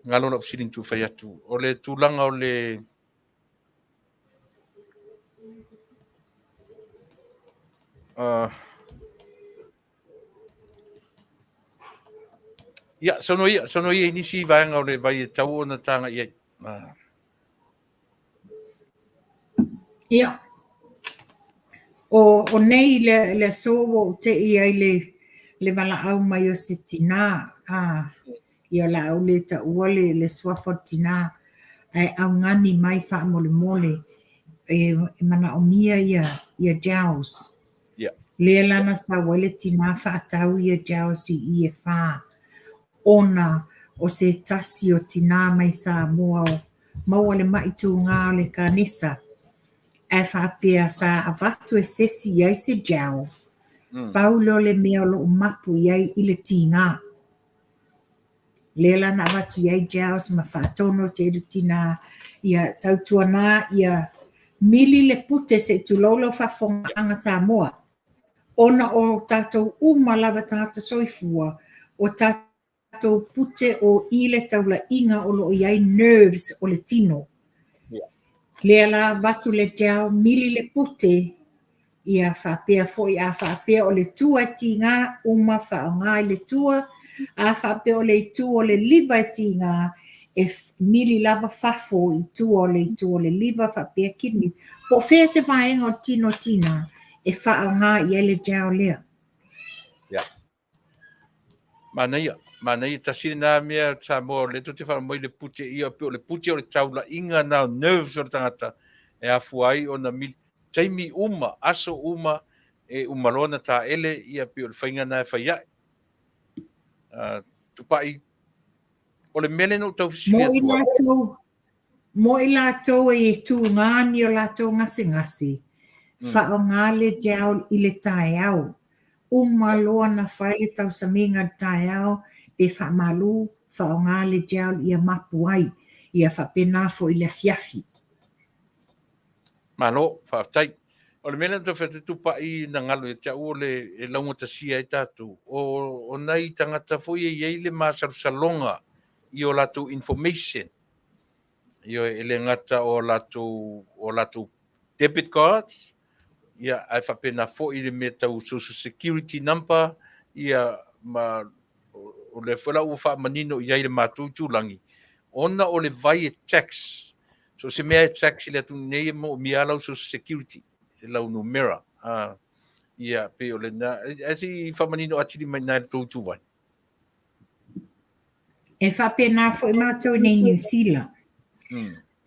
galo lau fesili na tuufai atu. O le tulaga o le, Ia, saunoa ia, saunoa ia i nisi vaega o le vai e tau ona taga i ai. Ia, o, o nei le, le aso ua ou tei ai le, le valaau mai o se tinā, a, Ia o le a ou le taua le, le suafa o le tinā, ae augani mai faamolemole e, e manaomia ia, ia gels. Yeah. Lea la na sau ai le tinā faatau ia gels i i e whā. Ona o se tasi o tinā mai Samoa o maua le ma'i tūgā o le kanesa, ae faapea sa avatu e sesi i ai se gel, pau lea o le mea o lo o mapu i ai i le tīgā. Lea la na avatu i ai gels ma faatonu atu i ai le tinā, ia tautuanā ia mili le pute se i tulou lau faafofogaaga Samoa. Ona o tatou uma lava tagata soifua, o tatou pute o i le taulaiga o lo o i ai nerves o le tino. Lea la avatu le gel mili le pute Ia faapea foi a faapea o le tua e tiga uma faaaoga i le tua, a faapea o le itu o le liva e tiga, e mili lava fafo i tua o le itu o le liva faapea kidney. Po o fea se vaega o le tino tina e faaaoga i ai le gel lea. Yeah. Manaia, manaia tasi lena mea Samoa o lea tou te faalogo mai le pute ia pei o le pute o le taulaiga na o nerves o le tagata e afua ai ona mili taimi uma, aso uma e uma loa ona taele ia pei o le faiga na e fai ai. Uh, tupai o le mea lea na ou tau fesili atu ai. Mo i latou e tūgā ni o latou gasegase, faaaoga le gel i le taeao. Uma loa na fai le tausamiga i le taeao pe faamalu, faaaoga le gel ia mapu ai. Ia faapena foi i le afiafi. Malo, faafetai. O le mea lea na tau fai atu tupai na galo ia te au o le e laugatasia ai tatou. O, o nai tagata foi e i ai le masalosaloga i o latou information. Ioe, e le gata o latou, o latou debit cards, ia, ae faapena foi le mea tau social security number, ia, ma o lea foi la ua faamanino i ai le matou itulagi, ona o le vai e tax, so se mea e tax i le atunuu nei e moomia lava lau social security, lau numera, a, ia, pei o lena, ae se i faamanino atili mai i ina i le tou ituvai. E faapena foi matou i nei Niu Sila.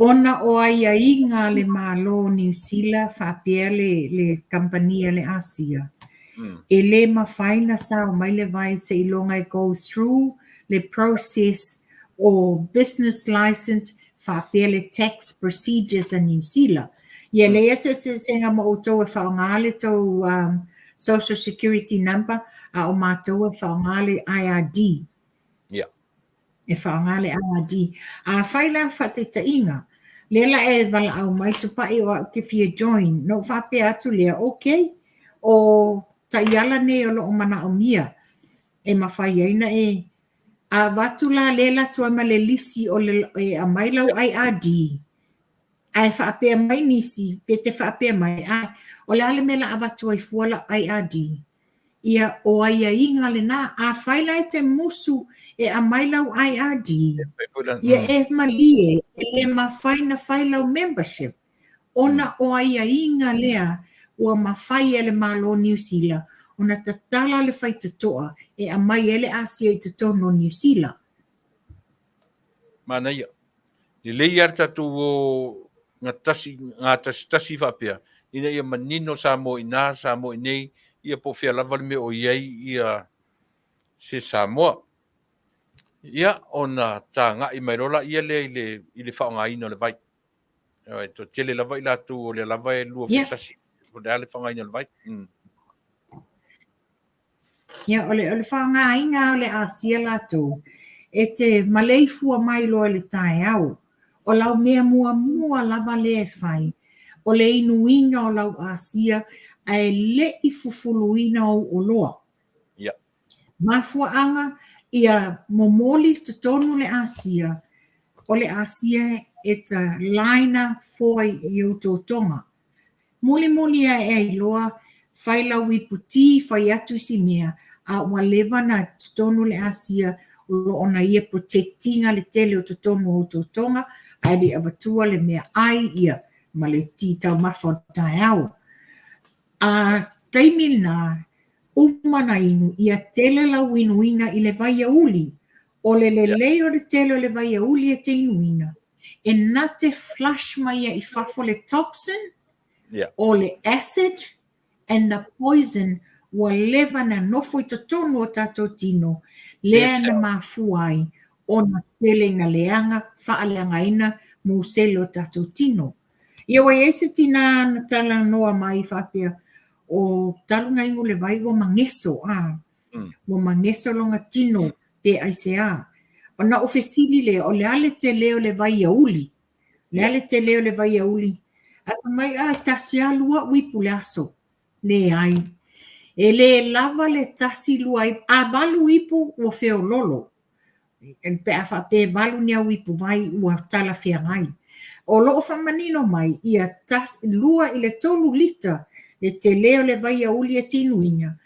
Ona o aiaiga a le Malo o Niu Sila faapea le, le kamupani a le Asia, e le mafai na sao mai le vai seiloga e go through le process o business license faapea le tax procedures a Niu Sila. Ia leai se eseesega ma outou e faaaoga le tou um, social security number, a o matou e faaaoga le IRD. Yeah. E faaaoga le IRD. Afai la faataitaiga, lea la e valaau mai Tupai o au ke fia join, na ou faapea atu lea, okay, o taiala nei o lo o manaomia e mafai ai na e avatu la lea alu atu ai ma le lisi o le e aumai lau IRD, ae faapea mai nisi, pe te faapea mai, ae o le a le mea la avatu ai fua lau IRD? Ia, o aiaiga lena. Afai la e te musu e aumai lau IRD, ia e malie, e le mafai na fai lau membership. Ona o aiaiga lea ua mafai e le Malo o Niu Sila ona tatala le faitotoa e aumai ai le asia i totonu o Niu Sila. Manaia. Lelei lava le tatou o gatasi, gatasitasi faapea, ina ia manino Samoa i ina, Samoa i inei, ia po o fea lava le mea o i ai ia se Samoa. Ia, ona tagai mai loa laia lea i le, i le faaaogaina o le vai. E toatele lava i latou o lea lava e lua fesasi, o le a le faaaogaina o le vai. Ia, o le, o le faaaogaina o le asia latou, e te maleifua mai loa i le taeao. O lau mea muamua lava lea e fai, o le inuina o lau asia ae le i fufuluina ou oloa. Ia. Mafuaaga, ia momoli i totonu le asia, o le asia e ta laina foa i ou totoga. Mulimuli ae ai loa, fai lau ipu ti, fai atu isi mea, a ua leva na totonu le asia o lo o na ia protect ina le tele o totonu o ou totoga, ae le i avatua le mea ai ia ma le ti taumafa o le taeao. A taimi lena, uma na inu, ia tele lau inuina i le vaiauli. O le lelei o le tele o le vaiauli e te inuina, e na te flush mai ai i fafo le toxin, o le acid and the poison ua leva na nofo i totonu o tatou tino, lea na mafua ai ona tele ina leaga, faaleagaina musele o tatou tino. Ia ua i ai se tinā na talanoa mai faapea, o talu na inu le vai ua mageso, a, ua mageso lona tino pe aisea. Ona ou fesili lea, o le a le tele o le vaiauli? O le a le tele o le vaiauli? Ae fai mai, a, tasi lava lua au ipu i le aso. Leai. E le lava le tasi lua ipu. A valu ipu ua feololo. Pe a faapea e valu ni au ipuvai ua talafeagai. O lo o faamanino mai ia 2 i le 3 lita le tele o le vaiauli e tinuina,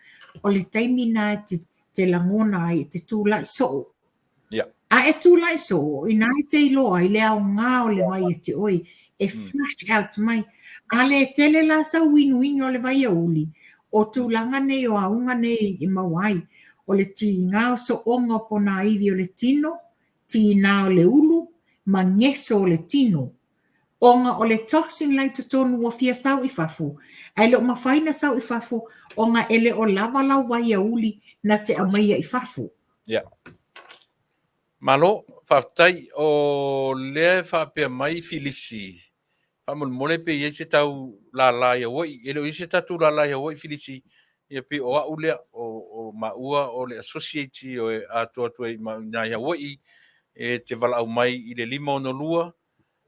o le taimi na e te lagona ai e te tulai soo. A e tulai soo, inā e te iloa ai le aoga o le vai ia te oe, e flush out mai. A le tele la sau inuina o le vaiauli, o tulaga nei o auga nei e maua ai, o le tiga o sooga o ponaivi o le tino, tiga o le ulu, ma geso o le tino. Ona o le toxin la i totonu ua fia sau i fafo, ae le o mafai na sau i fafo ona e le o lava lau vaiauli na te aumaia i fafo. Ia. Malo, faafetai. O lea e faapea mai Filisi, faamolemole pe i ai se tau lala i Hawaii. E le o i ai se tatou lala i Hawaii Filisi, ia pei o au lea, o maua o le associate o e atoa atu ai ma i Hawaii, e te valaau mai i le 562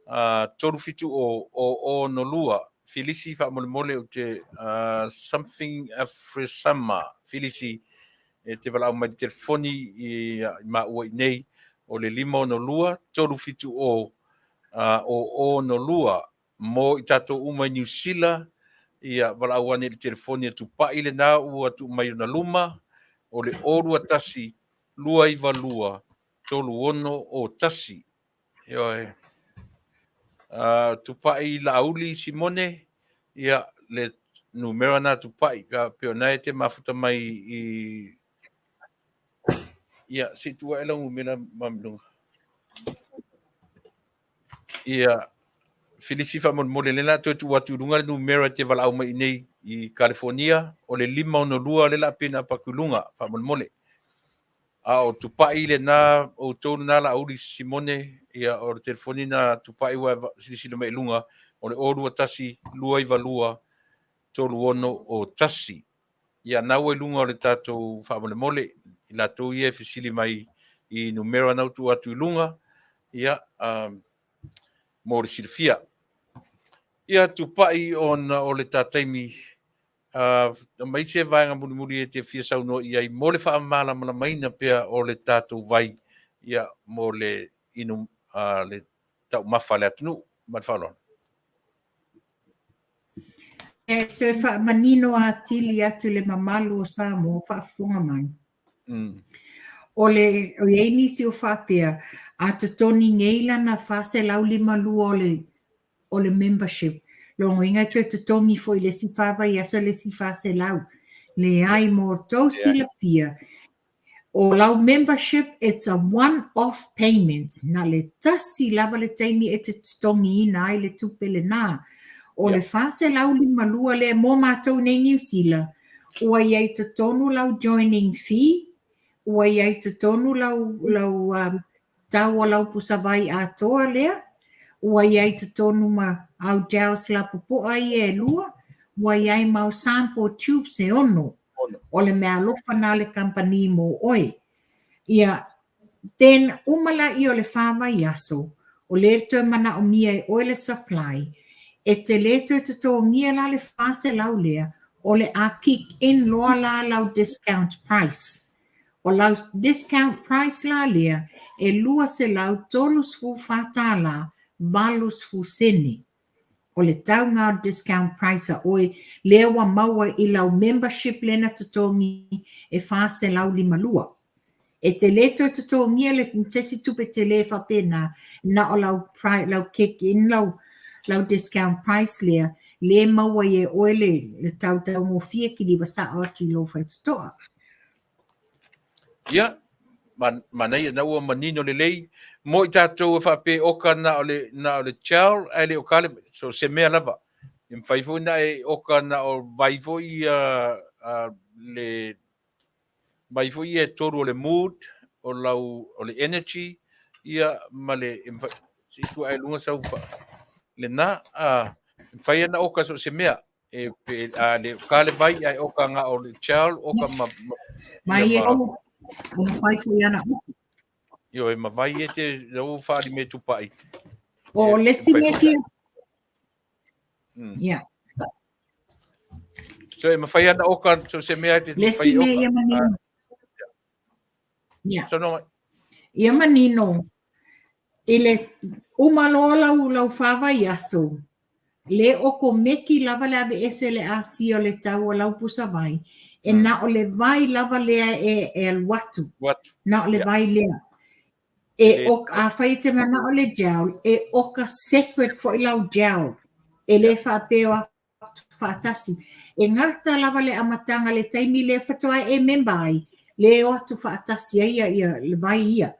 370 0062. Filisi faamolemole ou te something Afresama Filisi e te valaau mai i le telefoni i maua i nei o le 562 370 0062 mo i tatou uma i Niu Sila. Ia valaau ane i le telefoni a Tupai lena ua tuu mai ona luma o le 021 292 3601. Ioe. Tupai Laauli Simone, ia le numera na Tupai, pe o na e te mafuta mai i ia se i tuu ae lau numera ma luga. Ia Filisi faamolemole lea la toe tuu atu i luga le numera e te valaau mai i nei i California o le 562 lea la pei ona avatu i luga faamolemole. A o Tupai lena, outou lena Laauli Simone, ia o le telefoni na Tupai ua e silasila mai i luga, o le 021 292 3601. Ia na ua i luga o le tatou faamolemole, i latou ia e fesili mai i numera na ua tuu atu i luga, ia mo le silafia. Ia Tupai ona o le ta taimi aumai se vaega mulimuli e te fia saunoa i ai mo le faamalamalamaina pea o le tatou vai ia mo le inu le taumafa a le atunuu. Ma le faaaloalo. E toe faamanino atili atu i le mamalu o Samoa o faafofoga mai. O le o i ai nisi o faapea a totogi nei lana 452 o le o le membership. Lona uiga e toe totogi foi i le isi fa vaiaso le isi 400. Leai mo tou silafia, o lau membership it's a one off payment, na le tasi lava le taimi e te totogiina ai le tupe lena. O le 452 lea mo matou nei Niu Sila, ua i ai totonu lau joining fee, ua i ai totonu lau, lau um, tau o lau pusavai atoa lea, ua i ai totonu ma au gels lapopoa ia e lua, ua i ai ma au sample tubes e ono. O le meaalofa na a le kamupani mo oe. Ia, then uma laia o le fa vaiaso, o lea e toe manaomia e oe le supply, e te le toe totogia la le 400 lea, o le a kick in loa la lau discount price. O lau discount price la lea e $234 80 sene. O le tauga o le discount price a oe lea ua maua i lau membership lea na totogi e $452. E te le toe totogia le se isi tupe tele faapena, na o lau lau kick in lau lau discount price lea, le maua ai e oe le le tau taugofie kiliva sao atu i lou faitotoa. Ia, manaia na ua manino lelei mo i tatou e faapea oka na o le, na o le gel ae le o ka le, so se mea lava. E mafai foi na e oka na o vai foi ia le vai foi ia e tolu o le mood, o lau, o le energy, ia ma le, e mafai, se i tua e lunga sau fa, lena, e mafai ana oka so se mea. E pe a le ka le vai ai o ka nga o le chal o ka ma mai e o fai foi ana yo e ma vai e te o fa di me tupai o le si me fi ya so e mawhai ana oka so se mea te le si me ia manino ya so no ia manino i le uma loa lau lau whawai aso Le okomeki lava le aveese le asia o le tau o lau pusa vai, e na o le vai lava lea e, e alu atu. Na o le vai lea. E oka, afai e te manao le gel, e oka separate foi lau gel. E le faapea atu faatasi. E gata lava le amataga le taimi lea faatoa e member ai, le o atu faatasi ai ia, ia le vai ia.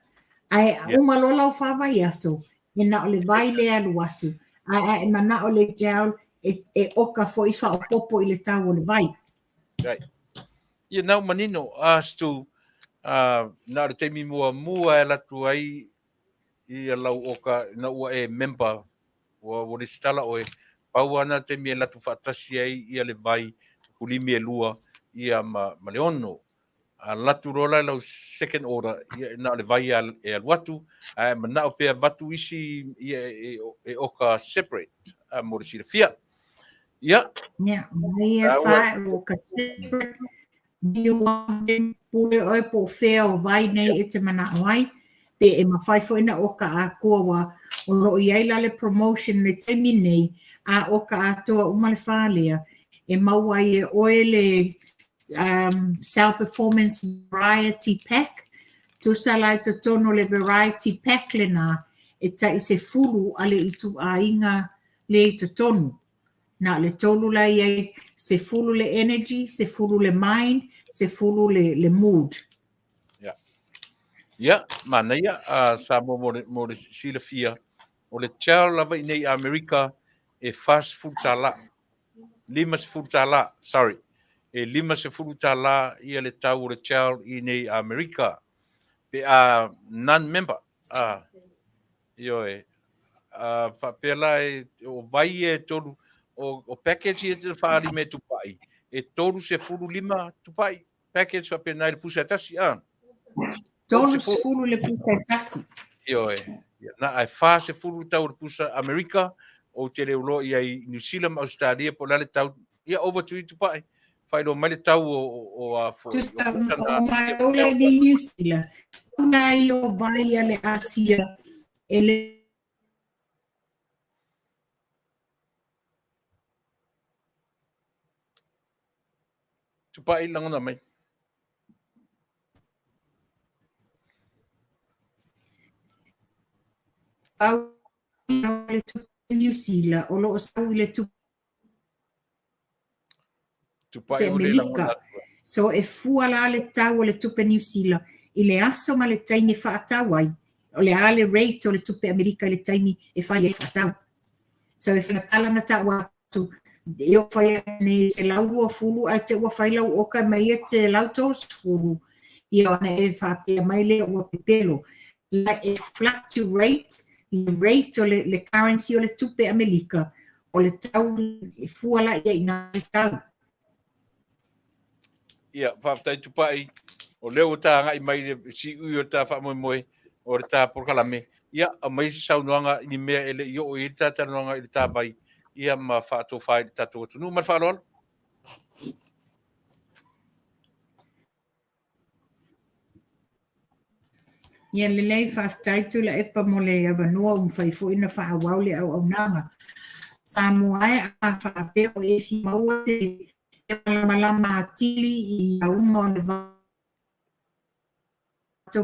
Ae uma loa lau fa vaiaso, e na o le vai lea alu atu, ae a e manao le gel e, e oka foi faaopoopo i le tau o le vai. Right. Ia nau manino as to na o le taimi muamua e alu atu ai ia lau oka ina ua e member ua ua resitala oe pau ana taimi e alu atu faatasi ai ia le vai kulimi e lua ia ma, ma le ono A alu atu loa la i lau second order, ia na o le vai e alu atu, ae manao pea avatu isi ia e, e oka separate a, mo le silafia. Ia. Ia, mai e wha, o ka separate, pule oe po o whea o vai nei e te manao ai, pe e mawhai foi na oka atoa wa, o lo o i ai la le promotion le taimi nei, a oka atoa uma le whalea, e mau ai e oe le um, Cell Performance Variety Pack, tusa la i totonu le Variety Pack lena, e tai sefulu a le ituaiga le i totonu. Na le tolu la i ai sefulu le energy, sefulu le mind, sefulu le, le mood. Yeah. Yeah, manaia, Samoa mo le, mo le silafia, o le gel lava i nei Amerika e 40 tala. $50, sorry, e $50 ia le tau o le gel i nei Amerika. Pe a non-member, a, ioe, a, faapea la e, o vai e tolu, o, o package ia te whaari me tupai, e 35 tupai, package faapena i le pusa e tasi, a. 30 le pusa e tasi. Ioe. Na ai 40 tau le pusa Amerika, o te leo loa ia i New Zealand ma Australia, po o le tau, ia over to i tupai. Whailoa mai le tau o, o, o a fo. Tusa, o mai o le New Zealand. Una i o vai a le Asia, e le Tupai lagona mai. Au le tupe New Zealand, o lo o sau i le tupe Tupai o le lagona. So e fua la le tau o le tupe Niu Sila i le aso ma le taimi e faatau ai, o le a le rate o le tupe Amerika i le taimi e fai ai le faatau. So e faigata ona tau atu, e oo fai atu nei 120 ae te ua fai lau oka e mai ia 130, ia ona e faapea mai lea ua pepelo. La e fluctuate le rate o le, le currency o le tupe Amelika, o le tau e fua la ia i na le tau. Ia, faafetai Tupai, o lea ua ta agai mai le siui o le ta faamoemoe o le ta polokalame. Ia, aumai se saunoaga i ni mea e le i oo i ai le ta talanoaga i le ta vai, ia ma faatofa ai le tatou atunuu. Ma le faaaloalo. Ia lelei, faafetai Tuilaepa mo le avanoa ua mafai foi ona faaauau le auaunaga. Samoa e a faapea o e fia maua se malamalama atili i auga o le matou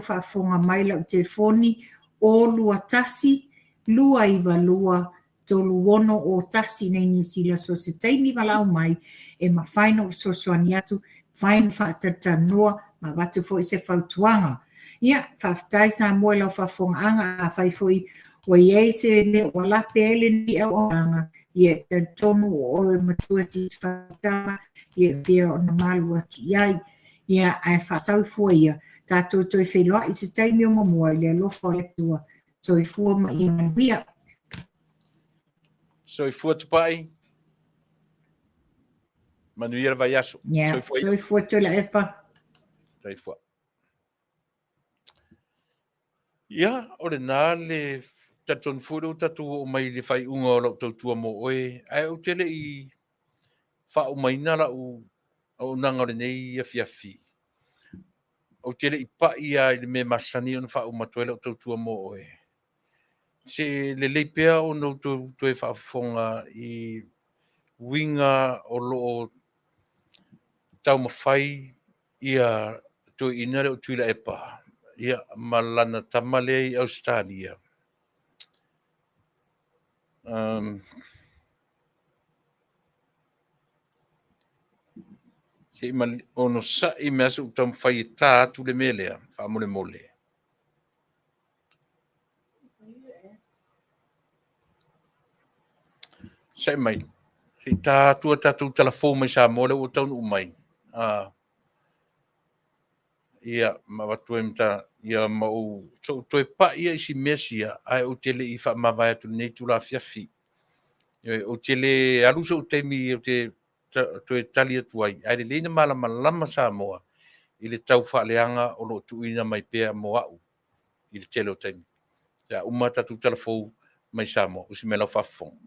faafofoga mai lau telefoni 0 21 292 3601 nei Niu Sila so se taimi valaau mai e mafai ona ou fesoasoani atu, mafai ona faatalatalanoa ma avatu foi se fautuaga. Ia, faafetai Samoa i lau faafofogaaga, afai foi ua i ai se mea ua lape ai lenei auaunaga, ia e talitonu o oe o matua Titi Faitama, ia e pea ona malu atu i ai. Ia, ae faasoifua ia, tatou toe feiloai i se taimi o muamua i le alofa o le Atua. Soifua ma ia manuia. Soifua Tupai. Manuia le vaiaso. Yeah. Soifua. Soifua Tuilaepa. Soifua. Ia, o lena le talitonu foi lea ua tatou oo mai i le faaiuga o lau tautua mo oe, ae ou te le i faaumaina lau auaunaga o lenei afiafi. Ou te le i pai lava i le mea masani ona faauma atu ai lau tautua mo oe. Se lelei pea ona outou toe faafofoga i uiga o lo o taumafai ia toeaina lea o Tuilaepa ia, ma lana tama lea i Ausetalia. Um, Se i onosai mea se ou taumafai e tā atu le mea lea, faamolemole. Sa'i mai, se i tā atu a tatou tala fou mai Samoa lea ua taunuu mai. Ah. Ia, ma avatu ai ma ta, ia ma ou, so ou toe pa'i ai i si mea sia, ae ou te le i faamavae atu i lenei itula afiafi. Ioe, ou te le alu so'u taimi ou te toe tali atu ai, ae lelei na malamalama Samoa i le tau faaleaga o lo o tuuina mai pea mo a'u i le tele o taimi. Ia uma tatou tala fou mai Samoa, usi mai lau faafofoga.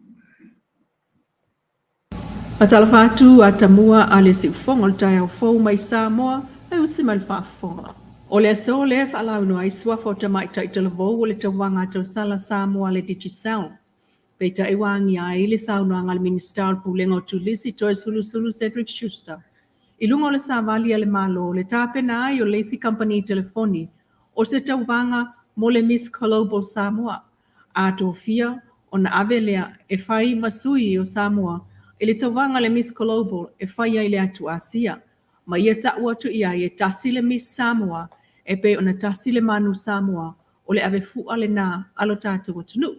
Faatalofa atu a tamua a le siufofoga o le taeao fou mai Samoa e usi mai le faafofoga. O le aso lea e faalauiloa ai suafa o tamaitai talavou o le tauvaga a tausala Samoa a le Digicel. Peitai ua agia ai le saunoaga a le Minisita o le Pulega o Turisi Toesulusulu Cedric Schuster i luga o le savali a le Malo le tapena ai o le isi kamupani telefoni o se tauvaga mo le Miss Global Samoa a tofia ona ave lea e fai ma sui o Samoa i le tauvaga a le Miss Global e fai ai le atu Asia ma ia ta'u atu i ai e tasi le Miss Samoa e pei ona tasi le manu Samoa o le ave fu'a lenā a lo tatou atunuu.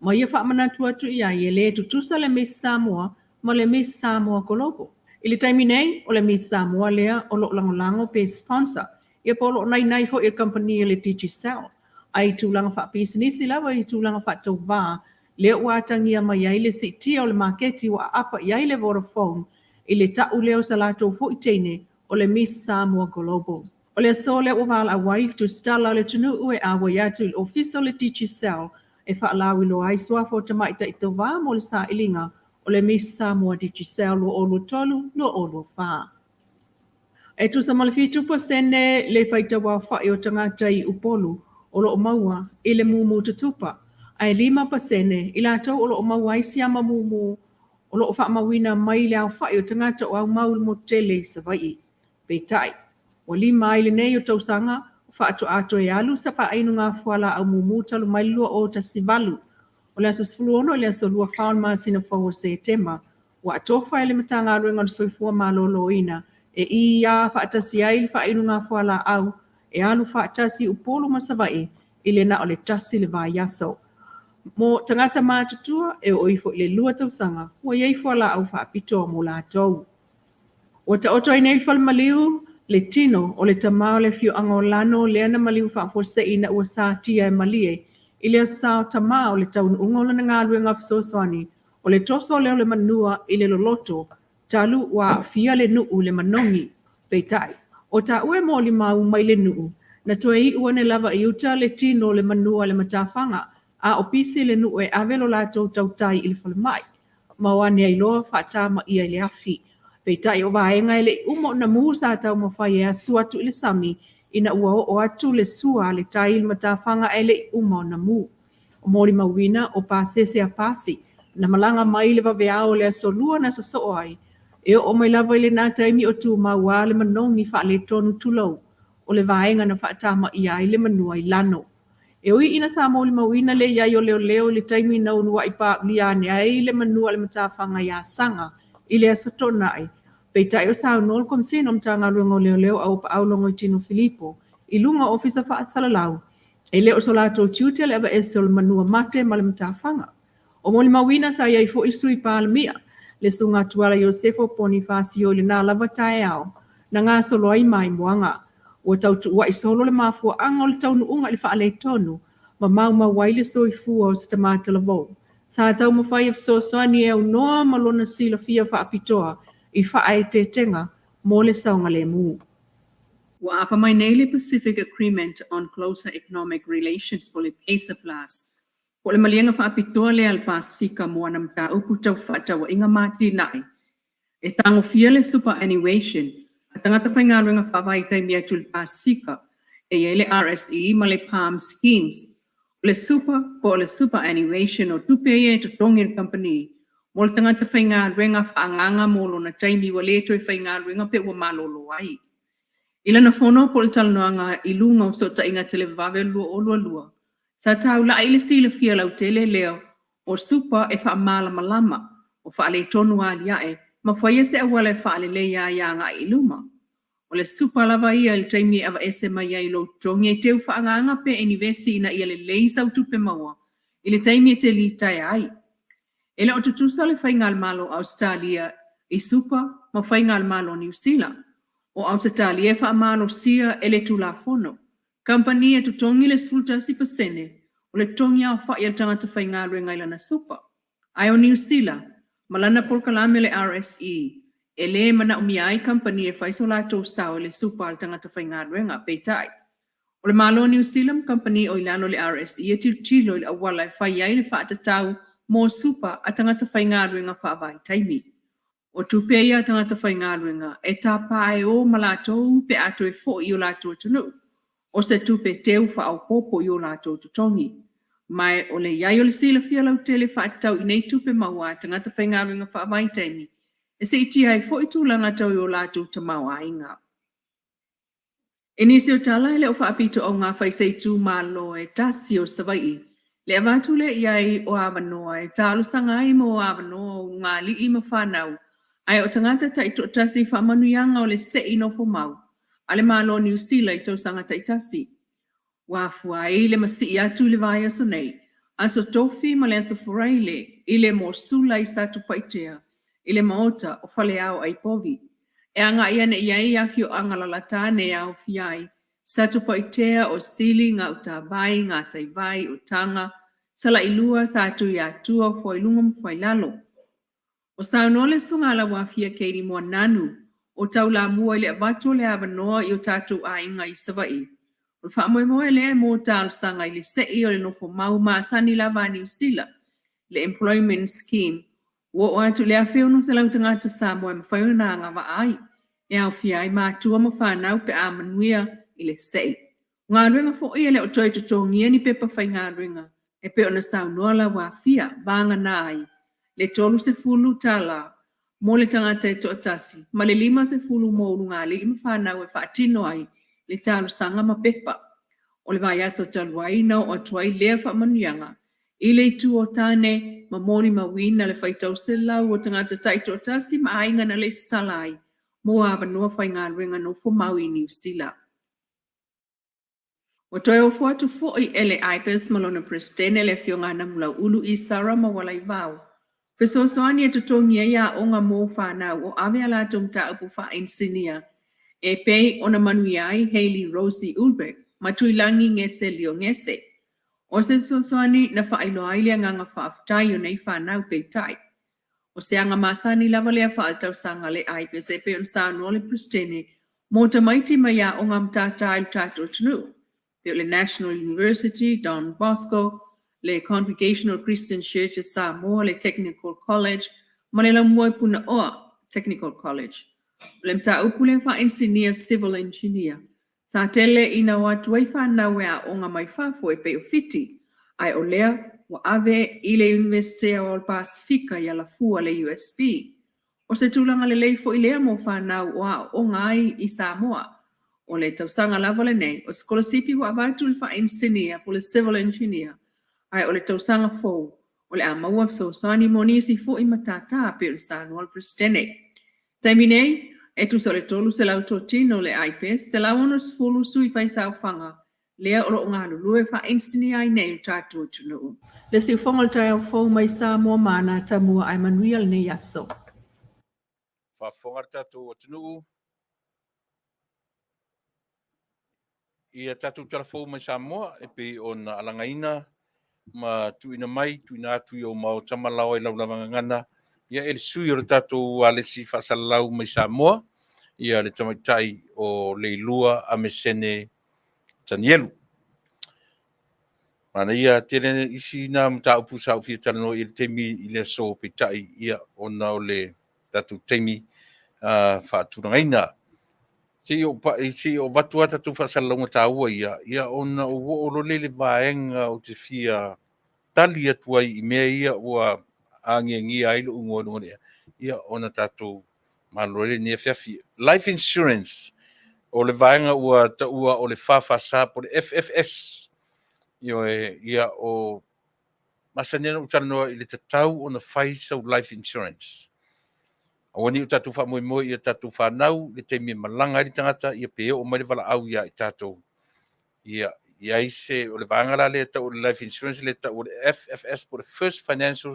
Ma ia faamanatu atu i ai e lē tutusa le Miss Samoa ma le Miss Samoa Global. I le taimi nei, o le Miss Samoa lea o lo'o lagolago pe sponsor ia po o lo'o nainai foi e le kamupani a le Digicel. Ae i tulaga faapisinisi lava i tulaga faatauvā lea ua atagia mai ai le siitia o le maketi ua aapa i ai le Vodafone i le ta'u lea o sa latou foi teine o le Miss Samoa Global. O le aso lea ua valaau ai le tusitala o le atunuu e auai atu i le ofisa o le Digicel e faalauiloa ai suafa o tamaitai tovā mo le sailiga o le Miss Samoa Digicel 2023, 2024. E tusa ma le 7% le faitauaofai o tagata i Upolu o lo o maua i le mumu tutupa, ae 5% i latou o lo o maua ai siama mumu o lo o faamauina mai le aofai o tagata o aumau i le motu tele i Savaii. Peitai, ua lima ai lenei o tausaga o faatoa toe alu sa faainuga fualaau mumu talu mai le 2018. O le aso 16 i le aso 24 o le masina fou o Setema, ua atofa e le Matagaluega o le Soifua Maloloina E iā faatasi ai le faainuga fualaau e alu faatasi i Upolu ma Savaii i le na o le tasi le vaiaso. Mo tagata matutua e oo ifo i le 2 tausaga, ua i ai fualaau faapitoa mo latou. Ua taoto ai nei i le fale maliu le tino o le tama o le afioaga o Lano lea na maliu faafuasei ina ua satia e malie i le Aso Sa o Tama o le taunuuga o lana galuega fesoasoani o le toso lea o le manua i le loloto talu ua aafia le nuu i le manogi. Peitai, o taua e molimau mai le nuu, na toe iu ane lava i uta le tino o le manua le matafaga a o pisi le nuu e ave lo latou tautai i le falemai ma o ane ai loa faatamaia i le afi. Peitai o vaega e le i uma ona mu sa taumafai e asu atu i le sami ina ua oo atu le sua a le tai i le matafaga ae le i uma ona mu. O molimauina o pasese a pasi na malaga mai i le vaveao o le Aso Lua na sosoo ai, e oo mai lava i lena taimi o tumau lava le manogi faaletonu tulou o le vaega na faatamaia ai le manua i Lano. E ui ina sa molimauina le i ai o leoleo i le taimi na uluai paaulia ane ai le manua a le matafaga i Asaga i le Aso Toonai, peitai o saunoa le Komesina o Matagaluega o Leoleo Auapaau Logoitino Filipo i luga o Ofisa Faasalalau E le o so latou tiute le aveese o le manua mate ma le matafaga. O molimauina sa i ai foi le Sui Palemia, le Susuga Tuala Iosefo Ponifasio i lena lava taeao na gasolo ai maimoaga. Ua tau tuua'i solo le mafuaaga o le taunuuga i le faaletonu ma maumau ai le soifua o se tama talavou sa taumafai e fesoasoani e aunoa ma lona silafia faapitoa i faaeteetega mo le saogalemu. Ua aapa mai nei le Pacific Agreement on Closer Economic Relations po o le PACER Plus, po o le maliega faapitoa lea a le Pasefika mo ana mataupu tau fefaatauaiga ma atinae. E tagofia le superannuation a tagata faigaluega faavaitaimi atu i le Pasefika e i ai le RSE ma le PALM Schemes. O le super po o le superannuation o tupe ia e totogi e le kamupani mo le tagata faigaluega faaagaaga mo lona taimi ua le toe faigaluega pe ua malolo ai. I lana fono po o le talanoaga i luga o fesootaiga televavave o le 2022, sa taulai i le silafia lautele lea o super e faamalamalama o faaletonu aliae ma faia se auala e faaleleia ai agai i luma. O le super lava ia i le taimi e aveese mai ai lou totogi e teu faaagaaga pe inivesi ina ia lelei sau tupe maua i le taimi e te litaea ai. E le o tutusa le faiga a le Malo o Ausetalia i super ma faiga a le Malo o Niu Sila. O Ausetalia e faamalosia e le Tulafono Kamupani e totogi le 11% o le totogi aofai a le tagata faigaluega i lana super. Ae o Niu Sila, ma lana polokalame le RSE, e le manaomia ai kamupani e fai so latou sao i le super a le tagata faigaluega. Peitai, o le Malo o Niu Sila ma kamupani o i lalo o le RSE e tilotilo i le auala e fai ai le faatatau mo super a tagata faigaluega faavaitaimi. O tupe ia a tagata faigaluega e tapa e o ma latou pe a toe foi i o latou atunuu, o se tupe teu faaopoopo i o latou totogi. Ma o le i ai o le silafia lautele faatatau i nei tupe maua a tagata faigaluega faavaitaimi e siitia ai foi tulaga tau i o latou tamaoaiga. I nisi o tala e le o faapitoaugafa i se itumalo e tasi o Savaii, le avatu lea i ai o avanoa e talosaga ai mo avanoa o ulugalii ma fanau ae o tagata taitoatasi i faamanuiaga o le se'i nofomau a le Malo o Niu Sila i tausaga taitasi. Ua afua ai le masii atu i le vaiaso nei, Aso Tofi ma le Aso Faraile i le Mosula i Satupaitea i le Maota o Faleao Aipovi, e agai ane i ai afioaga lalata ane e aofia ai Satupaitea, Osili, Gautavai, Gataivai, Otaga, Salailua, Satuiatua, Fuailuga ma Fuailalo. O saunoa le Susuga a Lauafia Katie Moananu, o taulamua i le avatu o le avanoa i o tatou aiga i Savaii. O le faamoemoe lea e mo talosaga i le se'i o le nofomau masani lava a Niu Sila, le Employment Scheme, ua oo atu i le 1,600 tagata Samoa e mafai ona agavaa ai, e aofia ai matua ma fanau pe a manuia i le se'i. O galuega foi e le o toe totogia ni pepa faigaluega e pei ona saunoa Lauafia, vagana ai le $30 mo le tagata e toatasi ma le $50 mo ulugalii ma fanau e faatino ai le talosaga ma pepa. O le vaiaso talu ai na oo atu ai lea faamanuiaga i le itu o tane ma molimauina le faitau selau o tagata taitoatasi ma aiga na lesitala ai. mo avanoa faigaluega nofomau i Niu Sila. Ua toe ofo atu foi e le IPES ma lona Peresetene le Afioga a Namulau'ulu I Sarah Maualaivao fesoasoani e totogi ai aoga mo fanau o ave a latou mataupu faa-inisinia e pei ona manuia ai Hayley Rosie Ulbrich ma Tuilagi Gese Leo Gese. O se fesoasoani na faailoa ai le agaga faafetai o nei fanau peitai O se aga masani lava lea faaletausaga a le IPES e pei ona saunoa le Peresetene mo tamaiti mai aoga matata i le tatou atunuu, pei o le National University, Don Bosco, le Congregational Christian Church of Samoa, le Technical College ma le Laumua i Punaoa Technical College. O le mataupu lea faainisinia Civil Engineer Sa tele ina o atu ai fanau e aoga mai fafo e pei o Fiti, ae o lea ua ave i le Iunivesite Aoao o le Pasefika i Alafua le USP. O se tulaga lelei foi lea mo fanau o aooga ai i Samoa. O le tausaga lava lenei, o sikolasipi ua avatu i le faainisinia po o le civil engineer, ae o le tausaga fou, o le a maua fesoasoani mo nisi foi matata pei ona saunoa le Peresetene. Taimi nei, e tusa o le 300 totino le IPES, 160 sui faisaofaga lea o lo o galulue faainisinia ai nei le tatou atunuu. Le siufofoga o le taeao fou mai Samoa ma ana atamua ae manuia lenei aso. Faafofoga le tatou atunuu i a tatou tala fou mai Samoa e pei ona alagaina ma tuuina mai, tuuina atu i ou maota ma laoa i lau lava gagana, ia e le sui o le tatou alesi faasalalau mai Samoa, ia le tamaitai o Leilua Amesene Tanielu. Manaia tele isi na mataupu sa ou fia talanoa i le taimi i le aso peitai, ia ona o le tatou taimi faatulagaina. Se i ou pai, se i ou avatu lava tatou faasalalauga taua ia, ia ona ou oo loa lea i le vaega ou te fia tali atu ai i mea ia ua agiagia ai lou igoa i luga o le ea, ia ona tatou malolo ai lenei afiafi. Life Insurance, o le vaega ua taua o le FFS po o le FFS. Ioe, ia o masani ona ou talanoa i le tatau ona fai sau life insurance. Aua ne i o tatou faamoemoe i a tatou fanau i le taimi e malaga ai le tagata, ia pe oo mai le valaau ia i tatou. Ia i ai se, o le vaega la lea e tau o le life insurance lea e tau o le FFS po o le First Financial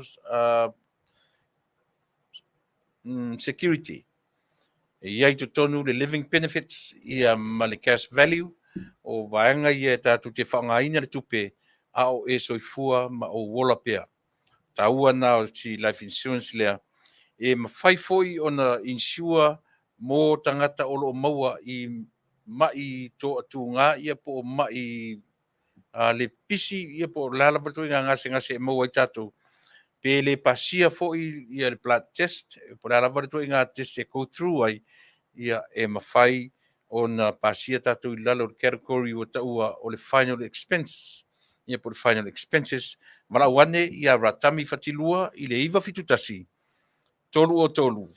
Security. E i ai totonu le living benefits ia ma le cash value, o vaega ia e tatou te faaaogaina le tupe a o e soifua ma ou ola pea. Taua na o si life insurance lea. E mafai foi ona insure mo tagata o lo o maua i ma'i toatuga ia po o ma'i le pisi ia po o le a lava le ituaiga gasegase e maua ai tatou, pe le pasia foi ia le blood test, po o le a lava le ituaiga test e go through ai, ia e mafai ona pasia tatou i lalo o le category ua taua o le final expense, ia po o le final expenses. Valaau ane ia Ratami Fatilua i le 971 303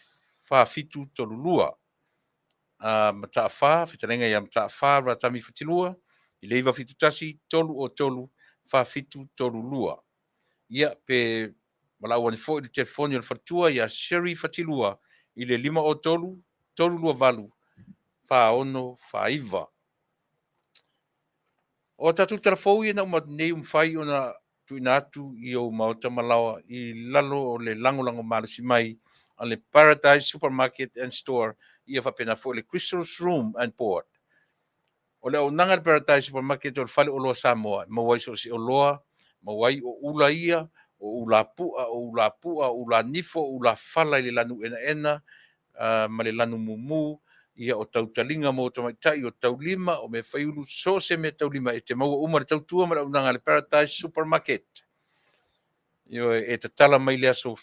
4732. A Mataafa, fetalaiga ia Mataafa Ratami Fatilua i le 971 303 4732. Ia pe valaau ane foi le telefoni o le faletua ia Sherry Fatilua i le 503 328 4649. O tatou tala fou ia na uma atu nei ua mafai ona tuuina atu i ou maota ma laoa i lalo o le lagolago malosi mai a le Paradise Supermarket and Store ia faapena foi le Crystal's Room and Board. O le auaunaga a le Paradise Supermarket o le fale oloa Samoa e maua ai so o se oloa, maua ai o ula ia, o ula pu'a, o ula pu'a, o ula nifo, o ula fala i le lanu enaena ma le lanu mumu, ia o tautaliga mo tamaitai, o taulima, o mea faiulu, so o se mea taulima e te maua uma le tautua ma le auaunaga a le Paradise Supermarket. Ioe, e tatala mai le aso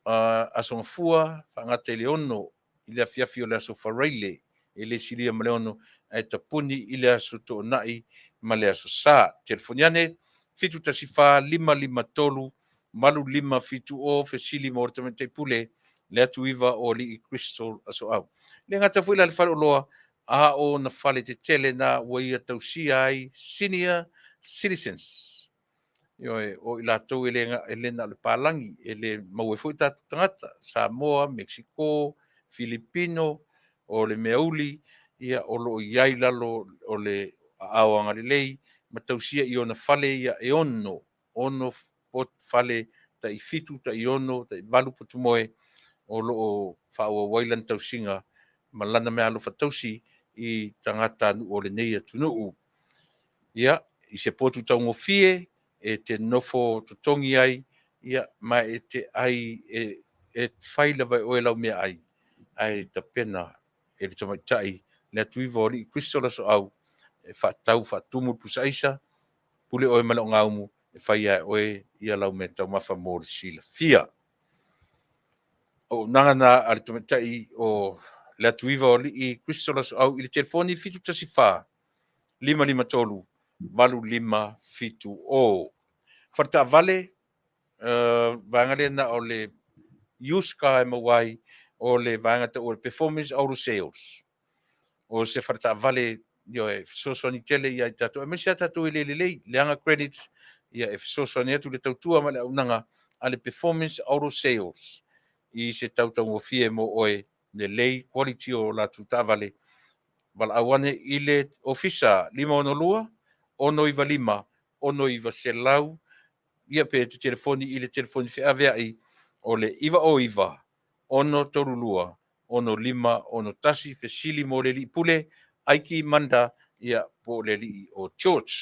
aso Gafua faagata i le 6 i le afiafi o le aso Faraile e le silia ma le 6 ae tapuni i le aso Toonai ma le aso Sa. Telefoni ane 714 553 8570 fesili mo le tamaitai pule le atu iva o Alii Crystal Asoau. Le gata foi la le fale oloa a o ona fale tetele na ua ia tausia ai senior citizens. Ioe, o i latou e le, e le na o le palagi, e le maua ai foi tatou tagata, Samoa, Mexico, Filipino, O le meauli, ia, o lo o i ai i lalo o le aao agalelei ma tausia i ona fale ia e ono, ono fale tai fitu, tai ono, tai valu potumoe, o lo o faaauau ai lana tausiga ma lana meaalofa tausi i tagatanuu o lenei atunuu. Ia, i se potu taugofie e te nofo totogi ai, ia, ma e te ai, e, e fai lava e oe lau meaai, ae tapena e le tamaitai Leatuiva o Alii Crystal Asoau e faatau faatumu le pusaaisa, pule oe ma le ogaumu e fai lava e oe ia lau meataumafa mo le silafia. Auaunaga na a le tamaitai o Leatuiva o Alii Crystal Asoau i le telefoni 714 553 8570. Faletaavale, vaega lea na o le used car e maua ai, o le vaega taua o le Performance Auto Sales. O se faletaavale, ioe, e fesoasoani tele ia i tatou, aemaise lava tatou e le lelei, leaga credits, ia e fesoasoani atu le tautua ma le auaunaga a le Performance Auto Sales i se tau taugofie mo oe, lelei quality o latou taavale. Valaau ane i le ofisa 562 695 6900, ia pe te telefoni i le telefoni feaveai o le 909 632 6561, fesili mo le alii pule Aiki Manda, ia po o le alii o George.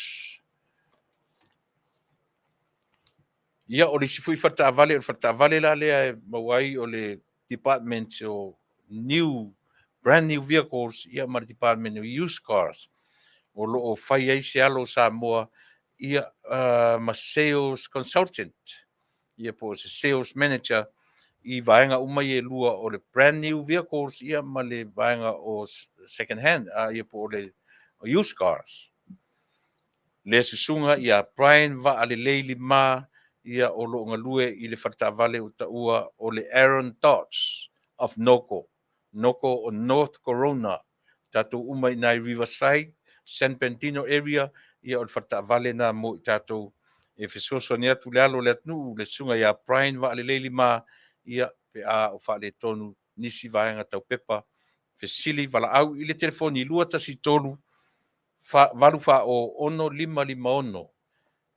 Ia, o le isi foi faletaavale, o le faletaavale la lea e maua ai o le department o new, brand new vehicles, ia ma le department o used cars. O lo o fai ai se alo o Samoa, ia, ma sales consultant, ia po o se sales manager i vaega uma ia e lua o le brand new vehicles, ia ma le vaega o second hand, ia po o le used cars. Le susuga ia Brian Vaalelei Lima, ia o lo o galue i le faletaavale o taua o le Aaron Dodge of Noko, Noko o North Corona, tatou uma i nai Riverside, San Bernardino area, ia o le faletaavale na mo i tatou e fesoasoani atu le alo o le atunuu, le susuga ia Brian Vaalelei Lima, ia pe a o faaletonu nisi vaega tau pepa, fesili valaau i le telefoni 213 840 6556.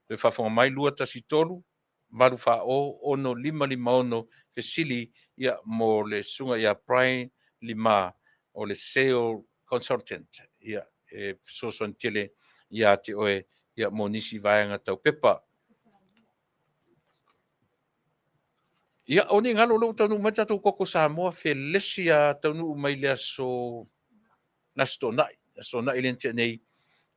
Toe faafofoga mai 213 840 6556, fesili ia mo le susuga ia Brian Lima o le sale consultant, ia e fesoasoani tele ia te oe ia mo nisi vaega tau pepa. Ia, o ni galo lou taunuu mai tatou koko Samoa felesi a taunuu mai le aso le Aso Toonai, Aso Toonai lea na tea nei,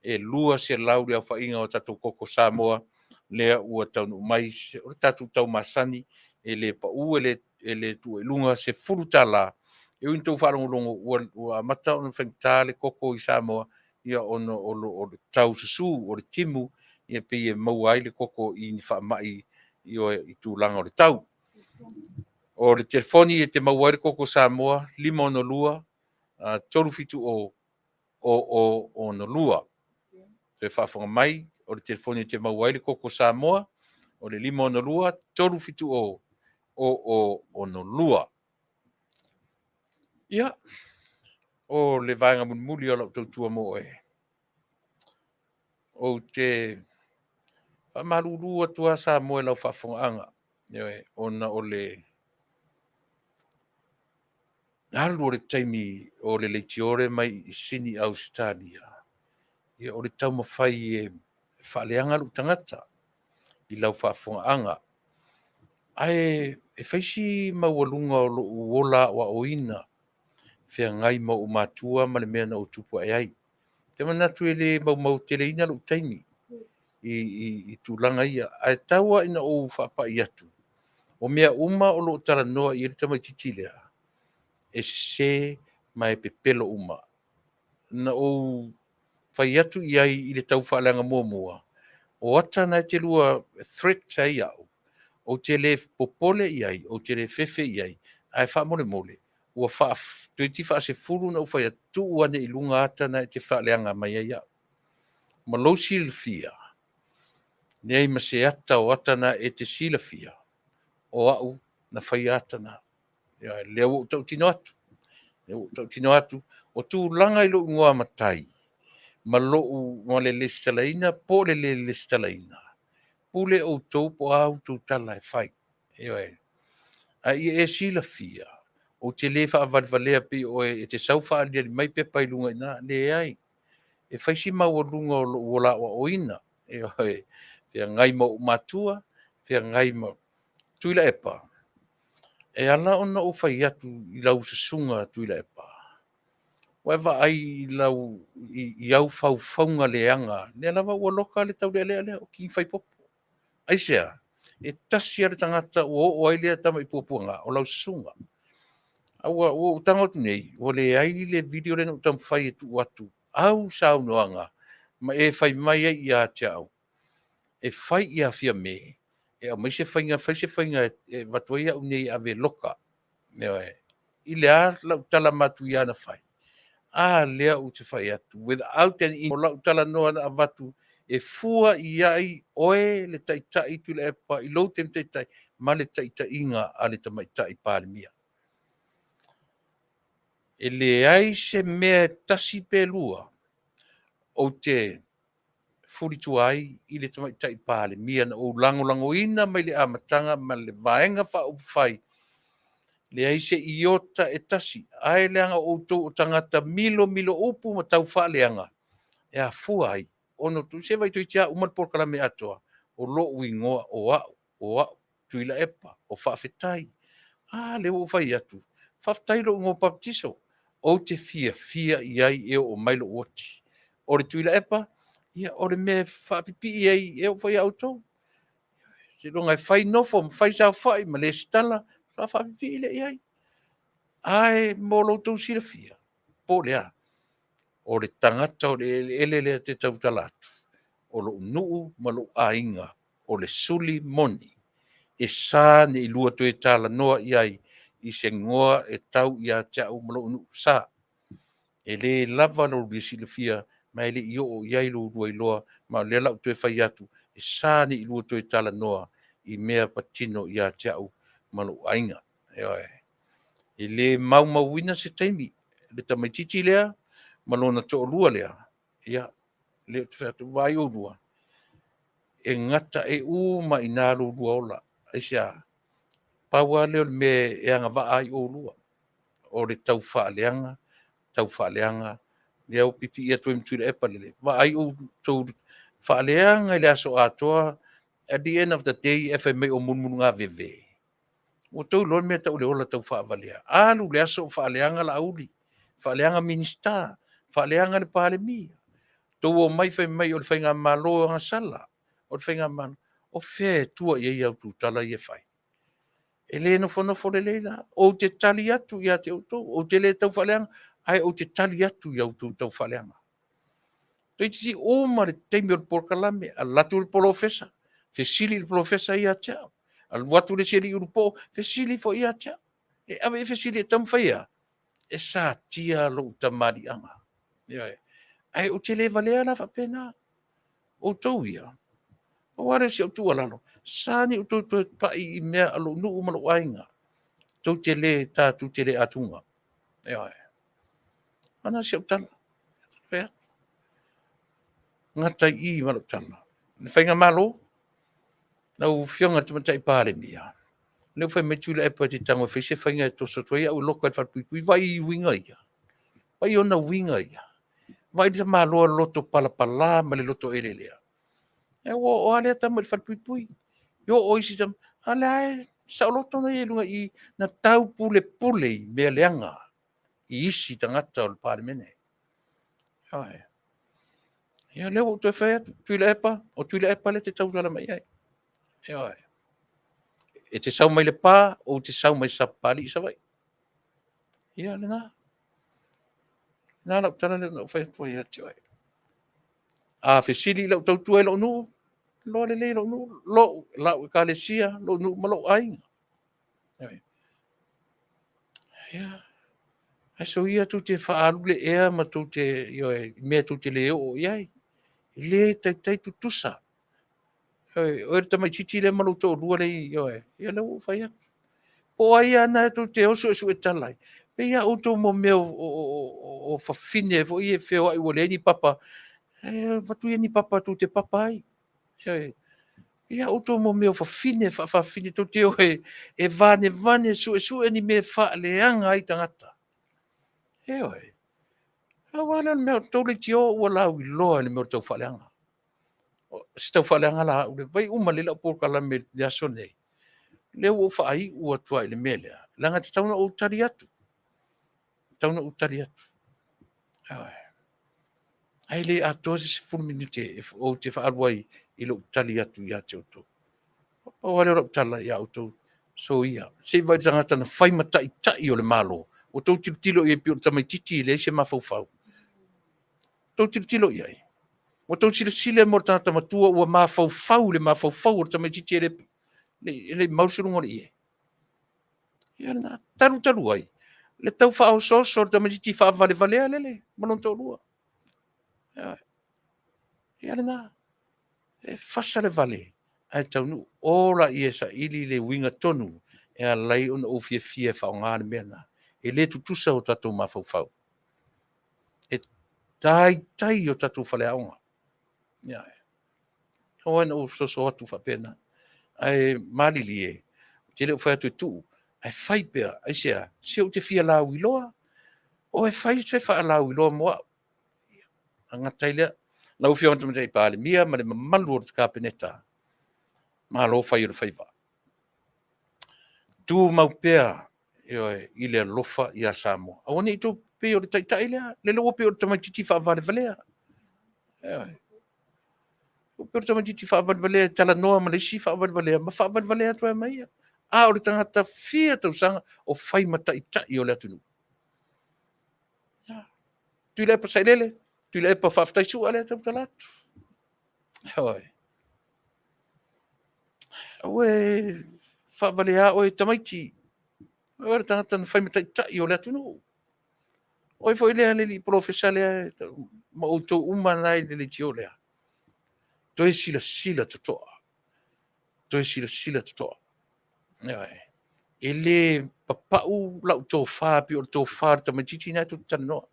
e 200 le aofaiga o tatou koko Samoa lea ua taunuu mai. O le tatou tau masani e le pau, e le tuu i luga, $10. E ui ina outou faalogologo ua amata ona faigata le koko i Samoa, ia ona o le tau susu o le timu, ia pei e maua ai le koko i ni faamai i tulaga o le tau. O le telefoni e te maua ai le koko Samoa, 562 370 0062. Toe faafofoga mai, o le telefoni e te maua ai le koko Samoa, o le 562 370 0062. Ia, o le vaega mulimuli o lau tautua mo oe, ou te faamalulu atu lava Samoa i lau faafofogaaga, ioe, ona o le alu o le taimi o le leitiore mai i Sini Ausetalia, ia o le taumafai e faaleaga lou tagata i lau faafofogaaga. Ae e fai si maualuga o lou ola aoaoina feagai ma ou matua ma le mea na ou tupu ae ai. Ou te manatu e le maumau teleina lou taimi i tulaga ia, ae tau lava ina ou faapai atu, o mea uma o lo o talanoa i ai le tamaitiiti lea, e sese ma e pepelo uma. Na ou fai atu i ai i le tau faaleaga muamua, o ata na e te lua threat ai au, ou te le popole i ai, ou te le fefe i ai, ae faamolemole, ua toeitiiti faasefulu ona ou fai atu, tuu ane i luga ata na e te faaleaga mai ai au. Ma lou silafia, leai ma se ata o ata na e te silafia, o au na faia ata na. Lea ua ou tautino atu. Lea ua ou tautino atu, o tulaga i lou igoa matai ma lou ma le lesitalaina po o le le lesitalaina, pule outou po o a outou tala e fai. Ioe. Ae ia e silafia, ou te le faavalevalea pei o oe e te sau faaaliali mai pepa i luga i ina. Leai. E fai si maualuga o lou ola aoaoina. Ioe. Feagai ma ou matua, feagai ma Tuilaepa. E ala ona ou fai atu i lau susuga Tuilaepa, ua e vaai i lau i au faufauga leaga, lea lava ua loka le taulealea lea o King Faipopo. Aisea? E tasi lava le tagata ua oo ai lea tama i puapuaga, o lau susuga. A ua ou tago atu nei, ua leai le video lea na ou taumafai e tuu atu, au saunoaga ma e fai mai ai ia te au, e fai ia Fiame e aumai se faiga, fai se faiga e avatu ai au nei e ave e loka. Ioe. I le a lau tala matuia na fai? A lea ou te fai atu, without any, o lau talanoa na avatu e fua i ai oe le Taitai Tuilaepa i lou taimi taitai ma le taitaiga a le Tamaitai Palemia. E leai se mea e tasi pe lua ou te fulitua ai i le Tamaitai Palemia na ou lagolagoina mai le amataga ma le Vaega Faaupufai, leai se iota e tasi, ae leaga o outou o tagata milomilo upu ma taufaaleaga, e afua ai ona outou, se vaai toeitiiti lava uma le polokalame atoa, o lou igoa o au, o au, Tuilaepa, o Faafetai. A lea ua ou fai atu, faafetai i lou igoa papatiso, ou te fiafia i ai e oo mai lou oti. O le Tuilaepa, ia o le mea e faapipii ai e oo foi ia outou. Seiloga e fai nofo ma fai saofai ma lesitala, faatoa faapipii lea i ai. Ae mo lo outou silafia, po o le a, o le tagata o le eleele lea ou te tautala atu, o lou nuu ma lou aiga, o le suli moni, e sa ne i lua toe talanoa i ai i se goa e tau ia te au ma lou nuu. Sa. E le lava lo lua silafia ma e le i oo i ai lo lua iloa, ma o lea la ou toe fai atu, e sa ne i lua toe talanoa i mea patino ia te au ma lou aiga. Ioe. E le maumauina se taimi, le tamaitiiti lea ma lona toalua lea, ia, lea ou te fai atu, vaai oulua, e gata e uma i ina lo oulua ola. Aisea? Pau lava lea o le mea e agavaa ai oulua, o le taufaaleaga, taufaaleaga, lea ua pipii atu ai ma Tuilaepa lelei, vaai outou faaleaga i le aso atoa, at the end of the day ae fai mai o mulumulugaveve. Ua outou iloa le mea e tau o le ola taufaavalea. Alu le aso o faaleaga Laauli, faaleaga Minisita, faaleaga le Palemia. Tou omai fai mai o le faigamalo agasala, o le faigamalo. O fea e tua i ai a outou tala ia e fai? E le nofonofo lelei la. Ou te tali atu ia te outou, ou te le taufaaleaga, ae ou te tali atu i a outou taufaaleaga. Toeitiiti uma le taimi o le polokalame, alu atu le polofesa, fesili le polofesa ia te au. Alu atu le isi alii ulupoo, fesili foi ia te au. E ave i fesili e taumafai e a? E satia lou tamaliiaga. Ioe. Ae ou te le valea la faapena. Outou ia, pau lava lea o si au tuualalo, sa ni outou toe pai i mea a lou nuu ma lou aiga. Tou te le, tatou te le atuga. Ioe. Ana si au tala. Fai atu. Gata i i ma lau tala. Le faigamalo, lau Afioga i le Tamaitai Palemia, lea ua fai mai Tuilaepa e te tago e fai se faiga e toso atu ai au e loka i le falepuipui. Vaai i uiga ia. Vaai i ona uiga ia. Vaai le tamaloa loto palapala ma le loto eleelea. E ua oo lava lea tama i le falepuipui. E oo isi tama, a o lea e saoloto na ia i luga i i, na taupulepule i mea leaga i isi tagata o le Palemene. Ioe. Ia lea ua ou toe fai atu, Tuilaepa, o Tuilaepa lea e te tautala mai ai. Ioe. E te sau mai Lepa, ou te sau mai Sapapalii, Savaii. Ia lena. Lena lau tala lea na ou fai atu ai ia te oe. A fesili i lau tautua i lou nuu, loa lelei lou nuu, lou, lau ekalesia, lou nuu ma lou aiga. Ia, ae soia tou te faaalu le ea ma tou te, ioe, i mea tou te le oo i ai. E le taitai tutusa. Ioe, oe le tamaitiiti lea ma lou toalua lea, ioe, ia lea ua ou fai atu. Po o ai lava lena tou te o suesue tala ai. Pei a outou mo mea o fafine foi e feoai ua leai ni papa, e avatu ia ni papa tou te papa ai. Ioe. Pei a outou mo mea o fafine, faafafine, tou te o e vanevane, suesue ni mea e faaleaga ai tagata. Ioe. Aua lea o le mea, tou leitio ua lauiloa i le mea o le taufaaleaga. Se taufaaleaga la au le vai uma lelei lau polokalame i le aso nei, lea ua ou faaiu atu ai i le mea lea, leaga e tatau ona ou tali atu. E tatau ona ou tali atu. Ae le atoa se 10 minute ou te faaalu ai i lou tali atu ia te outou. Pau lava lea o lau tala ia outou, soia. Se i vaai i le tagata na fai ma taitai o le Malo, ua outou tilotilo i ai pei o le tamaitiiti e leai se mafaufau. Tou tilotilo i ai. Ua outou silasila mo le tagata matua ua mafaufau i le mafaufau o le tamaitiiti e le i mau le suluga o le ie. Ia lena, talu talu ai, le tau faaosooso o le tamaitiiti faavalevalea lele ma lona toalua. Ia lena, e fasa le vale ae taunuu. O laia e saili le uiga tonu e ala ai ona ou fiafia e faaaoga le mea lena. E le tutusa o tatou mafaufau. E taitai o tatou faleaoga. Ia, aua na ou soso atu faapena. Ae malilie, ou te le o fai atu e tuu, ae fai pea, aisea? Se ou te fia lauiloa, o e fai se faalauiloa mo au. Ona gata ai lea. Lau Afioga i le Tamaitai Palemia ma le mamalu o le Kapeneta, malo fai o le faiva. Tumau pea, ioe, i le alofa ia Samoa. Aua ne i outou pei o le taitai lea, lele ua pei o le tamaitiiti faavalevalea. Ioe. Ua pei o le tamaitiiti faavalevalea e talanoa ma le isi faavalevalea ma faavalevalea atu ai ma ia. A o le tagata fia tausaga o fai ma taitai o le atunuu. Tuilaepa Sailele, Tuilaepa faafetai Su'a lea e tautala atu. Ioe. Aua e faavalea oe e tamaiti. O le tagata na fai ma taitai o le atunuu. Oe foi lea le alii polofesa lea ma outou uma na i le leitio lea. Toe silasila totoa. Toe silasila totoa. Ioe. E le papau lau tofa pei o le tofa a le tamaitiiti lena tou te talanoa.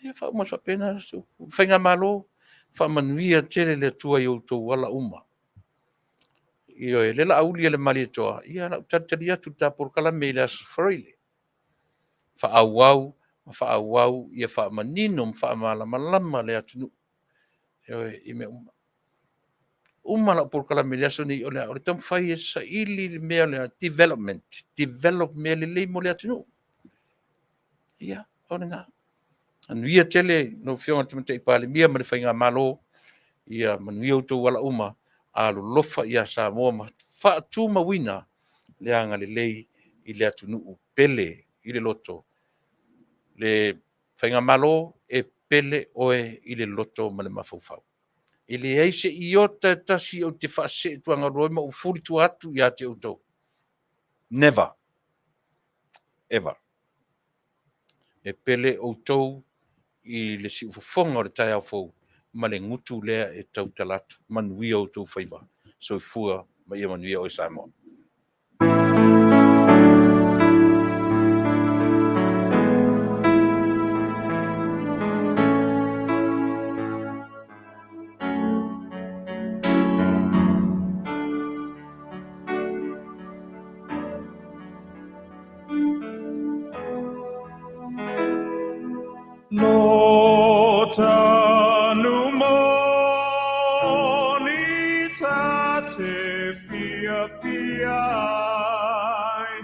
Ia faauma atu faapena se upu. Faigamalo, faamanuia tele le Atua i outou ala uma. Ioe, lea o le a uli e le Malietoa, ia o le a ou talitali atu i le ta polokalame i le Aso Faraile. Faaauau ma faaauau ia faamanino ma faamalamalama le atunuu. Ioe, i mea uma. Uma lau polokalame i le aso nei, o le a? O le taumafai e saili le mea o le development, develop mea lelei mo le atunuu. Ia, o lena. Manuia tele lau Afioga i le Tamaitai Palemia ma le Faigamalo. Ia manuia outou ala uma, alolofa ia Samoa ma faatumauina le agalelei i le atunuu pele i le loto. Le Faigamalo, e pele oe i le loto ma le mafaufau. E leai se iota e tasi ou te faaseetuagalua ai ma ou fulitua atu ia te outou. Never. Ever. E pele outou i le siufofoga o le taeao fou ma le gutu lea e tautala atu. Manuia outou faiva. Soifua ma ia manuia oe Samoa. Lo tanu moni ta te fiafia ai,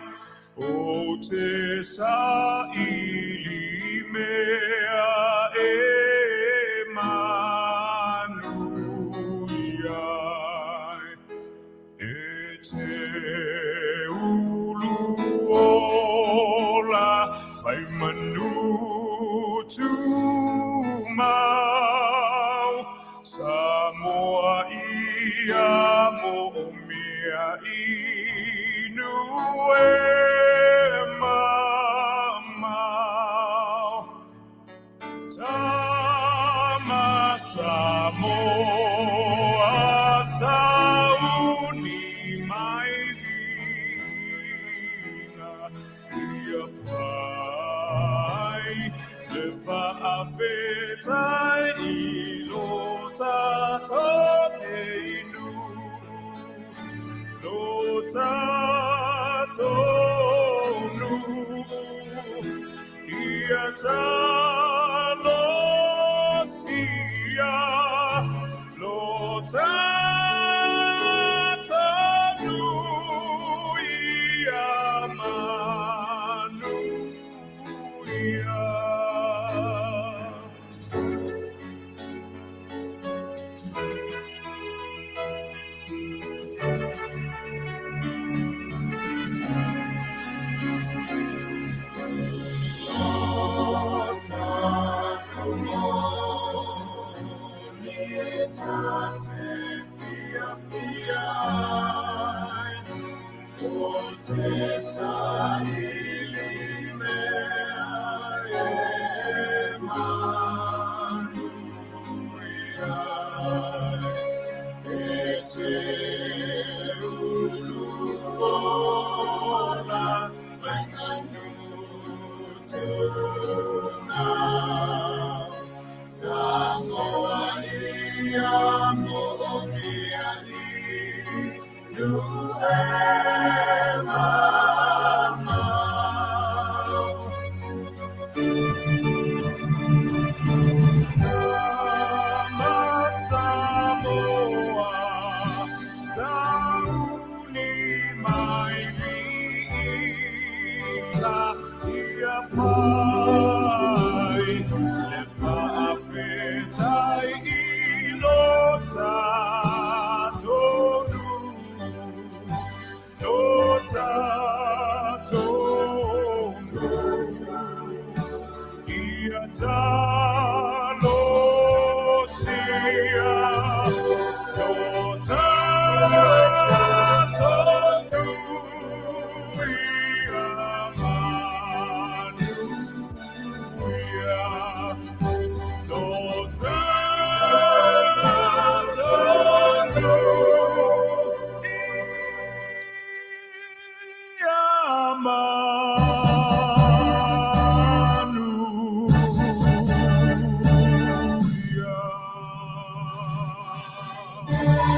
o te saili mea e manuia ai. E te ulu ola fai manu tumau, Samoa ia moomia inu e mamao. Tama Samoa sauni mai viga ia. Faafetai i lo tatou nei nuu, lo tatou nuu, ia talosia lo tatou nuu ia manuia. Te saili mea e manuia e te uluola fainganutuna. Samoa ia moomia i nu e mamao. Tama Samoa, sauni mai viiga ia fai, le faafetai i lo tatou nuu, lo tatou nuu. Ia talosia lo tatou nuu ia manuia. Lo tatou nuu ia manuia.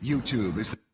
YouTube is the